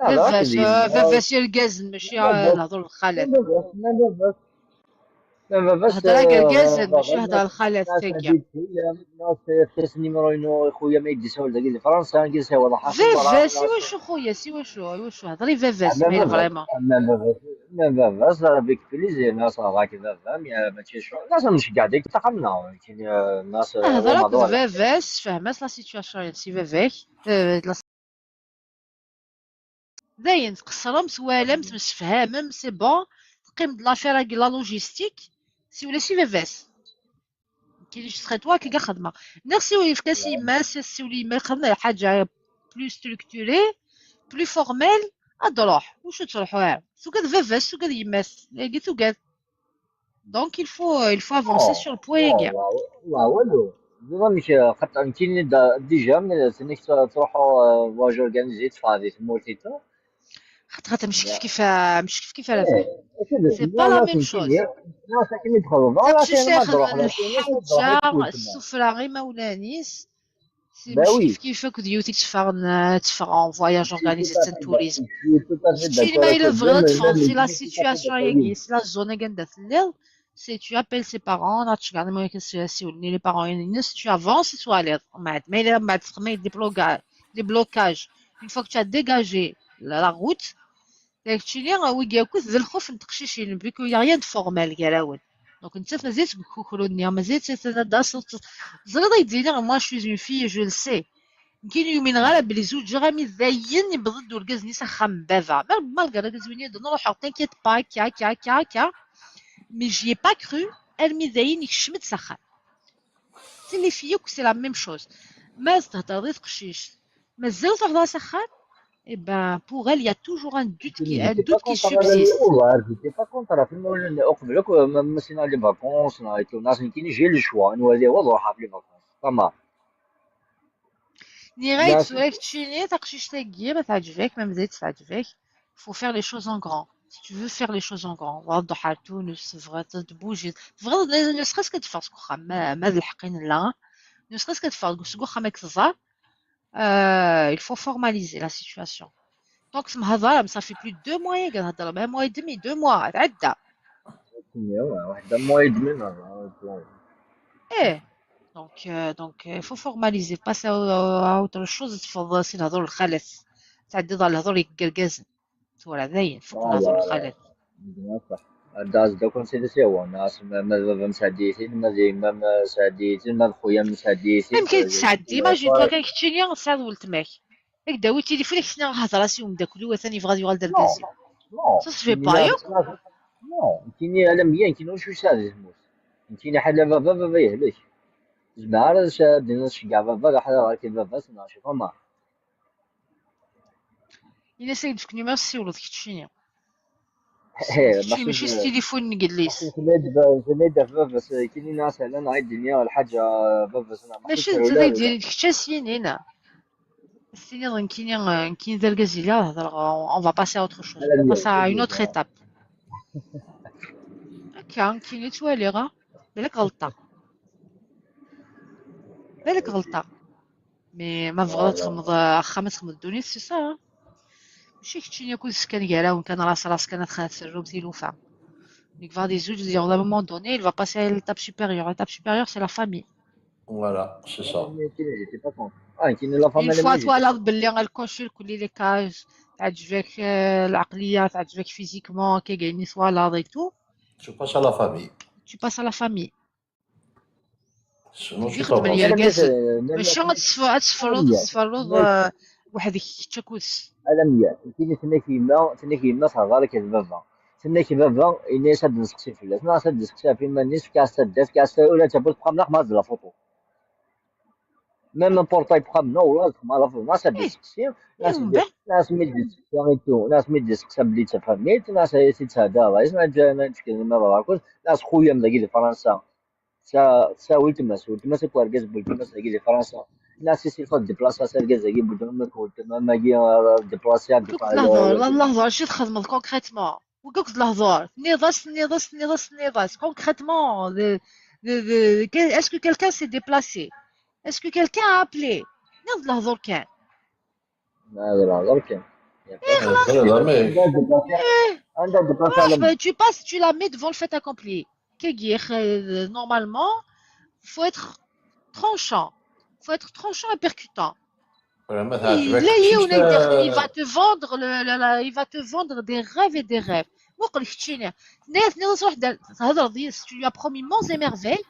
هذاك فافاس الناس فافاس يرقازن ماشي نهضروا الخالات. ما بس هضره قرقازن ماشي هضره الخالات ناس تاكيا. هذيك هي ناس في numéro ينو خويا ما يدي سول داك فرنسا نجلس والله حاصل فافاس سيوا شو خويا سيوا شو شو هضري فافاس mais vraiment. ما بس avec plaisir ناس راك فاهم يا ماشي شو ناس مش قاعد تقمنا كاين ناس هو هضرك موضوع فافاس فهمت la situation سي فافاك داين تقصرم سوالم تمسفهمم c'est bon تقيم l'affaire la logistique سي ولا سي فافاس. كي je toi كي خدمه نفسي ولي في كاسي ما سي ولي ما خدمه حاجه plus structurée, plus formelle. تروح واش تروح سوكاد فافاس سوكاد يماس لاقي سوكاد. Donc il faut avancer sur le point كاع. والله والو مش خاطر انت déjà من سنك تروحوا voyage organisé تفاضي تمورتيتو. خاطر مش كيف كيف مش كيف كيف على c'est pas la même chose. الحاجة السفرة غير مولانيس مش كيف كيف كديوتي تفر en voyage organisé تن tourisme. شتي ما الا بغيت تفونسي la situation ياكي c'est la zone كندا تليض c'est tu appelles ses parents تشكع ما كنسيولني les parents الناس tu avances تواليض ما ما الا بعد تخمي des blocages. Une fois que tu as dégagé la route داكشي اللي ويكي ذا الخوف نتقشيشين parce que y a rien de formel كالاول. Donc انت مازال كوكروني مازال تداس زرد يدينا moi je suis une fille, je le sais. كاين يومين غير بلي زوج غامي ذاين يبضد وركاز نيسا خام بافا malgré زويني نروح t'inquiète pas كا كا كا كا mais j'y ai pas cru. المي ذاين يكشمت سخان. C'est les filles c'est la même chose. ما تهضر تقشيش مازال تهضر سخان. Eh ben, pour elle, il y a toujours un doute qui subsiste. والله j'étais pas contre في المول اقبلك مسينا les vacances ناس كاين j'ai le choix نولي نروح في les vacances فما ني غير تشيني تقشيش تاكي ما تعجبك ما مزيد تعجبك. Faut faire les choses en grand. Si tu veux faire les choses en grand, وضح تونس بغات تبوجي بغات ne serait-ce que تفرس كوخا ما الحقين لا ne serait-ce que تفرس كوخا ما كتزار. Il faut formaliser la situation. Donc, ça fait plus de 2 mois, un mois et demi, 2 mois, عدة. واحد mois et demi. إيه. Donc, il faut formaliser, passer à autre chose. تفضل سي نهضروا الخلف. تعدي على الهضور يقرقز. ولا ذاين فوق نهضروا الخلف. داز دوك نسيت سوا ناس ما بابا مسعديتين ما ديما مسعديتين ما خويا مسعديتين. يمكن تسعدي imagine toi كان كتشيني سعد ولد ماك ياك داوي تليفونك شنو هضر راسي ومداك ثاني يبغى يغال دركازي. Non ça se fait pas ياك. Non كاين على مية كاين واش سعد تموت كاين حاجه بابا بابا يهلك زعما بدينا نشجع بابا حدا كي بابا سنا فما. إلا سيد في numéro سيولد كتشيني ماشي التليفون نجلس. كاين ناس على نعيد الدنيا الحاجه بابا ماشي انت ديال كتا سينينا سيني كاين كاين ذا هضر on va passer à autre chose, on passe à une autre étape. هكا كاين توالي غا بالك غلطه بالك غلطه mais ما بغات تخمض خمس تخمض الدنيا c'est ça. ماشي كتشيني ياكل سكان كاع وكان راس راس كان خاسر روبتي لوفا. Donc, va des autres, à un moment donné, il va passer à l'étape supérieure. L'étape supérieure, c'est la famille. Voilà, c'est ça. Une fois, toi, là, باللي غنكونشي كل les cases, تعجبك العقلية, تعجبك physiquement, كي كاين soit là et tout. Tu passes à la famille. Tu passes à la famille. Sinon, tu يخدم t'avances. اليركاز. ماشي غتفرض تفرض واحد كيتشاكوس. ألمية كاين تنك يما تهضر لك بابا تنك بابا إني ساد نسقسي فلاس نا ساد نسقسي في ما نيس كاع ساد كاع ولا تبغي تبقى ملاح ما la photo même portable بقى منا ولا ما la photo ناس ساد نسقسي ناس ناس ميد نسقسي ناس ميد نسقسي بلي تفهميت ناس تهدا رايس ما نتكلم ما بعرفش ناس خويا من داك فرنسا سا ولتماس ولتماس كواركاز بولتماس داك فرنسا ناس يسيفط déplacer سيركاز كي بودهم ما كي déplacer. الهضور الهضور شي تخدم concrètement وكوك الهضور نيضاس نيضاس نيضاس نيضاس concrètement. Est-ce que quelqu'un s'est déplacé, est-ce que quelqu'un a appelé? نيض الهضور كان هذا الهضور كان خلاص. Tu passes, tu la mets devant le fait accompli. كي normalement faut être tranchant, faut être tranchant et percutant. Il va te vendre il va te vendre des rêves et des rêves. Tu lui as promis monts et merveilles.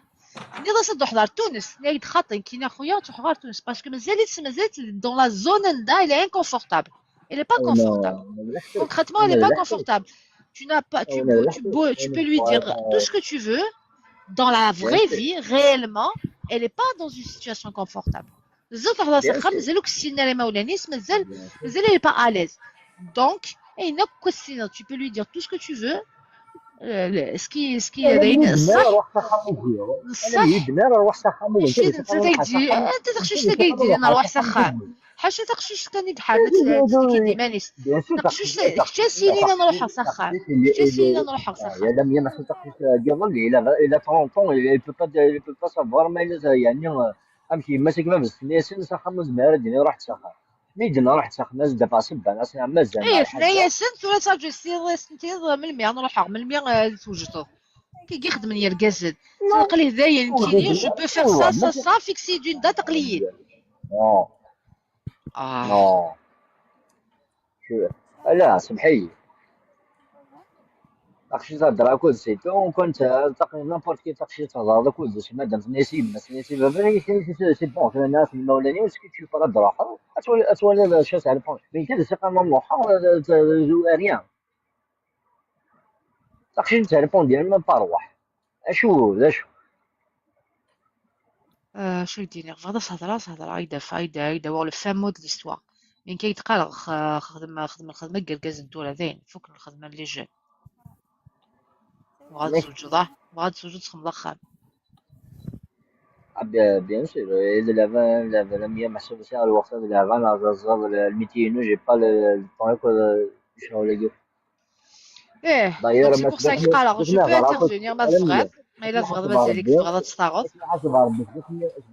Parce que dans la zone elle est inconfortable. Elle n'est pas confortable. Concrètement, elle n'est pas confortable. Tu n'as pas, tu peux lui dire tout ce que tu veux. Dans la Bien vraie sûr. vie, réellement, elle n'est pas dans une situation confortable. زال تهضر Bien سخام sûr. مازالو كسينا لي مولانيس مازال Bien sûr. مازال elle est pas à l'aise. Donc, et tu peux lui dire tout ce que tu veux. Ce qui انا داين ميدنا الصح روح سخام وزيرو انا الصح ميدنا روح سخام وانت ماشي اللي انت سخام روح تيدي سخام انت انت تخشيش اللي تاكيدي سخام انا روح روح سخام سخام جدي حاشا تخشيش كان يدحال تكيدي مانيس بيان سور نقشوش حتى سينين نروح سخام حتى سينين نروح سخام يا لم يمس تخشيش يظل الى 30 ans il peut pas savoir ما إلا يعني امشي ماسك ما بس سن سخام زمار ديني راح تسخم ميدنا راح تسخم زاد سبه ناس مازال مع ايه الحاجه ثنايا سن ثلاثة صافي سير سنتي من المية نروح من المية توجدو كي يخدم ليا الكازد تلقى ليه داين كيني جو بو فير والله سا ما سا سا فيكسي دون دات تقليد نو اه نو شو لا سمحي تقشي تهضر كل سيتو كنت تقريبا نابورت كي تقشي تهضر كل شي مادام نسيب نسيب سي بون كان الناس المولاني وسكي تشوف راه دراحه تولي شاس على بون مي كان سي قام نوحه ريان تقشي تريبون ديال ما باروح اشو اشو شو يديني غدا تهضر تهضر عايدة فايدة عايدة هو لو فان مود ليستوار من كي يتقال خدم خدم الخدمة كركاز الدولة ذين فوق الخدمة اللي جا وغاد تزوج وغاد تزوج تخدم خام Bien sûr, la مية محسوب ساعة الوقت l'avant الميتينو j'ai pas le temps que شنو ولا ايه donc داير c'est ما pour ça قال je peux intervenir ما تفغاد ما الا تفغاد مازالك تفغاد تستعرض حسب ربي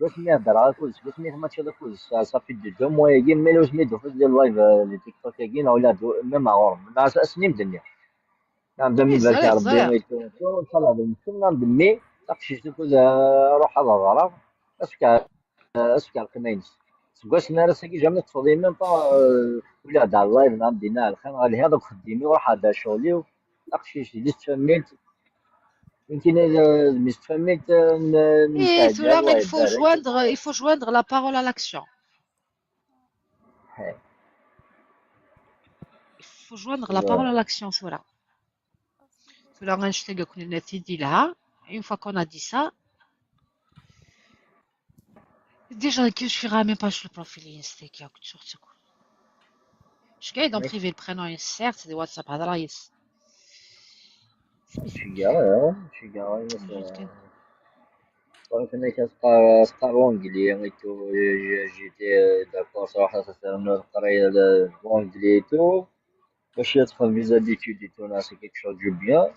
باش نهضر على كلش باش ماتش هذا كلش صافي دو موا يجي مي لو سميتو في ديال اللايف اللي تيك توك يجي ولا ميم غور سنين الدنيا نعم ايه دمي بالك زريغ يا ربي زريغ ان شاء الله نعم دمي تقشيش تكون روح هذا ضرب اسكع اسكع القمينس سكواس نارا ساكي جامي تفضي ميم با ولا دار اللايف نعم دينا الخير غادي هذاك خديمي وروح هذا شغلي تقشيش اللي تفهميت يمكن مستفهميت ايه نستعجل ثورة الله il faut يبارك joindre il faut joindre la parole à l'action. Il faut joindre la parole à l'action ثورة ثورة غنشتاق كنا تيدي لها une fois qu'on a dit ça. Déjà que je ferai même pas sur le profil Insta qui a surtout. Je gagne en privé le prénom certes c'est des WhatsApp هذا رايس. شقا شقا ولكن كتبقى تبقى l'anglais et tout j'étais d'accord صراحة نقرا l'anglais et tout باش يدخل visa d'études et tout c'est quelque chose de bien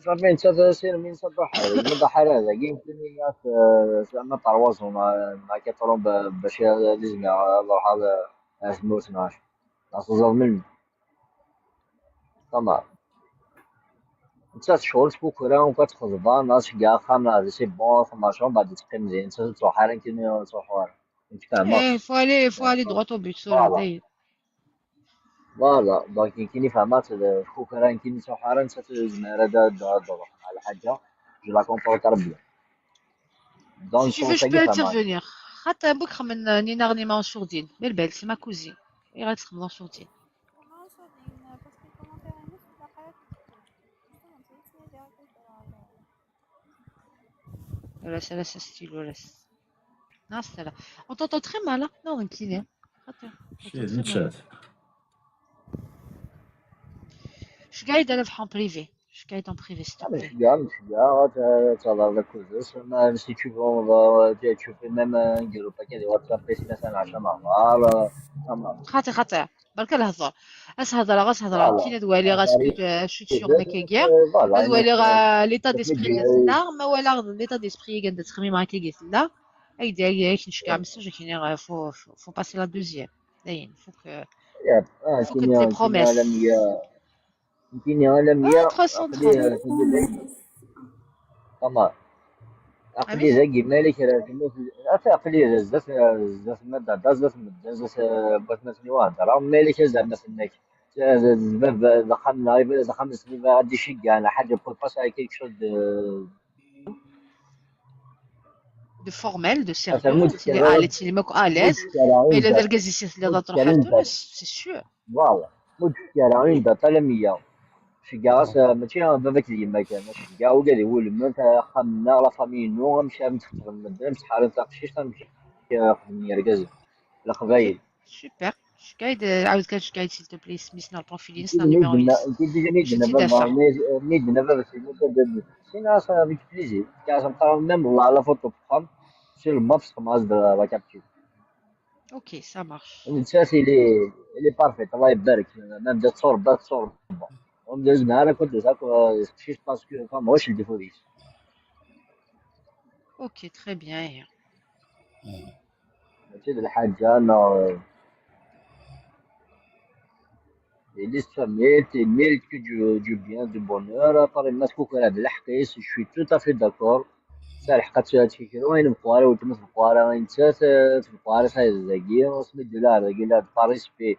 صافي انت سير من صباح من ضحى هذا يمكن زعما طروازون مع كيطرون باش لازم نروح على سموت ناش ناس من تمام انت شغل تكوكرا وكتخدم ناس كاع خام سي بون 12 بعد تبقى مزيان انت تروح راه كاين تروح انت فاهمة ايه faut aller droit au but ثورة فوالا داين. فوالا دونك كاين فهمات كوكرا كاين تروح راه انت زعما تروح على حاجة جو لا كومبون ترى بيان دون Si tu veux, سونس je peux فهمات intervenir. حتى بكرة من نينا غنيمة en sourdine. Belle belle, c'est ma cousine. Il reste en sourdine. Voilà, c'est là, c'est style, voilà. Non, c'est là. On t'entend très mal, hein? Non, donc il est. Attends, on شي t'entend très mal. نتشات Je gagne d'aller en privé. Je gagne en privé, s'il te مش plaît. كاع مش كاع تهضر لك كلش ما سي تو فون تشوف ميم نديرو باكي ديال واتساب بيسي مثلا 10 نهار تمام خاطي خاطي برك الهضر اس هضره غاس هضره فوالا كاين دوالي غاس شو تسيغ ما كيكير فوالا دوالي غا ليطا ديسبري لا ما ولا ليطا ديسبري كان تخميم مع كي لا اي داي نشكع مساج كاين فو باسي لا دوزيام داين فوك فوك كاين لي كاين بروميس عالمية كاين عالمية اه 330 تمام عقلي امين ذاكي مالك راه عقلي زات زات مادة زات مادة زات بغيت مثلا واحد راه مالك زعما سناك الباب خمس خمس سنين غادي يشق على حاجة بور باس على كيك شوز دو فورميل دو مثلا سيريو تيلي مدكرة الي تيلي ماك اليز مي الا مدكرة دار كازي سي لا تروح مدكرة لتونس سي سور فوالا مدكرة عند طلمية شكاع ماشي باباك ديما كان شكاع وكاع يقول ما خمنا لا فامي نو مشى متخدم مسحار تاع قشيش تمشي خدم ركاز القبايل. سوبر. شكايد عاود كان شكايد s'il te plaît سميتنا البروفيل نسنا النيميرو كي نس ديجا باش نيدنا بابا تدافع. نيدنا بابا سينا افيك بليزير كاع نبقى ميم لا فوتو بخام سير المابس خماز لا كابتور. اوكي سا مارش. نتا لي بارفيت الله يبارك ما بدا تصور بدا تصور وبدا زعما كنت زعما شي باسكو ماهوش الديفو ديالي. اوكي تري بيان. ماشي الحاجة انا les familles, ils méritent que du bien, du bonheur. Par الناس كوكا بالحقيس, je suis tout à fait d'accord. الحقات هادشي وين بقواري وتمس بقواري وين تبقواري سايز زاكي سميت لا زاكي لا باريس بي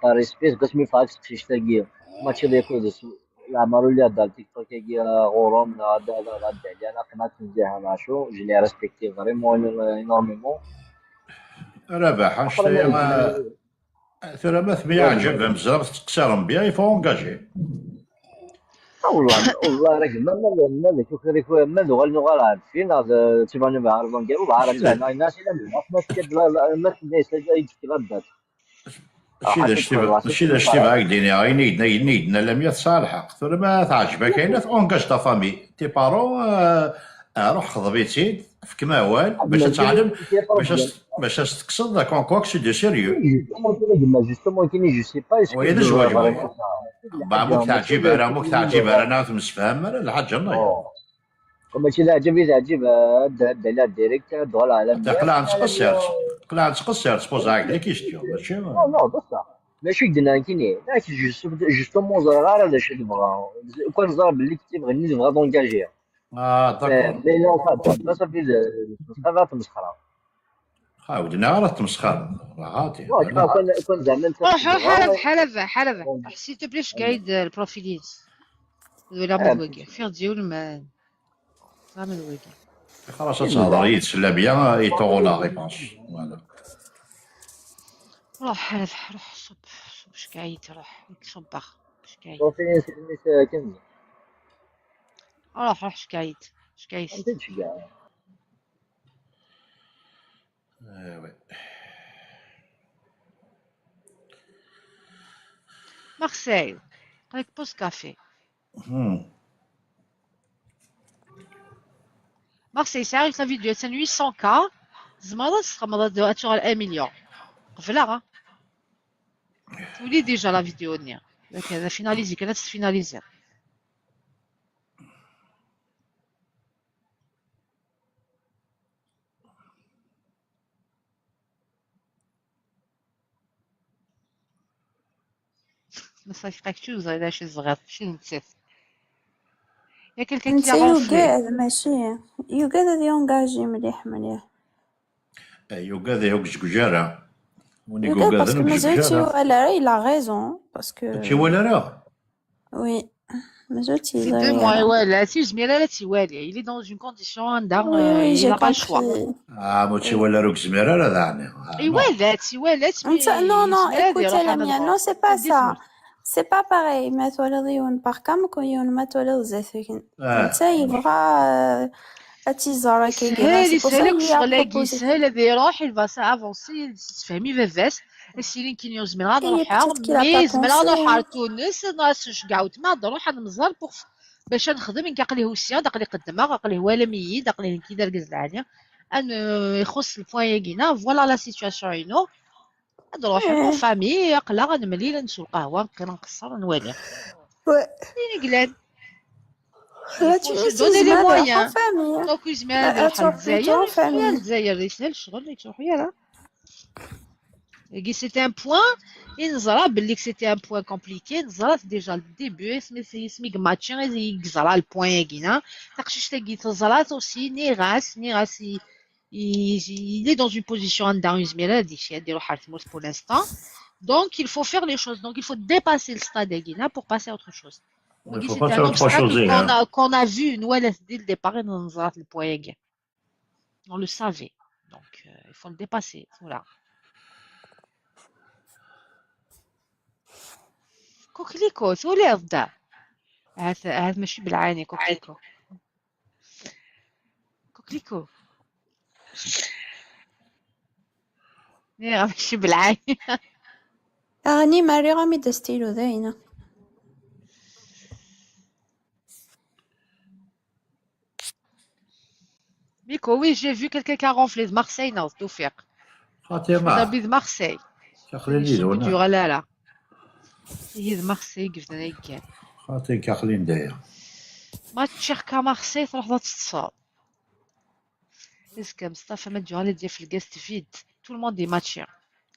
باريس بي قسمي فاكس كشيش تاكي ماتشي ديال العمر اللي هدا تيك توك كي غورم لا لا لا لا انا قناة نزيها مع شو جو لي ريسبكتي فريمون انورميمون. رابح شتي ما ثرى ما ثمية عجبها بزاف تقصرهم بيا يفو اونكاجي. والله والله راك ما ما ما ما ما نغال نغال عارفين تيبان بعرف نقول عارف انا الناس الا ما تكد ما تنسى يجي غدا. ماشي ذا شتي معاك ديني غير نيدنا لم يتصالحق ثرى ما تعجبك كاينه اونكاج تا فامي تي بارون روح خضبيتي في كماوال باش تتعلم باش تقصد كون كوك سي دو سيريو. جوستومون كاين جو سي با وهي الزواج موك تعجب راه موك تعجب راه انا متفاهم الحاجة الله ماشي لا عجب عجب لا ديريكت دخل على قلع نتقصر قلع نتقصر سبوز هاك لي كيستيون ماشي نو بصح ماشي قلنا كاين جوستومون زرا هذا الشيء اللي بغا كون زرا باللي كتبغي نبغى دونكاجي داكور مي لا صافي تمسخر تمسخر خاودنا راه تمسخر عاطي كون زعما انت روح حلف حلف حلف حسيت بليش قايد البروفيليز ولا مدوكي فير ديول ما مدوكي خلاص تهضر يتسلى بيان يطول لا ريبونس فوالا. روح حلف روح صب صب شكايت روح صبخ شكايت بروفيليز كنز روح روح شكايت شكايت. مارسيل قالك بوز كافي. مارسيل ساعة لا فيديو 800 كا زعما تخمض تشغل 1 مليون قفلا تولي ديجا لا فيديو نيا هذا فيناليزي كانت فيناليزي. ما صافي شو زايد شي صغير شي نسيت يا كلكا انت كي غونفلي. يوغاد ماشي يوغاد هذا يونغاجي مليح مليح. يوغاد يوغ جوجارا وني يوغاد يوغاد باسكو مازال تيوالى راه il a raison باسكو تيوالى راه وي مازال C'est deux mois, تيزاير. ouais, là, si je mets là, là, ouais, il est dans une condition d'arme, وي وي il جي n'a pas le choix. كومبري. ما تيوالى روك زميرة راه ذعني. Et ouais, là, tu ouais, là, tu انت نو نو mets écoute Lamia, non c'est pas ça. C'est pas pareil. ما تولد يون باركام يون ما تولد زيت انت يبغى اتيزارا كي سهل سي بور سا يسهلك il a الشغل proposé. يسهل هذا يروح il va s'avancer تفهمي فافاس السيرين كي يوز من غاد Et نروح peut-être qu'il a pas مي زمن pensé. نروح على تونس ناس شكاع تما نروح نمزال بوغ باش نخدم نكاقلي هو السيان داقلي قدما قاقلي هو لميي داقلي كي دار كز العالية ان يخص البوان ياكينا فوالا لا سيتواسيون اينو نروح اون فامي قلا نملي نسو القهوة نبقى نقصر نوالي Ouais. قلال. La Il faut se Tunisie, donner les زعما en moyens. famille. Donc زعما يروح تروح plutôt للجزائر en famille. الجزائر يسهل الشغل يروح يلا. C'était un point, نزرا باللي c'était un point compliqué, نزرا déjà le début اسمي اسمي ماتشين يزرا البوان ياكينا تقشيش تاكي تزرات aussi نيغاس نيغاس il est dans une position عندها زميرة ديك يديرو حالة الموت pour l'instant. Donc il faut faire les choses, donc il faut dépasser le stade ياكينا pour passer à autre chose. Il faut C'était passer un à autre obstacle chose, qu'on hein. a, qu'on a vu, nous, dès le départ, dans le point. On le savait. Donc, il faut le dépasser. Voilà. كوكليكو ثولي دا هذا ماشي بالعاني كوكليكو كوكليكو ماشي بالعاني. أغني ماري غامي دستيلو ذاينة. Miko, oui, j'ai vu quelqu'un qui a ronflé de Marseille, non, Toufik. فاطمة de Marseille. كاخلين لي هنا لا لا هي مارسي قفنا يكان خاطي كاخلين داير ما تشيركا مارسي تروح تتصال اسكا مصطفى ما تجوالي ديال في الكاست فيد تو الموند دي ماتشي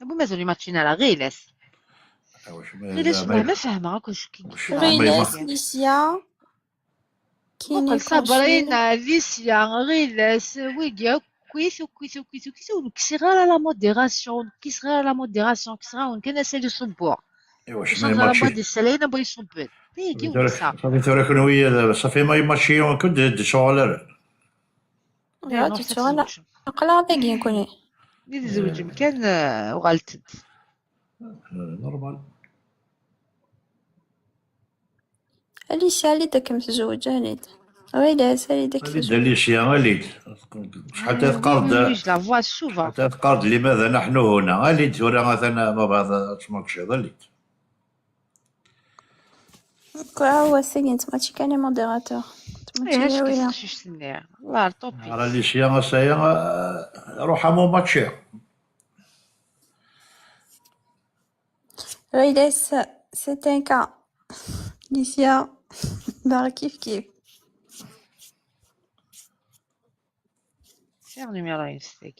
ابو مازال ماتشينا لا غيلاس غيلاس والله ما فاهمه كلشي غيلاس ليسيا كاين صابرين ليسيا غيلاس ويكيا كويس وكويس وكويس وكويس ونكسي غير لا موديراسيون نكسي غير لا موديراسيون كسي غير ونكنا سالي صبور ايوا شنو ماتشي سالينا بغي يصبر صافي ترى كنوية صافي ما ماتشي كنت شغل لا تشغل قلا باقي كوني نتزوج مكان وغالتد نورمال. أليسيا اللي داك متزوجة ليد ويلا سالي داك أليسيا غاليد شحال تتقرد تتقرد لماذا نحن هنا غاليد ولا مثلا ما بعد تسمعك غاليد هو سينت ماشي كان موديراتور. الله طوبي راه ليسيا سايا روح مو ماتشي غيلاس سي ان كا ليسيا دار كيف كيف سير نيميرو ينستيك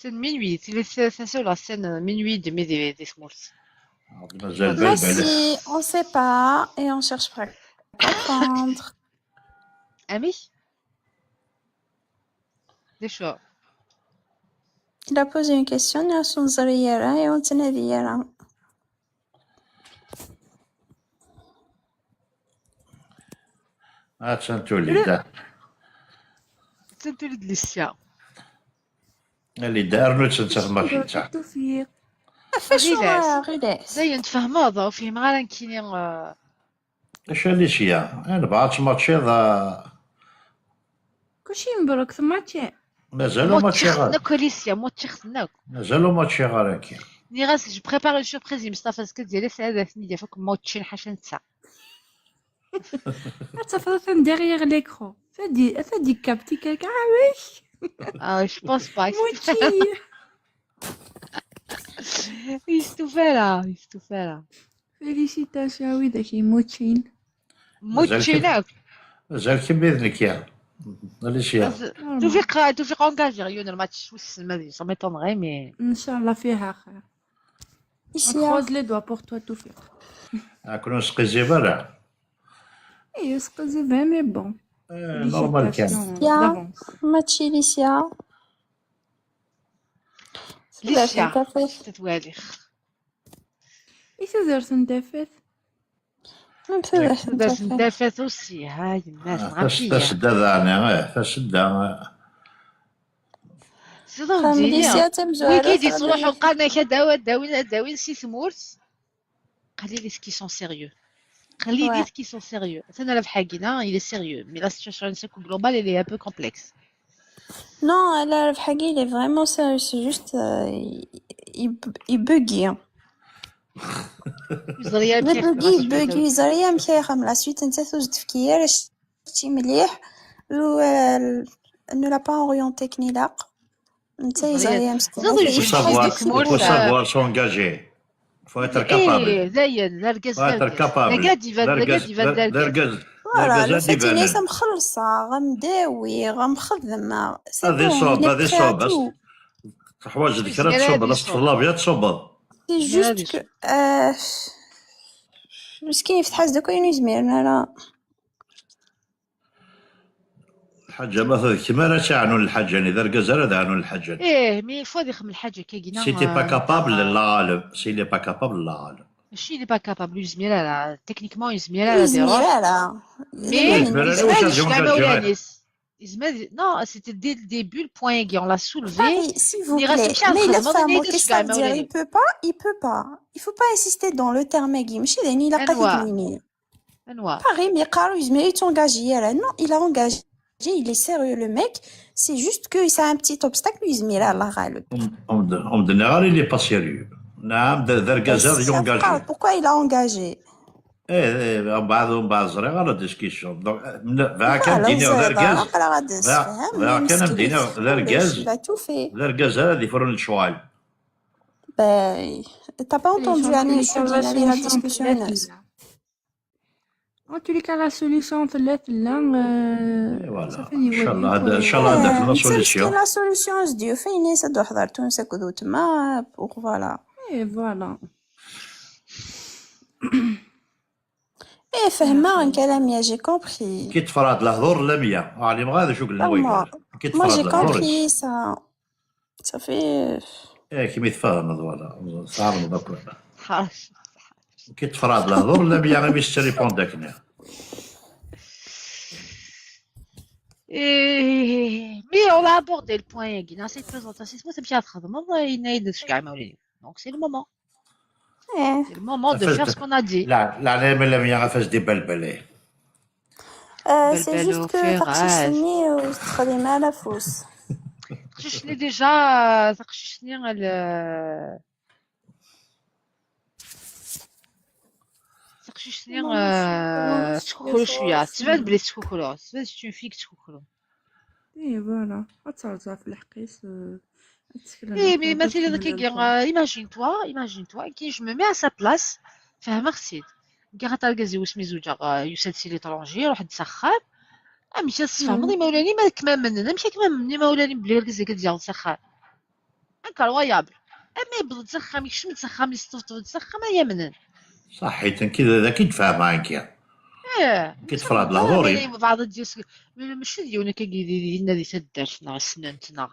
C'est minuit, c'est ça la scène minuit de midi des Smolts. Merci, on sait pas et on cherche pas à comprendre. Ami? Des choix. Il a posé une question à son zariera et on tenait d'hier. Ah, تسنتولي تسنتولي ليسيا اللي دار نو تنسخ ماشي تاع التوفيق فاش غيلاس زين تفهم هذا وفهم غير كيني اش ليسيا انا بعث ماتشي ذا كلشي مبروك ثم مازالو ماتشي غير ناك ليسيا ماتشي خصناك مازالو ماتشي غير كي ني غاس جو بريبار اون سوربريز مصطفى سكت ديالي سعادة ثنية فوق ماتشي حاشا نتسع تفضل derrière l'écran فادي كابتي كاك عاوش. Ah, je pense pas. Mochi. يستوفى يستوفى. Félicitations ويدك موتشين. موتشيناك. مازال كي بإذنك يا ليسيا. توفيق توفيق engagé يون الماتش وس ما ça m'étonnerait mais إن شاء الله فيها خير. On croise les doigts pour toi توفيق. كنا نسقي برا. إيه سقي mais bon. normal كان. يا ماتشي ليسيا. ليسيا تتواليخ. إيش زرت ندافت؟ درت ندافت aussi هاي الناس غافية. تسدى ذاني تسدى. ليسيا ويكيد يصلحوا قالنا كداوا داوين داوين سي ثمورت قليل qui sont sérieux. قليل qui sont sérieux. أنا في حاجينا il est sérieux mais la situation globale elle est un peu complexe. Non, là, le Hagi, il est vraiment sérieux. C'est juste, il buggy. Il buggy, زريا مشي la suite انت توجد تفكير شتي مليح و ne l'a pas orienté كنيلاق انت زريا مسكين. Il faut savoir s'engager. Faut être capable. إيه زين الرقاز Faut être capable. الرقاز فوالا لو فات ناس مخلصة غمداوي غمخدمة هذه صوب هذه صوب حوايج ذكرى تصوب لاصق في الابيض تصوب سي جوست كو مسكين يفتح دوكا يزمير لا الحاجة ما كيما راه تاعنون الحاجة إذا ركز راه داعنون الحاجة. إيه مي فوا يخدم الحاجة كي كينا. سي تي با كابابل لا غالب سي لي با كابابل لا غالب. ماشي لي با كابابل يزمير لا تكنيكمون يزمير لا يزمير لا مي Non, c'était dès le début le point on l'a soulevé. Paris, s'il vous plaît. Mais il a fait qu'est-ce que ça veut dire? Il peut pas, il peut pas. Il faut pas insister dans le terme Guy. ماشي يعني إلا قال لك Paris, mais قالوا يزمر يتونجاجي là. Non, il a engagé, il est sérieux le mec. C'est juste que c'est un petit obstacle يزمر الله غالب. On me il est pas sérieux. نعم ذا ركازا يونجاجي. Pourquoi il a engagé? ايه بعض زري غير ديسكيسيون كان دينا ذا ركاز كان دينا ذا ركاز ذا ركاز هذا يفرن الشوال. Ben, t'as pas entendu Annie, je suis la discussion. En tous les cas, la solution ثلاث لا صافي ان شاء الله هذا ان شاء الله هذاك la solution. la solution زديو فين سدو حضر تونس كدو تما voilà. ايه voilà. ايه فهمان كلامي j'ai compris. كي تفراد الهضور لمية علي ما شو قلنا وين كي تفراد الهضور j'ai compris ça صافي. ايه كيما يتفاهم voilà صار داك كي تفراد الهضور لمية غير باش تريبون داك. Mais on a abordé le point Guina, cette présentation, c'est bien donc c'est le moment. C'est le moment de faire ce qu'on a dit. لا لا لا لا فاش دي بلبله. C'est juste que تقششني وتخدم على فوس. تقششني déjà تقششني تقششني تكوكلو شويه تبان بلي تكوكلو تبان c'est une fille تكوكلو. ايه voilà ترجع في الحقيس. ايه mais مثلا كي imagine-toi كي je me mets à sa place فاهمه خسيت كي غتلقى واسمي زوجة يوسد c'est l'étranger روح تسخر مشى تفهمني مولاني ما كمامن مشى كمامني مولاني بلي ركزي كديال تسخر incroyable اما يبض تسخر يكشم تسخر يستفطف تسخر ما يمنن صحيت كي ذاك يتفاهم معاك ايه كي تفرض الهضور بعض الديس ماشي ديونا كي ديالنا تدارت نا سنانتنا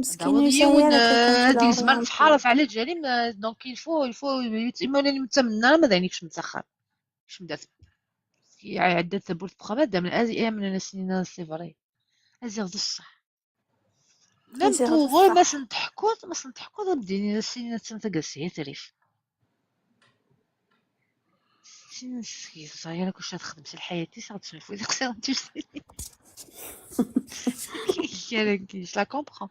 مسكين يون هذيك زمان تحارف على الجريم donc il faut مولاني متمنى ما دانيكش متسخر باش مدات عدات ثبوت بخبات من ازي من السنين c'est vrai ازي غد الصح même pour ما سنضحكو بديني السنين تنتقص هي تريف سنين صغيرة كلشي تخدم في الحياة صارت تسلفو ديك الساعة je la comprends.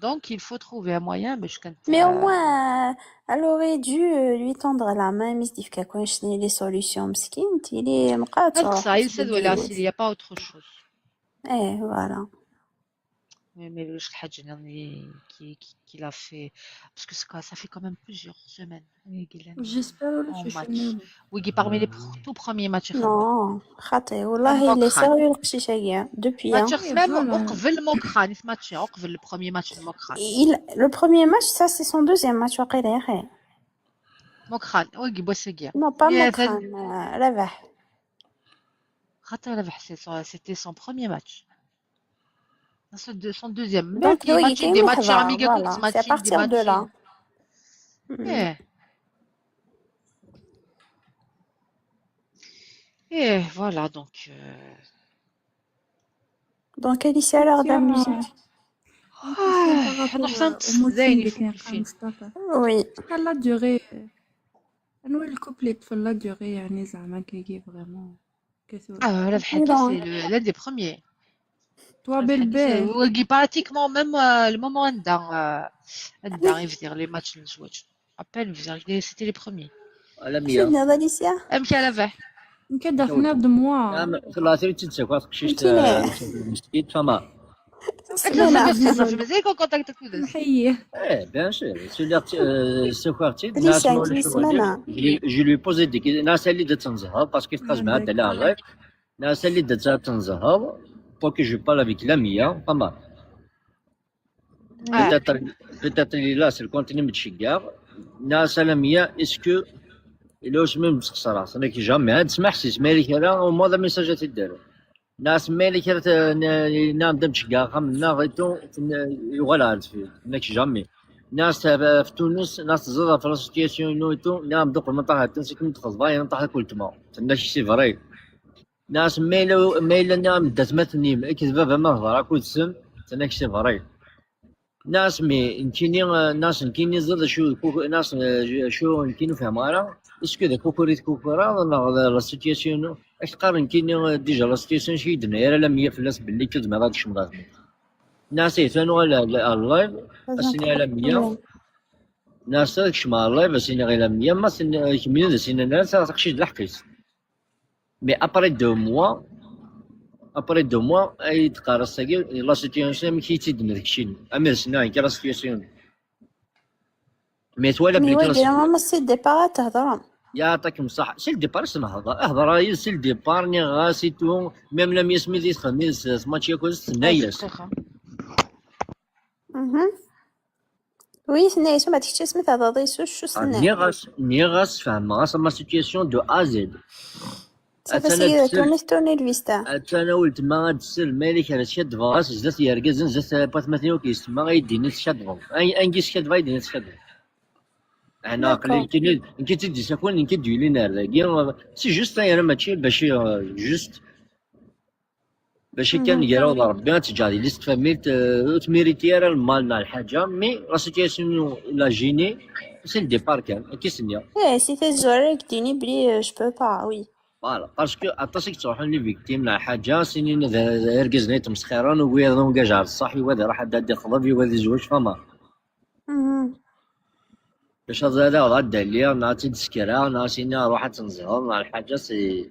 Donc il faut trouver un moyen باش كانت. Mais au moins elle aurait dû lui tendre la main mais se كون شنو les solutions مسكين تيلي مقاطع. Ça il sait voilà s'il y a pas autre chose. ايه voilà. Mais le الحاجة qui qui l'a fait parce que ça fait quand même plusieurs semaines. J'espère en match. Oui, parmi les tout premiers matchs. Non, خاطي والله il est sérieux القشيشة depuis. Match même قبل موكخان match قبل le premier match موكخان. Le premier match ça c'est son deuxième match وقيلا يا اخي. موكخان oui بوسكيا. Non pas موكخان ربح. خاطر ربح c'était son premier match. Son deuxième. Donc, oui, des matchs amicaux, voilà. C'est à partir de là. Et voilà, donc. Donc, Alicia, l'heure de la musique. Oui. La durée. Le couple la durée, يعني زعما كي vraiment. Ah, la c'est l'un des premiers. Toi, belle belle. Oui, pratiquement même le moment d'arriver dire les matchs de jouer. À peine, c'était les premiers. لا مية. Alicia. أمشي على فاه. كدافنا بدموع. لا سيري تنسى قشيشت مسكين فما. صافي مازال كون contact كودس. نحييه. ايه bien sûr سي ناس je lui posais des ناس اللي درت تنزهر parce que تقاس مع الدلال ناس اللي درت تنزهر pour que je parle avec Lamia, pas mal. Peut-être là, c'est le contenu de Chigar. Nasa Lamia, est-ce que il est même صراحة أنا كي jamais تسمح سي مالك هذا وما هذا ميساجات يداروا ناس مالك نعم دم شقا خمنا غيتو يغلى فيه ناك jamais ناس في تونس ناس تزرع في la situation نويتو نعم دوق المنطقة تونس كي تدخل ضايع نطيح كل تما تناش c'est vrai. ناس ميلو ميلا نعم داتمتني كذبة ما هضر كود سم تناك سي فري ناس مي نكيني ناس نكيني زاد شو ناس شو نكينو فهم راه est-ce que ذا كوكوريت كوكورا لا situation اش تقارن كيني déjà la situation شي يدنا راه لا 100% باللي كذب ما غاديش مرات ناس يثانو على ال live اسيني على 100 ناس كشما ال live اسيني غير 100 ما سن كمين سين ناس تقشي الحقيس mais après 2 mois اي تقارس la situation كي تيدنا داكشي امير سنا كي la situation mais توالا mais بلي وي ديما c'est départ تهضر. يعطيكم الصح c'est le départ نهضر اهضر c'est le départ ني غا c'est tout même لم يسمي دي تخدمي ماتش ياكل تنايس. oui ثنايس ما تكتش اسمي تهضر شو سنة. ني غاس فهم غاس ma situation de A à Z. صافي سيدي توني توني الفيستا. انا ولد ما غادسل مالك على شاد فغاس زات يركزن زات باتماتني وكيسما غيديني شاد انكي شاد فايديني شاد انا قليل كي كي تدي ساكون كي ديولي نار c'est juste انا ماشي باش juste باش كان يراو ربي تجاري ليست فاميلت تميريتي راه المال مع الحاجه mais la situation l'a gêné c'est le départ كان كي سنيا. ايه c'est تزور ديني بلي je peux pas oui. voilà parce que عطاسك تروحون les victimes لا حاجه سينين ركزنا تمسخيران ويا n'engage على الصح وهذا راح دادي خضب وهذا زوج فما باش هذا غدا ليا نعطي تسكرا نعطي روح تنزهر مع الحاجه c'est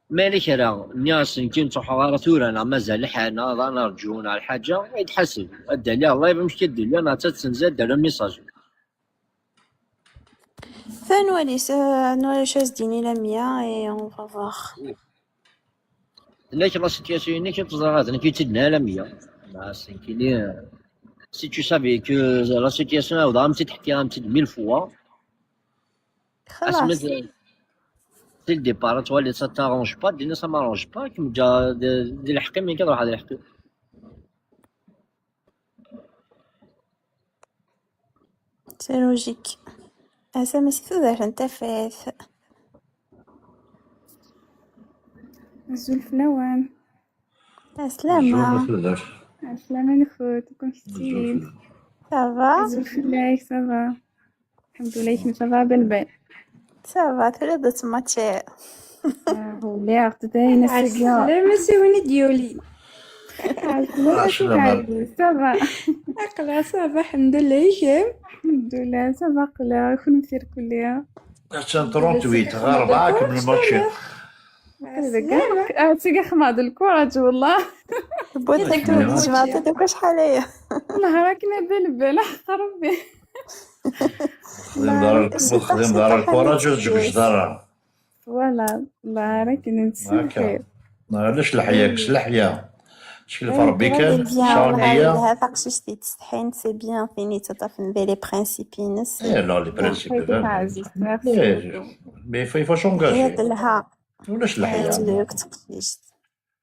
مالك راه الناس كي نروحو غير ثورة انا مازال الحال راه نرجو على الحاجه يتحسب ادى لي الله مش كدير لي انا تنزل دار message. فنولي نولي شاز ديني لا ميا et on va voir. لكن la situation كي تزرع كي تدنا لا ميا كيني si tu savais que la situation عاود تحكيها mille fois. خلاص. c'est le départ تولي ça t'arrange pas دينا ça m'arrange pas كيما جا دير الحقي من كنروح هذا الحقي. c'est logique هذا ماشي تدار انت فات. الزول فلاوان. سلامة. عسلامة نخوت كم شتي. ça va؟ الزول فلاك ça va الحمد لله كيما ça va بالبال. ça va ثلاثة ماتشي. ولا داينا السقا. عسلامة سي وني ديولي. عسلامة سي عزيز ça va؟ أقلا ça va الحمد لله هشام. الحمد لله ça va قلا كل مثير كلية. 38 غير أربعة كمل الماتش. تيقا خماض الكرة والله. بوتك جماعة دوك شحال هي. والله راكنا بالبال حق ربي. خدم دار الكرة جوج جوج دار. voilà الله راكنا نتسمى خير. علاش الحياة كس الحياة شكل فربي كان bien شغل هذا قششتي تستحين c'est bien فيني تطفن les principes ينس. ايه لا les principes mais il faut s'engager. لها ولاش الحياة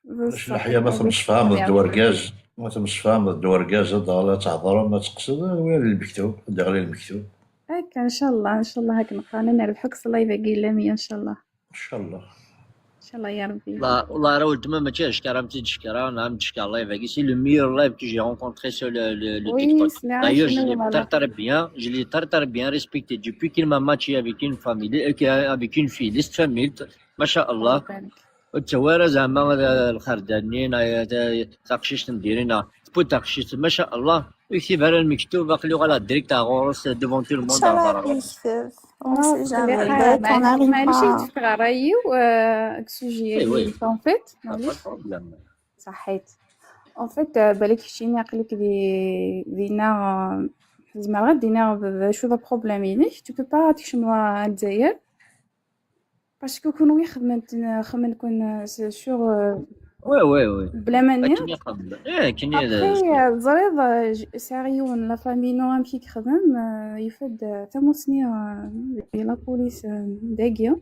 ولاش الحياة ما تمش فاهم ضد وركاز ما تمش فاهم ضد وركاز لا تهضر ما تقصد ولا المكتوب دغري المكتوب. هكا ان شاء الله ان شاء الله هاك نقرانا نربحوك صلاة باقي لامية ان شاء الله. ان شاء الله. ان شاء الله يا ربي. والله والله راه ولد ما ماشي كرامتي تشكرا نعم تشكر الله يبارك c'est le meilleur live que j'ai rencontré sur le TikTok. D'ailleurs, je l'ai très très bien, je l'ai très très bien respecté depuis qu'il m'a matché avec une famille, avec une fille, liste famille, ما شاء الله. التوارى زعما الخردانين تاقشيش نديرينا تبو تاقشيش ما شاء الله يكتب على المكتوب باقي غالا direct غورس devant tout le monde. ان شاء الله يكتب on sait jamais. معليش يتفق رايي و sujet en fait معليش صحيت en fait بالك شتيني عقلك دي دينا زعما غير دينا شو ذا problème ينك tu peux pas تكشم الجزائر parce que كون وي خدمت خمن نكون sûr. oui oui oui. بلا ما نير. ايه كاين. après زريض sérieux la famille نو امشي كخدم يفد تموسني la police داقية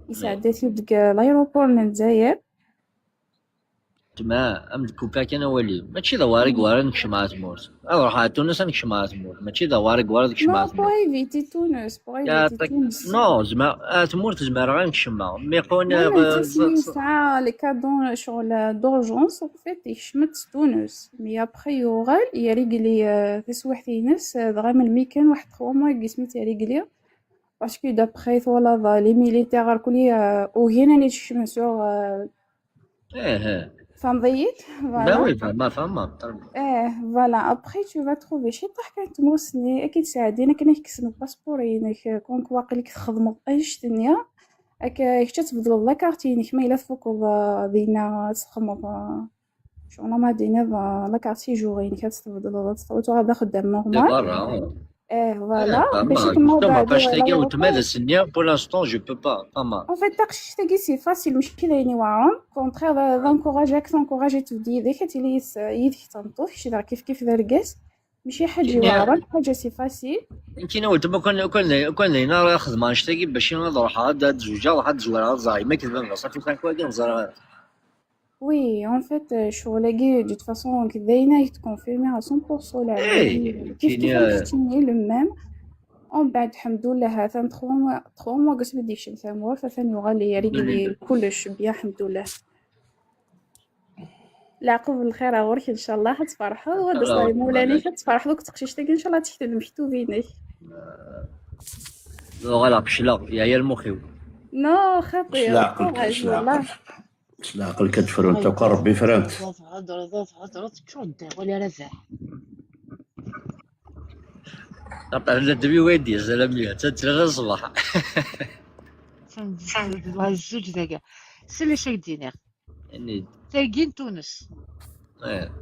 يساعدتي ديك l'aéroport من الجزائر. ما ام كوبا كان ولي ماشي دواري قواري نكشم مع تمورت اروح على تونس نكشم مع تمورت ماشي دواري قواري نكشم مع Non, pour تمورت éviter تونس, pour éviter يعطيك تونس. non زعما تمورت زعما راه غنكشم mais قون لا تسمي ساعة les cas dans شغل d'urgence en fait يشمت تونس mais après يوغال يريقلي تسويحت ينس دغا من الميكان واحد 3 mois قسمت يريقلي parce que d'après voilà les militaires كلي وهنا اللي تشم sur ايه فهمت bah voilà oui فما فما اه voilà après tu vas trouver شي طاح كانت موسني اكيد ساعدينا كان يكسن ال passeport ينك كونك واقيلا تخدمو ايش دنيا اك كتا تبدل la carte ينك ما الا تفوكو دينا تخدمو شغل ما دينا la carte séjour ينك تبدل تغادا خدام دي normal برا اه voilà باش فما يكملوا justement بعد باش تلقى l'aéroport وتما السنية pour l'instant je peux pas فما en fait داكشي تاكي c'est facile ماشي دايني واعرون contraire d'encourager t'encourager تبدي يديك تيلي يدك تنطوف شي كيف كيف ذا ماشي حاجه كاين واعره حاجه c'est facile كاين ولد ما كان كان كان لينا راه خدمه نشتاقي باش نروح هاد زوجة واحد زوار زعما ما كذب صافي كان كوا كنزرع oui en fait شغل de toute façon داينا يتكونفيرمي 100% ايه كيف كيف كاين كتيني le même ومن بعد الحمد لله هذا 3 mois قلت ما ديكش نفهمو فثاني يغالي يريقلي كلش bien الحمد لله العقب بالخير غورك ان شاء الله تفرحوا وغدا صاي مولاني تفرح دوك تقشيشتك ان شاء الله تحت المكتوبينك غلا قشله يا هي المخيو non خطير لا عقل courage لا والله عقل لا عقل كتفرون انت ربي فرانت هضرة تشد ولا رزح قطع الدبي ويدي زلمه تتلغى الصباح الزوج ذاك سي شيك دينار يعني تاكين تونس ايه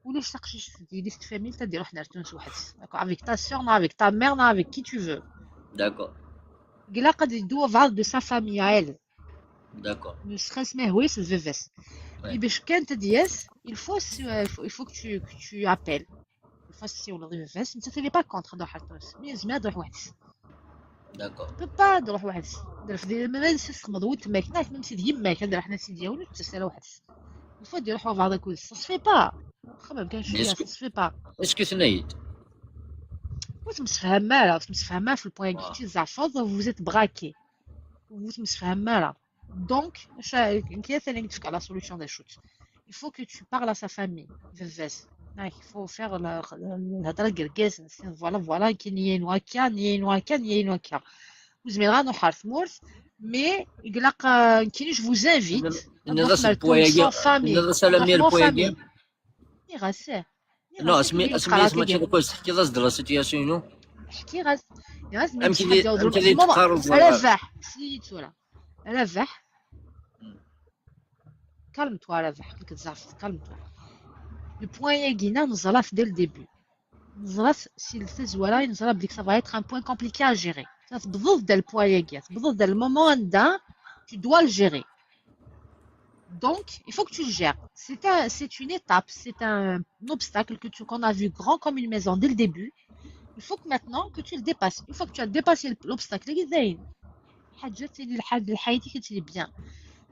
ولاش تقشيش ديالي famille تدير حنا تونس واحد avec ta sœur avec ta mère avec qui tu veux d'accord قلا قد يدو بعض de sa famille elle d'accord ne serait-ce ما هويس الفيفس Ouais. باش كان تدياس il faut que tu appelles il faut si ولا فيفس انت t'es pas contre تروح تونس mais زعما تروح وحدك d'accord peux pas تروح وحدك در ما تخمض وتماك ناس même سيدي يماك هذا حنا سيدي ولا تسال وحدك il faut يروحوا بعض كل ça se fait pas خمم كان شويه ça se fait pas est-ce que ثنيت وتمسفهم مالا تمسفهم في ال point كي تزعفض vous êtes braqué وتمسفهم مالا donc كي ثاني تفك على solution des choses il faut que tu parles à sa famille فاس il faut faire الهضره كركاز voilà voilà كي نيين واكا نيين واكا نيين واكا وزمير غا نحار ثمورث mais يقلق كاين je vous invite نغس البوياكي نغس على البوياكي غاسه non اسمي اسمي اسمي تشي تحكي غاز de la situation نو حكي غاز غاز امكي تقارب رفح سيت ولا رفح calme-toi رفح قلت زعف calme-toi le point ياكينا نزرف dès le début نزرف si التزوالة نزرف بليك ça va être un point compliqué à gérer تبضض دا ال point ياكي تبضض دا ال moment عندها tu dois le gérer. Donc, il faut que tu le gères. C'est une étape, c'est un obstacle qu'on a vu grand comme une maison dès le début. Il faut que maintenant que tu le dépasses. Une fois que tu as dépassé l'obstacle, il bien.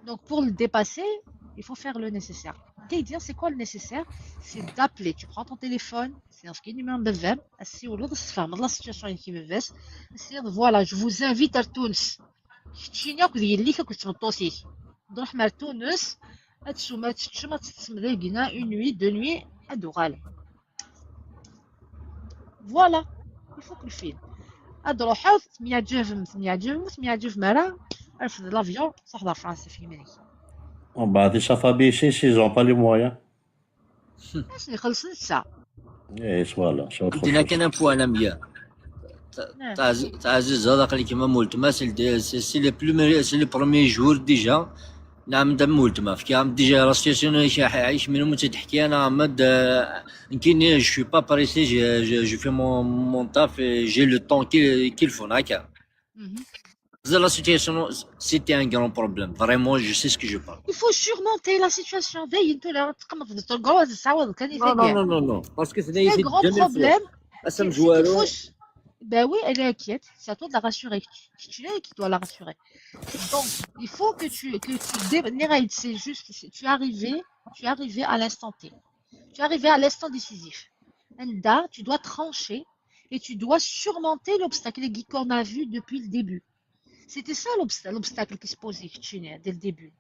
Donc, pour le dépasser, il faut faire le nécessaire. Dire, c'est quoi le nécessaire? C'est d'appeler. Tu prends ton téléphone, c'est un numéro de 20, la situation qui me c'est voilà, je vous invite à Tunis. نروح مع تونس تسوما تشما تسمى une nuit deux nuits ادوغال voilà il faut que الفيلم ادروحو 8 8 8 مرة رفض l'avion صح فرنسا في مالك ومن بعد sa famille s'ils ont pas les moyens. اش يخلص نسا ايه voilà c'est autre عندنا كان point مية تعزيز هذا قال كيما مولتما c'est les plus c'est les premiers jours déjà نعم دم مولتما في عم déjà la situation عايش منهم تحكي انا عمد كاين je suis pas pressé, je fais mon taf, j'ai le temps qu'il faut هكا La situation, c'était un grand problème. Vraiment, je sais ce que je parle. Il faut surmonter la situation. Non, non, non, non, non. Parce que c'est un grand problème. Ben oui, elle est inquiète. C'est à toi de la rassurer. Tu es qui dois la rassurer. Donc, il faut que tu Niraïd, c'est juste, tu es arrivé à l'instant T. Tu es arrivé à l'instant décisif. Enda, tu dois trancher et tu dois surmonter l'obstacle qu'on a vu depuis le début. C'était ça l'obstacle qui se posait dès le début.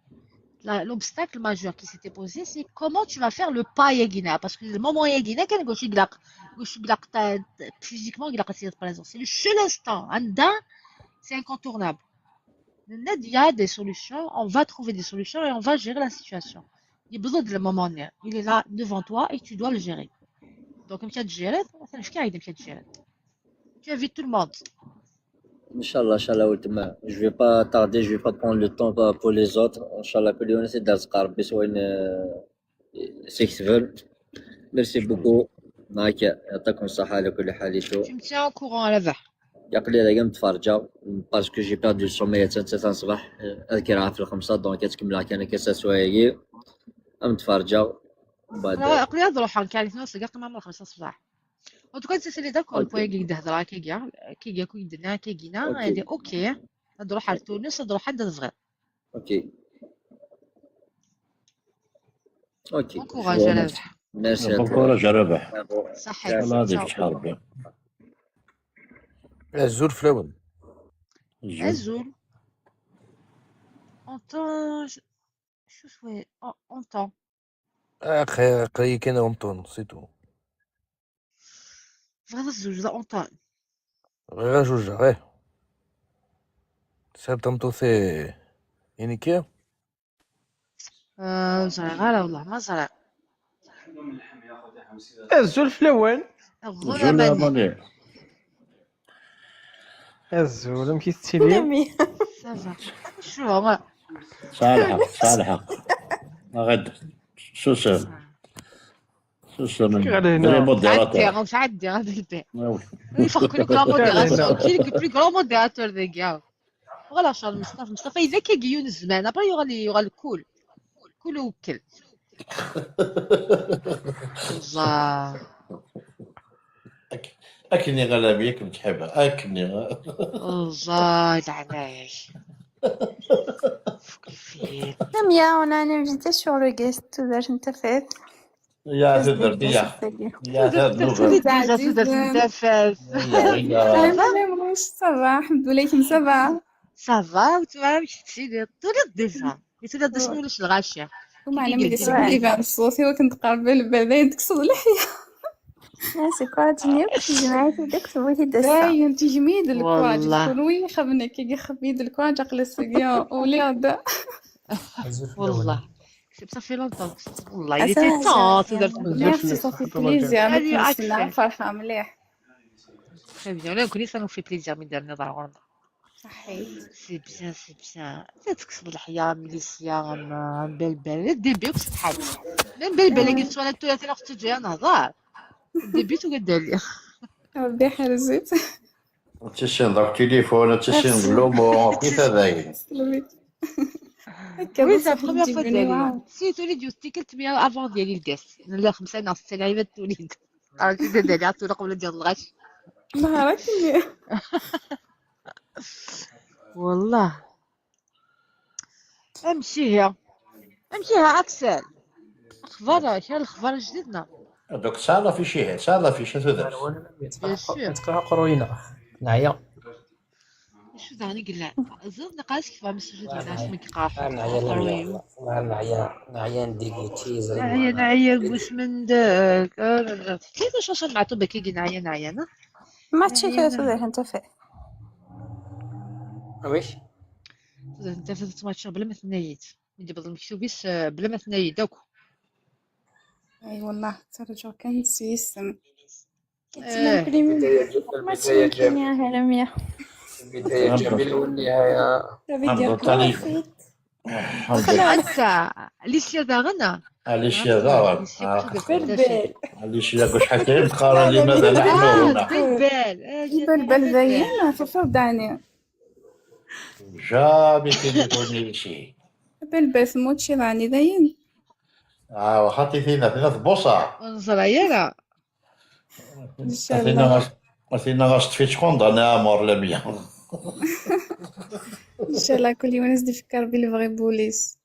L'obstacle majeur qui s'était posé, c'est comment tu vas faire le pas Yagina. Parce que le moment Yagina, physiquement, c'est le seul instant. Anda, c'est incontournable. Il y a des solutions, on va trouver des solutions et on va gérer la situation. Il y a besoin de le moment, il est là devant toi et tu dois le gérer. Donc, comme tu as géré, tu invites tout le monde. Inch'Allah, Inch'Allah, je vais pas tarder, je vais pas prendre le temps pour les autres. Inch'Allah, que l'on essaie d'ascar, c'est Merci beaucoup. معك يعطيكم الصحة على كل حال. Tu me tiens au courant à la va. يا قليل هذا متفرجة parce que j'ai perdu le sommeil حتى الصباح أذكر في 5 donc تكمل كان كاسة سوايع متفرجة بعد قليل نروح كان نص قاع مع 5 الصباح. En tout cas, c'est d'accord le point اللي هضره كي كاع كي كاع كي درنا كي كينا هذه OK نروح على تونس نروح عند الصغير. OK OK bon courage رابح. merci bon courage رابح. صحيح. الله يعطيك الصحة ربي. الزول فلاون. الزول. أنطون شو سوي أنطون. أخي قري كان أنطون c'est tout. غير الزوج لا أنطون. غير جوج غير. سبتمتو سي يعني كي؟ زرع والله ما زرع. الزول فلاون. الزول الزول مكي تسيلي. ça va شو هو؟ صالحة صالحة غد سوسن سوسن les modérateurs. عدي غادي البيع. يفخ كل grand modérateur كي le plus grand modérateur des gars. voilà شغل مصطفى مصطفى إذا كي الزمان après يغا الكل كل وكل. الله أكني غلبيك متحبة أكني الله يلعنك. Lamia, on a un invité sur le guest tout à l'heure. يا تدرت يا يا تدرت ça va الحمد لله كم ça va ça va وتما مش تسيدي تولد déjà تولد شنو ولاش الغاشية وما على ملي سمعتي الصوتي وكنت قربي البال تكسر اللحية c'est quoi تجيني جماعة داك سويتي دسا باين تجميد الكواج كل خبنا كي خبيد الكواج عقل السقيا ولاد والله ça fait longtemps والله il était temps تقدر merci ça fait plaisir فرحة مليح très bien là كوني ça nous fait plaisir من دار نهضر غرنا صحيت c'est bien c'est bien تكسب الحياة ميليسيا بلبل début وصحاب من بلبل قلت وانا ثلاثة وقت تجي نهضر début وقد لي ربي حرزت تسين داك التليفون تسين لومو كيف هذاك oui c'est première fois ديالي si توليد يوستيكلت bien avant ديالي ال guest لا 5 ناس 6 لعيبات توليد عرفتي ديالي عطونا قبل ديال الغش نهارك والله امشي هي امشي ها اكسل اخبار شحال الاخبار جديدنا دوك صالا في شي صالا في شي تودر تقرا قروينا نعيا شو ذاني قلنا زرنا نقاش كيف مسجد الناس من كقاح نعيا نعيا نعيا نديكيتي نعيا نعيا واش من داك كيفاش وصل مع طبك كي نعيا نعيا ما تشي كذا تودر انت فيه واش انت في تماتش بلا ما ثنيت ندي بدل المكتوبيس بلا ما ثنيت دوك اي والله ترجع كان سيسم ما تشي البداية جميلة والنهاية انت ليسيا داغنا ليسيا داغنا ليسيا كوش حتى تقرا لماذا نحن هنا بالبال بالبال زين ففر داني jamais تليفوني لشي بالبال سموتشي راني ذاين واخا تيثينا فينا في بوصة نزرا يالا فينا مثلا غاش تفيتش condamné à mort لميا. ان شاء الله كل يوم نزيد نفكر بلي vrai بوليس.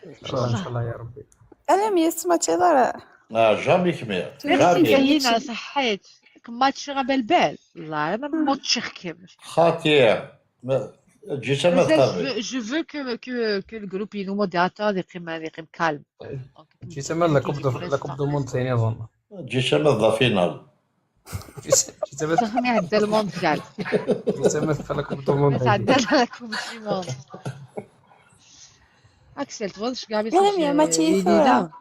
ان شاء الله ان شاء الله يا ربي. انا مية ماتشي ضرا. اه jamais كمير. ميرسي jamais. كاينه صحيت ماتش غا بالبال والله ما ماتش كامل. خطير تجي ما مازال تقابل. je veux que le groupe ينو modérateur يقيم calme. جي تما la coupe du monde ثاني اظن. تجي تما la finale. جي تما زعما عدى المونديال. جي تما في la coupe du monde. تعدى la coupe du monde. اكسل تفضلش كاع لا مية ماتشي ثورة.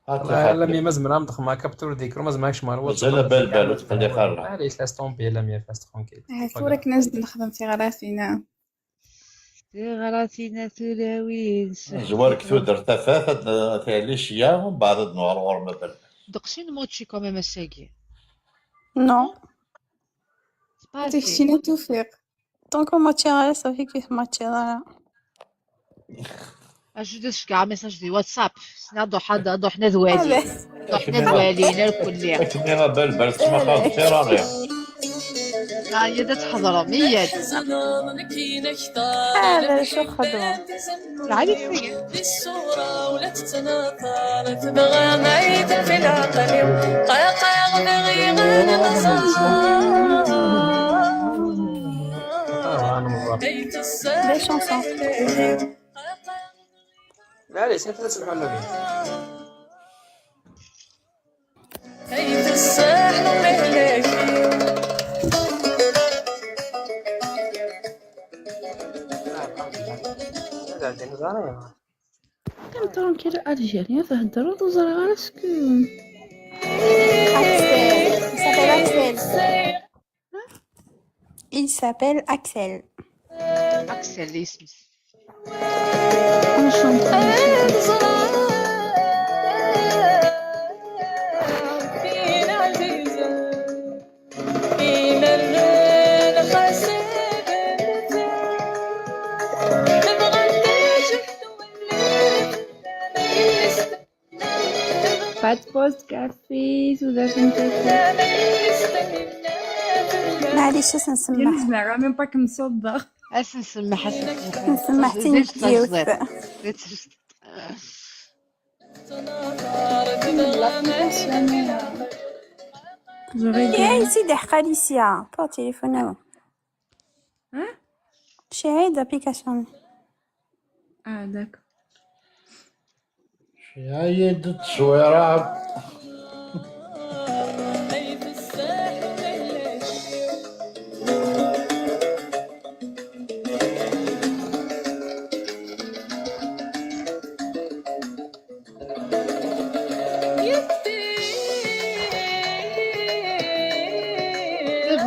لا مية مازال مدخل مع capture d'écran مازال معكش مع الواتساب. مازال بال بال تخلي خارج. معليش laisse tomber لا مية فاس tranquille. ثورة كنزيد نخدم في غراسينا. في غراتنا تلاوين. زوارك تودر تفاث تعليشيا ومن بعد نوار غور مثلا. دقسين موتشي quand même الساقي. non. تكشينا توفيق. donc ماتشي غير صافي كيف ماتشي ضرا. اجو كاع message دي واتساب سنا ضحى ضحنا ذوالي ضحنا ذوالي الكل. كميرا بال بال تسمى خالد فيراري. يا تحضروا ميات. هذا شو خدمة. عادي. الصورة ولا تتناثر تبغى ميت في العقل قاقا غبغي غير les chansons. معليش انت تسمحوا لنا به. كيف السحر مهلك. كم tranquille algérien تهدروا تزرع غير ce que Axel. Il s'appelle Axel. Il s'appelle Axel. اكسل اسمي. Enchanté. Pas de pause café ودرت معليش اش نسمح. نسمع même pas كنصدق. اش نسمح اش نسمح تنكيوت. يا سيدي حقا ليسيا با تليفون هو. شي عيد application. اه d'accord. عيد التصويرة.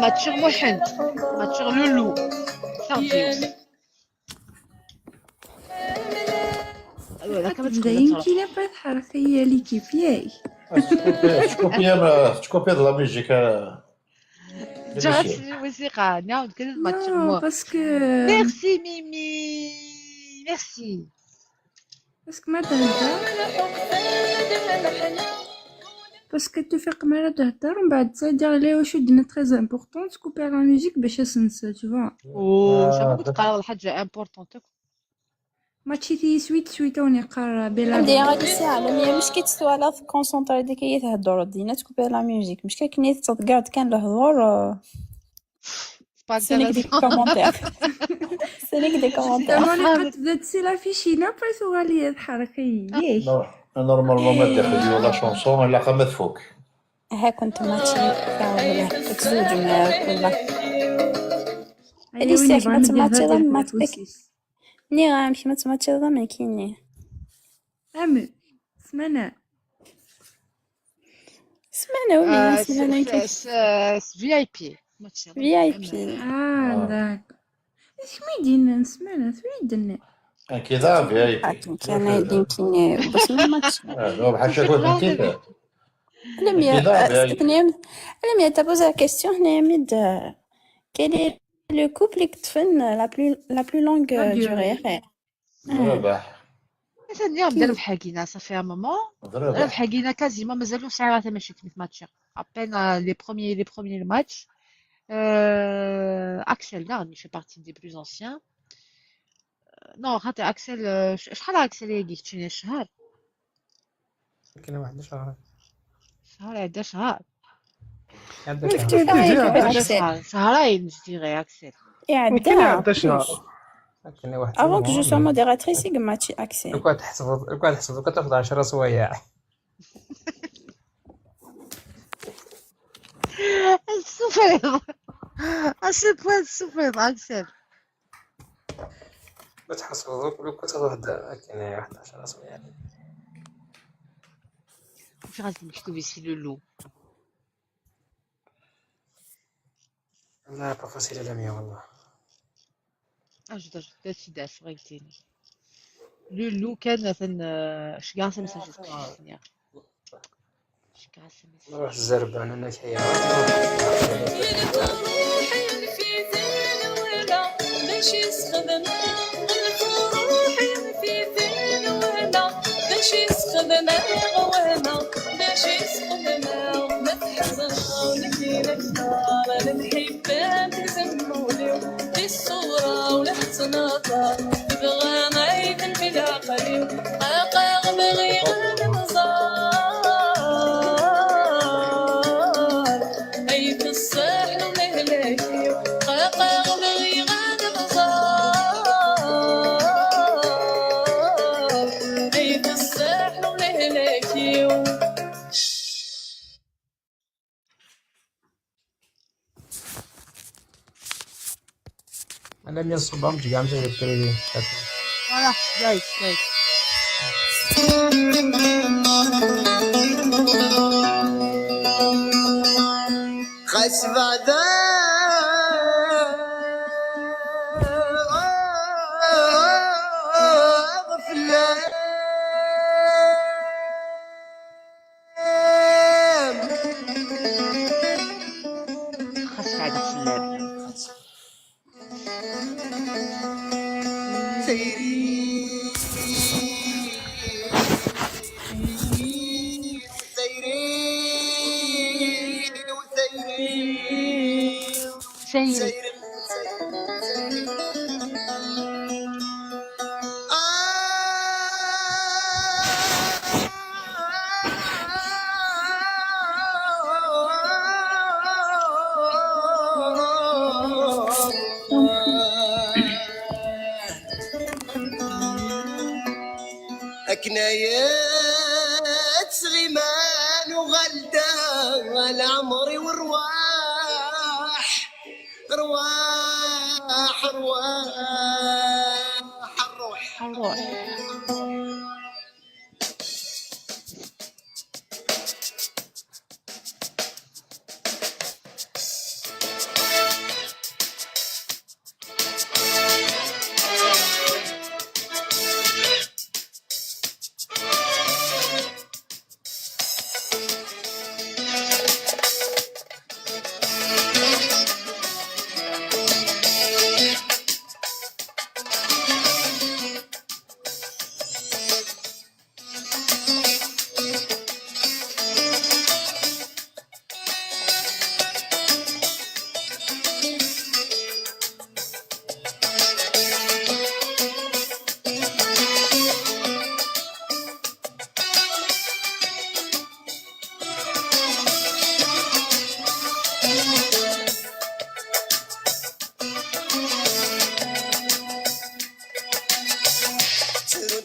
ماتشيغ محند ماتشيغ لولو سانتيوس. ايوا كما تبدا يمكن با تحرك هي l'équipe ياي. تكوبيا تكوبيا la musique. جات الموسيقى نعاود كذا ماتشيغ non parce que merci ميمي merci. parce que ما تهدر parce que توفيق مرة تهدر ومن بعد تدير لي واش دينا très important تكوبي la musique باش تنسى tu vois. او شنو كنت قرا الحاجه importante. ماتشي تي سويت سويت وني قرا بلا. عندي غادي ساعة لميا مش كي تسوالا concentrer ديك هي تهدر دينا تكوبي la musique مش كي كني تقعد كان الهضور. سينيك des commentaires سينيك des commentaires. ماني قد بدات سي لافيشينا با غالي تحرك ياي. normalement ما تاخذ la chanson الا قامت فوق. ها كنت ماتشي ولا تزوج ولا اليسيا كما تماتشي ما تبك ني غام كيما تماتشي ما كايني. امل سمانة. سمانة ولا سمانة كيف VIP. VIP. اه d'accord اش ما يدينا سمانة تريدنا. كذا VIP. كان يدين كيني بس ما ماتش. بحال شكون انت. لميا لميا t'as posé la question هنايا ميد quel est le couple اللي تفن la plus longue durée. ربح. مثلا اليوم درب حاكينا صافي un moment درب حاكينا quasiment مازالو ساعة ماشي كيف ماتشي. À peine les premiers matchs. Axel Darn, il fait partie des plus anciens. Non, خاطر Axel, شحال Axel يجي تشيني شهر كاين واحد شهر شهر عدا شهر عندها مالك شهر تيجي عدا شهر شهرين je dirais Axel. كاين عدا شهر. كاين واحد Avant que je sois modératrice, il m'a accès. لو كان تحسب لو كان تحسب كتاخذ 10 سوايع. souffrir à ce point de souffrir Axel. ما تحسب دوك لو كتاخذ واحد كاين واحد 10 سوايع. Conférence مكتوب ici le loup. لا pas facile لميا والله. Ah, je dois c'est vrai que le loup كان مثلا شكاع message شكاع. نروح الزربان انا كحيا. باش يسخدم الفروح في ذين وهنا باش يسخدم غوانا باش يسخدم ما تحزن لك نار المحبان تزمولي في الصورة ولا تناطر تبغى ما في العقل قاقا بغي غير نزار أي في الساحل ومهلاكي قاقا بغي غير نزار أي في الساحل ومهلاكي. انا من الصبح مش قاعد مشي privé. Voilà, guys, guys. خس بعد غفلان خاص بعد فلان. سيري سيري وسيري سيري سيري. أكنايات سغيمان وغلدة العمري والرواح رواح رواح الروح الروح.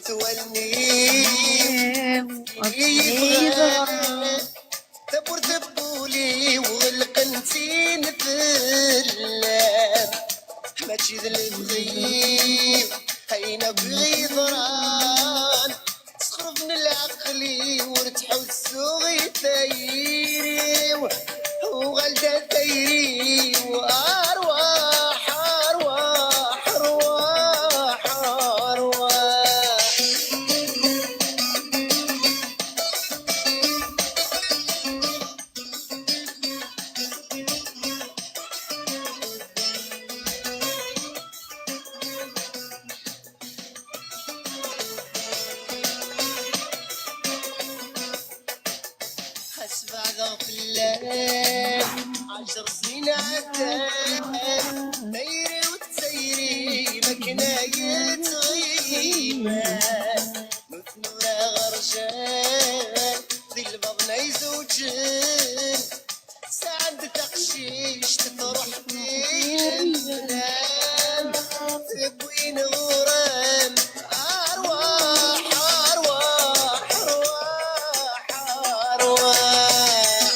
تولني يبغى ثبور ثبولي وغلقنتي نثلام ماشي ذا البغي هينا بغي ضران تخرب من العقلي ورتحسو غي ثايري وغلدا ثايري وارواح ارواح ارواح ارواح. حسب على يلان 10 سنين عدان تيري وتسيري ما كنا يتغيبان مثنورا غرجان ذي البضنا يزوجن سعد تقشيش تروح المنام تبوين غرام أرواح أرواح أرواح أرواح.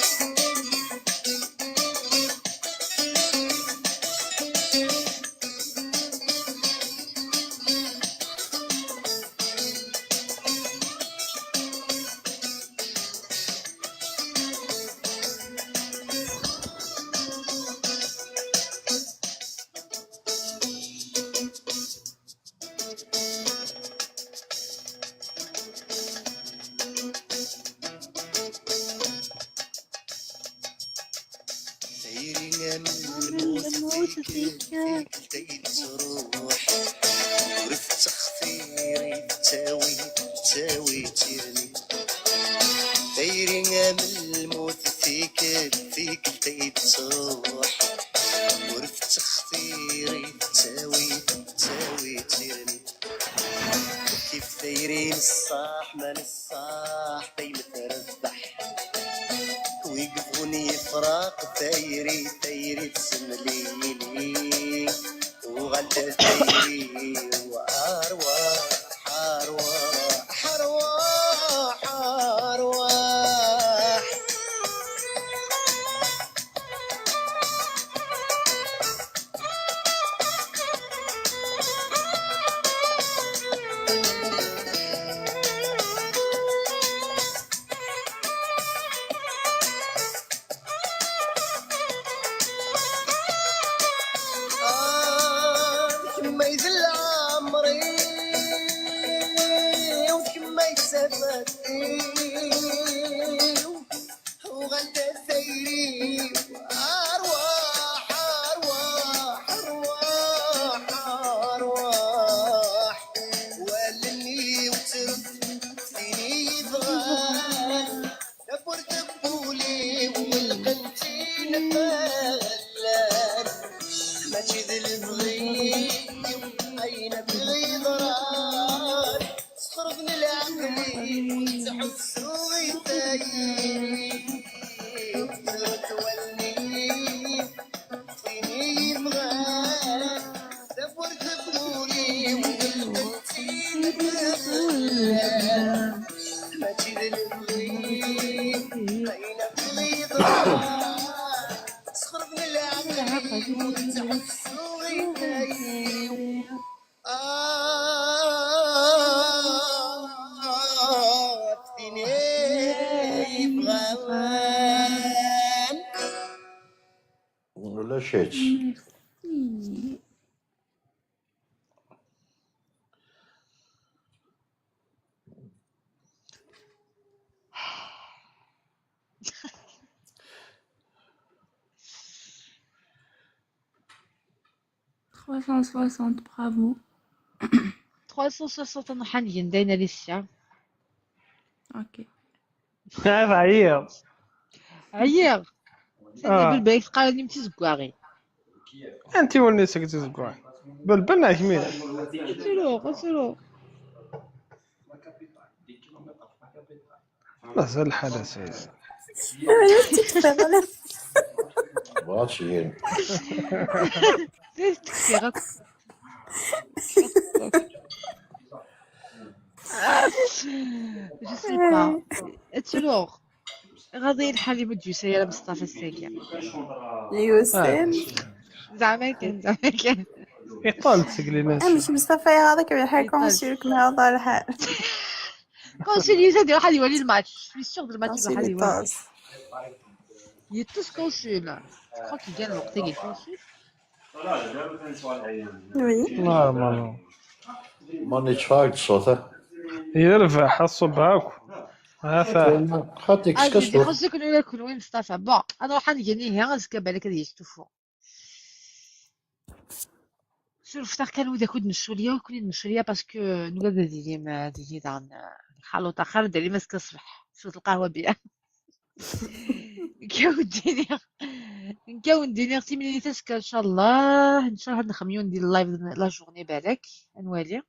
تيري من الموت فيك فيك تروح ورث تخثيري تاوي تاوي تيرني تيري من الموت فيك فيك تروح ورث تخثيري تاوي تاوي تيرني كيف ثيرين الصاح من الصاح دايما تربح ويقفوني فراق ثيري ثيري تسمليني وغدا ثيري وأرواح أرواح أرواح أرواح. كما يذل عمري وكما يتسافر وغدا ثيري أرواح أرواح أرواح أرواح ولني وترد فيني يبغان دبرت بولي والقنتين فلان ماشي ذي البغي أين بغي ضرار صرفني العقلي وتحس غيثايري تولني فيني يبغان دبرت بولي والقنتين فلان ماشي ذي البغي أين بغي ضرار صرفني العقلي وتحس غيثايري آه فيني بغوان ولا شيت. Merci. 360, bravo. 360 نحن داينا لسه. Ok. عيب عيط. عيا سيدي. آه. بالبايك قال لي متزكواغي. انت ولني سكت زكوع بلبلنا كميلة. قلت له قلت له مازال الحالة سيدي. تكفى. بغاتش. سير تكفي غا. je sais pas تلوغ غادي الحالي مديوسة يا مصطفى الساقية. يوسف. زعما كان زعما كان. إيطال تسقلي ناس. مش مصطفى هذاك بيحكي كونسيلك من هذا الحال. كونسيل يزاد واحد يولي الماتش في سيغ الماتش واحد كونسيل يولي. طاس. Il est tous consul. Je crois qu'il gagne le il est consul. oui. normalement. ماني تفاقد الصوت. يرفع الصبح هذا. خاطيك. Ah, j'ai سكسو. خاصك نقول لك وين مصطفى bon انا راح نجنيه غنسكب عليك هذه يشتفو شوف فتح كان ودا كود مسؤولية وكل مسؤولية parce que نقول ديالي ما ديالي تاع الخلوطه خالد اللي ماسك الصباح شربت القهوة بيا. نكاون دينير نكاون دينير تيميني تاسكا ان شاء الله ان شاء الله نخميو ندير ال live la journée بالك نوالي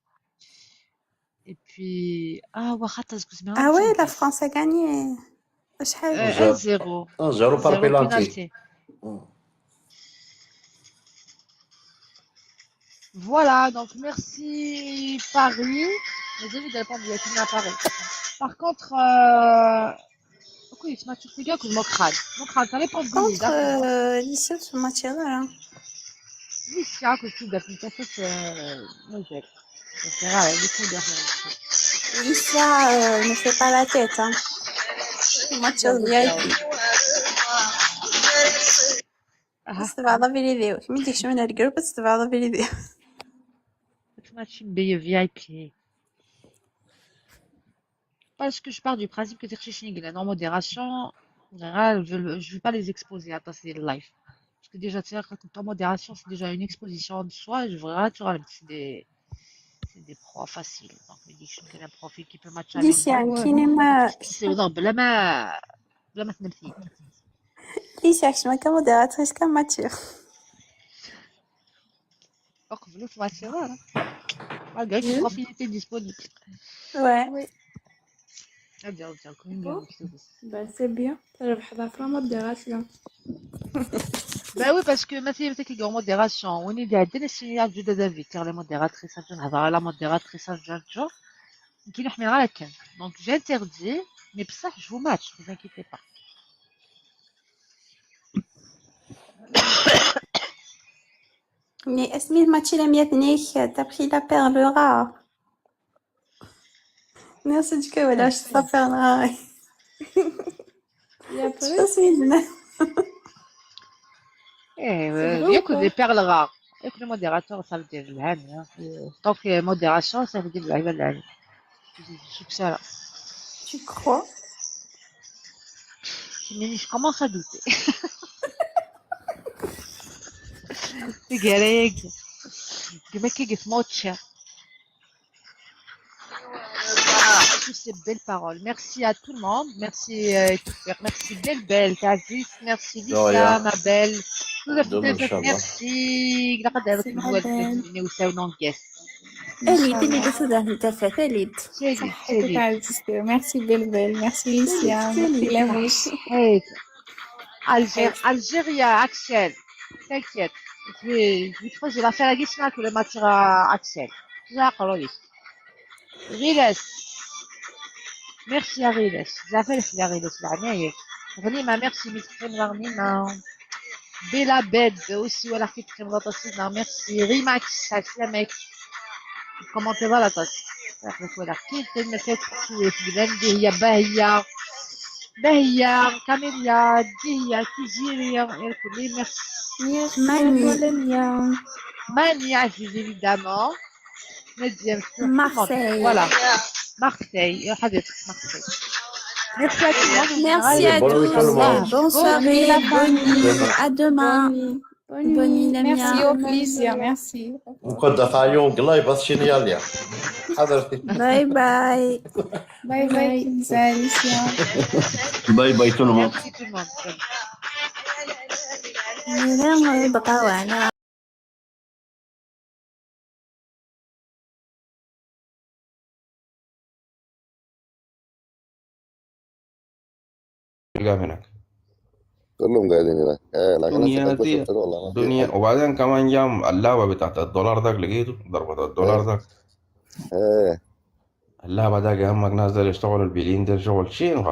et puis واخا تاسكو زعما Ah ouais, la France a gagné. شحال 1 0 0 par 0 penalty. Penalty. Voilà, donc merci Paris. Les amis de répondre, il y a à Paris. Par contre, ok, ce match sur que Mokrad. Mokrad, ça répond bien, Contre d'accord. Lycée ce match-là. Licia, que tu dois faire ça, c'est rare, il est Licia ne fait pas la tête. Hein. Match VIP. استبعض فيديو كيما ديك شو من ال groupe استبعض فيديو. Match VIP. Parce que je pars du principe que Terchiching, en modération, en général, je ne vais pas les exposer à passer le live. Parce que déjà, tu sais, quand en modération, c'est déjà une exposition de soi, je vois, tu vois, c'est des proies faciles. Donc, je dis que un profil qui peut matcher avec ليسيا moi. كاين ما C'est بلا ما بلا ما تنبتي. ليسيا كش ما ك modératrice كماتشي. اقبلوا في ماتشي malgré que le profil était disponible. Ouais. Oui. Ah bien, bien, quand même, Bon. bien. Bah, c'est bien. تربح في la modération. Bah oui, parce que مثلا مثلا كي modération وني عندنا السنة جدد d'inviter les modératrices نهضر على modératrice جا كي نحمي غير كان donc j'interdis, mais بصح je vous match, vous inquiétez pas. Mais اسمي الماتش لم يثنيك t'as pris la perle rare. Merci du coup, voilà, je la perle rare. Et Je après, pense que ايه c'est vrai ou ياكل pas? Des perles rares ياكل modérateur, ça veut dire الهاني. Tant que modération, ça veut dire العيبه العالي succès là. Tu crois? Mais je commence à douter. تقريق كما كي موتشا. Tous ces belles paroles. Merci à tout le monde. Merci, merci belle belle, Aziz. Merci De Lisa, rien. Ma belle. Demain, إن شاء الله. Merci. C'est ma belle. اليد اللي بس انت اليد. صحتك عزيزتي. Merci belle belle. Merci Licia. Merci Lamouche. Algérie, Axel. T'inquiète. Je vais creuser l'affaire à Guisna que le match Axel. Riles. Merci à Riles. J'appelle à Riles. Rnima, merci, Rnima. Bella Bed aussi, voilà, qui merci. Rimax, mec. Comment tu vas la tasse? Voilà, qui هي باهية باهية كاميليا ديهيا تيزيريا الكل merci. Mani. Lamia. Mani Aziz évidemment. Nadia. Marseille. Voilà. Marseille. Marseille. Merci à tout le monde. Merci à Bonne nuit, tout le tous. monde. Bonne soirée, La bonne nuit. Demain. À demain. Bonne Bonne nuit. nuit, Lamia. Merci, au plaisir. Merci. وكنت عيون قلايب سينياليا حضرتي. Bye bye. Bye bye, Kenza, Alicia. Bye bye tout le monde. Merci tout le monde. بقاو على تلقاه هناك. كلهم قاعدين هناك إيه، لكن الدنيا هسه دي كويس والله ما في الدنيا حاجة. وبعدين كمان جام اللعبة بتاعت الدولار ذاك لقيته ضربة الدولار ايه ذاك. ايه. اللعبة ذاك يا همك ناس دول يشتغلوا البيلين ده شغل شين غلط.